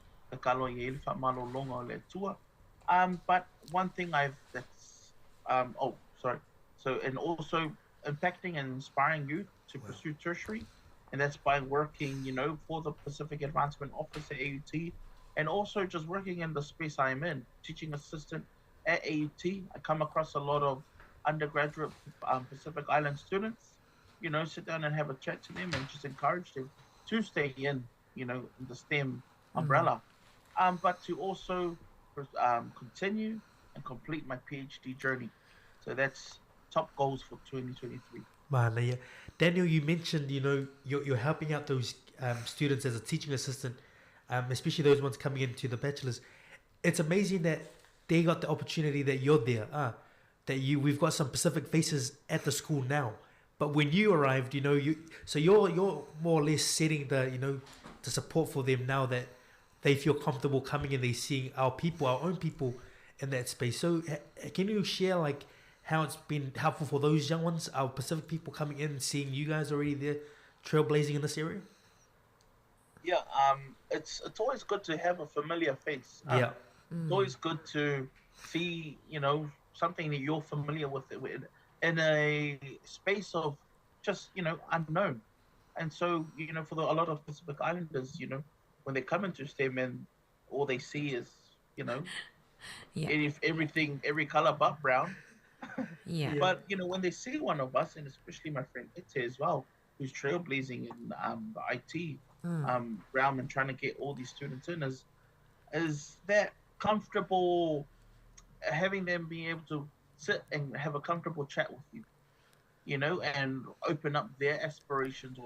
Um, but one thing I've that's um, oh sorry. So and also impacting and inspiring youth to wow. pursue tertiary, and that's by working, you know, for the Pacific Advancement Office at AUT, and also just working in the space I'm in, teaching assistant at AUT. I come across a lot of undergraduate um, Pacific Island students, you know, sit down and have a chat to them and just encourage them to stay in, you know, in the STEM umbrella, mm. um, but to also um, continue and complete my PhD journey. So that's top goals for 2023. Manaia. Daniel, you mentioned, you know, you're, you're helping out those um, students as a teaching assistant, um, especially those ones coming into the bachelor's. It's amazing that they got the opportunity that you're there, uh, that you we've got some Pacific faces at the school now. But when you arrived, you know, you so you're you're more or less setting the, you know, the support for them now that they feel comfortable coming and they seeing our people, our own people in that space. So can you share like how it's been helpful for those young ones, our Pacific people coming in and seeing you guys already there trailblazing in this area? Yeah, it's always good to have a familiar face. It's always good to see, you know, something that you're familiar with in a space of just, you know, unknown. And so, you know, for a lot of Pacific Islanders, you know, when they come into STEM and all they see is, you know, if everything, every color but brown. But, you know, when they see one of us, and especially my friend Ete as well, who's trailblazing in the IT realm and trying to get all these students in, is that comfortable, having them being able to sit and have a comfortable chat with you, you know, and open up their aspirations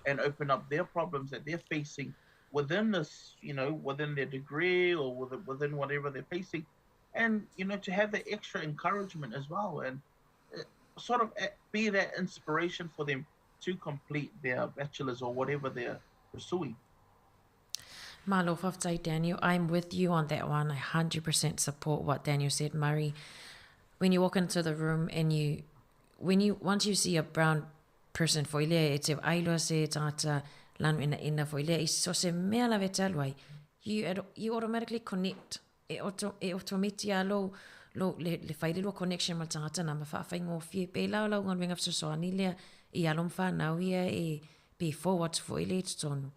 and open up their problems that they're facing within this, you know, within their degree or within whatever they're facing. And, you know, to have the extra encouragement as well, and sort of be that inspiration for them to complete their bachelor's or whatever they're pursuing. Malo fa'afetai, Daniel. I'm with you on that one. I 100% support what Daniel said, Murray. When you walk into the room and you, when you, once you see a brown person, foi lea e te ailoa se tangata lanu ina ina foi lea i so se mea la ve te alu ai, you automatically connect. E auto, e automiti a lo, lo le fai le lua connection ma le tagata na ma whaawhaingōfie. Pe lau lau ngā fesoasoani lea i alo mwhanau ia e pe forward foi le tonu.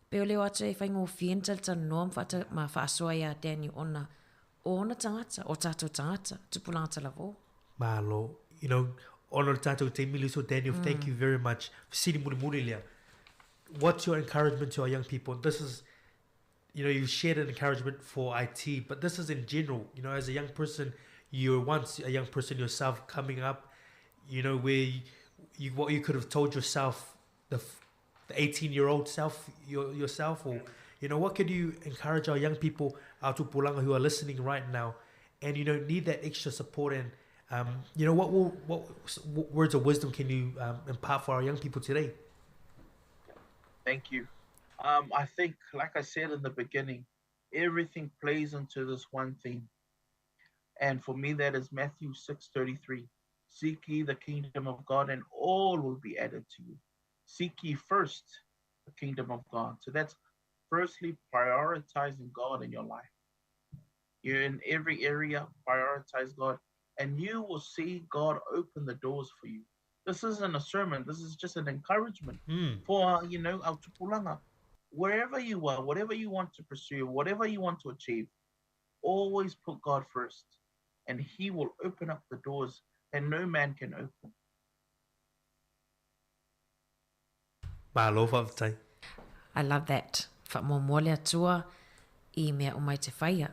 Pe o leo atu e whaingōfie ni talitanoa ma whaasoa ia Daniel ona o ona tangata, o tātou tangata, tupulanga talavo. Malo, you know, ono tātou te mili so Daniel, thank you very much. Siri muri muri lea. What's your encouragement to our young people? This is, you know, you shared an encouragement for IT, but this is in general. You know, as a young person, you were once a young person yourself coming up, you know, where you what you could have told yourself, the 18-year-old self, yourself, or, you know, what could you encourage our young people, our tupulanga who are listening right now, and, you know, need that extra support and, you know, what words of wisdom can you impart for our young people today? Thank you. I think, like I said in the beginning, everything plays into this one theme. And for me, that is Matthew 6:33. Seek ye the kingdom of God and all will be added to you. Seek ye first the kingdom of God. So that's firstly prioritizing God in your life. You're in every area, prioritize God, and you will see God open the doors for you. This isn't a sermon. This is just an encouragement for, you know, our tupulanga. Wherever you are, whatever you want to pursue, whatever you want to achieve, always put God first, and he will open up the doors that no man can open. Malo fa'afetai. I love that. Whamomoa le atua i mea o mai te whaia.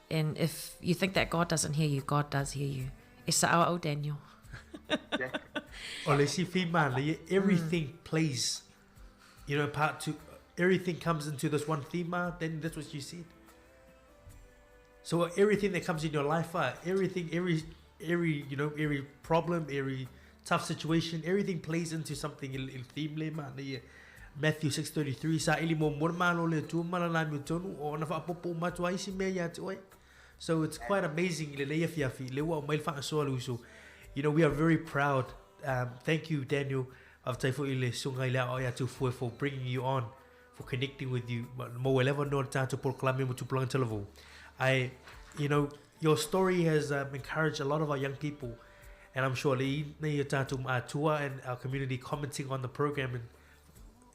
And if you think that God doesn't hear you, God does hear you. E sa au, Daniel. O le si whima, everything plays, you know, part two. Everything comes into this one theme, then that's what you said. So everything that comes in your life, everything, every, you know, every problem, every tough situation, everything plays into something in theme le ma. Matthew 6:33 sa ili mo malo le tu mana la mi tonu o na fa popo matua isi me ya te oi. So it's quite amazing le le fiafi le wa mai fa so lu so. You know, we are very proud. Thank you, Daniel, of Taifo ile sunga ile o ya tu for bringing you on, for connecting with you. Mo welever no tātou proclaim mo tupulanga televo. I, you know, your story has encouraged a lot of our young people, and I'm sure le nei tātou atua and our community commenting on the program and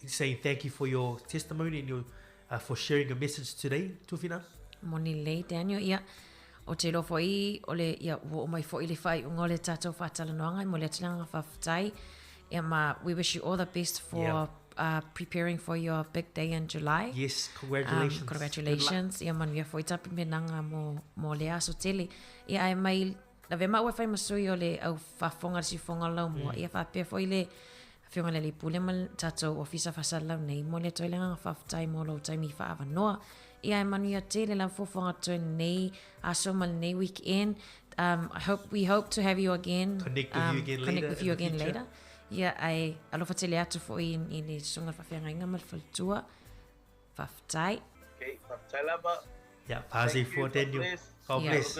saying thank you for your testimony and your for sharing your message today, Tufina. Moni lei, Daniel, ia. O te rofo i, o le, ia, o mai fo i le whai unga o le tātou whātalanoanga, mo le atilanga whawhtai. Ia ma, we wish you all the best for preparing for your big day in July. Yes, congratulations. Congratulations. Ia manuia fo i tapi menanga mo le aso tele. Ia ai mai, la ve maua whai masui o le au whafonga si fonga lau mua. Ia whapea fo i le whionga le pule ma tātou ofisa whasalau nei. Mo le toilanga whawhtai mo lau taimi whaavanoa. Ia e manuia tele la fofonga tō nei aso ma nei weekend. We hope to have you again. Connect with you again later. Connect with you again later. Ia ai alofa tele atu fo i le sunga whawhianga ma le whalitua. Whawhtai. Okay, whawhtai lava. Yeah, pasi for Daniel. God bless.